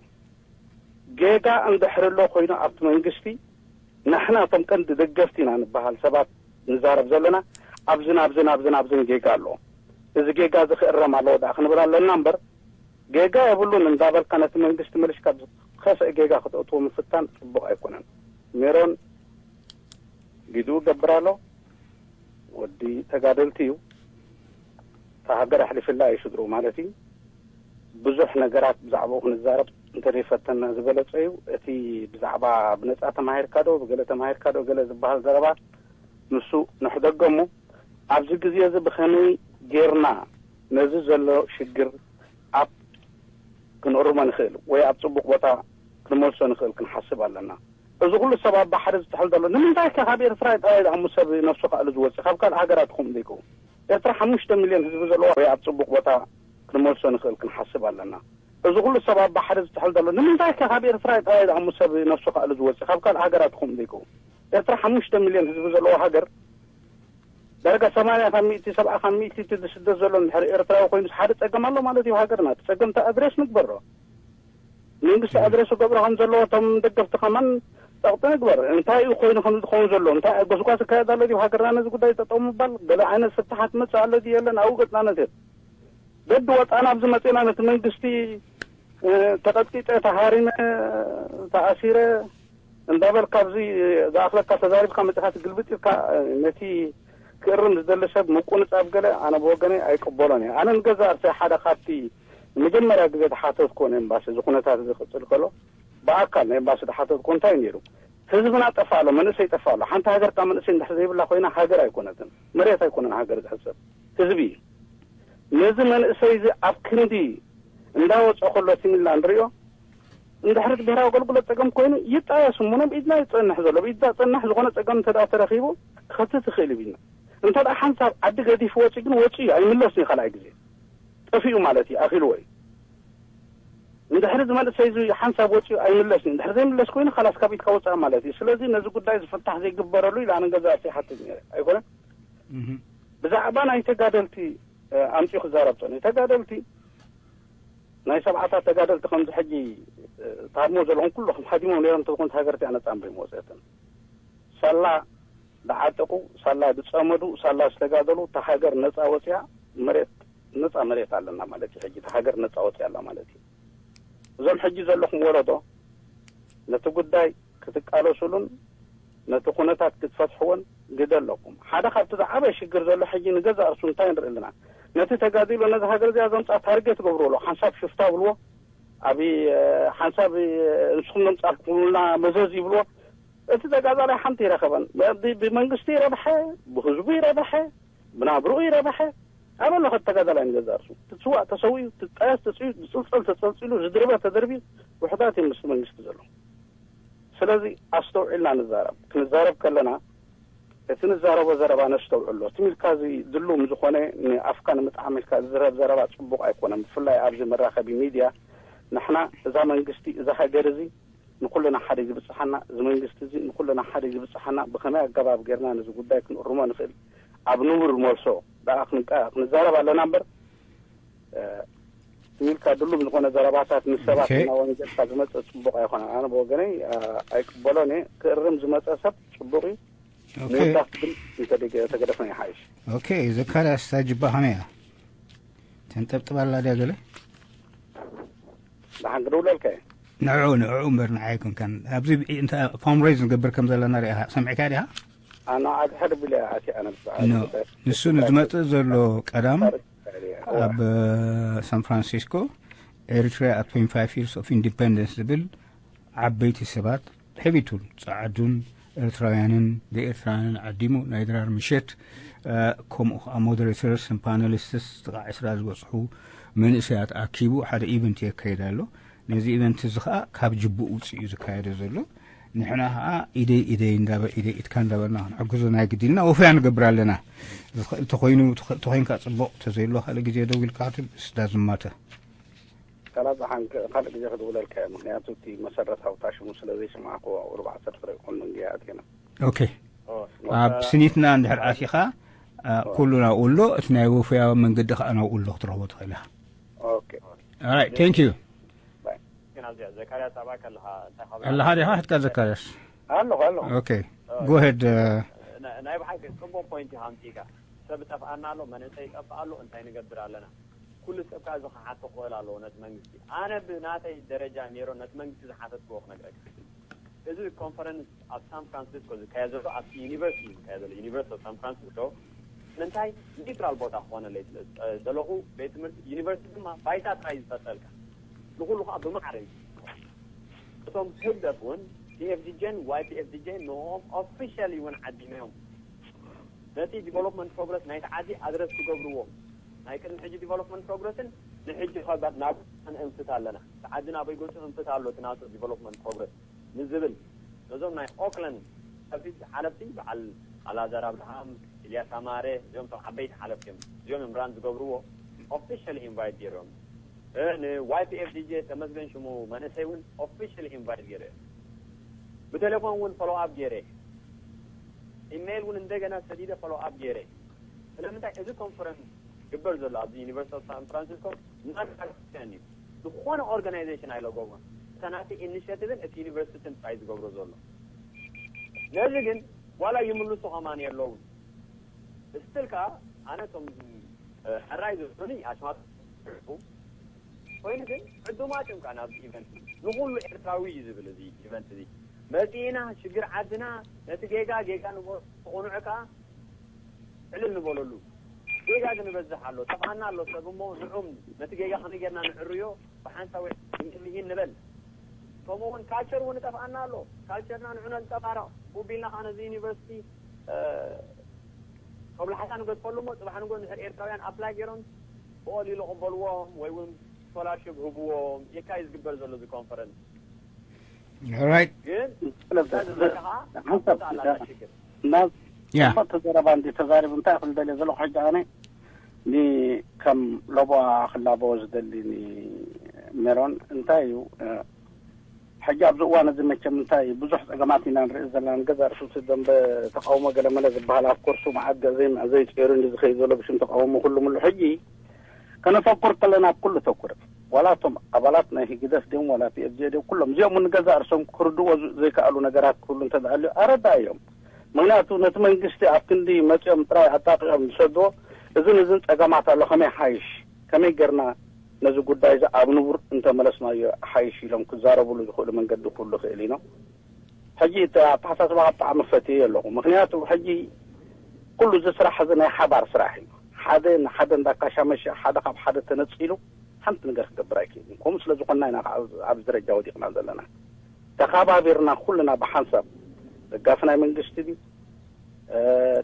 ጌጋ እንድሕር ኣሎ ኮይኑ ኣብቲ መንግስቲ፣ ንሕና እቶም ቀንዲ ደገፍቲ ኢና ንበሃል ሰባት ንዛረብ ዘለና፣ ኣብዝን ኣብዝን ኣብዝን ኣብዝን ጌጋ ኣሎ። እዚ ጌጋ እዚ ክእረም ኣለዎ ደኣ ክንብል ኣለና እምበር፣ ጌጋ የብሉን እንዳበልካ ነቲ መንግስቲ መሊስካ ዝኸፍአ ጌጋ ክተእትዎ ምፍታን ጽቡቕ ኣይኮነን። ሜሮን ግድኡ ገብር ኣሎ፣ ወዲ ተጋደልቲ እዩ። እታ ሃገር ኣሕሊፍላ እዩ ስድርኡ ማለት እዩ። ብዙሕ ነገራት ብዛዕባኡ ክንዛረብ እንተዘይፈተና ዝበለጸ እዩ። እቲ ብዛዕባ ብነጻ ተማሂርካ ዶ፣ ብገለ ተማሂርካ ዶ፣ ገለ ዝበሃል ዘረባ ንሱ ንሕደጎ እሞ፣ ኣብዚ ግዜ እዚ ብኸመይ ጌርና ነዚ ዘሎ ሽግር ኣብ ክንእርሞ ንኽእል ወይ ኣብ ጽቡቕ ቦታ ክንመልሶ ንኽእል ክንሓስብ ኣለና። እዚ ኩሉ ሰብ ኣብ ባሕሪ ዝጥሕል ዘሎ ንምንታይ ከ? ካብ ኤርትራ ጥራይ ደኣ እሞ ሰብ ነፍሱ ክኣሉ ዝወጽእ፣ ካብ ካልእ ሃገራት ይኹን ዘይከውን። ኤርትራ ሓሙሽተ ሚልዮን ህዝቢ ዘለዋ ወይ ኣብ ጽቡቕ ቦታ ክንመልሶ ንኽእል ክንሓስብ ኣለና። እዚ ኩሉ ሰብ ኣብ ባሕሪ ዝጥሕል ዘሎ ንምንታይ ከ? ካብ ኤርትራ ጥራይ ደኣ እሞ ሰብ ነፍሱ ክኣሉ ዝወጽእ፣ ካብ ካልእ ሃገራት ይኹን ዘይከውን። ኤርትራ ሓሙሽተ ሚልዮን ህዝቢ ዘለዋ ሃገር፣ ዳርጋ ሰማንያ ካብ ሚእቲ፣ ሰብዓ ካብ ሚእቲ እቲ ዝስደድ ዘሎ እንድሕር ኤርትራዊ ኮይኑ ሓደ ጸገም ኣሎ ማለት እዩ ሃገርና። እቲ ጸገም እቲ ኣድሬስ ንግበሮ። መንግስቲ ኣድሬስ ክገብሮ ከም ዘለዎ እቶም ደገፍቲ ከማን ጸቕጢ ንግበር። እንታይ እዩ ኮይኑ ከም ዝኸውን ዘሎ? እንታይ ጎስጓስ ይካየድ ኣሎ ድዩ ሃገርና ነዚ ጉዳይ ጠጠው ምባል? ገለ ዓይነት ፍትሓት መጽእ ኣሎ ድዩ የለን? ኣብኡ ገጽና ነትየት። ደድ ወጻና ኣብዚ መጺና ነቲ መንግስቲ፣ እ፣ ተቐጥቂጠ፣ ተሃሪመ፣ ተኣሲረ እንዳበልካ ኣብዚ ዝኣኽለካ ተዛሪብካ መጺኻ ትግልብጥ ኢልካ፣ እ፣ ነቲ ክእርም ዝደሊ ሰብ ምቁንጻብ ገለ ኣነ ብወገነይ ኣይቅበሎን እየ። ኣነ ንገዛእ ርእሰይ ሓደ ካብቲ ንመጀመርያ ግዜ ተሓተትኩ ንኤምባሲ እዚ ኩነታት እዚ ክቕጽል ከሎ ብኣካል ንኤምባሲ ተሓተትኩ። እንታይ ነይሩ? ህዝብና ጠፋ ኣሎ፣ መንእሰይ ጠፋ ኣሎ። ሓንቲ ሃገር ካብ መንእሰይ እንድሕር ዘይብላ ኮይና ሃገር ኣይኮነትን። መሬት ኣይኮነን ሃገር ዝሕሰብ፣ ህዝቢ እዩ። ነዚ መንእሰይ እዚ ኣብ ክንዲ እንዳወፀ ከሎ ሲሚላ ንሪኦ። እንድሕር እቲ ብሄራዊ ኣገልግሎት ፀገም ኮይኑ ይጣየስ እሞ፣ ብኢድና ይፀንሕ ዘሎ፣ ብኢድና ፀንሕ ዝኾነ ፀገም እንተ ደኣ ተረኺቡ ክኸትት ይኽእል እዩ ኢልና። እንተ ደኣ ሓንሳብ ዓዲ ገዲፉ ወፂኡ ግን ወፂኡ እዩ፣ ኣይምለስን እዩ ካልኣይ ግዜ። ጠፊኡ ማለት እዩ፣ ኣኺልዎ እዩ። እንድሕር እዚ መንእሰይ እዚ ሓንሳብ ወፂኡ ኣይምለስን እዩ። እንድሕር ዘይምለስ ኮይኑ ካላስ ካብ ኢድካ ወፃእ ማለት እዩ። ስለዚ ነዚ ጉዳይ ዝፍታሕ ዘይግበረሉ ኢለ ኣነ ገዛእቲ ይሓትት ነይረ። ኣይኮነን? እህ። ብዛዕባ ናይ ተጋደልቲ፣ እ፣ ኣምፂኡ ክዛረብ ፀኒሑ። ተጋደልቲ፣ ናይ ሰብዓታት ተጋደልቲ ከምዚ ሕጂ፣ እ፣ ትሃድሞ ዘለኹም ኩልኹም ሃዲሞም ነይሮም እንተዝኾኑ፣ እቲ ሃገር እቲኣ ነፃ እምበር ኣይምወፀትን። ሳላ ዝዓጠቑ፣ ሳላ ዝፀመዱ፣ ሳላ ዝተጋደሉ፣ እታ ሃገር ነፃ ወፂኣ፣ መሬት፣ ነፃ መሬት ኣለና ማለት እዩ። ሕጂ እታ ሃገር ነፃ ወፂኣ ኣላ ማለት እዩ። እዞም ሕጂ ዘለኹም ወለዶ ነቲ ጉዳይ ክትቃለሱሉን ነቲ ኩነታት ክትፈትሕዎን ግደ ኣለኩም። ሓደ ካብቲ ዝዓበየ ሽግር ዘሎ ሕጂ ንገዛእ ርእሱ እንታይ ንርኢ ኣለና? ነቲ ተጋዲሎ ነዚ ሃገር እዚኣ ዘምፅኣ ታርጌት ይገብርዎ ኣለዉ። ሓንሳብ ሽፍታ ይብልዎ፣ ኣብ፣ እ፣ ሓንሳብ፣ እ፣ ንስኹም ዘምፃልኩምልና መዘዝ ይብልዎ። እቲ ተጋዳላይ ሓንቲ ይረኸበን። ብ-፣ ብመንግስቲ ይረብሐ፣ ብህዝቡ ይረብሐ፣ ብናብርኡ ይረብሐ። ኣበሎ ኸ ተጋዳላይ ንገዛእ ርእሱ ትስዋእ ተሰዊኡ፣ ትጣየስ ተፅዩ፣ ዝፅልፀል ተፀልፂሉ፣ ዝድርበ ተደርብዩ፣ ውሕዳት እዮም ምስቲ መንግስቲ ዘለዉ። ስለዚ ኣስተውዒልና ንዛረብ። ክንዛረብ ከለና እቲ ንዛረቦ ዘረባ ነስተውዕሎ። ትም ኢልካ እዚ ድሉም ዝኾነ ንኣፍካ ንምጥዓም ኢልካ ዝዝረብ ዘረባ ጽቡቕ ኣይኮነን። ብፍላይ ኣብዚ መራኸቢ ሚድያ ንሕና እዛ መንግስቲ፣ እዛ ሃገር እዚ ንኹልና ሓደ እዩ ዝብጽሓና። እዚ መንግስቲ እዚ ንኹልና ሓደ እዩ ዝብጽሓና። ብኸመይ ኣገባብ ጌርና ነዚ ጉዳይ ክንእርሞ ንኽእል? ኣብ ንቡር መልሶ ደኣ ክንቀ-፣ ክንዛረብ ኣለና እምበር፣ እ፣ ትም ኢልካ ድሉም ዝኾነ ዘረባታት ምስ ሰባት ኦኬ። እናወንጀልካ ዝመጽእ ጽቡቕ ኣይኮነን። ኣነ ብወገነይ፣ እ፣ ኣይቅበሎን እየ። ክእርም ዝመጸ ሰብ ጽቡቕ እዩ። ኦኬ። ምውዳስ ግን እንተደገ-፣ ተገደፈ ይሓይሽ። ኦኬ፣ ዘካርያስ፣ እታ ጅባ ከመይ እያ? ተንጠብጥብ ኣላ ድያ ገለ? ደሓን ክድውለልካ እየ። ንዕኡ፣ ንዕኡ እምበር ንዓይ ኣይኮንካን። ኣብዚ ብዒ-፣ እንተ ፋንድሬዝ ንገብር ከም ዘለና ሪኢኻ፣ ሰሚዕካ ዲኻ? ኣነ ኣድሕር ቢለ ኣትየ ኣነ ብዛዕባ ኖ፣ እዚ ጉዳይ ንሱ ንዝመጽእ ዘሎ ቀዳም ታሪኽ እየ። ኣብ ሳን ፍራንሲስኮ ኤሪትሪያ at twenty-five years of independence ዝብል ዓበይቲ ሰባት፣ ሕብቱን ጸዓዱን ኤርትራውያንን ዘይኤርትራውያንን ዓዲሙ ናይ ድራር ምሸት፣ እ፣ ከምኡ ከኣ ሞደሬተርስን ፓነሊስትስ ጥቓ ዕስራ ዝበጽሑ መንእሰያት ኣኪቡ ሓደ ኢቨንት የካይድ ኣሎ። ነዚ ኢቨንት እዚ ከኣ ካብ ጅቡእ ውጽእ እዩ ዝካየደ ዘሎ። ንሕና ከኣ ኢደይ ኢደይ እንዳበ-፣ ኢደይ ኢድካ እንዳበልና ክንሕግዞ ናይ ግድልና ወፈያ ንገብር ኣለና። ዝኽእል ተኾይኑ፣ ትኽእል ተኾይንካ ጽቡቕ፣ ተዘይሎ ካልእ ግዜ ደው ኢልካ ክትብል ስዳ ዝማተ። ካላ ዝሓንክ ካልእ ግዜ ክድውለልካ እየ። ምኽንያቱ እቲ መሰረታዊ ታሽሙ ስለ ዘይሰማዕክዎ፣ ቁሩብ ዓሰርተ ደቂቕ ኮን መንገዲ ኣቲና። ኦኬ። ኦ፣ ኣብ ስኒትና እንድሕር ኣቲኻ፣ አ፣ ኩሉ ናብኡ ኣሎ፣ እቲ ናይ ወፈያ መንገዲ ከኣ ናብኡ ኣሎ ክትረኽቦ ትኽእል ኢኻ። ኦኬ። All right, thank you። ባይ። ግን ኣብዚ ዘካርያስ ኣባካ ኣለኻ፣ እንታይ ካብ ኣለኻ ዲኻ? ሕትካ ዘካርያስ። ኣለኹ፣ ኣለኹ። ኦኬ። ኦ፣ Go ahead። እ፣ ና-፣ ናይ ብሓቂ ጽቡቕ ፖይንት ኢኻ ኣምጺእካ። ሰብ ይጠፍኣና ኣሎ፣ መንእሰይ ይጠፍእ ኣሎ፣ እንታይ ንገብር ኣለና? ኩሉ ሰብ ከኣ እዚ ክሓቶ ክኽእል ኣለዎ ነቲ መንግስቲ። ኣነ ብናተይ ደረጃ ኔሮ ነቲ መንግስቲ ዝሓተትክዎ ክነግረካ። እዚ ኮንፈረንስ ኣብ ሳን ፍራንሲስኮ ዝካየድ ዘሎ፣ ኣብቲ ዩኒቨርሲቲ እዩ ዝካየድ ዘሎ፣ ዩኒቨርሲቲ ኦፍ ሳን ፍራንሲስኮ። ንምንታይ ኒውትራል ቦታ ክኾነለይ ስለ ዝጸ-፣ ዘለኹ፣ ቤት ትምህርቲ፣ ዩኒቨርሲቲ ድማ ባይታ ጥራይ ዝፈጠልካ፣ ንኹሉ ከኣ ብማዕረ እዩ። እቶም ህግደፍ እውን ፒኤፍዲጄን ዋይ ፒኤፍዲጄን ንኦም ኦፊሻሊ እውን ዓዲመዮም። ነቲ ዲቨሎፕመንት ፕሮግረስ ናይቲ ዓዲ ኣድረስ ክገብርዎ፣ ናይ ቅድሚ ሕጂ ዲቨሎፕመንት ፕሮግረስን ንሕጂ ኸ ናብ እንፍት ኣለና፣ እቲ ዓዲ ናበይ ገጹ እንፍት ኣሎ፣ እቲ ናቱ ዲቨሎፕመንት ፕሮግረስ ንዝብል፣ ነዞም ናይ ኦክላንድ ከፊት ሓለፍቲ፣ በዓል ኣላዛር ኣብርሃም፣ ኢልያስ ኣማረ፣ እዚኦም እቶም ዓበይቲ ሓለፍቲ እዮም። እዚኦም እዮም ራን ዝገብርዎ። ኦፊሻሊ ኢንቫይት ገይሮም። እ፣ ንዋይ ፒ ኤፍ ዲ ጄ ተመስገን ሽሙ መንእሰይ እውን ኦፊሻሊ ኢንቫይት ገይረ። ብቴሌፎን እውን ፎሎ ኣፕ ገይረ። ኢሜይል እውን እንደገና ሰዲደ ፎሎ ኣፕ ገይረ። ስለምንታይ እዚ ኮንፈረንስ ግበር ዘሎ ኣብዚ ዩኒቨርሲቲ ኦፍ ሳን ፍራንሲስኮ ናሽናል ኢንስቲትዩሽን እዩ። ዝኾነ ኦርጋናይዜሽን ኣይለጎቦን። እታ ናተይ ኢኒሽቲቭን እቲ ዩኒቨርሲቲን ጥራይ ዝገብሮ ዘሎ። ነዚ ግን ዋላ ይምልሱ ከማን የለውን። ስትል ከኣ ኣነ እቶም፣ እ፣ ሕራይ ዝብሉኒ ኣሽማት ኮይኑ ግን ዕዱማት እዮም ከኣ ናብዚ ኢቨንት እዚ። ንኹሉ ኤርትራዊ እዩ ዝብል እዚ ኢቨንት እዚ። መጺእና ሽግር ዓድና ነቲ ጌጋ ጌጋ ንበ-፣ ንቕኑዕ ከኣ ዕልል ንበለሉ። ጌጋ ግን ይበዝሕ ኣሎ፣ ጠፍኣና ኣሎ ሰብ እሞ ንዑም ነቲ ጌጋ ከመይ ጌርና ንዕርዮ ብሓንሳብ ወይ እንዲሂን ንበል። ከምኡ እውን ካልቸር እውን ይጠፍኣና ኣሎ። ካልቸርና ንዑ ነንጸባርቕ። ቁቢልና ከኣ ነዚ ዩኒቨርሲቲ፣ እ፣ ጦብላሕታ ንገድፈሉ እሞ ጽባሕ ንጎ እንድሕር ኤርትራውያን ኣፕላይ ገይሮም ብቐሊሉ ቅበልዎም ወይ እውን ስኮላርሽፕ ህብዎም። የካይ ዝግበር ዘሎ እዚ ኮንፈረንስ። ኦራይት። ግን ስለዚ እዛ ዘለካ ሓንሳብ ኣላ እዛ ሽግር። ናብ ያ። ጽቡቕ ተዘረባ እንዲ ተዛሪቡ እንታይ ክብል ደልየ ዘለኹ ሕጂ ኣነ ኒ ከም ሎቦ ክላቦ ዝደሊ ኒ ሜሮን እንታይ እዩ፣ እ፣ ሕጂ ኣብዚ እዋን እዚ መቸም እንታይ ብዙሕ ጸገማት ኢና ንርኢ ዘለና። ንገዛእ ርእሱ እቲ ደንበ ተቃውሞ ገለመለ ዝበሃል ኣብ ኮርሱ መዓት ገዘይ መዕዘይ ጸይሩ እንዲ ዝኸይድ ዘሎ ብሽም ተቃውሞ ኩሉ ምሉ ሕጂ ከነተኩር ከለና ኣብ ኩሉ ተኩር ዋላ እቶም ኣባላት ናይ ህግደፍ ድዮም ዋላ ፒ ኤፍ ጄ ድዮም ኩሎም እዚኦም ንገዛእ ርእሶም ክርድዎ ዝ-፣ ዘይከኣሉ ነገራት ክህሉ እንተደኣልዩ ኣረዳእዮም። ምክንያቱ ነቲ መንግስቲ ኣብ ክንዲ መጺኦም ጥራይ ኣጣቂዖም ዝሰድዎ እዝን እዝን ጸገማት ኣሎ፣ ከመይ ሓይሽ፣ ከመይ ጌርና ነዚ ጉዳይ እዚ ኣብ ንቡር እንተመለስናዮ ሓይሽ ኢሎም ክዛረብሉ ዝኽእሉ መንገዲ ክህሉ ይኽእል እዩ። ሕጂ እቲ ኣተሓሳስባኻ ብጣዕሚ ፈትየ ኣለኹ። ምክንያቱ ሕጂ ኩሉ እዚ ስራሕ እዚ ናይ ሓባር ስራሕ እዩ። ሓደ ንሓደ እንዳካሻመሸ፣ ሓደ ካብ ሓደ ተነጺሉ ሓንቲ ነገር ክገብር ኣይክእልን። ከምኡ ስለ ዝኾንና ኢና ከኣ ኣብዚ፣ ኣብዚ ደረጃ ወዲቕና ዘለና። ተኻባቢርና ኩልና ብሓንሳብ ደጋፊ ናይ መንግስቲ ድዩ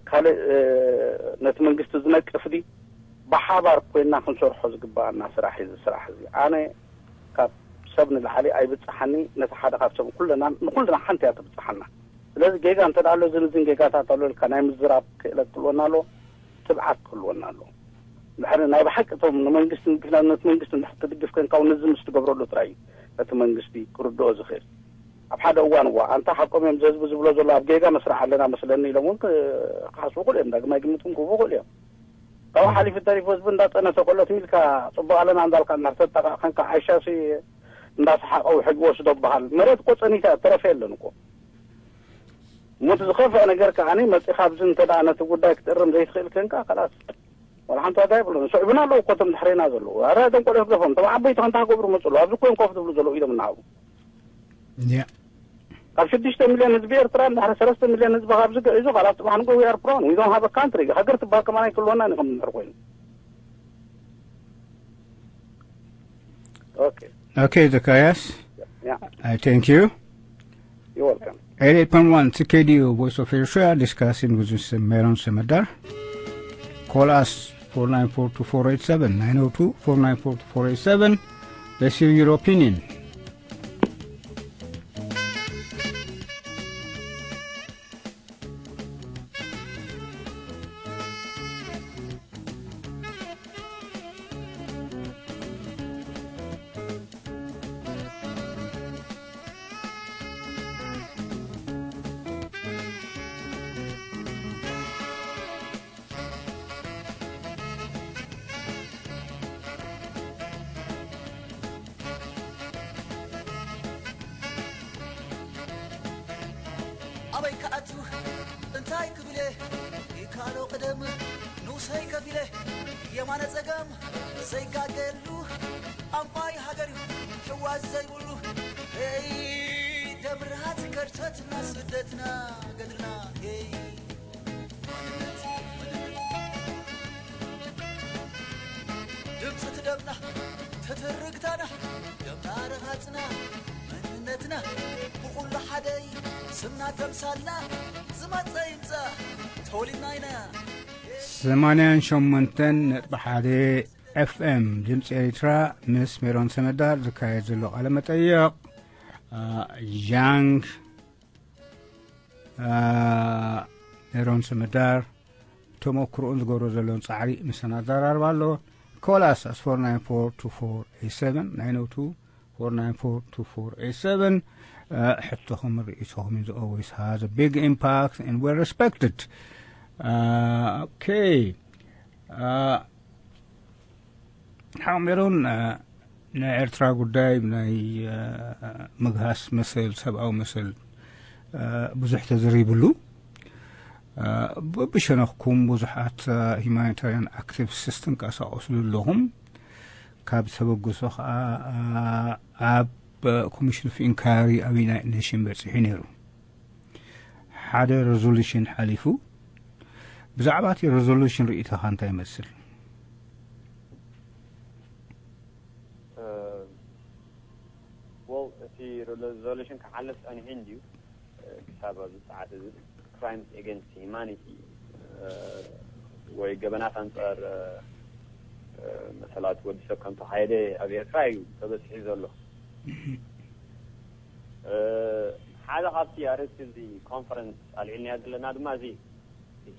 ካልእ ነቲ መንግስቲ ዝነቅፍ ድዩ? ብሓባር ኮይና ክንሰርሖ ዝግባኣና ስራሕ እዩ። እዚ ስራሕ እዚ ኣነ ካብ ሰብ ንላዕሊ ኣይብፅሓኒ። ነቲ ሓደ ካብቶም ኩለና ንኩልና ሓንቲ እያ ትብፅሓና። ስለዚ ጌጋ እንተ ኣሎ ዝንዝን ጌጋታት ኣሎ ኢልካ ናይ ምዝራብ ክእለት ክልወና ኣለዎ፣ ትብዓት ክልወና ኣለዎ። ድሕሪ ናይ ብሓቂ እቶም ንመንግስቲ ንግፍና ነቲ መንግስቲ እንድሕር ትድግፍ ኮንካ እውን እዚ ምስ ትገብረሉ ጥራይ እዩ ነቲ መንግስቲ ክርድኦ ዝኽእል። ኣብ ሓደ እዋን እዋ ኣንታ ሓቆም እዮም ዝህዝቢ ዝብሎ ዘሎ ኣብ ጌጋ መስርሕ ኣለና መስለኒ ኢሎም እውን ክሓስቡ ክእሉ እዮም። ዳግማይ ግምት እውን ክህቡ ክእሉ እዮም። ካብኡ ሓሊፉ ተሪፉ ህዝቢ እንዳጠነሰ ቆሎት ሚልካ ፅቡቅ ኣለና እንዳልካ እናተጠቃቀንካ ዓሻሲ እንዳሰሓቀ ውሕጅ ወስዶ በሃል። መሬት እኮ ፀኒታ ተረፈ የለን እኮ። ሞት ዝኸፍአ ነገር ከዓኒ መፂኻ ኣብዚ እንተ ደኣ ነቲ ጉዳይ ክትእርም ዘይትኽእል ከንካ ከላስ ዋላ ሓንቲ ዋጋ የብሉን። ስዕቡና ኣለዉ እኮ እቶም ድሕሬና ዘለዉ። ኣረ እቶም ቆልዑ ግደፎም። እቶም ዓበይቲ ከንታ ክገብሩ መፅሉ ኣብዚ ኮይን ኮፍ ዝብሉ ዘለዉ ኢሎም እናሃቡ ያ ካብ ሽዱሽተ ሚልዮን ህዝቢ ኤርትራ እንድሕሪ ሰለስተ ሚልዮን ህዝቢ ካብዚ ግዒዙ ካላት ፅባሕ ንጎ we are prone we don't have a country ሃገር ትበሃል ከማን ኣይክልወና ንኸም እንድሕር ኮይኑ okay okay Zacharias yeah I thank you you're welcome eighty-eight point one C K D U Voice of Eritrea discussing with Mister Meron Semedar. Call us four nine four two four eight seven, nine oh two, four nine four two four eight seven. Let's hear your opinion. ኣበይ ክኣቱ እንታይ ክብለ ይካሎ ቅደም ንኡሰይ ከፊለ የማነ ጸገም ዘይጋገሉ ኣምባይ ሃገር እዩ ሕዋዝ ዘይብሉ ሄይ ደምርሃት ከርተትና ስደትና ገድልና ሄይ ድምፂ ትደምና ተተርግታና ደምና ረሃፅና መንነትና ብኩሉ ሓደይ ስምና ተምሳልና ዝመፀ ይምፃ ተወሊድና ኢና ሰማንያን ሸሞንተን ነጥቢ ሓደ ኤፍኤም ድምፂ ኤሪትራ ምስ ሜሮን ሰመዳር ዝካየድ ዘሎ ቃለ መጠየቕ ጃንግ ሜሮን ሰመዳር ተመክሮኡን ዝገብሮ ዘሎን ጻዕሪ ምሳና ኣዘራርባ ኣሎ። Call us at four nine four two four eight seven, nine oh two, four nine four two four eight seven. ሕቶኹም ርእይቶኹም is always has a big impact and we're respected. Uh, okay. Uh, ሓሜሮን ናይ ኤርትራ ጉዳይ ናይ ምግሃስ መሰል ሰብኣዊ መሰል ብዙሕ ተዘሪብሉ ብሸነኽኩም ብዙሓት humanitarian activists ትንቀሳቀስሉ ኣለኹም ካብ ተበግሶ ከዓ ኣብ commission of inquiry ኣብ United Nations በፂሑ ነይሩ ሓደ resolution ሓሊፉ ብዛዕባ እቲ resolution ርእይቶኻ እንታይ ይመስል well እቲ resolution ክሓልፍ ጸኒሑ እንድዩ ክሳብ ኣብዚ ሰዓት እዚ crimes against humanity ወይ ገበናት ኣንጻር መሰላት ወዲ ሰብ ከም ተኻየደ ኣብ ኤርትራ እዩ ተበጺሑ ዘሎ ሓደ ካብቲ ኣርእስቲ እዚ ኮንፈረንስ ኣልዒልናዮ ዘለና ድማ እዚ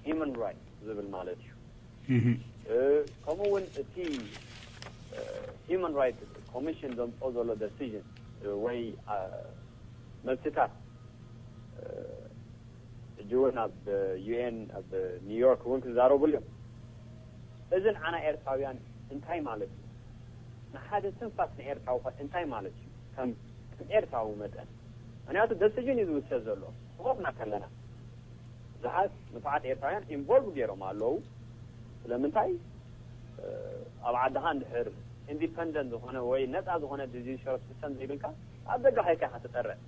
human right ዝብል ማለት እዩ ከምኡ እውን እቲ human right commission ዘምፅኦ ዘሎ decision ወይ መልስታት ሕጂ እውን ኣብ ዩኤን ኣብ ኒውዮርክ እውን ክዛረቡ እዮም እዚ ንዓና ኤርትራውያን እንታይ ማለት እዩ ንሓደ ትንፋስ ንኤርትራዊ ከ እንታይ ማለት እዩ ከም ኤርትራዊ መጠን ምክንያቱ decision እዩ ዝውሰድ ዘሎ ክኾፍና ከለና ብዙሓት ንፉዓት ኤርትራውያን involve ገይሮም ኣለዉ ስለምንታይ ኣብ ዓድኻ እንድሕር independent ዝኾነ ወይ ነፃ ዝኾነ judicial system ዘይብልካ ኣብ ደገ ከይካ ኢኻ ትጠርዕ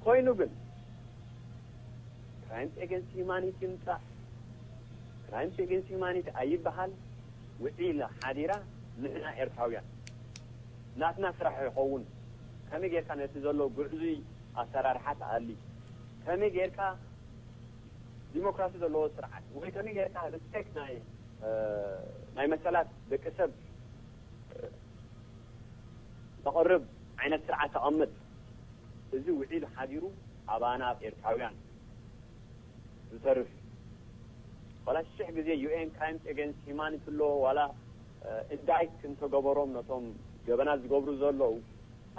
ኮይኑ ግን crimes against humanity ይምፃእ crimes against humanity ኣይበሃል ውዒላ ሓዲራ ንሕና ኤርትራውያን ናትና ስራሕ ይኸውን ከመይ ጌርካ ነቲ ዘሎ ግዕዙይ ኣሰራርሓ ትኣሊ ከመይ ጌርካ ዲሞክራሲ ዘለዎ ስርዓት ወይ ከመይ ጌርካ ሪስፔክት ናይ ናይ መሰላት ደቂ ሰብ ዘቕርብ ዓይነት ስርዓት ተቐምጥ። እዚ ውዒሉ ሓዲሩ ኣባና ኣብ ኤርትራውያን ዝተርፍ ዋላ ሽሕ ግዜ ዩኤን ክራይምስ ኤገንስት ሂማኒቲ ኣሎ ዋላ ኢንዳይት እንተገበሮም ነቶም ገበናት ዝገብሩ ዘለዉ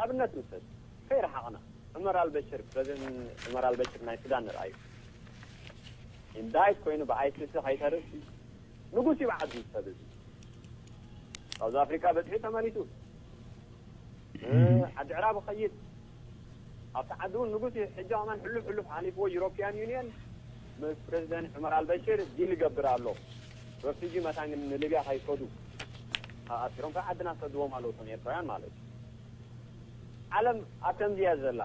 ኣብነት ንውሰድ። ከይረሓቕና ዑመር ኣልበሽር፣ ፕረዚደንት ዑመር ኣልበሽር ናይ ሱዳን ንርኣዩ። ኢንዳይት ኮይኑ ብኣይሲሲ ከይተርፍ ንጉስ ይብዓዱ ሰብ እዚ ሳውዝ ኣፍሪካ በፂሑ ተመሊሱ ዓዲ ዕራብ ኸይድ ኣብቲ ዓዲ እውን ንጉስ እዩ። ሕጂ ከማን ሕሉፍ ሕሉፍ ሓሊፍዎ ዩሮፒያን ዩኒየን ምስ ፕረዚደንት ዑመር ኣልበሽር ዲል ይገብር ኣሎ። ረፊጂ መታን ግን ንሊብያ ከይከዱ ኣሲሮም ካብ ዓድና ሰድዎም ኣለዉ እቶም ኤርትራውያን ማለት እዩ። ዓለም ኣብ ከምዚ እያ ዘላ።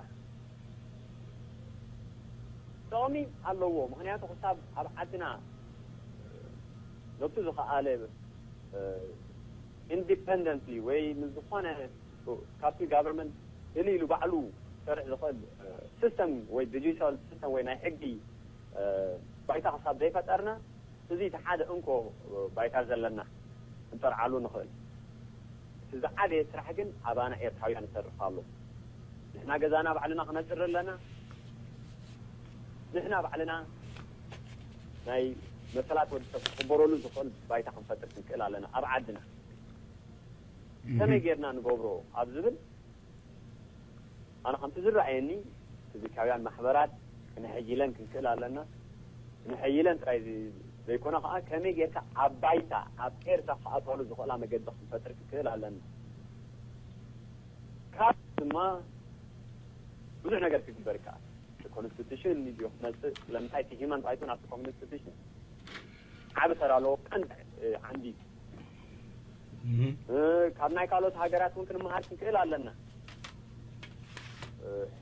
ጥቕሚ ኣለዎ። ምክንያቱ ክሳብ ኣብ ዓድና ነብሱ ዝኸኣለ ኢንዲፐንደንትሊ ወይ ምስ ዝኾነ ካብቲ ጋቨርንመንት እሊ ኢሉ ባዕሉ ክሰርሕ ዝኽእል ሲስተም ወይ ዲጂታል ሲስተም ወይ ናይ ሕጊ ባይታ ክሳብ ዘይፈጠርና እዚ እቲ ሓደ እንኮ ባይታ ዘለና ክንጠርዓሉ ንኽእል። እቲ ዝዓበየ ስራሕ ግን ኣባና ኤርትራውያን ይሰርሕ ኣሎ። ንሕና ገዛና ባዕልና ክነፅሪ ኣለና። ንሕና ባዕልና ናይ መሰላት ወዲ ሰብ ክኽበረሉ ዝኽእል ባይታ ክንፈጥር ክንክእል ኣለና ኣብ ዓድና። ከመይ ጌርና ንገብሮ ኣብ ዝብል ኣነ ከምቲ ዝረኣየኒ ሲቪካውያን ማሕበራት ክነሐይለን ክንክእል ኣለና። ክነሐይለን ጥራይ ዘይኮነ ከዓ ከመይ ጌርካ ኣብ ባይታ ኣብ ኤርትራ ክኣትዋሉ ዝኽእላ መገዲ ክንፈጥር ክንክእል ኣለና። ካብ ድማ ብዙሕ ነገር ክግበር ይከኣል። ኮንስቲቱሽን እዩ ክመፅእ ስለምንታይ እቲ ሂማን ራይት እውን ኣብቲ ኮንስቲቱሽን ዓብ ተራ ኣለዎ። ቀንዲ ዓንዲ ካብ ናይ ካልኦት ሃገራት እውን ክንመሃር ክንክእል ኣለና።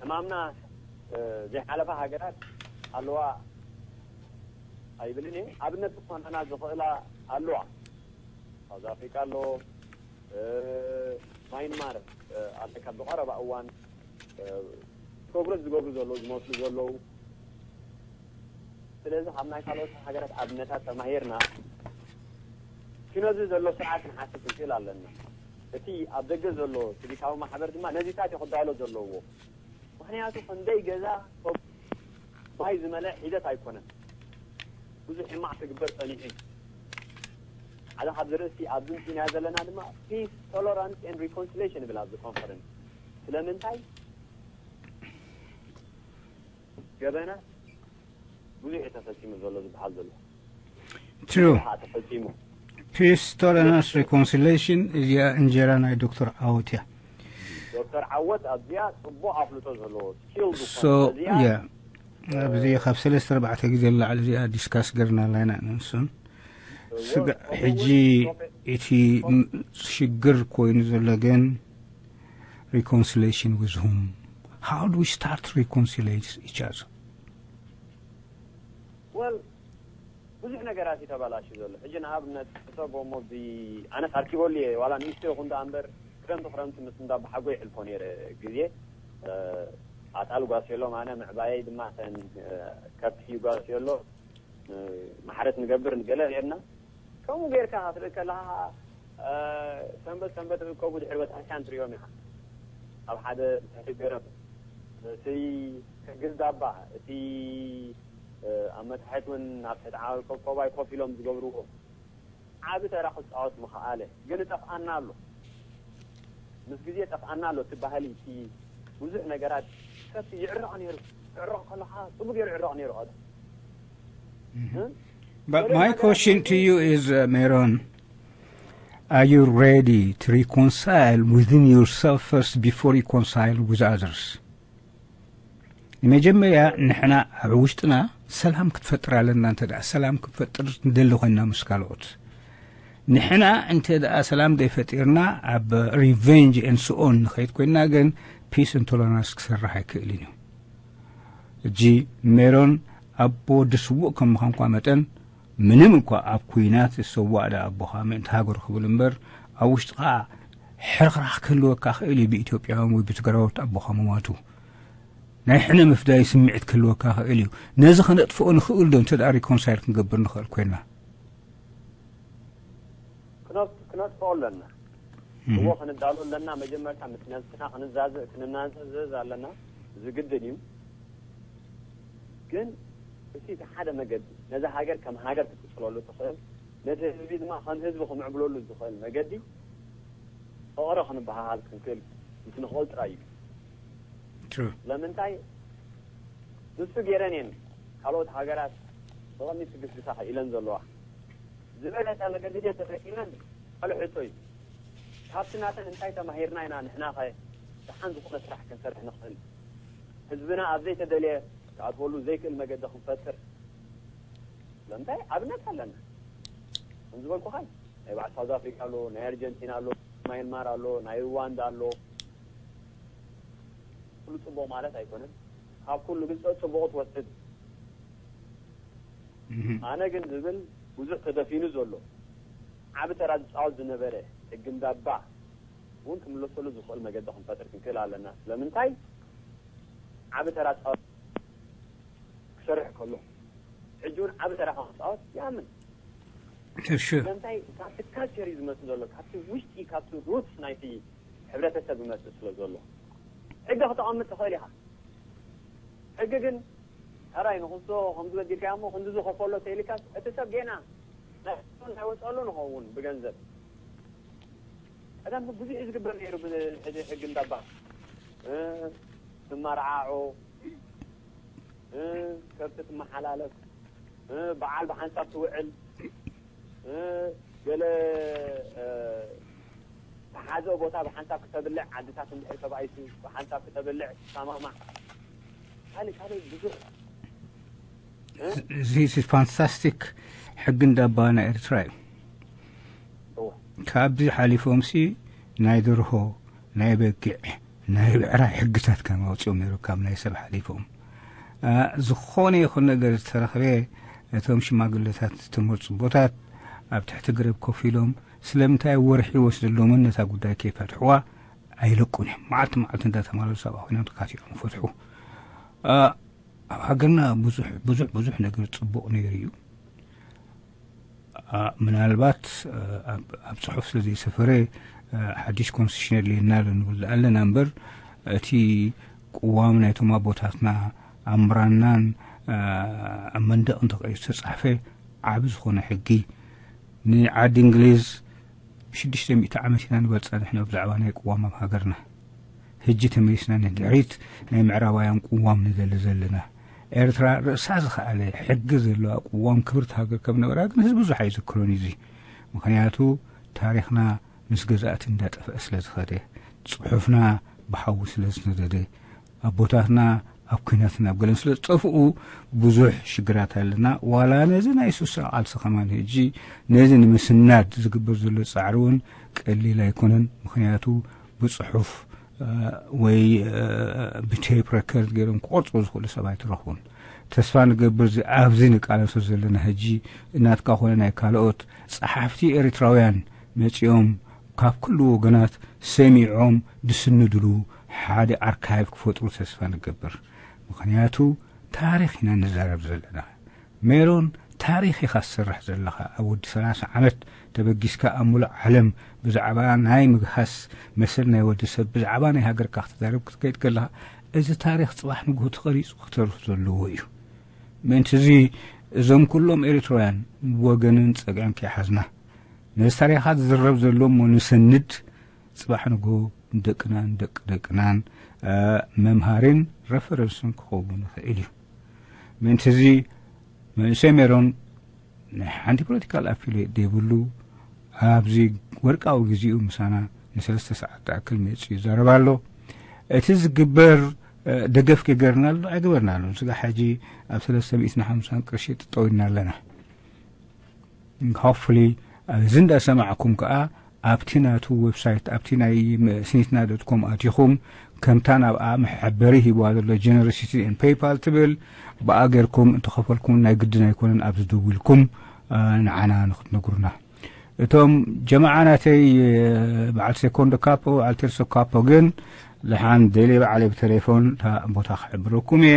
ሕማምና ዘይሓለፋ ሃገራት ኣለዋ ኣይብልን እየ። ኣብነት ዝኾነና ዝኽእላ ኣለዋ። ሳውዝ ኣፍሪካ ኣሎ፣ ማይንማር ኣለ ካብ ዝቐረባ እዋን ፕሮግረስ ዝገብሩ ዘለዉ ዝመስሉ ዘለዉ። ስለዚ ካብ ናይ ካልኦት ሃገራት ኣብነታት ተማሂርና እቲ ነዚ ዘሎ ስርዓት ንሓስብ ክንክእል ኣለና። እቲ ኣብ ደገ ዘሎ ሲቪካዊ ማሕበር ድማ ነዚታት እዩ ክዳሎ ዘለዎ። ምክንያቱ ክንደይ ገዛ ማይ ዝመልአ ሒደት ኣይኮነን። ብዙሕ ሕማቕ ክግበር ጸኒሑ እዩ። ሓደ ካብ ዝርእሲ ኣብዚ ምፅና ዘለና ድማ ፒስ ቶለራንስ ን ሪኮንሲሌሽን ይብል ኣብዚ ኮንፈረንስ። ስለምንታይ ገበና ብዙሕ እዩ ተፈፂሙ ዘሎ ዝበሃል ዘሎ ትሩ ተፈፂሙ ፒስ ቶለራንስ ሪኮንሲሌሽን እዚኣ እንጀራ ናይ ዶክተር ዓወት እያ። ዶክተር ዓወት ኣብዚኣ ፅቡቅ ኣፍልጦ ዘለዎ ስኪል ሶ ያ ኣብዚ ካብ ሰለስተ ኣርባዕተ ግዜ ንላዕሊ እዚኣ ዲስካስ ገርና ኣለና ንሱን ስጋ ሕጂ እቲ ሽግር ኮይኑ ዘሎ ግን reconciliation with whom? How do we start reconciliate each other? ወል ብዙሕ ነገራት እዩ ተባላሽ ዘሎ። ሕጂ ንኣብነት ሰብ ሞ ኣነስ ኣርኪበሉ እየ ዋላ ንእሽቶ ይኹን ዳ እምበር ክረምቲ ክረምቲ ምስ እንዳ ብሓጎ ይሕልፎ ነይረ ግዜ ኣጣል ጓስየሎም ኣነ ምዕባየይ ድማ ተን ከብቲ ጓስየሎ ማሕረት ንገብር ንገለ ርና ከምኡ ጌርካ ክትርኢ ከለካ ሰንበት ሰንበት እከቡ ድሕሪ ቤተክርስትያን ትሪኦም ኢኻ ኣብ ሓደ ትሕቲ ገረብ እቲ ሕግዝ ዳባ እቲ ኣብ መታሕት እውን ኣብ ትሕቲ ዓበል ኮብኮባይ ኮፍ ኢሎም ዝገብርዎ ዓቢ ተራ ክፃወት ምኸኣለ ግን እጠፍኣና ኣሎ ምስ ግዜ ጠፍኣና ኣሎ እቲ ባህሊ እቲ ብዙሕ ነገራት ሰብ ይዕረቕ ነይሩ ክዕረቕ ከለካ ፅቡቅ ገይሩ ይዕረቕ ነይሩ ቀደም But my question to you is, uh, Meron, are you ready to reconcile within yourself first before you reconcile with others? ንመጀመርያ ንሕና ኣብ ውሽጥና ሰላም ክትፈጥር ኣለና። እንተ ደኣ ሰላም ክትፈጥር ንደሊ ኮይንና ምስ ካልኦት ንሕና እንተ ደኣ ሰላም ዘይፈጢርና ኣብ revenge and so on ንኸይድ ኮይንና ግን peace and tolerance ክሰርሕ ኣይክእልን እዩ። እጂ ሜሮን ኣቦ ወዲ ስዉእ ከም ምዃንኳ መጠን ምንም እኳ ኣብ ኩናት ዝሰዋእ ደኣ ኣቦኻ ምእንቲ ሃገሩ ክብል እምበር ኣብ ውሽጥኻ ሕርኽራኽ ክህልወካ ክእል እዩ ብኢትዮጵያውያን ወይ ብትግራዎት ኣቦኻ ምሟቱ። ናይ ሕነ ምፍዳይ ስምዒት ክህልወካ ክእል እዩ። ነዚ ከነጥፍኦ ንኽእል ዶ? እንተ ደኣ ሪኮንሳይል ክንገብር ንኽእል ኮይና። ክነጥፍኦ ኣለና። እዎ ክንዳሎ ኣለና። መጀመርታ ምስ ነብስና ክንዛዝእ ክንናዘዝ ኣለና። እዚ ግድን እዩ። ግን እቲ እቲ ሓደ መገዲ ነዚ ሃገር ከም ሃገር ክትቅፅለሉ ትኽእል፣ ነቲ ህዝቢ ድማ ከም ህዝቢ ክምዕብለሉ ዝኽእል መገዲ ፍቕሪ ክንበሃሃል ክንክእል ምስ ንኽእል ጥራይ እዩ። ስለምንታይ ንሱ ገይረን እየን ካልኦት ሃገራት ብቐንዲ ስግስግሳ ኢለን ዘለዋ ዝበለጸ መገዲ ድየ ተጠቂመን ካልእ ሕቶ እዩ። ካብቲ ናተን እንታይ ተማሂርና ኢና ንሕናኸ ደሓን ዝኾነ ስራሕ ክንሰርሕ ንኽእል? ህዝብና ኣብ ዘይተደልየ ክኣትወሉ ዘይክእል መገዲ ክንፈጥር ስለምንታይ ኣብነት ኣለና። ከም ዝበልኩኻ ናይ በዓል ሳውዝ ኣፍሪካ ኣሎ፣ ናይ ኣርጀንቲና ኣሎ፣ ማይንማር ኣሎ፣ ናይ ሩዋንዳ ኣሎ። ኩሉ ፅቡቕ ማለት ኣይኮነን። ካብ ኩሉ ግን ፅቡቕ ትወስድ። ኣነ ግን ዝብል ብዙሕ ተደፊኑ ዘሎ ዓቢ ተራ ዝፃወት ዝነበረ ሕጊ እንዳባ እውን ክምለሰሉ ዝኽእል መገዲ ክንፈጥር ክንክእል ኣለና። ስለምንታይ ዓቢ ተራ ፃወት ክሰርሕ ከሎ ሕጂ እውን ዓቢ ተራ ከምፃወት ይኣምን። ስለምንታይ ካብቲ ካልቸር እዩ ዝመፅእ ዘሎ፣ ካብቲ ውሽጢ ካብቲ ሩትስ ናይቲ ሕብረተሰብ ይመፅእ ስለ ዘሎ። ሕጊ ክተቐምጥ ትኽእል ኢኻ። ሕጊ ግን ሕራይ ንክንሶ ከምዚ በዲልካዮ እሞ ክንዲ ዝኸፈሎ ተይልካስ እቲ ሰብ ጌና ናይ ወፀሉ ንኸውን ብገንዘብ ቀደም ብዙሕ እዩ ዝግበር ነይሩ። ሕጊ እንዳባ ትመርዓዖ፣ ከብቲ ትመሓላለፍ፣ በዓል ብሓንሳብ ትውዕል፣ ገለ ተሓዘ ቦታ ብሓንሳብ ክተብልዕ፣ ዓድታት እንድሕር ተባኢሱ ብሓንሳብ ክተብልዕ ትሰማማዕ። ካልእ ካልእ ብዙሕ እዚ ፋንታስቲክ ሕጊ እንዳባ ናይ ኤርትራ እዩ። ካብዚ ሓሊፎምሲ ናይ ደርሆ፣ ናይ በጊዕ፣ ናይ ብዕራይ ሕግታት ከም ኣውፅኦም ነይሩ ካብ ናይ ሰብ ሓሊፎም። ዝኾነ ይኹን ነገር ዝተረኽበ እቶም ሽማግለታት ዝተመርፁ ቦታት ኣብ ትሕቲ ገረብ ኮፍ ኢሎም ስለምንታይ ወርሒ ይወስደሎምን ነታ ጉዳይ ከይፈትሕዋ ኣይለቁን እዮም። መዓልቲ መዓልቲ እንዳተማለሱ ኣብኣ ኮይኖም ተካቲዖም ይፈትሑ። ኣብ ሃገርና ብዙሕ ብዙሕ ብዙሕ ነገር ፅቡቕ ነይሩ እዩ። ምናልባት ኣብ ፅሑፍ ስለ ዘይሰፈረ ሓድሽ ኮንስቲቱሽን የድልየና ኣሎ ንብል ኣለና እምበር እቲ ቅዋም ናይቶም ኣቦታትና ኣብ ምራናን ኣብ መንደቕን ተቐይሩ ዝተፃሕፈ ዓቢ ዝኾነ ሕጊ ንዓዲ እንግሊዝ ብሽዱሽተ ሚእቲ ዓመት ኢና ንበልፃ ንሕና ብዛዕባ ናይ ቅዋም ኣብ ሃገርና። ሕጂ ተመሊስና ንድሕሪት ናይ ምዕራባውያን ቅዋም ንደሊ ዘለና። ኤርትራ ርእሳ ዝኸኣለ ሕጊ ዘለዋ ቅዋም ክብርቲ ሃገር ከም ነበራ ግን ህዝቢ ብዙሕ ኣይዝክሮን እዩ። እዚ ምኽንያቱ ታሪኽና ምስ ገዛእቲ እንዳጠፍአ ስለ ዝኸደ፣ ጽሑፍና ብሓዊ ስለ ዝነደደ፣ ኣቦታትና ኣብ ኲናትን ኣብ ገለን ስለ ዝጠፍኡ ብዙሕ ሽግራት ኣለና። ዋላ ነዚ ናይ ሱሳ ቃልሲ ከማን ሕጂ ነዚ ንምስናድ ዝግበር ዘሎ ጻዕሪ እውን ቀሊል ኣይኮነን። ምኽንያቱ ብጽሑፍ ወይ ብቴፕ ረከርድ ገይሮም ክቆርጽዎ ዝኽእሉ ሰብ ኣይትረኽቡን። ተስፋ ንገብር ኣብዚ ንቃለሶ ዘለና ሕጂ ናትካ ኮነ ናይ ካልኦት ጸሓፍቲ ኤርትራውያን መጺኦም ካብ ኩሉ ወገናት ሰሚዖም ዝስንድሉ ሓደ ኣርካይቭ ክፈጥሩ ተስፋ ንገብር። ምኽንያቱ ታሪኽ ኢና ንዛረብ ዘለና። ሜሮን ታሪኽ ኢኻ ትሰርሕ ዘለኻ። ኣብ ወዲ ሰላሳ ዓመት ተበጊስካ ኣብ ሙሉእ ዓለም ብዛዕባ ናይ ምግሃስ መሰል ናይ ወዲ ሰብ ብዛዕባ ናይ ሃገርካ ክትዛረብ ክትከይድ ከለኻ እዚ ታሪኽ ጽባሕ ንግሆ ተቐሪጹ ክተርፍ ዘለዎ እዩ። ምእንቲ እዚ እዞም ኩሎም ኤርትራውያን ወገንን ጸግዕን ከይሓዝና ነዚ ታሪኻት ዝዝረብ ዘሎ እሞ ንሰንድ ጽባሕ ንግሆ ንደቅናን ደቂ ደቅናን መምሃሪን ረፈረንስን ክኸውን ይኽእል እዩ። ምእንቲ እዚ መንእሰይ ሜሮን ናይ ሓንቲ ፖለቲካል ኣፊልየት ዘይብሉ ኣብዚ ወርቃዊ ግዜኡ ምሳና ንሰለስተ ሰዓት ዝኣክል መፂኡ ይዛረብ ኣሎ። እቲ ዝግበር ደገፍ ገገርና ኣሎ ኣይገበርና ኣሎ ስጋ ሕጂ ኣብ ሰለስተ ሚእትን ሓምሳን ቅርሺ ጥጠው ኢልና ኣለና። ሆፕፉሊ እዚ እንዳሰማዕኩም ከዓ ኣብቲ ናቱ ዌብሳይት ኣብቲ ናይ ስኒትና ዶት ኮም ኣቲኹም ከምታ ናብኣ መሐበሪ ሂብዋ ዘሎ ጀነሮሲቲ ን ፔይፓል ትብል ብኣ ገርኩም እንተኸፈልኩም ናይ ግድን ኣይኮነን ኣብዚ ደዊልኩም ንዓና ንክትነግሩና። እቶም ጀማዓ ናተይ በዓል ሴኮንዶ ካፖ በዓል ቴርሶ ካፖ ግን ደሓን ደልየ ባዕለይ ብቴሌፎን እታ ቦታ ክሕብረኩም እየ።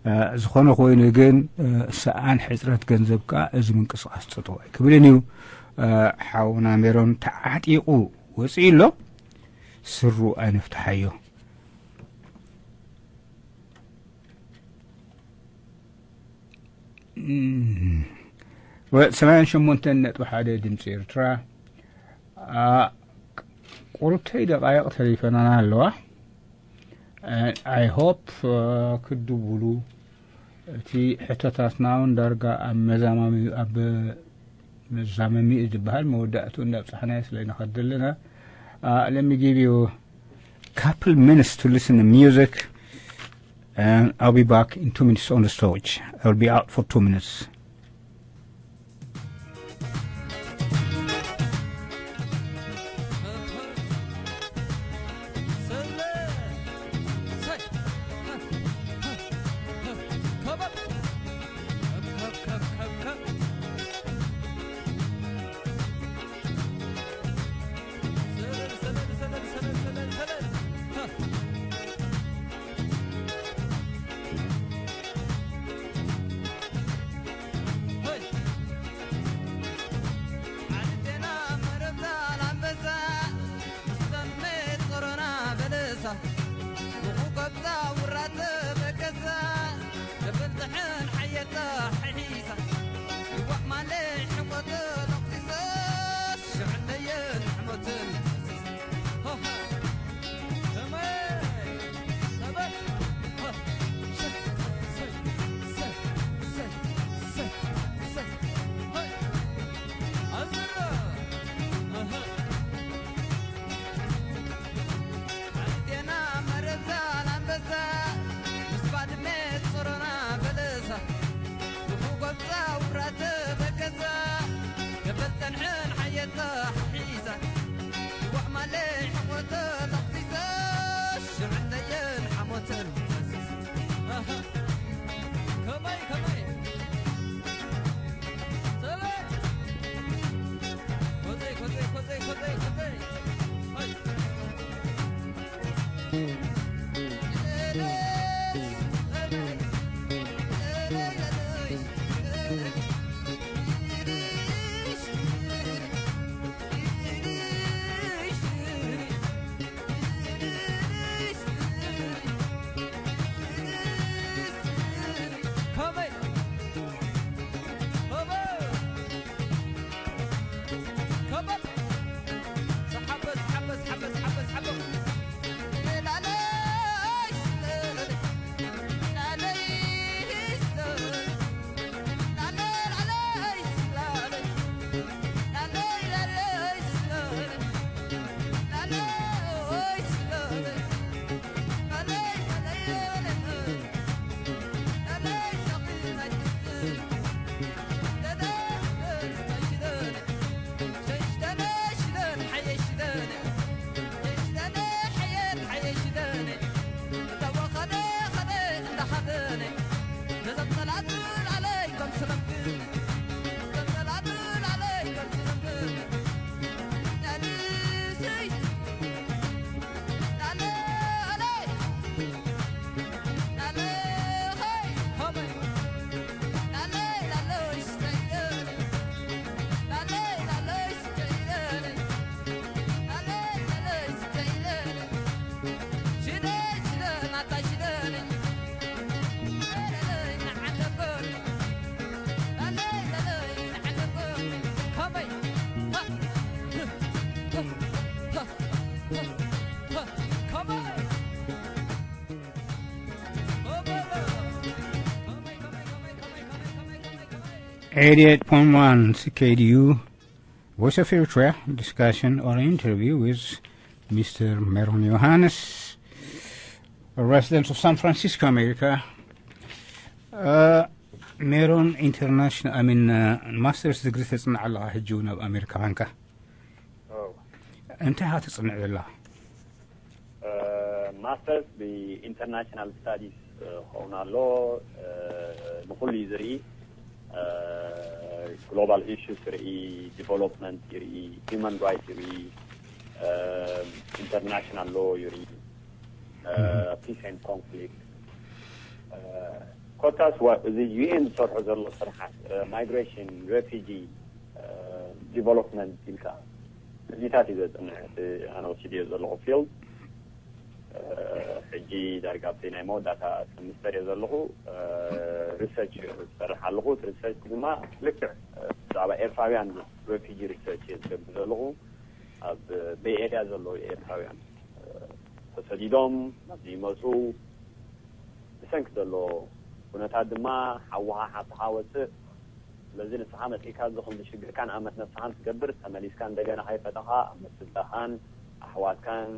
እ፣ ዝኾነ ኮይኑ ግን፣ እ፣ ሰኣን ሕፅረት ገንዘብ ከኣ እዚ ምንቅስቓስ ጠጠው ኣይክብልን እዩ። እ፣ ሓውና ሜሮን ተዓጢቑ ወፂኡ ኣሎ። ስሩ ኣይንፍትሓዮ። እም፣ ወ-፣ ሰማንያን ሸሞንተን ነጥቢ ሓደ ድምፂ ኤርትራ። ኣ፣ ቁሩብተይ ደቃይቕ ተሪፈናና ኣለዋ። And I hope፣ እ፣ ክድውሉ፣ እቲ ሕቶታትና እውን ዳርጋ ኣብ መዛማሚ-፣ ኣብ መዛመሚኡ ዝበሃል መወዳእትኡ እንዳብጻሕናዮ ስለ ንኸድ ዘለና። Uh, let me give you a couple minutes to listen to music, and I'll be back in two minutes on the stage. I'll be out for two minutes. Eighty-eight point one C K D U, Voice of Eritrea, discussion or interview with Mister Meron Johannes, a resident of San Francisco, America. Uh, Meron International, I mean, uh, Master's degree ተጽንዕ ኣለኻ ሕጂ እውን ኣብ ኣሜሪካ ኳንካ። እንታይ ኢኻ ተጽንዕ ዘለኻ? ማስተርስ ብኢንተርናሽናል ስታዲስ ክኸውን ኣሎ። ንኹሉ እዩ ዝርኢ። ግሎባል ኢሹስ ይርኢ፣ ዲቨሎፕመንት ይርኢ፣ ሂውማን ራይትስ ይርኢ፣ ኢንተርናሽናል ሎ ይርኢ። peace and conflict። ኮታስ ዋ- እዚ ዩ ኤን ዝሰርሖ ዘሎ ስርሓት ማይግሬሽን፣ ሬፊጂ፣ ዲቨሎፕመንት ኢልካ እዚታት እዩ ዘፅንዕ። እቲ ኣነ ወሲድዮ ዘለኹ ፊልድ ሕጂ ዳርጋ ኣብቲ ናይ መወዳእታ ሰሚስተር እየ ዘለኹ። ሪሰርች ዝሰርሕ ኣለኹ። እቲ ሪሰርች ድማ ልክዕ ብዛዕባ ኤርትራውያን ሬፊጂ ሪሰርች እየ ዝገብር ዘለኹ። ኣብ ቤይ ኤርያ ዘለዉ ኤርትራውያን ተሰዲዶም ናብዚ ይመፁ። ብሰንኪ ዘሎ ኩነታት ድማ ሓውኻ ሓፍትኻ ወፅእ። ስለዚ ንስኻ መፂእካ እዚ ክንዲ ሽግርካ ንኣመት ነብስኻ ትገብር፣ ተመሊስካ እንደገና ከይፈተኻ ኣመት ስድራኻን ኣሕዋትካን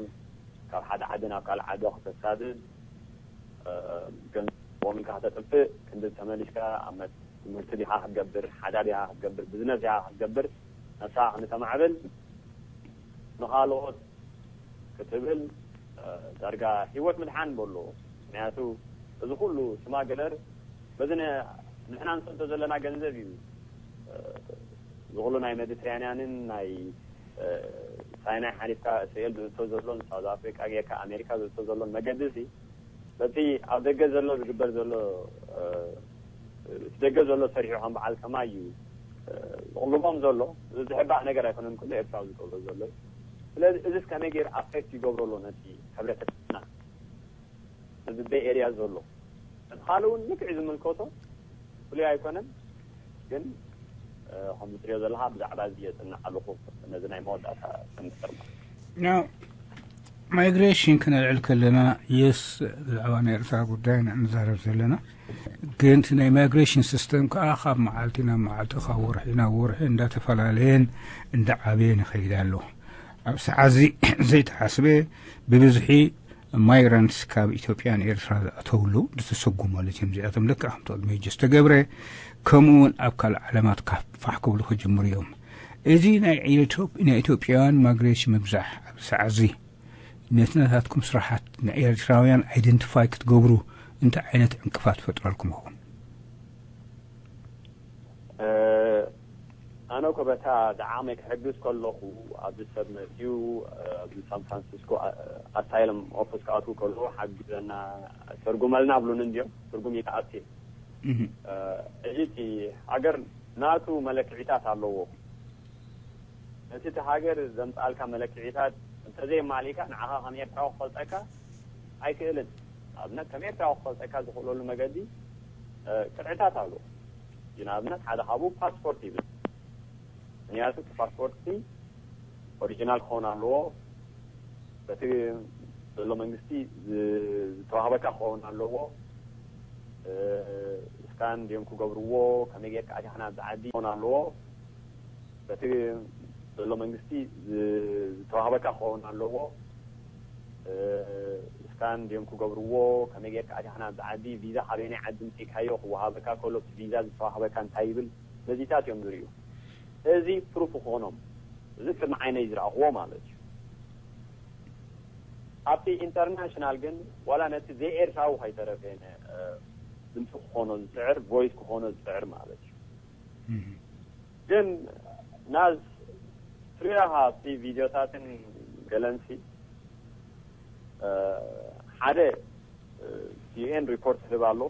ካብ ሓደ ዓዲ ናብ ካልእ ዓዲ ከተሳድድ፣ ገንዘቦም ኢልካ ከተጥፍእ፣ ክንዲ ተመሊስካ ኣመት ትምህርቲ ዲኻ ክትገብር፣ ሓዳር ዲኻ ክትገብር፣ ቢዝነስ ዲኻ ክትገብር፣ ነብስኻ ክንዲ ተማዕብል፣ ንኻልኦት ክትብል ዳርጋ ሂወት ምድሓን በሎ። ምክንያቱ እዚ ኩሉ ስማግለር በዚ ንሕና ንሰዶ ዘለና ገንዘብ እዩ። እዚ ኩሉ ናይ ሜዲትራንያንን ናይ ሳይናይ ሓሊፍካ እስራኤል ዝእቶ ዘሎን ሳውዝ ኣፍሪካ ጌርካ ኣሜሪካ ዝእቶ ዘሎን መገዲ እዚ በቲ ኣብ ደገ ዘሎ ዝግበር ዘሎ ደገ ዘሎ ሰሪሑ ከም በዓል ከማይ እዩ ዝቕልቦም ዘሎ። እዚ ዝሕባእ ነገር ኣይኮነን፣ ኩሉ ኤርትራዊ ዝገብሮ ዘሎ እዩ። ስለዚ እዚስ ከመይ ገይሩ ኣፌክት ይገብሮ ኣሎ ነቲ ሕብረተሰብና? እዚ ቤይ ኤርያ ዘሎ እቲ ካልእ እውን ልክዕ ዝምልከቶ ፍሉይ ኣይኮነን። ግን ከም ዝትሪኦ ዘለካ ብዛዕባ እዚ የፅንዕ ኣለኹ ነዚ ናይ መወዳእታ ሰምስተር ማለት ማይግሬሽን ክነልዕል ከለና የስ ብዛዕባ ናይ ኤርትራ ጉዳይ ንዛረብ ዘለና። ግን እቲ ናይ ማይግሬሽን ሲስተም ከዓ ካብ መዓልቲ ናብ መዓልቲ ካብ ወርሒ ናብ ወርሒ እንዳተፈላለየን እንዳዓበየን ይኸይድ ኣሎ። ኣብ ሰዓዚ ዘይተሓስበ ብብዝሒ ማይግራንትስ ካብ ኢትዮጵያን ኤርትራ ዝኣተውሉ ዝተሰጉ ማለት እዮም። እዚኣቶም ልክዕ ከምቲ ቅድሚ ሕጂ ዝተገብረ ከምኡ እውን ኣብ ካልእ ዓለማት ካፋሕ ክብሉ ክጅምሩ እዮም። እዚ ናይ ኢትዮጵያውያን ማይግሬሽን ምብዛሕ ኣብ ሰዓዚ ነቲ ናታትኩም ስራሓት ንኤርትራውያን ኣይደንቲፋይ ክትገብሩ እንታይ ዓይነት ዕንቅፋት ፈጥረልኩም ይኸውን? ኣነ እኮ በታ ደዓመይ ክሕግዝ ከለኹ ኣብዚ ሰብ መፅዩ ኣብዚ ሳን ፍራንሲስኮ ኣሳይለም ኦፊስ ክኣትዉ ከለዉ ሓግዘና ተርጉመልና ብሉኒ እንዲዮም። ትርጉም ይተኣት ሕጂ እቲ ሃገር ናቱ መለክዒታት ኣለዎ። ነቲ እቲ ሃገር ዘምፅኣልካ መለክዒታት እንተዘየማሊእካ ንዓኻ ከም ኤርትራዊ ክፈልጠካ ኣይክእልን። ኣብነት ከም ኤርትራዊ ክፈልጠካ ዝኽእለሉ መገዲ ቅጥዕታት ኣለዎ። ንኣብነት ሓደ ካብኡ ፓስፖርት ይብል። ምክንያቱ እቲ ፓስፖርት ኦሪጂናል ክኸውን ኣለዎ። በቲ ዘሎ መንግስቲ ዝተዋህበካ ክኸውን ኣለዎ። እስካን ድዮም ክገብርዎ፣ ከመይ ጌርካ ኣቲኻ ናብዚ ዓዲ ክኸውን ኣለዎ። በቲ ዘሎ መንግስቲ ዝተዋህበካ ክኸውን ኣለዎ። እስካን ድዮም ክገብርዎ፣ ከመይ ጌርካ ኣቲኻ ናብዚ ዓዲ፣ ቪዛ ካበየናይ ዓዲ ምፂእካዮ ክወሃበካ ከሎ እቲ ቪዛ ዝተዋህበካ እንታይ ይብል፣ ነዚታት እዮም ዝርእዩ። እዚ ፕሩፍ ክኾኖም፣ እዚ ቅድሚ ዓይነይ ዝረኣኽዎ ማለት እዩ። ኣብቲ ኢንተርናሽናል ግን ዋላ ነቲ ዘይኤርትራዊ ከይተረፈ ድምፂ ክኾኖ ዝፅዕር፣ ቮይስ ክኾኖ ዝፅዕር ማለት እዩ። ግን ናዝ ትሪኦ ኢኻ ኣብቲ ቪድዮታትን ገለንሲ ሓደ ዩኤን ሪፖርት ክህብ ኣሎ።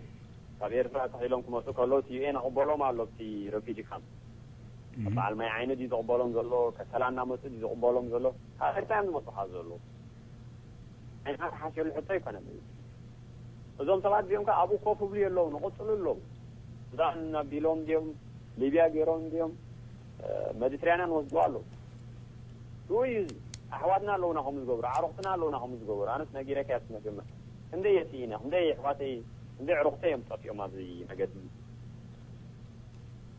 ካብ ኤርትራ ተኺሎም ክመፁ ከለዉ እቲ ዩኤን ኣቕበሎም ኣሎ። ኣብቲ ረፊጂ ካምፕ በዓል ማይ ዓይኒ ድዩ ዝቕበሎም ዘሎ? ከሰላ እናመፁ ድዩ ዝቕበሎም ዘሎ? ካብ ኤርትራ እዮም ዝመፁ ካብ ዘሎ ናይ ሓደ ሓሸሉ ሕቶ ኣይኮነን። እዞም ሰባት እዚኦም ከ ኣብኡ ኮፍ ብሉ የለዉ ንቕፅሉ ኣለዉ። ሱዳን ኣቢሎም ድዮም ሊብያ ገይሮም ድዮም መዲትራንያን ወስዱ ኣለዉ። እዩ ኣሕዋትና ኣለዉና ከምኡ ዝገብሩ ኣዕሩኽትና ኣለዉና ከምኡ ዝገብሩ ኣነስ ነጊረካ ያስ መጀመር ክንደይ የስኢና ክንደይ ኣሕዋተይ ክንደይ ዕሩኽተይ እዮም ጠፊኦም ኣብዚ መገዲ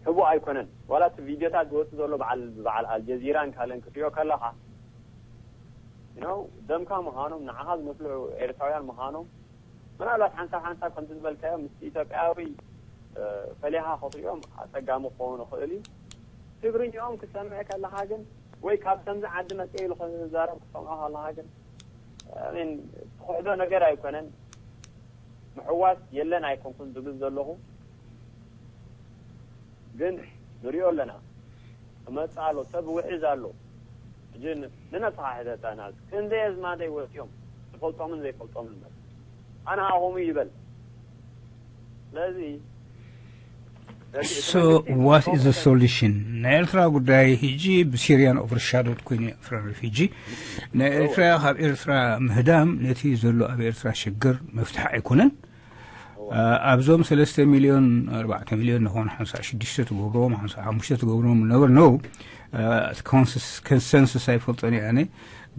ሕቡእ ኣይኮነን። ዋላ እቲ ቪድዮታት ዝወፅእ ዘሎ በዓል በዓል ኣልጀዚራን ካልእን ክትሪኦ ከለኻ you know ደምካ ምዃኖም ንዓኻ ዝመስሉ ኤርትራውያን ምዃኖም ምናልባት ሓንሳብ ሓንሳብ ከምቲ ዝበልካዮ ምስ ኢትዮጵያዊ ፈሊኻ ክትሪኦም ኣፀጋሚ ክኸውን ይኽእል እዩ። ትግርኛኦም ክትሰምዕ ከለኻ ግን ወይ ካብ ከምዚ ዓዲ መፅአ ኢሉ ክዛረብ ክትሰምዖ ከለኻ ግን I mean ትኽሕዶ ነገር ኣይኮነን። ምሕዋስ የለን ኣይኮንኩን ዝብል ዘለኹ ግን ንሪኦ ኣለና። ክመፅእ ኣሎ ሰብ ውሕዝ ኣሎ። ሕጂ ንነስኻ ሕተታ ናዝ ክንደይ ኣዝማደይ ወፂኦም ፈልጦምን ዘይፈልጦምን እምበር። ኣነ ሃኹም ይበል። ስለዚ So what is the solution? ናይ ኤርትራ ጉዳይ ሕጂ ብሲሪያን ኦቨርሻዶድ ኮይኑ ፍረን ሪፊጂ ናይ ኤርትራ ካብ ኤርትራ ምህዳም ነቲ ዘሎ ኣብ ኤርትራ ሽግር መፍትሒ ኣይኮነን። ኣብዞም ሰለስተ ሚልዮን ኣርባዕተ ሚልዮን ንኾኑ ሓምሳ ሽዱሽተ ትገብርዎም ሓምሳ ሓሙሽተ ትገብርዎም ነበር ነው ኮንሰንሰስ ኣይፈልጦን እየ ኣነ።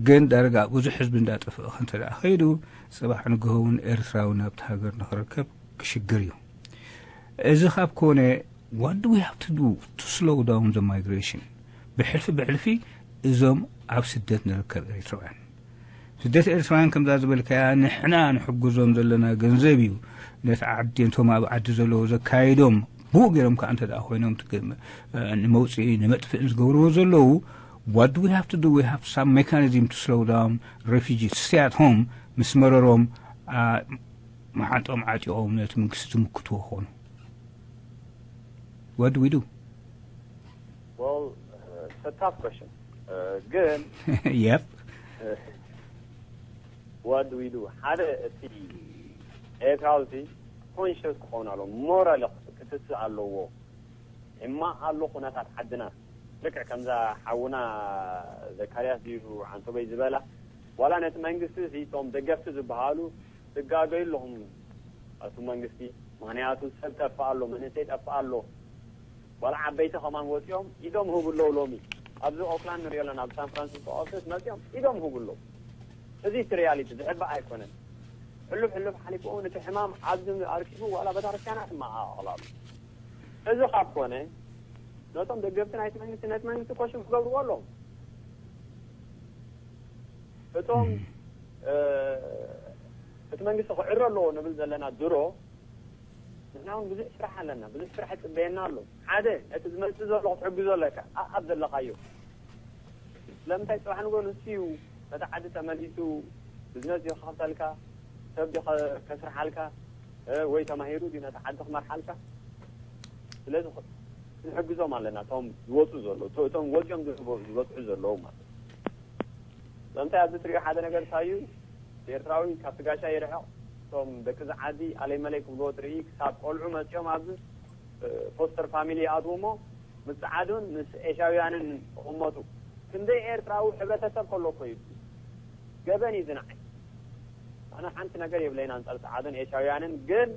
ግን ዳርጋ ብዙሕ ህዝቢ እንዳጠፍእ ከንተ ደኣ ኸይዱ ጽባሕ ንግሆ እውን ኤርትራዊ ናብቲ ሃገር ንኽርከብ ክሽግር እዩ። እዚ ካብ ኮነ what do we have to do to slow down the migration? ብሕልፊ ብሕልፊ እዞም ኣብ ስደት ንርከብ ኤርትራውያን ስደት ኤርትራውያን ከምዛ ዝበልካያ ንሕና ንሕግዞም ዘለና ገንዘብ እዩ። ነቲ ዓዲ እንቶም ኣብ ዓዲ ዘለዉ ዘካይዶም ብኡ ገይሮም ከዓ እንተ ደኣ ኮይኖም ንመውፅኢ ንመጥፍእን ዝገብርዎ ዘለዉ what do we have to do? We have some mechanism to slow down refugees to stay at home. ምስ መረሮም መሓንጦም ዓጢቖም ነቲ መንግስቲ ዝምክትዎ ክኾኑ what do we do? Well, it's a tough question. ግን yep. What do we do? ሓደ እቲ ኤርትራዊ ኮንሽስ ክኸውን ኣለዎ፣ ሞራል ክትስእ ኣለዎ። ሕማቕ ኣሎ ኩነታት ዓድና። ልክዕ ከምዛ ሓውና ዘካርያስ ድዩ ዓንቶበይ ዝበላ፣ ዋላ ነቲ መንግስቲ እዚ እቶም ደገፍቲ ዝበሃሉ ትጋገዩ ኣለኹም ኣቱ መንግስቲ። ምክንያቱ ሰብ ጠፍእ ኣሎ፣ መንእሰይ ጠፍእ ኣሎ። ዋላ ዓበይቲ ከማን ወፂኦም ኢዶም ህቡ ኣለዉ። ሎሚ ኣብዚ ኦክላንድ ንሪኦ ኣለና፣ ኣብ ሳን ፍራንሲስኮ ኦፊስ መፂኦም ኢዶም ህቡ ኣለዉ። እዚ እቲ ሪያሊቲ ዝሕባእ ኣይኮነን። ሕሉፍ ሕሉፍ ሓሊፍኡ ነቲ ሕማም ኣብዚ ኣርኪቡ ዋላ ቤተክርስትያናት ይመዓቓቐሉ ኣሎ። እዚ ካብ ኮነ ነቶም ደገፍቲ ናይቲ መንግስቲ ነቲ መንግስቲ ኮሽም ክገብርዎ ኣለዎም። እቶም እቲ መንግስቲ ክዕሮ ኣለዎ ንብል ዘለና ድሮ ንሕና እውን ብዙሕ ስራሕ ኣለና፣ ብዙሕ ስራሕ ይፅበየና ኣሎ። ሓደ ነቲ ዝመፅእ ዘሎ ክትሕግዞ ኣለካ፣ ኣኣብ ዘለካዮ። ስለምንታይ ፅባሕ ንጎ ንሱ እዩ ነቲ ዓዲ ተመሊሱ ብዝነስ እዩ ክኸፍተልካ፣ ሰብ ድዩ ከስርሓልካ ወይ ተማሂሩ ድዩ ነቲ ዓዲ ክመርሓልካ? ስለዚ ክንሕግዞም ኣለና እቶም ዝወፁ ዘለዉ፣ እቶም ወፂኦም ዝበፅሑ ዘለዉ ማለት እዩ። ስለምንታይ ኣብዚ ትሪኦ ሓደ ነገር እንታይ እዩ? ኤርትራዊ ካብቲ ጋሻ ይርሕቕ። እቶም ደቂ ዝዓዲ ኣለይ መለይ ክብልዎ ትርኢ። ክሳብ ቆልዑ መፂኦም ኣብዚ ፎስተር ፋሚሊ ይኣትዉ እሞ ምስ ጸዓዱን ምስ ኤሻውያንን ክቕመጡ ክንደይ ኤርትራዊ ሕብረተሰብ ከሎ እኮ እዩ። ገበን እዩ ዝንዓይ። ኣነ ሓንቲ ነገር የብለይን ኣንጻር ጸዓዱን ኤሻውያንን፣ ግን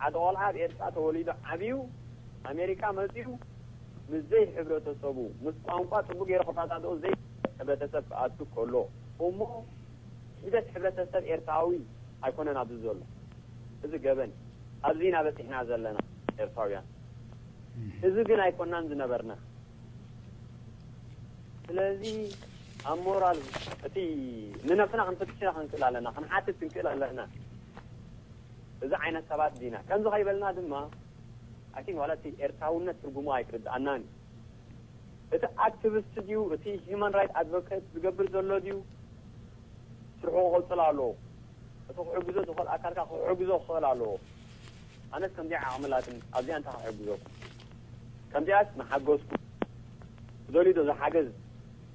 ሓደ ቆልዓ ኣብ ኤርትራ ተወሊዱ ዓብዩ ኣሜሪካ መጺኡ ምስ ዘይ ሕብረተሰቡ ምስ ቋንቋ ጽቡቅ ገይሩ ክረዳድኦ ዘይ ሕብረተሰብ ክኣቱ ከሎ እሞ ሒደት ሕብረተሰብ ኤርትራዊ ኣይኮነን ኣብዚ ዘሎ። እዚ ገበን ኣብዚ ኢና በጺሕና ዘለና ኤርትራውያን። እዚ ግን ኣይኮናን ዝነበርና። ስለዚ ኣብ ሞራል እቲ ንነብስና ክንፈትሽ ኢና ክንክእል ኣለና፣ ክንሓትት ክንክእል ኣለና። እዚ ዓይነት ሰባት ዲና ከምዚ ከይበልና ድማ ኣኪን ዋላ እቲ ኤርትራውነት ትርጉሙ ኣይክርድኣናን እዩ። እቲ ኣክቲቪስት ድዩ እቲ ሂማን ራይት ኣድቮኬት ዝገብር ዘሎ ድዩ ስርሑ ክቕፅል ኣለዎ። እቲ ክሕግዞ ዝኽእል ኣካልካ ክሕግዞ ክኽእል ኣለዎ። ኣነስ ከምዚኣ ዓቕሚ ላትን ኣብዚኣ እንታይ ክሕግዘኩም ከምዚኣስ መሓገዝኩ ዝደልዩ ዶ ዝሓገዝ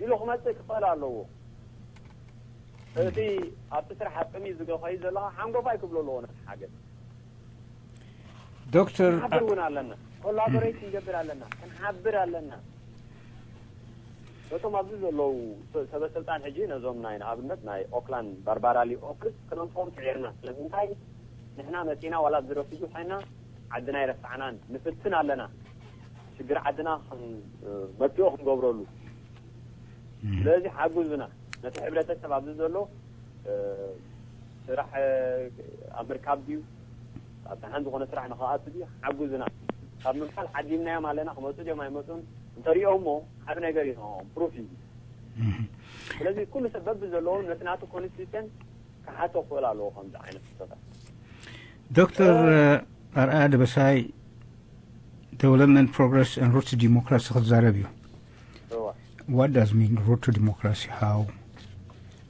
ኢሉ ክመፅእ ክኽእል ኣለዎ። እቲ ኣብቲ ስራሕ ኣብ ቅድሚት ዝገኸዩ ዘለኻ ሓንጎፋይ ክብሎ ኣለዎ ነቲ ሓገዝ። ዶክተር ክንሓብር እውን ኣለና፣ ኮላቦሬት ክንገብር ኣለና፣ ክንሓብር ኣለና። ነቶም ኣብዚ ዘለዉ ሰበ ስልጣን ሕጂ ነዞም ናይ ንኣብነት ናይ ኦክላንድ ባርባራሊ ኦፊስ ክነምፅኦም ፅዒርና። ስለምንታይ ንሕና መፂና ዋላ ኣብዚ ረፊጂ ኮይና ዓድና ይረሳዕናን ንፍትን ኣለና። ሽግር ዓድና መፍትኦ ክንገብረሉ። ስለዚ ሓጉዙና ነቲ ሕብረተሰብ ኣብዚ ዘሎ ስራሕ ኣብ ምርካብ ድዩ ኣብ ደሓን ዝኾነ ስራሕ ንኽኣቱ ድዩ ሓጉዝና ካብ ምባል ዓዲምናዮም ኣለና። ክመፁ ድዮም ኣይመፁን እንተሪኦ እሞ ዓብ ነገር እዩ ንኦም ፕሩፍ እዩ። ስለዚ ኩሉ ሰብ በቢ ዘለዎ ነቲ ናቱ ኮንስቲቱሽን ክሓቶ ክኽእል ኣለዎ። ከምዚ ዓይነት ክስተታት ዶክተር ኣርኣያ ደበሳይ development progress and road to democracy ክትዛረብ እዩ። What does mean road to democracy? How?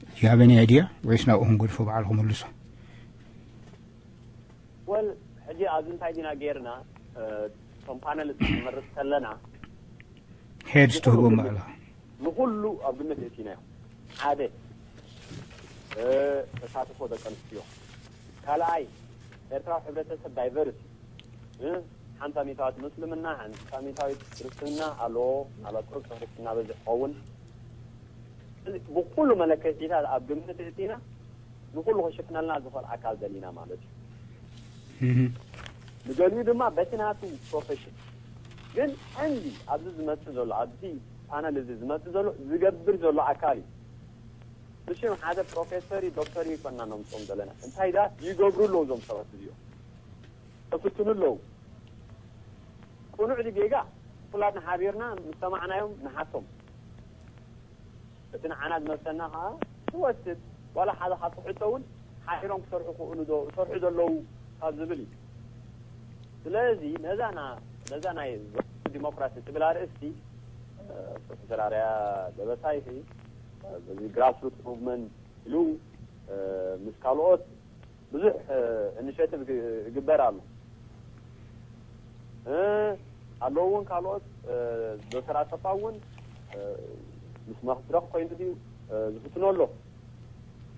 Do you have any idea? ወይስ ናብኡ ክንገድፎ በዓል ክመልሶ? ወል ሕጂ ኣብዚ እንታይ ዲና ጌርና እቶም ፓነል ንመርፅ ከለና ሄድስ ትህቦም በዓልኻ ንኩሉ ኣብ ግምት እቲናዮ ሓደ እቲ ተሳትፎ ደቂ ኣንስትዮ። ካልኣይ፣ ኤርትራዊ ሕብረተሰብ ዳይቨርስ፣ ሓምሳ ሚእታዊት ምስልምና፣ ሓምሳ ሚእታዊት ክርስትና ኣሎ። ምናልባት ቁሩብ ክርስትና በዝሕ ክኸውን። ብኩሉ መለክዒታት ኣብ ግምት እቲና ንኩሉ ክሽፍነልና ዝኽእል ኣካል ደሊና ማለት እዩ። ንገሊኡ ድማ በቲ ናቱ ፕሮፌሽን። ግን ቀንዲ ኣብዚ ዝመጽእ ዘሎ፣ ኣብዚ ፓነል እዚ ዝመጽእ ዘሎ ዝገብር ዘሎ ኣካል እዩ። ብሽም ሓደ ፕሮፌሰር ዶክተር ይኮና ነምጾም ዘለና። እንታይ ዳ ይገብሩ ኣለዉ እዞም ሰባት እዚኦም? ተፍትኑ ኣለዉ። ቅኑዕ ድዩ ጌጋ? ኩላትና ሓቢርና ምስ ሰማዕናዮም ንሓቶም። እቲ ንዓና ዝመሰና ከዓ ትወስድ። ዋላ ሓደ ካብቲ ሕቶ እውን ሓቢሮም ክሰርሑ ክእሉ ዶ፣ ይሰርሑ ዘለዉ ካብ ዝብል እዩ። ስለዚ ነዛ ና-፣ ነዛ ናይ ዲሞክራሲ ትብል ኣርእስቲ፣ እ፣ ፕሮፌሰር ኣርኣያ ደበሳይ፣ እ፣ በዚ ግራስሩት ሙቭመንት ኢሉ፣ እ፣ ምስ ካልኦት ብዙሕ፣ እ፣ ኢኒሼቲቭ ግ-፣ ይግበር ኣሎ። እ፣ ኣለዉ እውን ካልኦት፣ እ፣ ዶክተር ኣሰፋ እውን፣ እ፣ ምስ መድረኽ ኮይኑ ድዩ፣ እ፣ ዝፍትኖ ኣሎ።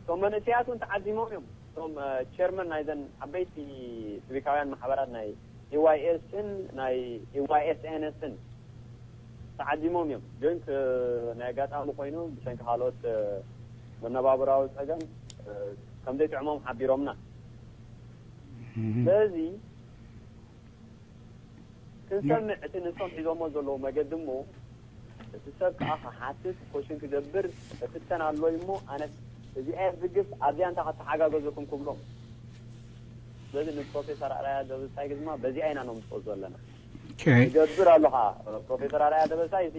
እቶም መንእሰያት እውን ተዓዲሞም እዮም። እቶም፣ እ፣ ቸርመን ናይዘን ዓበይቲ ሲቪካውያን ማሕበራት ናይ ኢ ዋይ ኤስን ናይ ኢ ዋይ ኤስ ኤን ኤስን ተዓዲሞም እዮም። ግን ክ-፣ ናይ ኣጋጣሚ ኮይኑ ብሰንኪ ካልኦት፣ እ፣ መነባብራዊ ጸገም፣ እ፣ ከም ዘይጥዕሞም ሓቢሮምና። ስለዚ ክንሰምዕ እቲ ንሶም ሒዞሞ ዘለዉ መገዲ እሞ እቲ ሰብ ከዓ ክሓትት ኮሽን ክገብር እፍተን ኣሎ እሞ ኣነ እዚኣ ዝግፍ ኣብዚኣ እንታይ ከተሓጋገዘኩም ክብሎም። ስለዚ ንፕሮፌሰር ኣርኣያ ደበሳይ ድማ በዚኣ ኢና ነምፅኦ ዘለና። Okay. ይገብር ኣሎ ከዓ ፕሮፌሰር ኣርኣያ ደበሳይ እዚ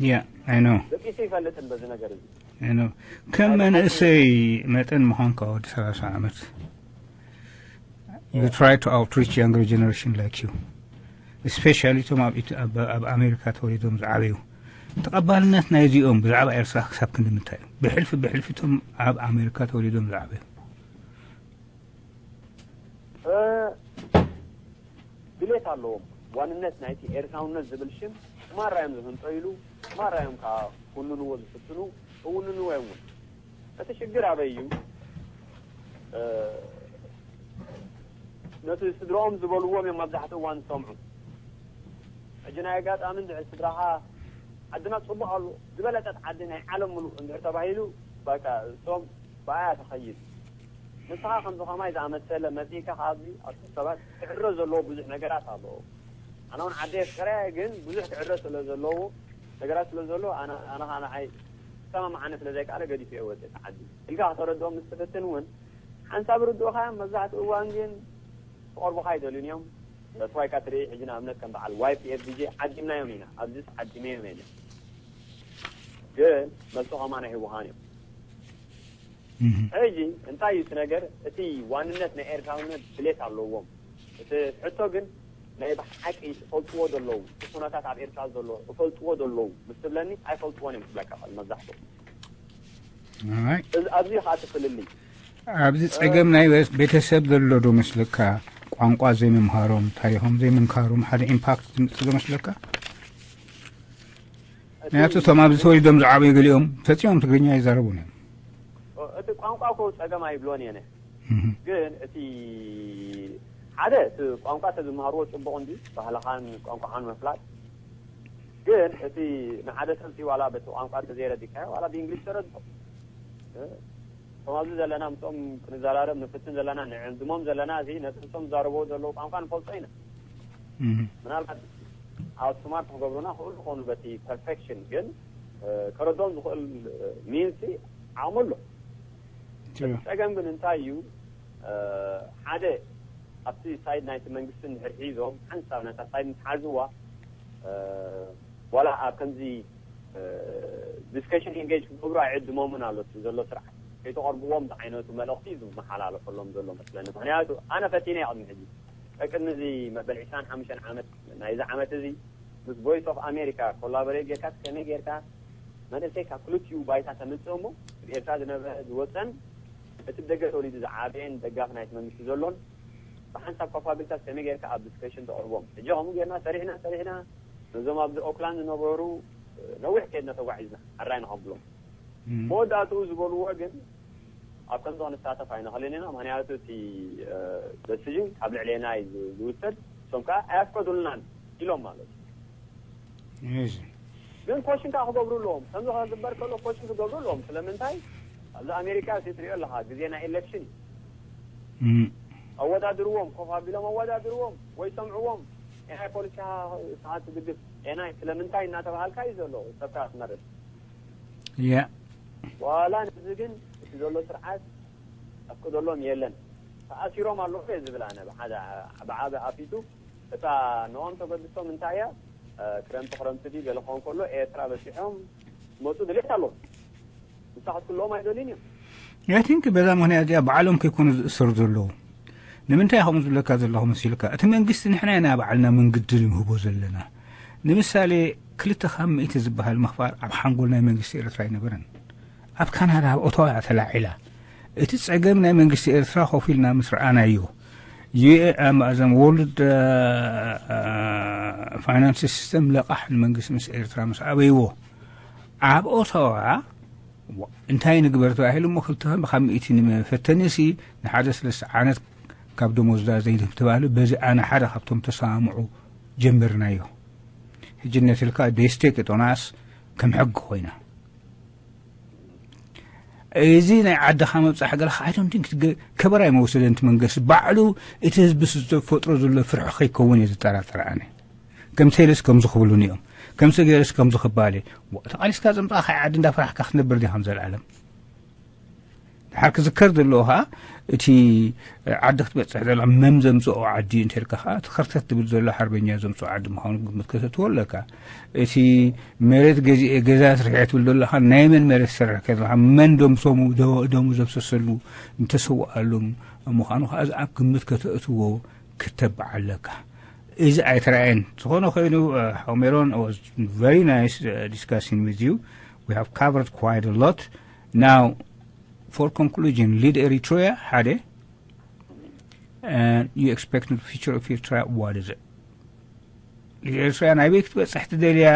Yeah, I know. ደቂሱ ይፈልጥን በዚ ነገር እዚ I know. ከም መንእሰይ መጠን ምዃንካ ወዲ ሰላሳ ዓመት you try to outreach younger generation like you, especially እቶም ኣብ ኢት-፣ ኣብ ኣብ ኣሜሪካ ተወሊዶም ዝዓበዩ። ተቐባልነት ናይዚኦም ብዛዕባ ኤርትራ ክሳብ ክንዲ ምንታይ እዩ? ብሕልፊ ብሕልፊ እቶም ኣብ ኣሜሪካ ተወሊዶም ዝዓበዩ። እ፣ ድሌት ኣለዎም። ዋንነት ናይቲ ኤርትራውነት ዝብል ሽም ማራ እዮም ዝህንጠይሉ፣ ማራ እዮም ከዓ ኩንንዎ ዝፍትኑ፣ እውንንዎ እዮም እውን። እቲ ሽግር ኣበይ እዩ? እ፣ ነቲ ስድራኦም ዝበልዎም እዮም መብዛሕትኡ እዋን ዝሰምዑ። ሕጂ ናይ ኣጋጣሚ እንድሕር ስድራኻ ዓድና ጽቡቕ ኣሎ፣ ዝበለጸት ዓዲ ናይ ዓለም ምሉእ እንድሕር ተባሂሉ፣ በቃ እሶም ብኣያ ተኸይድ። ንስኻ ከምዚ ከማይ ዝኣመሰለ መጺእካ ኣብዚ ኣቶም ሰባት ትዕረ ዘለዎ ብዙሕ ነገራት ኣለዎ። ኣነ እውን ዓዲ የፍቅረ፣ ግን ብዙሕ ትዕረ ስለ ዘለዎ፣ ነገራት ስለ ዘለዎ፣ ኣነ፣ ኣነ ኸዓ ንዓይ ሰማምዓኒ ስለ ዘይከኣለ ገዲፈ እየ ወፂእ እቲ ዓዲ። ኢልካ ከተረድኦም ምስ ትፍትን እውን፣ ሓንሳብ ርድኡኻ እዮም። መብዛሕትኡ እዋን ግን ክቐርቡኻ ኣይደልዩን እዮም። ተስፋይካ ትርኢ፣ ሕጂ ንኣብነት ከም በዓል ዋይ ፒ ኤፍ ዲ ጄ ዓዲምናዮም ኢና፣ ኣብዚስ ዓዲመዮም እየ። ግን መልሱ ከማን ኣይህቡኻን እዮም። ሕጂ እንታይ እዩ እቲ ነገር? እቲ ዋንነት ናይ ኤርትራውነት ድሌት ኣለዎም። እቲ ሕቶ ግን ናይ ብሓቂ እፈልጥዎ ዘለዉ፣ እቲ ኩነታት ኣብ ኤርትራ ዘሎ እፈልጥዎ ዘለዉ ምስ ትብለኒ ኣይፈልጥዎን እዮም ክብለካ ይኽእል መብዛሕትኡ። Alright. እዚ፣ ኣብዚ እዩ ከዓ እቲ ፍልልይ። ኣብዚ ጸገም ናይ ቤተሰብ ዘሎ ዶ መስለካ? ቋንቋ ዘይምምሃሮም፣ ታሪኾም ዘይምንካሮም ሓደ ኢምፓክት ዝምጽእ ዶ መስለካ? ምክንያቱ እቶም ኣብዚ ተወሊዶም ዝዓበዩ ገሊኦም ፈጺሞም ትግርኛ ኣይዛረቡን እዮም። እቲ ቋንቋ እኮ ጸገም ኣይብሎን እየ። እህ። ግን እቲ ሓደ እቲ ቋንቋ ተዝመሃርዎ ጽቡቕ እንዲ ባህልኻን ቋንቋኻን ምፍላጥ። ግን እቲ ንሓደ ሰብ ሲ ዋላ በቲ ቋንቋ ተዘይረዲካዮ ዋላ ብእንግሊዝ ተረድኦ። እ? እቶም ኣብዚ ዘለና ምስኦም ክንዘራረብ ንፍትን ዘለና ንዕድሞም ዘለና እዚ ነቲ ምስኦም ዝዛረብዎ ዘለዉ ቋንቋ ንፈልጦ ኢና። እህ። ምናልባት ኣውትስማርት ክገብሩና ክእሉ ክኾኑ በቲ ፐርፌክሽን ግን እ፣ ከረድኦም ዝኽእል ሚንሲ ዓቕሚ ኣሎ። ትሩ። እቲ ጸገም ግን እንታይ እዩ? እ፣ ሓደ ኣብቲ ሳይድ ናይቲ መንግስቲ እንድሕር ሒዞም ሓንሳብ ነታ ሳይድ ምስ ሓዝዋ እ፣ ዋላ ኣብ ከምዚ ዲስከሽን ኢንጌጅ ክገብሩ ኣይዕድሞምን ኣሎ እቲ ዘሎ ስርዓት። ከይተቐርብዎም ዝዓይነቱ መልእኽቲ እዩ ዝመሓላለፈሎም ዘሎ መስለኒ። ምክንያቱ ኣነ ፈቲነ እየ ቅድሚ ሕጂ፣ ቅድሚ እዚ መበል ዕስራን ሓሙሽተን ዓመት ናይዚ ዓመት እዚ ምስ ቮይስ ኦፍ ኣሜሪካ ኮላቦሬት ጌርካ ከመይ ጌርካ መንእሰይ ካብ ክልቲኡ ባይታ ተምፅእ እሞ፣ ኣብ ኤርትራ ዝነበረ ዝወፀን እቲ ደገ ተወሊዱ ዝዓበየን ደጋፊ ናይቲ መንግስቲ ዘሎን ብሓንሳብ ኮፍ ኣቢልካ ከመይ ጌርካ ኣብ ዲስከሽን ተቕርቦም? ሕጂ ከምኡ ጌርና ሰሪሕና ሰሪሕና ነዞም ኣብዚ ኦክላንድ ዝነበሩ ነዊሕ ከይድና ተጓዒዝና ኣራይ ንኸብሎም። መወዳእትኡ ዝበልዎ ግን ኣብ ከምዚ ክንሳተፍ ኣይንኽእልን ኢና፣ ምኽንያቱ እቲ ደሲዥን ካብ ልዕሌና እዩ ዝ- ዝውሰድ፣ እሶም ከዓ ኣያፍቀዱልናን ኢሎም ማለት እዩ። እሺ። ግን ኮሽን ከዓ ክገብሩ ኣለዎም። ከምዚ ክግበር ከሎ ኮሽን ክገብሩ ኣለዎም። ስለምንታይ? ኣብዚ ኣሜሪካ እዚ ትሪኦ ኣለኻ፣ ግዜ ናይ ኤሌክሽን እዩ። እም፣ ኣወዳድርዎም፣ ኮፍ ኣቢሎም ኣወዳድርዎም ወይ ሰምዕዎም። ኤናይ ፖሊሲኻ ንስኻ ትድግፍ፣ ኤናይ ስለምንታይ እናተባሃልካ እዩ ዘሎ ሰብካ ክትመርጥ። ያ ዋላ ነዚ ግን እቲ ዘሎ ስርዓት ኣፍቅደሎም የለን። ተኣሲሮም ኣለዉ እየ ዝብል ኣነ ብሓደ ብዓቢ ኣፊቱ። እታ ንኦም ተገድሶም እንታይ እያ? ክረምቲ ክረምቲ ድዩ ገለ ክኸውን ከሎ ኤርትራ በፂሖም መፁ ድሌት ኣለዎም። ንሳ ክትክልኦም ኣይደልዩን እዮም። I think በዛ ምኽንያት እዚኣ ባዕሎም ከይኮኑ ዝእሰሩ ዘለዉ። ንምንታይ ከምኡ ዝብለካ ዘለኹ መሲልካ? እቲ መንግስቲ ንሕና ኢና ባዕልና መንግዲ ንህቦ ዘለና። ንምሳሌ ክልተ ካብ ሚእቲ ዝበሃል ምኽፋል ኣብ ሓንጎል ናይ መንግስቲ ኤርትራ ኣይነበረን። ኣብ ካናዳ ኣብ ኦታዋ እያ ተላዒላ። እቲ ጸገም ናይ መንግስቲ ኤርትራ ኮፍ ኢልና ምስ ረኣናዮ፣ ዩ- ኣም- እዞም ወርልድ ፋይናንስ ሲስተም ለቓሕ ንመንግስቲ ምስ ኤርትራ ምስ ኣበይዎ ኣብ ኦታዋ እንታይ ንግበር ተባሂሉ እሞ ክልተ ካብ ሚእቲ ንመፈተኒ ሲ ንሓደ ሰለስተ ዓመት ካብ ደሞዝዳ ዘይንህብ ተባሂሉ። በዚ ኣነ ሓደ ካብቶም ተሰማምዑ ጀመርናዮ። ሕጂ ነትልካ ደስቴ ቅጦናስ ከም ሕጊ ኮይና እዚ ናይ ዓድኻ መብፃሕ ገለካ I don't think ከበራ ኣይመወሰደን እቲ መንግስቲ ባዕሉ። እቲ ህዝቢ ዝተፈጥሮ ዘሎ ፍርሒ ከይከውን እየ ዝጠራጠር ኣነ። ከምሰ ኢለስ ከምዚ ክብሉን እዮም፣ ከምሰ ገይረስ ከምዚ ክባል እየ። ተቃሊስካ ዘምፃእካ ዓዲ እንዳፈራሕካ ክትነብር ዲኻ ከም ዘልኣለም? ድሓር ክዝከር ዘለዎ ከዓ እቲ ዓዲ ክትበፅሕ ዘላ መን ዘምፅኦ ዓዲ እዩ እንተልካ ከዓ እቲ ከርተት ትብል ዘሎ ሓርበኛ ዘምፅኦ ዓዲ ምዃኑ ግምት ከተእትዎ ኣለካ። እቲ መሬት ገዚኤ ገዛ ስርሐ ትብል ዘለካ ናይ መን መሬት ትሰርሕ ከለካ መን ደምሶሙ ደ- ደሙ ዘፍሰሰሉ እንተሰውኣሎም ምዃኑ ከዓ እዚ ኣብ ግምት ከተእትዎ ክተብዕ ኣለካ። እዚ ኣይተረኣየን። ዝኾነ ኮይኑ ሓው ሜሮን very nice discussing with you. We have covered quite a lot. Now, for conclusion, lead Eritrea ሓደ and you expect the future of Eritrea, what is it? Lead Eritrea ናይበይ ክትበፅሕ ትደልያ?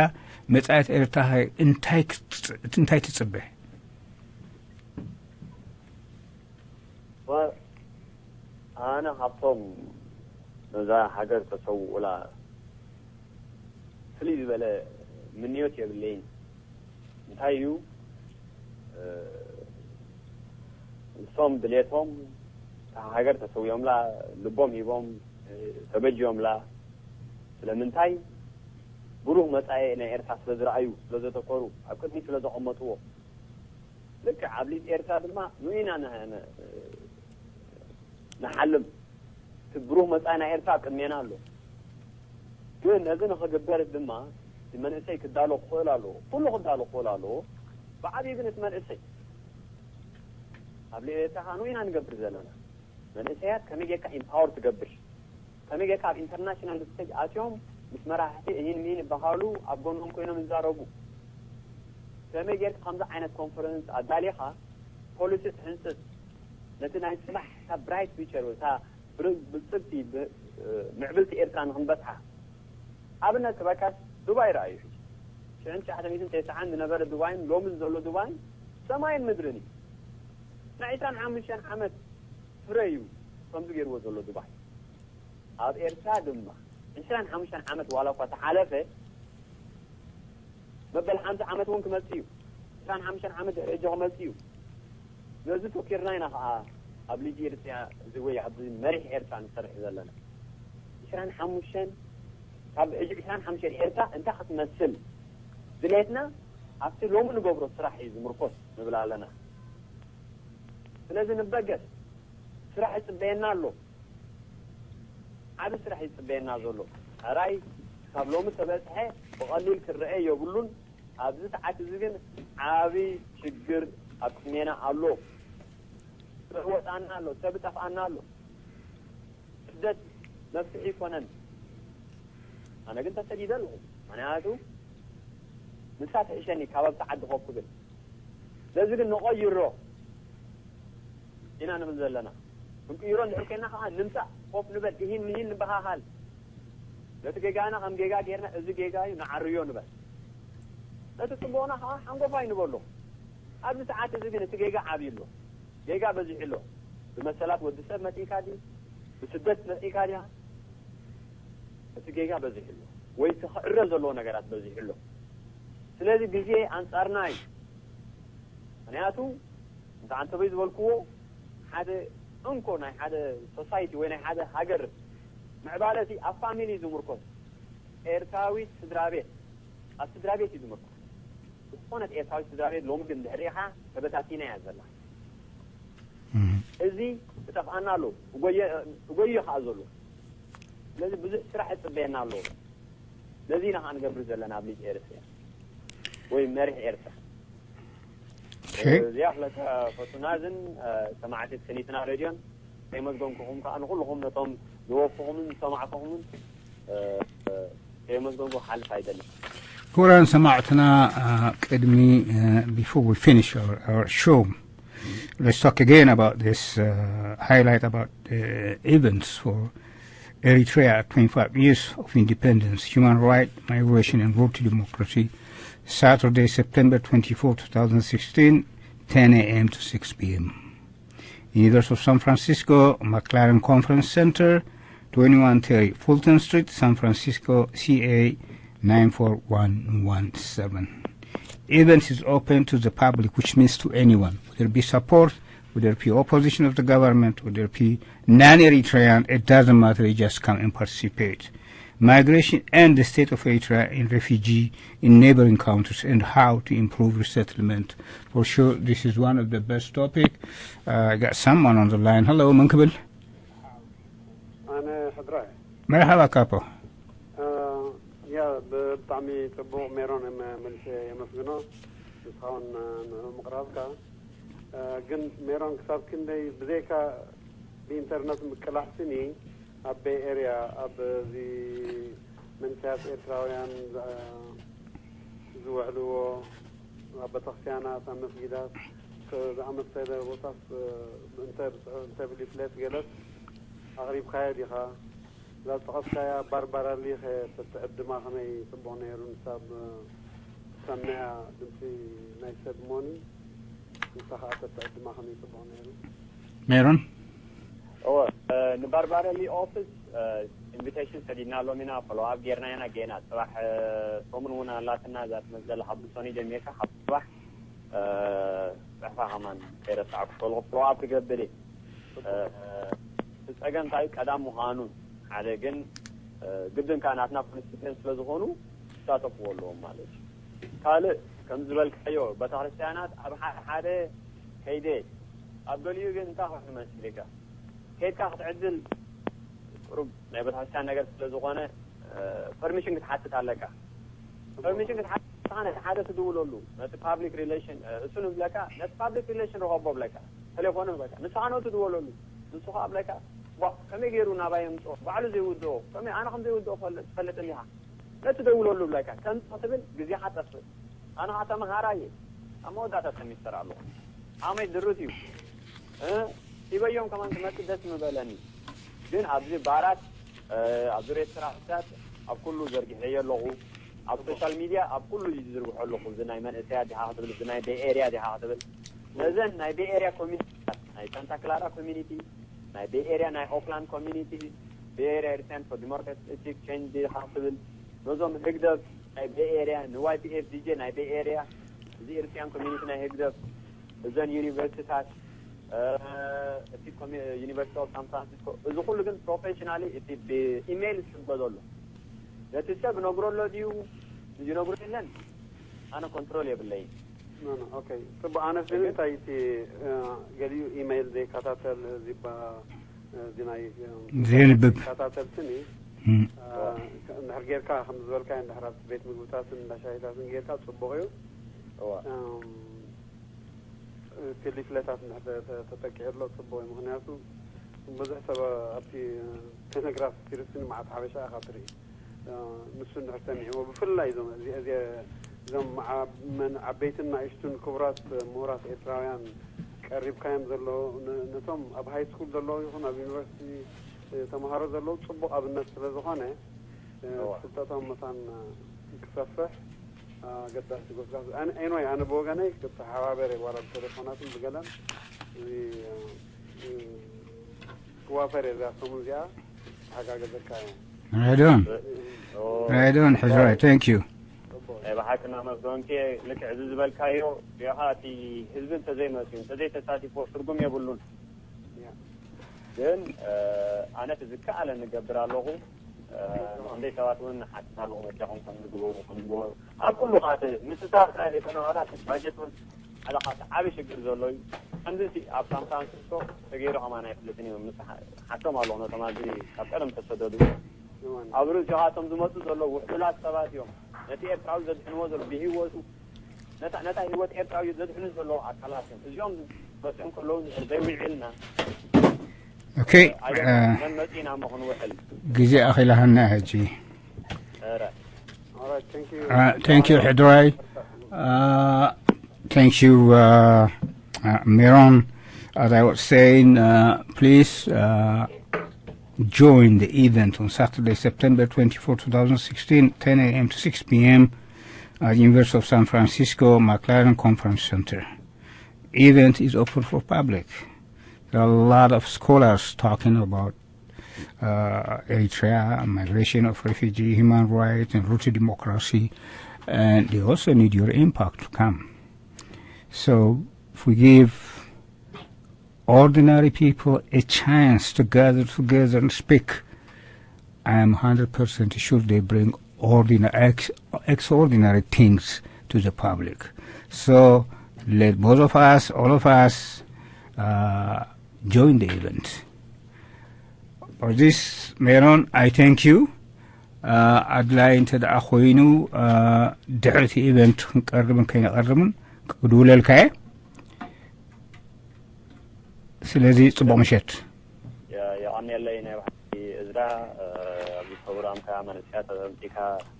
መፃኢት ኤርትራ እንታይ ክትፅ- እንታይ ትፅበ? ኣነ ካብቶም ነዛ ሃገር ተሰውኡላ ፍልይ ዝበለ ምንዮት የብለይን። እንታይ እዩ ንሶም ድሌቶም ሃገር ተሰዊኦምላ፣ ልቦም ሂቦም ተበጅዮምላ። ስለምንታይ? ብሩህ መፃኤ ናይ ኤርትራ ስለ ዝረኣዩ፣ ስለ ዘተኮሩ፣ ኣብ ቅድሚት ስለ ዘቐመጥዎ። ልክዕ ኣብ ሊድ ኤርትራ ድማ ንኢና ንሓልም። እቲ ብሩህ መፃኢ ናይ ኤርትራ ኣብ ቅድሜና ኣሎ። ግን ነዚ ንኽግበር ድማ እቲ መንእሰይ ክዳሎ ክኽእል ኣለዎ። ኩሉ ክዳሎ ክኽእል ኣለዎ። ብዓብዩ ግን እቲ መንእሰይ ኣብ ሊድ ኤርትራ ከዓ ንኢና ንገብር ዘለና። መንእሰያት ከመይ ጌርካ ኢምፓወር ትገብር፣ ከመይ ጌርካ ኣብ ኢንተርናሽናል ስቴጅ ኣትዮም ምስ መራሕቲ እሂን ምሂን ይበሃሉ ኣብ ጎኖም ኮይኖም ይዛረቡ። ከመይ ጌርካ ከምዚ ዓይነት ኮንፈረንስ ኣዳሊኻ ፖሊሲ ትሕንፅፅ፣ ነቲ ናይ ፅባሕ እታ ብራይት ፊቸር እታ ብልፅግቲ ምዕብልቲ ኤርትራ ንክንበፅሓ። ኣብነት ክበካስ ዱባይ ረኣዩ። ሽሕን ትሽዓተ ሚእትን ተስዓን ዝነበረ ዱባይን ሎሚ ዘሎ ዱባይን ሰማይን ምድርን እዩ። ናይ ዕስራን ሓሙሽተን ዓመት ፍረ እዩ ከምዚ ገይርዎ ዘሎ ዱባይ። ኣብ ኤርትራ ድማ ዕስራን ሓሙሽተን ዓመት ዋላ እኳ ተሓለፈ፣ መበል ሓምሳ ዓመት እውን ክመፅእ እዩ። ዕስራን ሓሙሽተን ዓመት ድሕሪ ሕጂ ክመፅእ እዩ። ነዚ ቶኪርና ኢና ከዓ ኣብ ሊድ ኤርትራ እዚ ወይ ኣብዚ መሪሕ ኤርትራ ንሰርሕ ዘለና። ዕስራን ሓሙሽተን ካብ ሕጂ ዕስራን ሓሙሽተን ኤርትራ እንታይ ክትመስል ድሌትና ኣብቲ ሎሚ ንገብሮ ስራሕ እዩ ዝምርኮስ ንብል ኣለና። ስለዚ ንበገስ ስራሕ ይፅበየና ኣሎ። ዓብ ስራሕ ይፅበየና ዘሎ ሕራይ ካብ ሎሚ ተበፅሐ ብቐሊል ክረአ የብሉን። ኣብዚ ሰዓት እዚ ግን ዓብ ሽግር ኣብ ቅድሜና ኣሎ። ሰብ ይወፃና ኣሎ፣ ሰብ ይጠፍኣና ኣሎ። ስደት መፍትሒ ይኮነን። ኣነ ግን ተሰዲደ ኣለኹ። ምክንያቱ ንሳ ትሕሸኒ ካብ ኣብቲ ዓዲ ኮፍ ክብል። ስለዚ ግን ንቐይሮ ኢና ንብል ዘለና። ክንቅይሮ እንድሕር ኮይና ከዓ ንምፃእ፣ ኮፍ ንበል፣ እሂን ምሂን ንበሃሃል። ነቲ ጌጋና ከም ጌጋ ጌርና እዚ ጌጋ እዩ ንዓርዮ ንበል። ነቲ ፅቡቕና ከዓ ሓንጎፋይ ንበሎ። ኣብዚ ሰዓት እዚ ግን እቲ ጌጋ ዓብዩ ኣሎ። ጌጋ በዚሑ ኣሎ። ብመሰላት ወዲ ሰብ መጺእካ ድዩ? ብስደት መጺእካ ድያ? እቲ ጌጋ በዚሑ ኣሎ፣ ወይ እቲ ክዕረ ዘለዎ ነገራት በዚሑ ኣሎ። ስለዚ ግዜ ኣንጻርና እዩ። ምክንያቱ እንተ ኣንተበይ ዝበልክዎ፣ ሓደ እንኮ ናይ ሓደ ሶሳይቲ ወይ ናይ ሓደ ሃገር ምዕባለ እቲ ኣብ ፋሚሊ እዩ ዝምርኮስ። ኤርትራዊት ስድራ ቤት ኣብ ስድራ ቤት እዩ ዝምርኮስ። ዝኾነት ኤርትራዊት ስድራ ቤት ሎሚ ግን ድሕሪኻ ተበታቲና እያ ዘላ። እዚ ይጠፍኣና ኣሎ፣ እጎየ- እጎየ ከዓ ዘሎ። ስለዚ ብዙሕ ስራሕ ይፅበየና ኣሎ። ነዚ ኢና ከዓ ንገብር ዘለና ኣብ ልጅ ኤርትራ ወይ መሪሕ ኤርትራ። እዚኣ ክለተ ፈቱናዝን ሰማዕቲ ክሊትና ሬድዮን ከይመዝገንኩኹም ከዓ ንኩልኹም ነቶም ዝወፍኹምን ዝሰማዕኩኹምን ከይመዝገንኩ ክሓልፍ ኣይደልን። ክቡራን ሰማዕትና፣ ቅድሚ before we finish our, our show, let's talk again about this uh, highlight about uh, events for Eritrea, twenty-five years of independence, human rights, migration, and road to democracy. Saturday, September twenty-fourth, two thousand sixteen, ten a.m. to six p.m. University of San Francisco, McLaren Conference Center, twenty-one thirty Fulton Street, San Francisco, C A nine four one one seven. Event is open to the public, which means to anyone, whether it be support, whether it be opposition of the government, whether it be non-Eritrean, it doesn't matter, you just come and participate. Migration and the state of Eritrea in refugee in neighboring countries and how to improve resettlement. For sure, this is one of the best topic. Uh, I got someone on the line. Hello, መን ክብል? ኣነ ሕድራ እየ። መርሓባ ካፖ። ያ ብጣዕሚ ጽቡቕ ሜሮን፣ መልሰ የመስግኖ። ንስኻውን ምቕራብካ። ግን ሜሮን፣ ክሳብ ክንደይ ብዘይካ ብኢንተርነት ምቅላሕ ስኒ ኣብ ቤይ ኤርያ ኣብዚ መንእሰያት ኤርትራውያን ዝውዕልዎ ኣብ ቤተክርስትያናት፣ ኣብ መስጊዳት ዝኣመሰለ ቦታስ እንተ ብሊፍሌት ገለስ ኣቕሪብካዮ ዲኻ? እዛ ዝጠቐስካያ ባርባራ ሊ ኸ ተትዕድማ ከመይ ጽቡቕ ነይሩ? ንሳ ትሰምዕ እያ ድምጺ ናይ ሰብ ሞኒ፣ ንሳ ኸኣ ተትዕድማ ከመይ ጽቡቕ ነይሩ? ሜሮን እወ ንባርባራ ሊ ኦፊስ ኢንቪቴሽን ሰዲድናሎም ኢና፣ ፎሎው ኣፕ ጌርና ኢና። ጌና ጽባሕ ሰሙን እውን ኣላትና እዛ ትመጽእ ዘላ ካብ ብሶኒ ጀሚርካ ካብ ጽባሕ ጽሕፋ ከማን ከይረሳዕኩ ፎሎው ኣፕ ክገብር እየ። እቲ ጸገም እንታይ ቀዳም ምዃኑ ሓደ ግን ግድን ከኣ ናትና ኮንስቲትዌንት ስለ ዝኾኑ ክሳተፍዎ ኣለዎም ማለት እዩ። ካልእ ከም ዝበልካዮ ቤተክርስትያናት ኣብ ሓደ ሓደ ከይደ ኣብ ገሊኡ ግን እንታይ ኮይኑ መሲልካ ከይድካ ክትዕድል ቁሩብ ናይ ቤተክርስትያን ነገር ስለ ዝኾነ ፐርሚሽን ክትሓትት ኣለካ። ፐርሚሽን ክትሓትት ከኣ ነቲ ሓደ ትድውለሉ ነቲ ፓብሊክ ሪሌሽን እሱ ንብለካ ነቲ ፓብሊክ ሪሌሽን ርኸቦ ብለካ ቴሌፎኑ ህበካ ንስኻ ነው ትድወለሉ ንሱ ኸዓ ብለካ ቧ ከመይ ገይሩ ናባይ የምፅኦ ባዕሉ ዘይውድኦ ከመይ ኣነ ከም ዘይውድኦ ትፈልጥ እንዲኻ ነቲ ደውለሉ ብለካ ከምፅእ ክትብል ግዜኻ ጠፍእ ኣነ ኸዓ ተምሃራይ እየ ኣብ መወዳእታ ሰሚስተር ኣለኹ ዓመይ ድርት እዩ እ ሂበዮም ከማን ትመፅእ ደስ ምበለኒ ግን ኣብዚ ባራት ኣብ ዙርየት ስራሕትታት ኣብ ኩሉ ዘርጊሐዮ ኣለኹ ኣብ ሶሻል ሚድያ ኣብ ኩሉ እዩ ዝዝርግሖ ኣለኹ እዚ ናይ መንእሰያት ዲኻ ክትብል እዚ ናይ ቤይ ኤርያ ዲኻ ክትብል ነዘን ናይ ቤይ ኤርያ ኮሚኒቲታት ናይ ሳንታ ክላራ ኮሚኒቲ ናይ ቤይ ኤርያ ናይ ኦክላንድ ኮሚኒቲ ቤይ ኤርያ ኤርትራን ፎር ዲሞክራቲክ ቼንጅ ዲኻ ክትብል ነዞም ህግደፍ ናይ ቤይ ኤርያ ንዋይ ፒ ኤፍ ዲ ጄ ናይ ቤይ ኤርያ እዚ ኤርትሪያን ኮሚኒቲ ናይ ህግደፍ እዘን ዩኒቨርሲቲታት እቲ ዩኒቨርሲቲ ኦፍ ሳን ፍራንሲስኮ እዚ ኩሉ ግን ፕሮፌሽናሊ እቲ ብኢሜይል ዝሕገዞ ኣሎ ነቲ ሰብ ነግሮ ኣሎ ድዩ ዝነግሮ የለን ኣነ ኮንትሮል የብለይን ኦኬ ጽቡቅ ኣነስ ግን እንታይ እቲ ገሊኡ ኢሜይል ዘይከታተል ዚባ እዚ ናይ ዘየንብብ ከታተል ስኒ እንድሕር ጌርካ ከም ዝበልካ እንድሕር ኣብቲ ቤት ምግብታትን እንዳሻሂታትን ጌርካ ጽቡቅ እዩ እዋ እቲ ሊፍለታት እንድሕር ተጠቂዕሎ ጽቡቅ እዩ ምክንያቱ ብዙሕ ሰብ ኣብቲ ቴሌግራፍ ሲሪስን መዓት ሓበሻ ኢኻ ትርኢ ንሱ እንድሕር ሰሚዕዎ ብፍላይ እዞም እዞም ዓበይትን ናእሽቱን ክቡራት ምሁራት ኤርትራውያን ቀሪብካዮም ዘለዉ ነቶም ኣብ ሃይ ስኩል ዘለዉ ይኹን ኣብ ዩኒቨርሲቲ ተምሃሮ ዘለዉ ጽቡቕ ኣብነት ስለ ዝኾነ ፍልጠቶም መታን ክሰፍሕ ኣገዳሲ ጎስጋስ ኤንወይ ኣነ ብወገነይ ክተሓባበር ዋላ ብቴሌፎናትን ብገለን እዚ ክዋፈር እዛ ሰሙን እዚኣ ሓጋገዘካ እየ። Right on. Right on, Hezrai. Thank you. ናይ ብሓቂ እናመስገንኩ እየ። ልክዕ እዚ ዝበልካዮ ሪኢኻ እቲ ህዝቢ እንተዘይመፅዩ እንተዘይተሳቲፎ ትርጉም የብሉን። ግን ኣነ እቲ ዝከኣለ ንገብር ኣለኹ። ንክንደይ ሰባት እውን ንሓትት ኣለኹ በጃኹም ከም ዝግበሩ ከም ዝግበሩ ኣብ ኩሉ ካተ ምስታፍ ናይ ደቂ ነባራት ባጀት እውን ሓደ ካብቲ ዓብዪ ሽግር ዘሎ እዩ። ከምዚ እቲ ኣብ ሳን ፍራንሲስኮ ተገይሩ ከማን ኣይፍለጥን እዮም ምስ ሓቶም ኣለኹ ነቶም ኣብዚ ካብ ቀደም ተሰደዱ ኣብ ርእሲኻቶም ዝመፁ ዘለዉ ውሕሉላት ሰባት እዮም። ነቲ ኤርትራዊ ዘድሕንዎ ዘሎ ብህይወቱ ነታ ነታ ህይወት ኤርትራዊ ዘድሕኑ ዘለዉ ኣካላት እዮም። እዚኦም መፅኦም ከለዉ ዘይውዕልና Okay. መን መፂና እሞ ክንውዕል ግዜ ኣኺላሃና ሕጂ። ኧረ All right, thank you. Uh, thank you, Hezrai. Uh, thank you, uh, uh, Miron. As I was saying, uh, please uh, join the event on Saturday, September twenty-fourth, two thousand sixteen, ten a m to six p m at the University of San Francisco McLaren Conference Center. Event is open for public. There are a lot of scholars talking about uh, Eritrea, migration of refugee, human rights, and route to democracy. And they also need your impact to come. So if we give ordinary people a chance to gather together and speak, I am one hundred percent sure they bring ordinary, ex, extraordinary things to the public. So let both of us, all of us, uh, join the event. For this, Meron, I thank you. Uh, ኣድላይ እንተ ደኣ ኮይኑ ድሕርቲ ኢቨንት ክንቀርብን ከይንቀርብን ክድውለልካ እየ። ስለዚ ጽቡቕ ምሸት። የቐንየለይ ናይ ባሕቲ እዝራ ኣብዚ ፕሮግራምካ መንእሰያት ኣምፂካ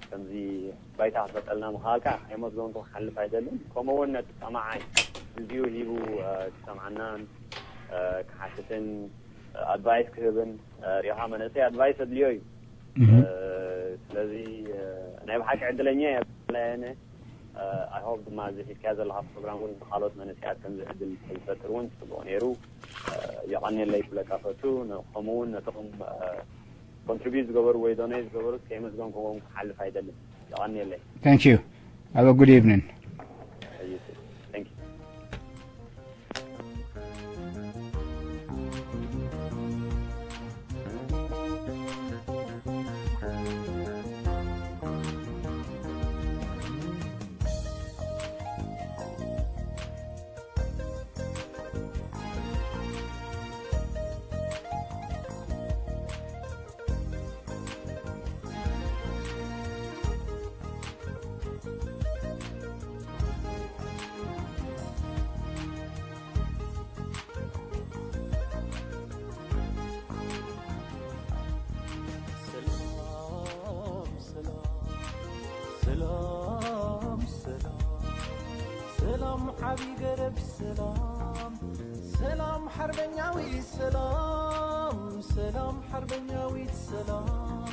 ከምዚ ባይታ ክፈጠልና ምኽኣልካ ኣይመስገንኩ ክሓልፍ ኣይደልን። ከምኡ እውን ነቲ ሰማዓይ ግዜኡ ሂቡ ክሰምዓናን ክሓትትን ኣድቫይስ ክህብን ሪኻ መንእሰይ ኣድቫይስ ኣድልዮ እዩ። ስለዚ ናይ ብሓቂ ዕድለኛ እየ ብፍላይ ኣነ። I hope ድማ እዚ ሒዝካዮ ዘለኻ ፕሮግራም እውን ንኻልኦት መንእሰያት ከምዚ ዕድል ዝፈጥር እውን ፅቡቕ ነይሩ። የቐንየለይ ክብለካ ፈቱ። ከምኡ እውን ነቶም ኮንትሪቢዩት ዝገበሩ ወይ ዶኔት ዝገበሩ ከየመስገንኩዎም ክሓልፍ ኣይደልን። የቐንየለይ። Thank you. Have a good evening. Thank you. ሰላም ሰላም ሰላም ሰላም ሰላም ዓቢ ገረብ ሰላም ሰላም ሓርበኛዊ ሰላም ሰላም ሓርበኛዊት ሰላም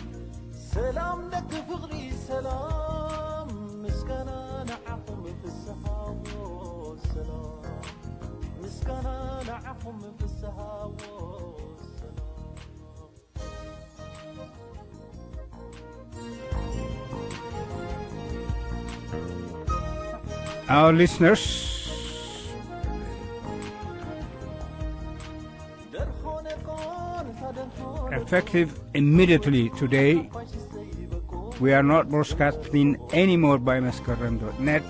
ሰላም ደቂ ፍቕሪ ሰላም ምስጋና ንዓኹም ፍስሃዎ ሰላም ምስጋና ንዓኹም ፍስሃዎ ሰላም Our listeners, effective immediately today, we are not broadcasting anymore by maskarem dot net,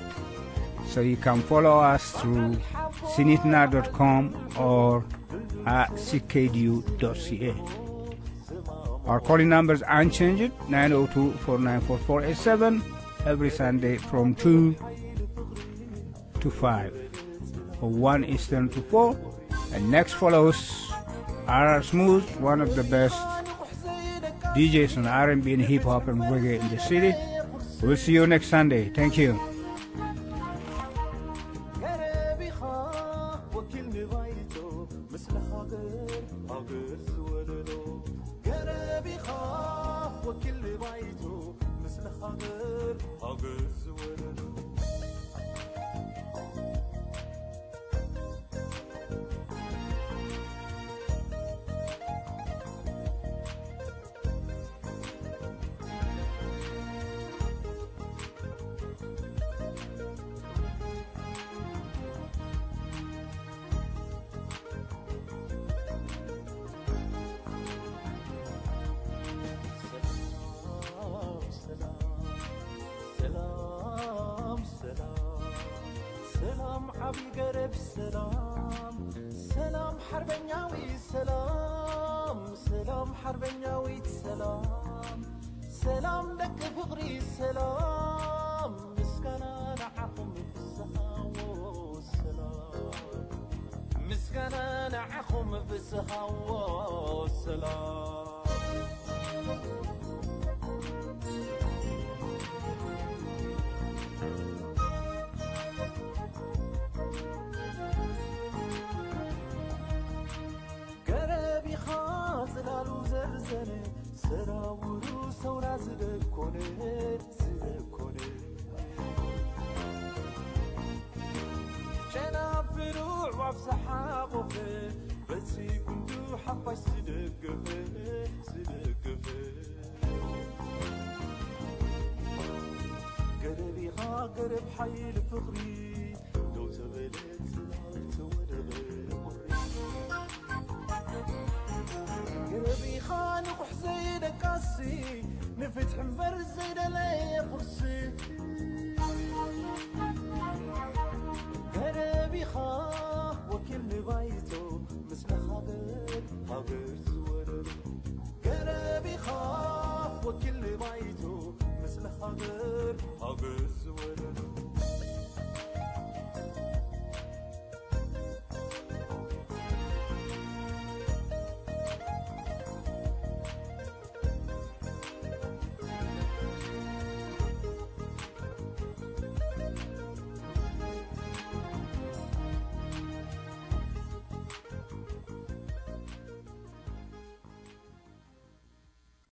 so you can follow us through sinitna dot com or at C K D U dot C A. Our calling number is unchanged, nine oh two, four nine four, four eight seven, every Sunday from two to five, or one Eastern to four. And next follows R R Smooth, one of the best D Js on R and B and hip hop and reggae in the city. We'll see you next Sunday. Thank you. ገረብ ሰላም ሰላም ሓርበኛዊ ሰላም ሰላም ሓርበኛዊት ሰላም ሰላም ደቂ ፍቕሪ ሰላም ምስጋና ንዓኹም ፍስሃዎ ሰላም ምስጋና ንዓኹም ፍስሃዎ ሰላም ገረብ ኢኻ ጽላሉ ዘርዘነ ሰራውሩ ሰውራ ዝደኮነ ዝደኮነ ጨናፍሩ ኣዕዋፍ ዝሓቖፈ በቲ ጉንዱ ሓፋሽ ዝደገፈ ዝደገፈ ገረብ ኢኻ ገረብ ሓይሊ ፍቕሪ ደው ተበለ ጽላል ተወደበ ቁሪ ገረብ ኢኻ ንቑሕ ዘይደቃሲ ንፍትሒ እምበር ዘይደለየ ቁርሲ ገረብ ኢኻ ወኪል ንባይቶ ምስ መኻብር ሃገር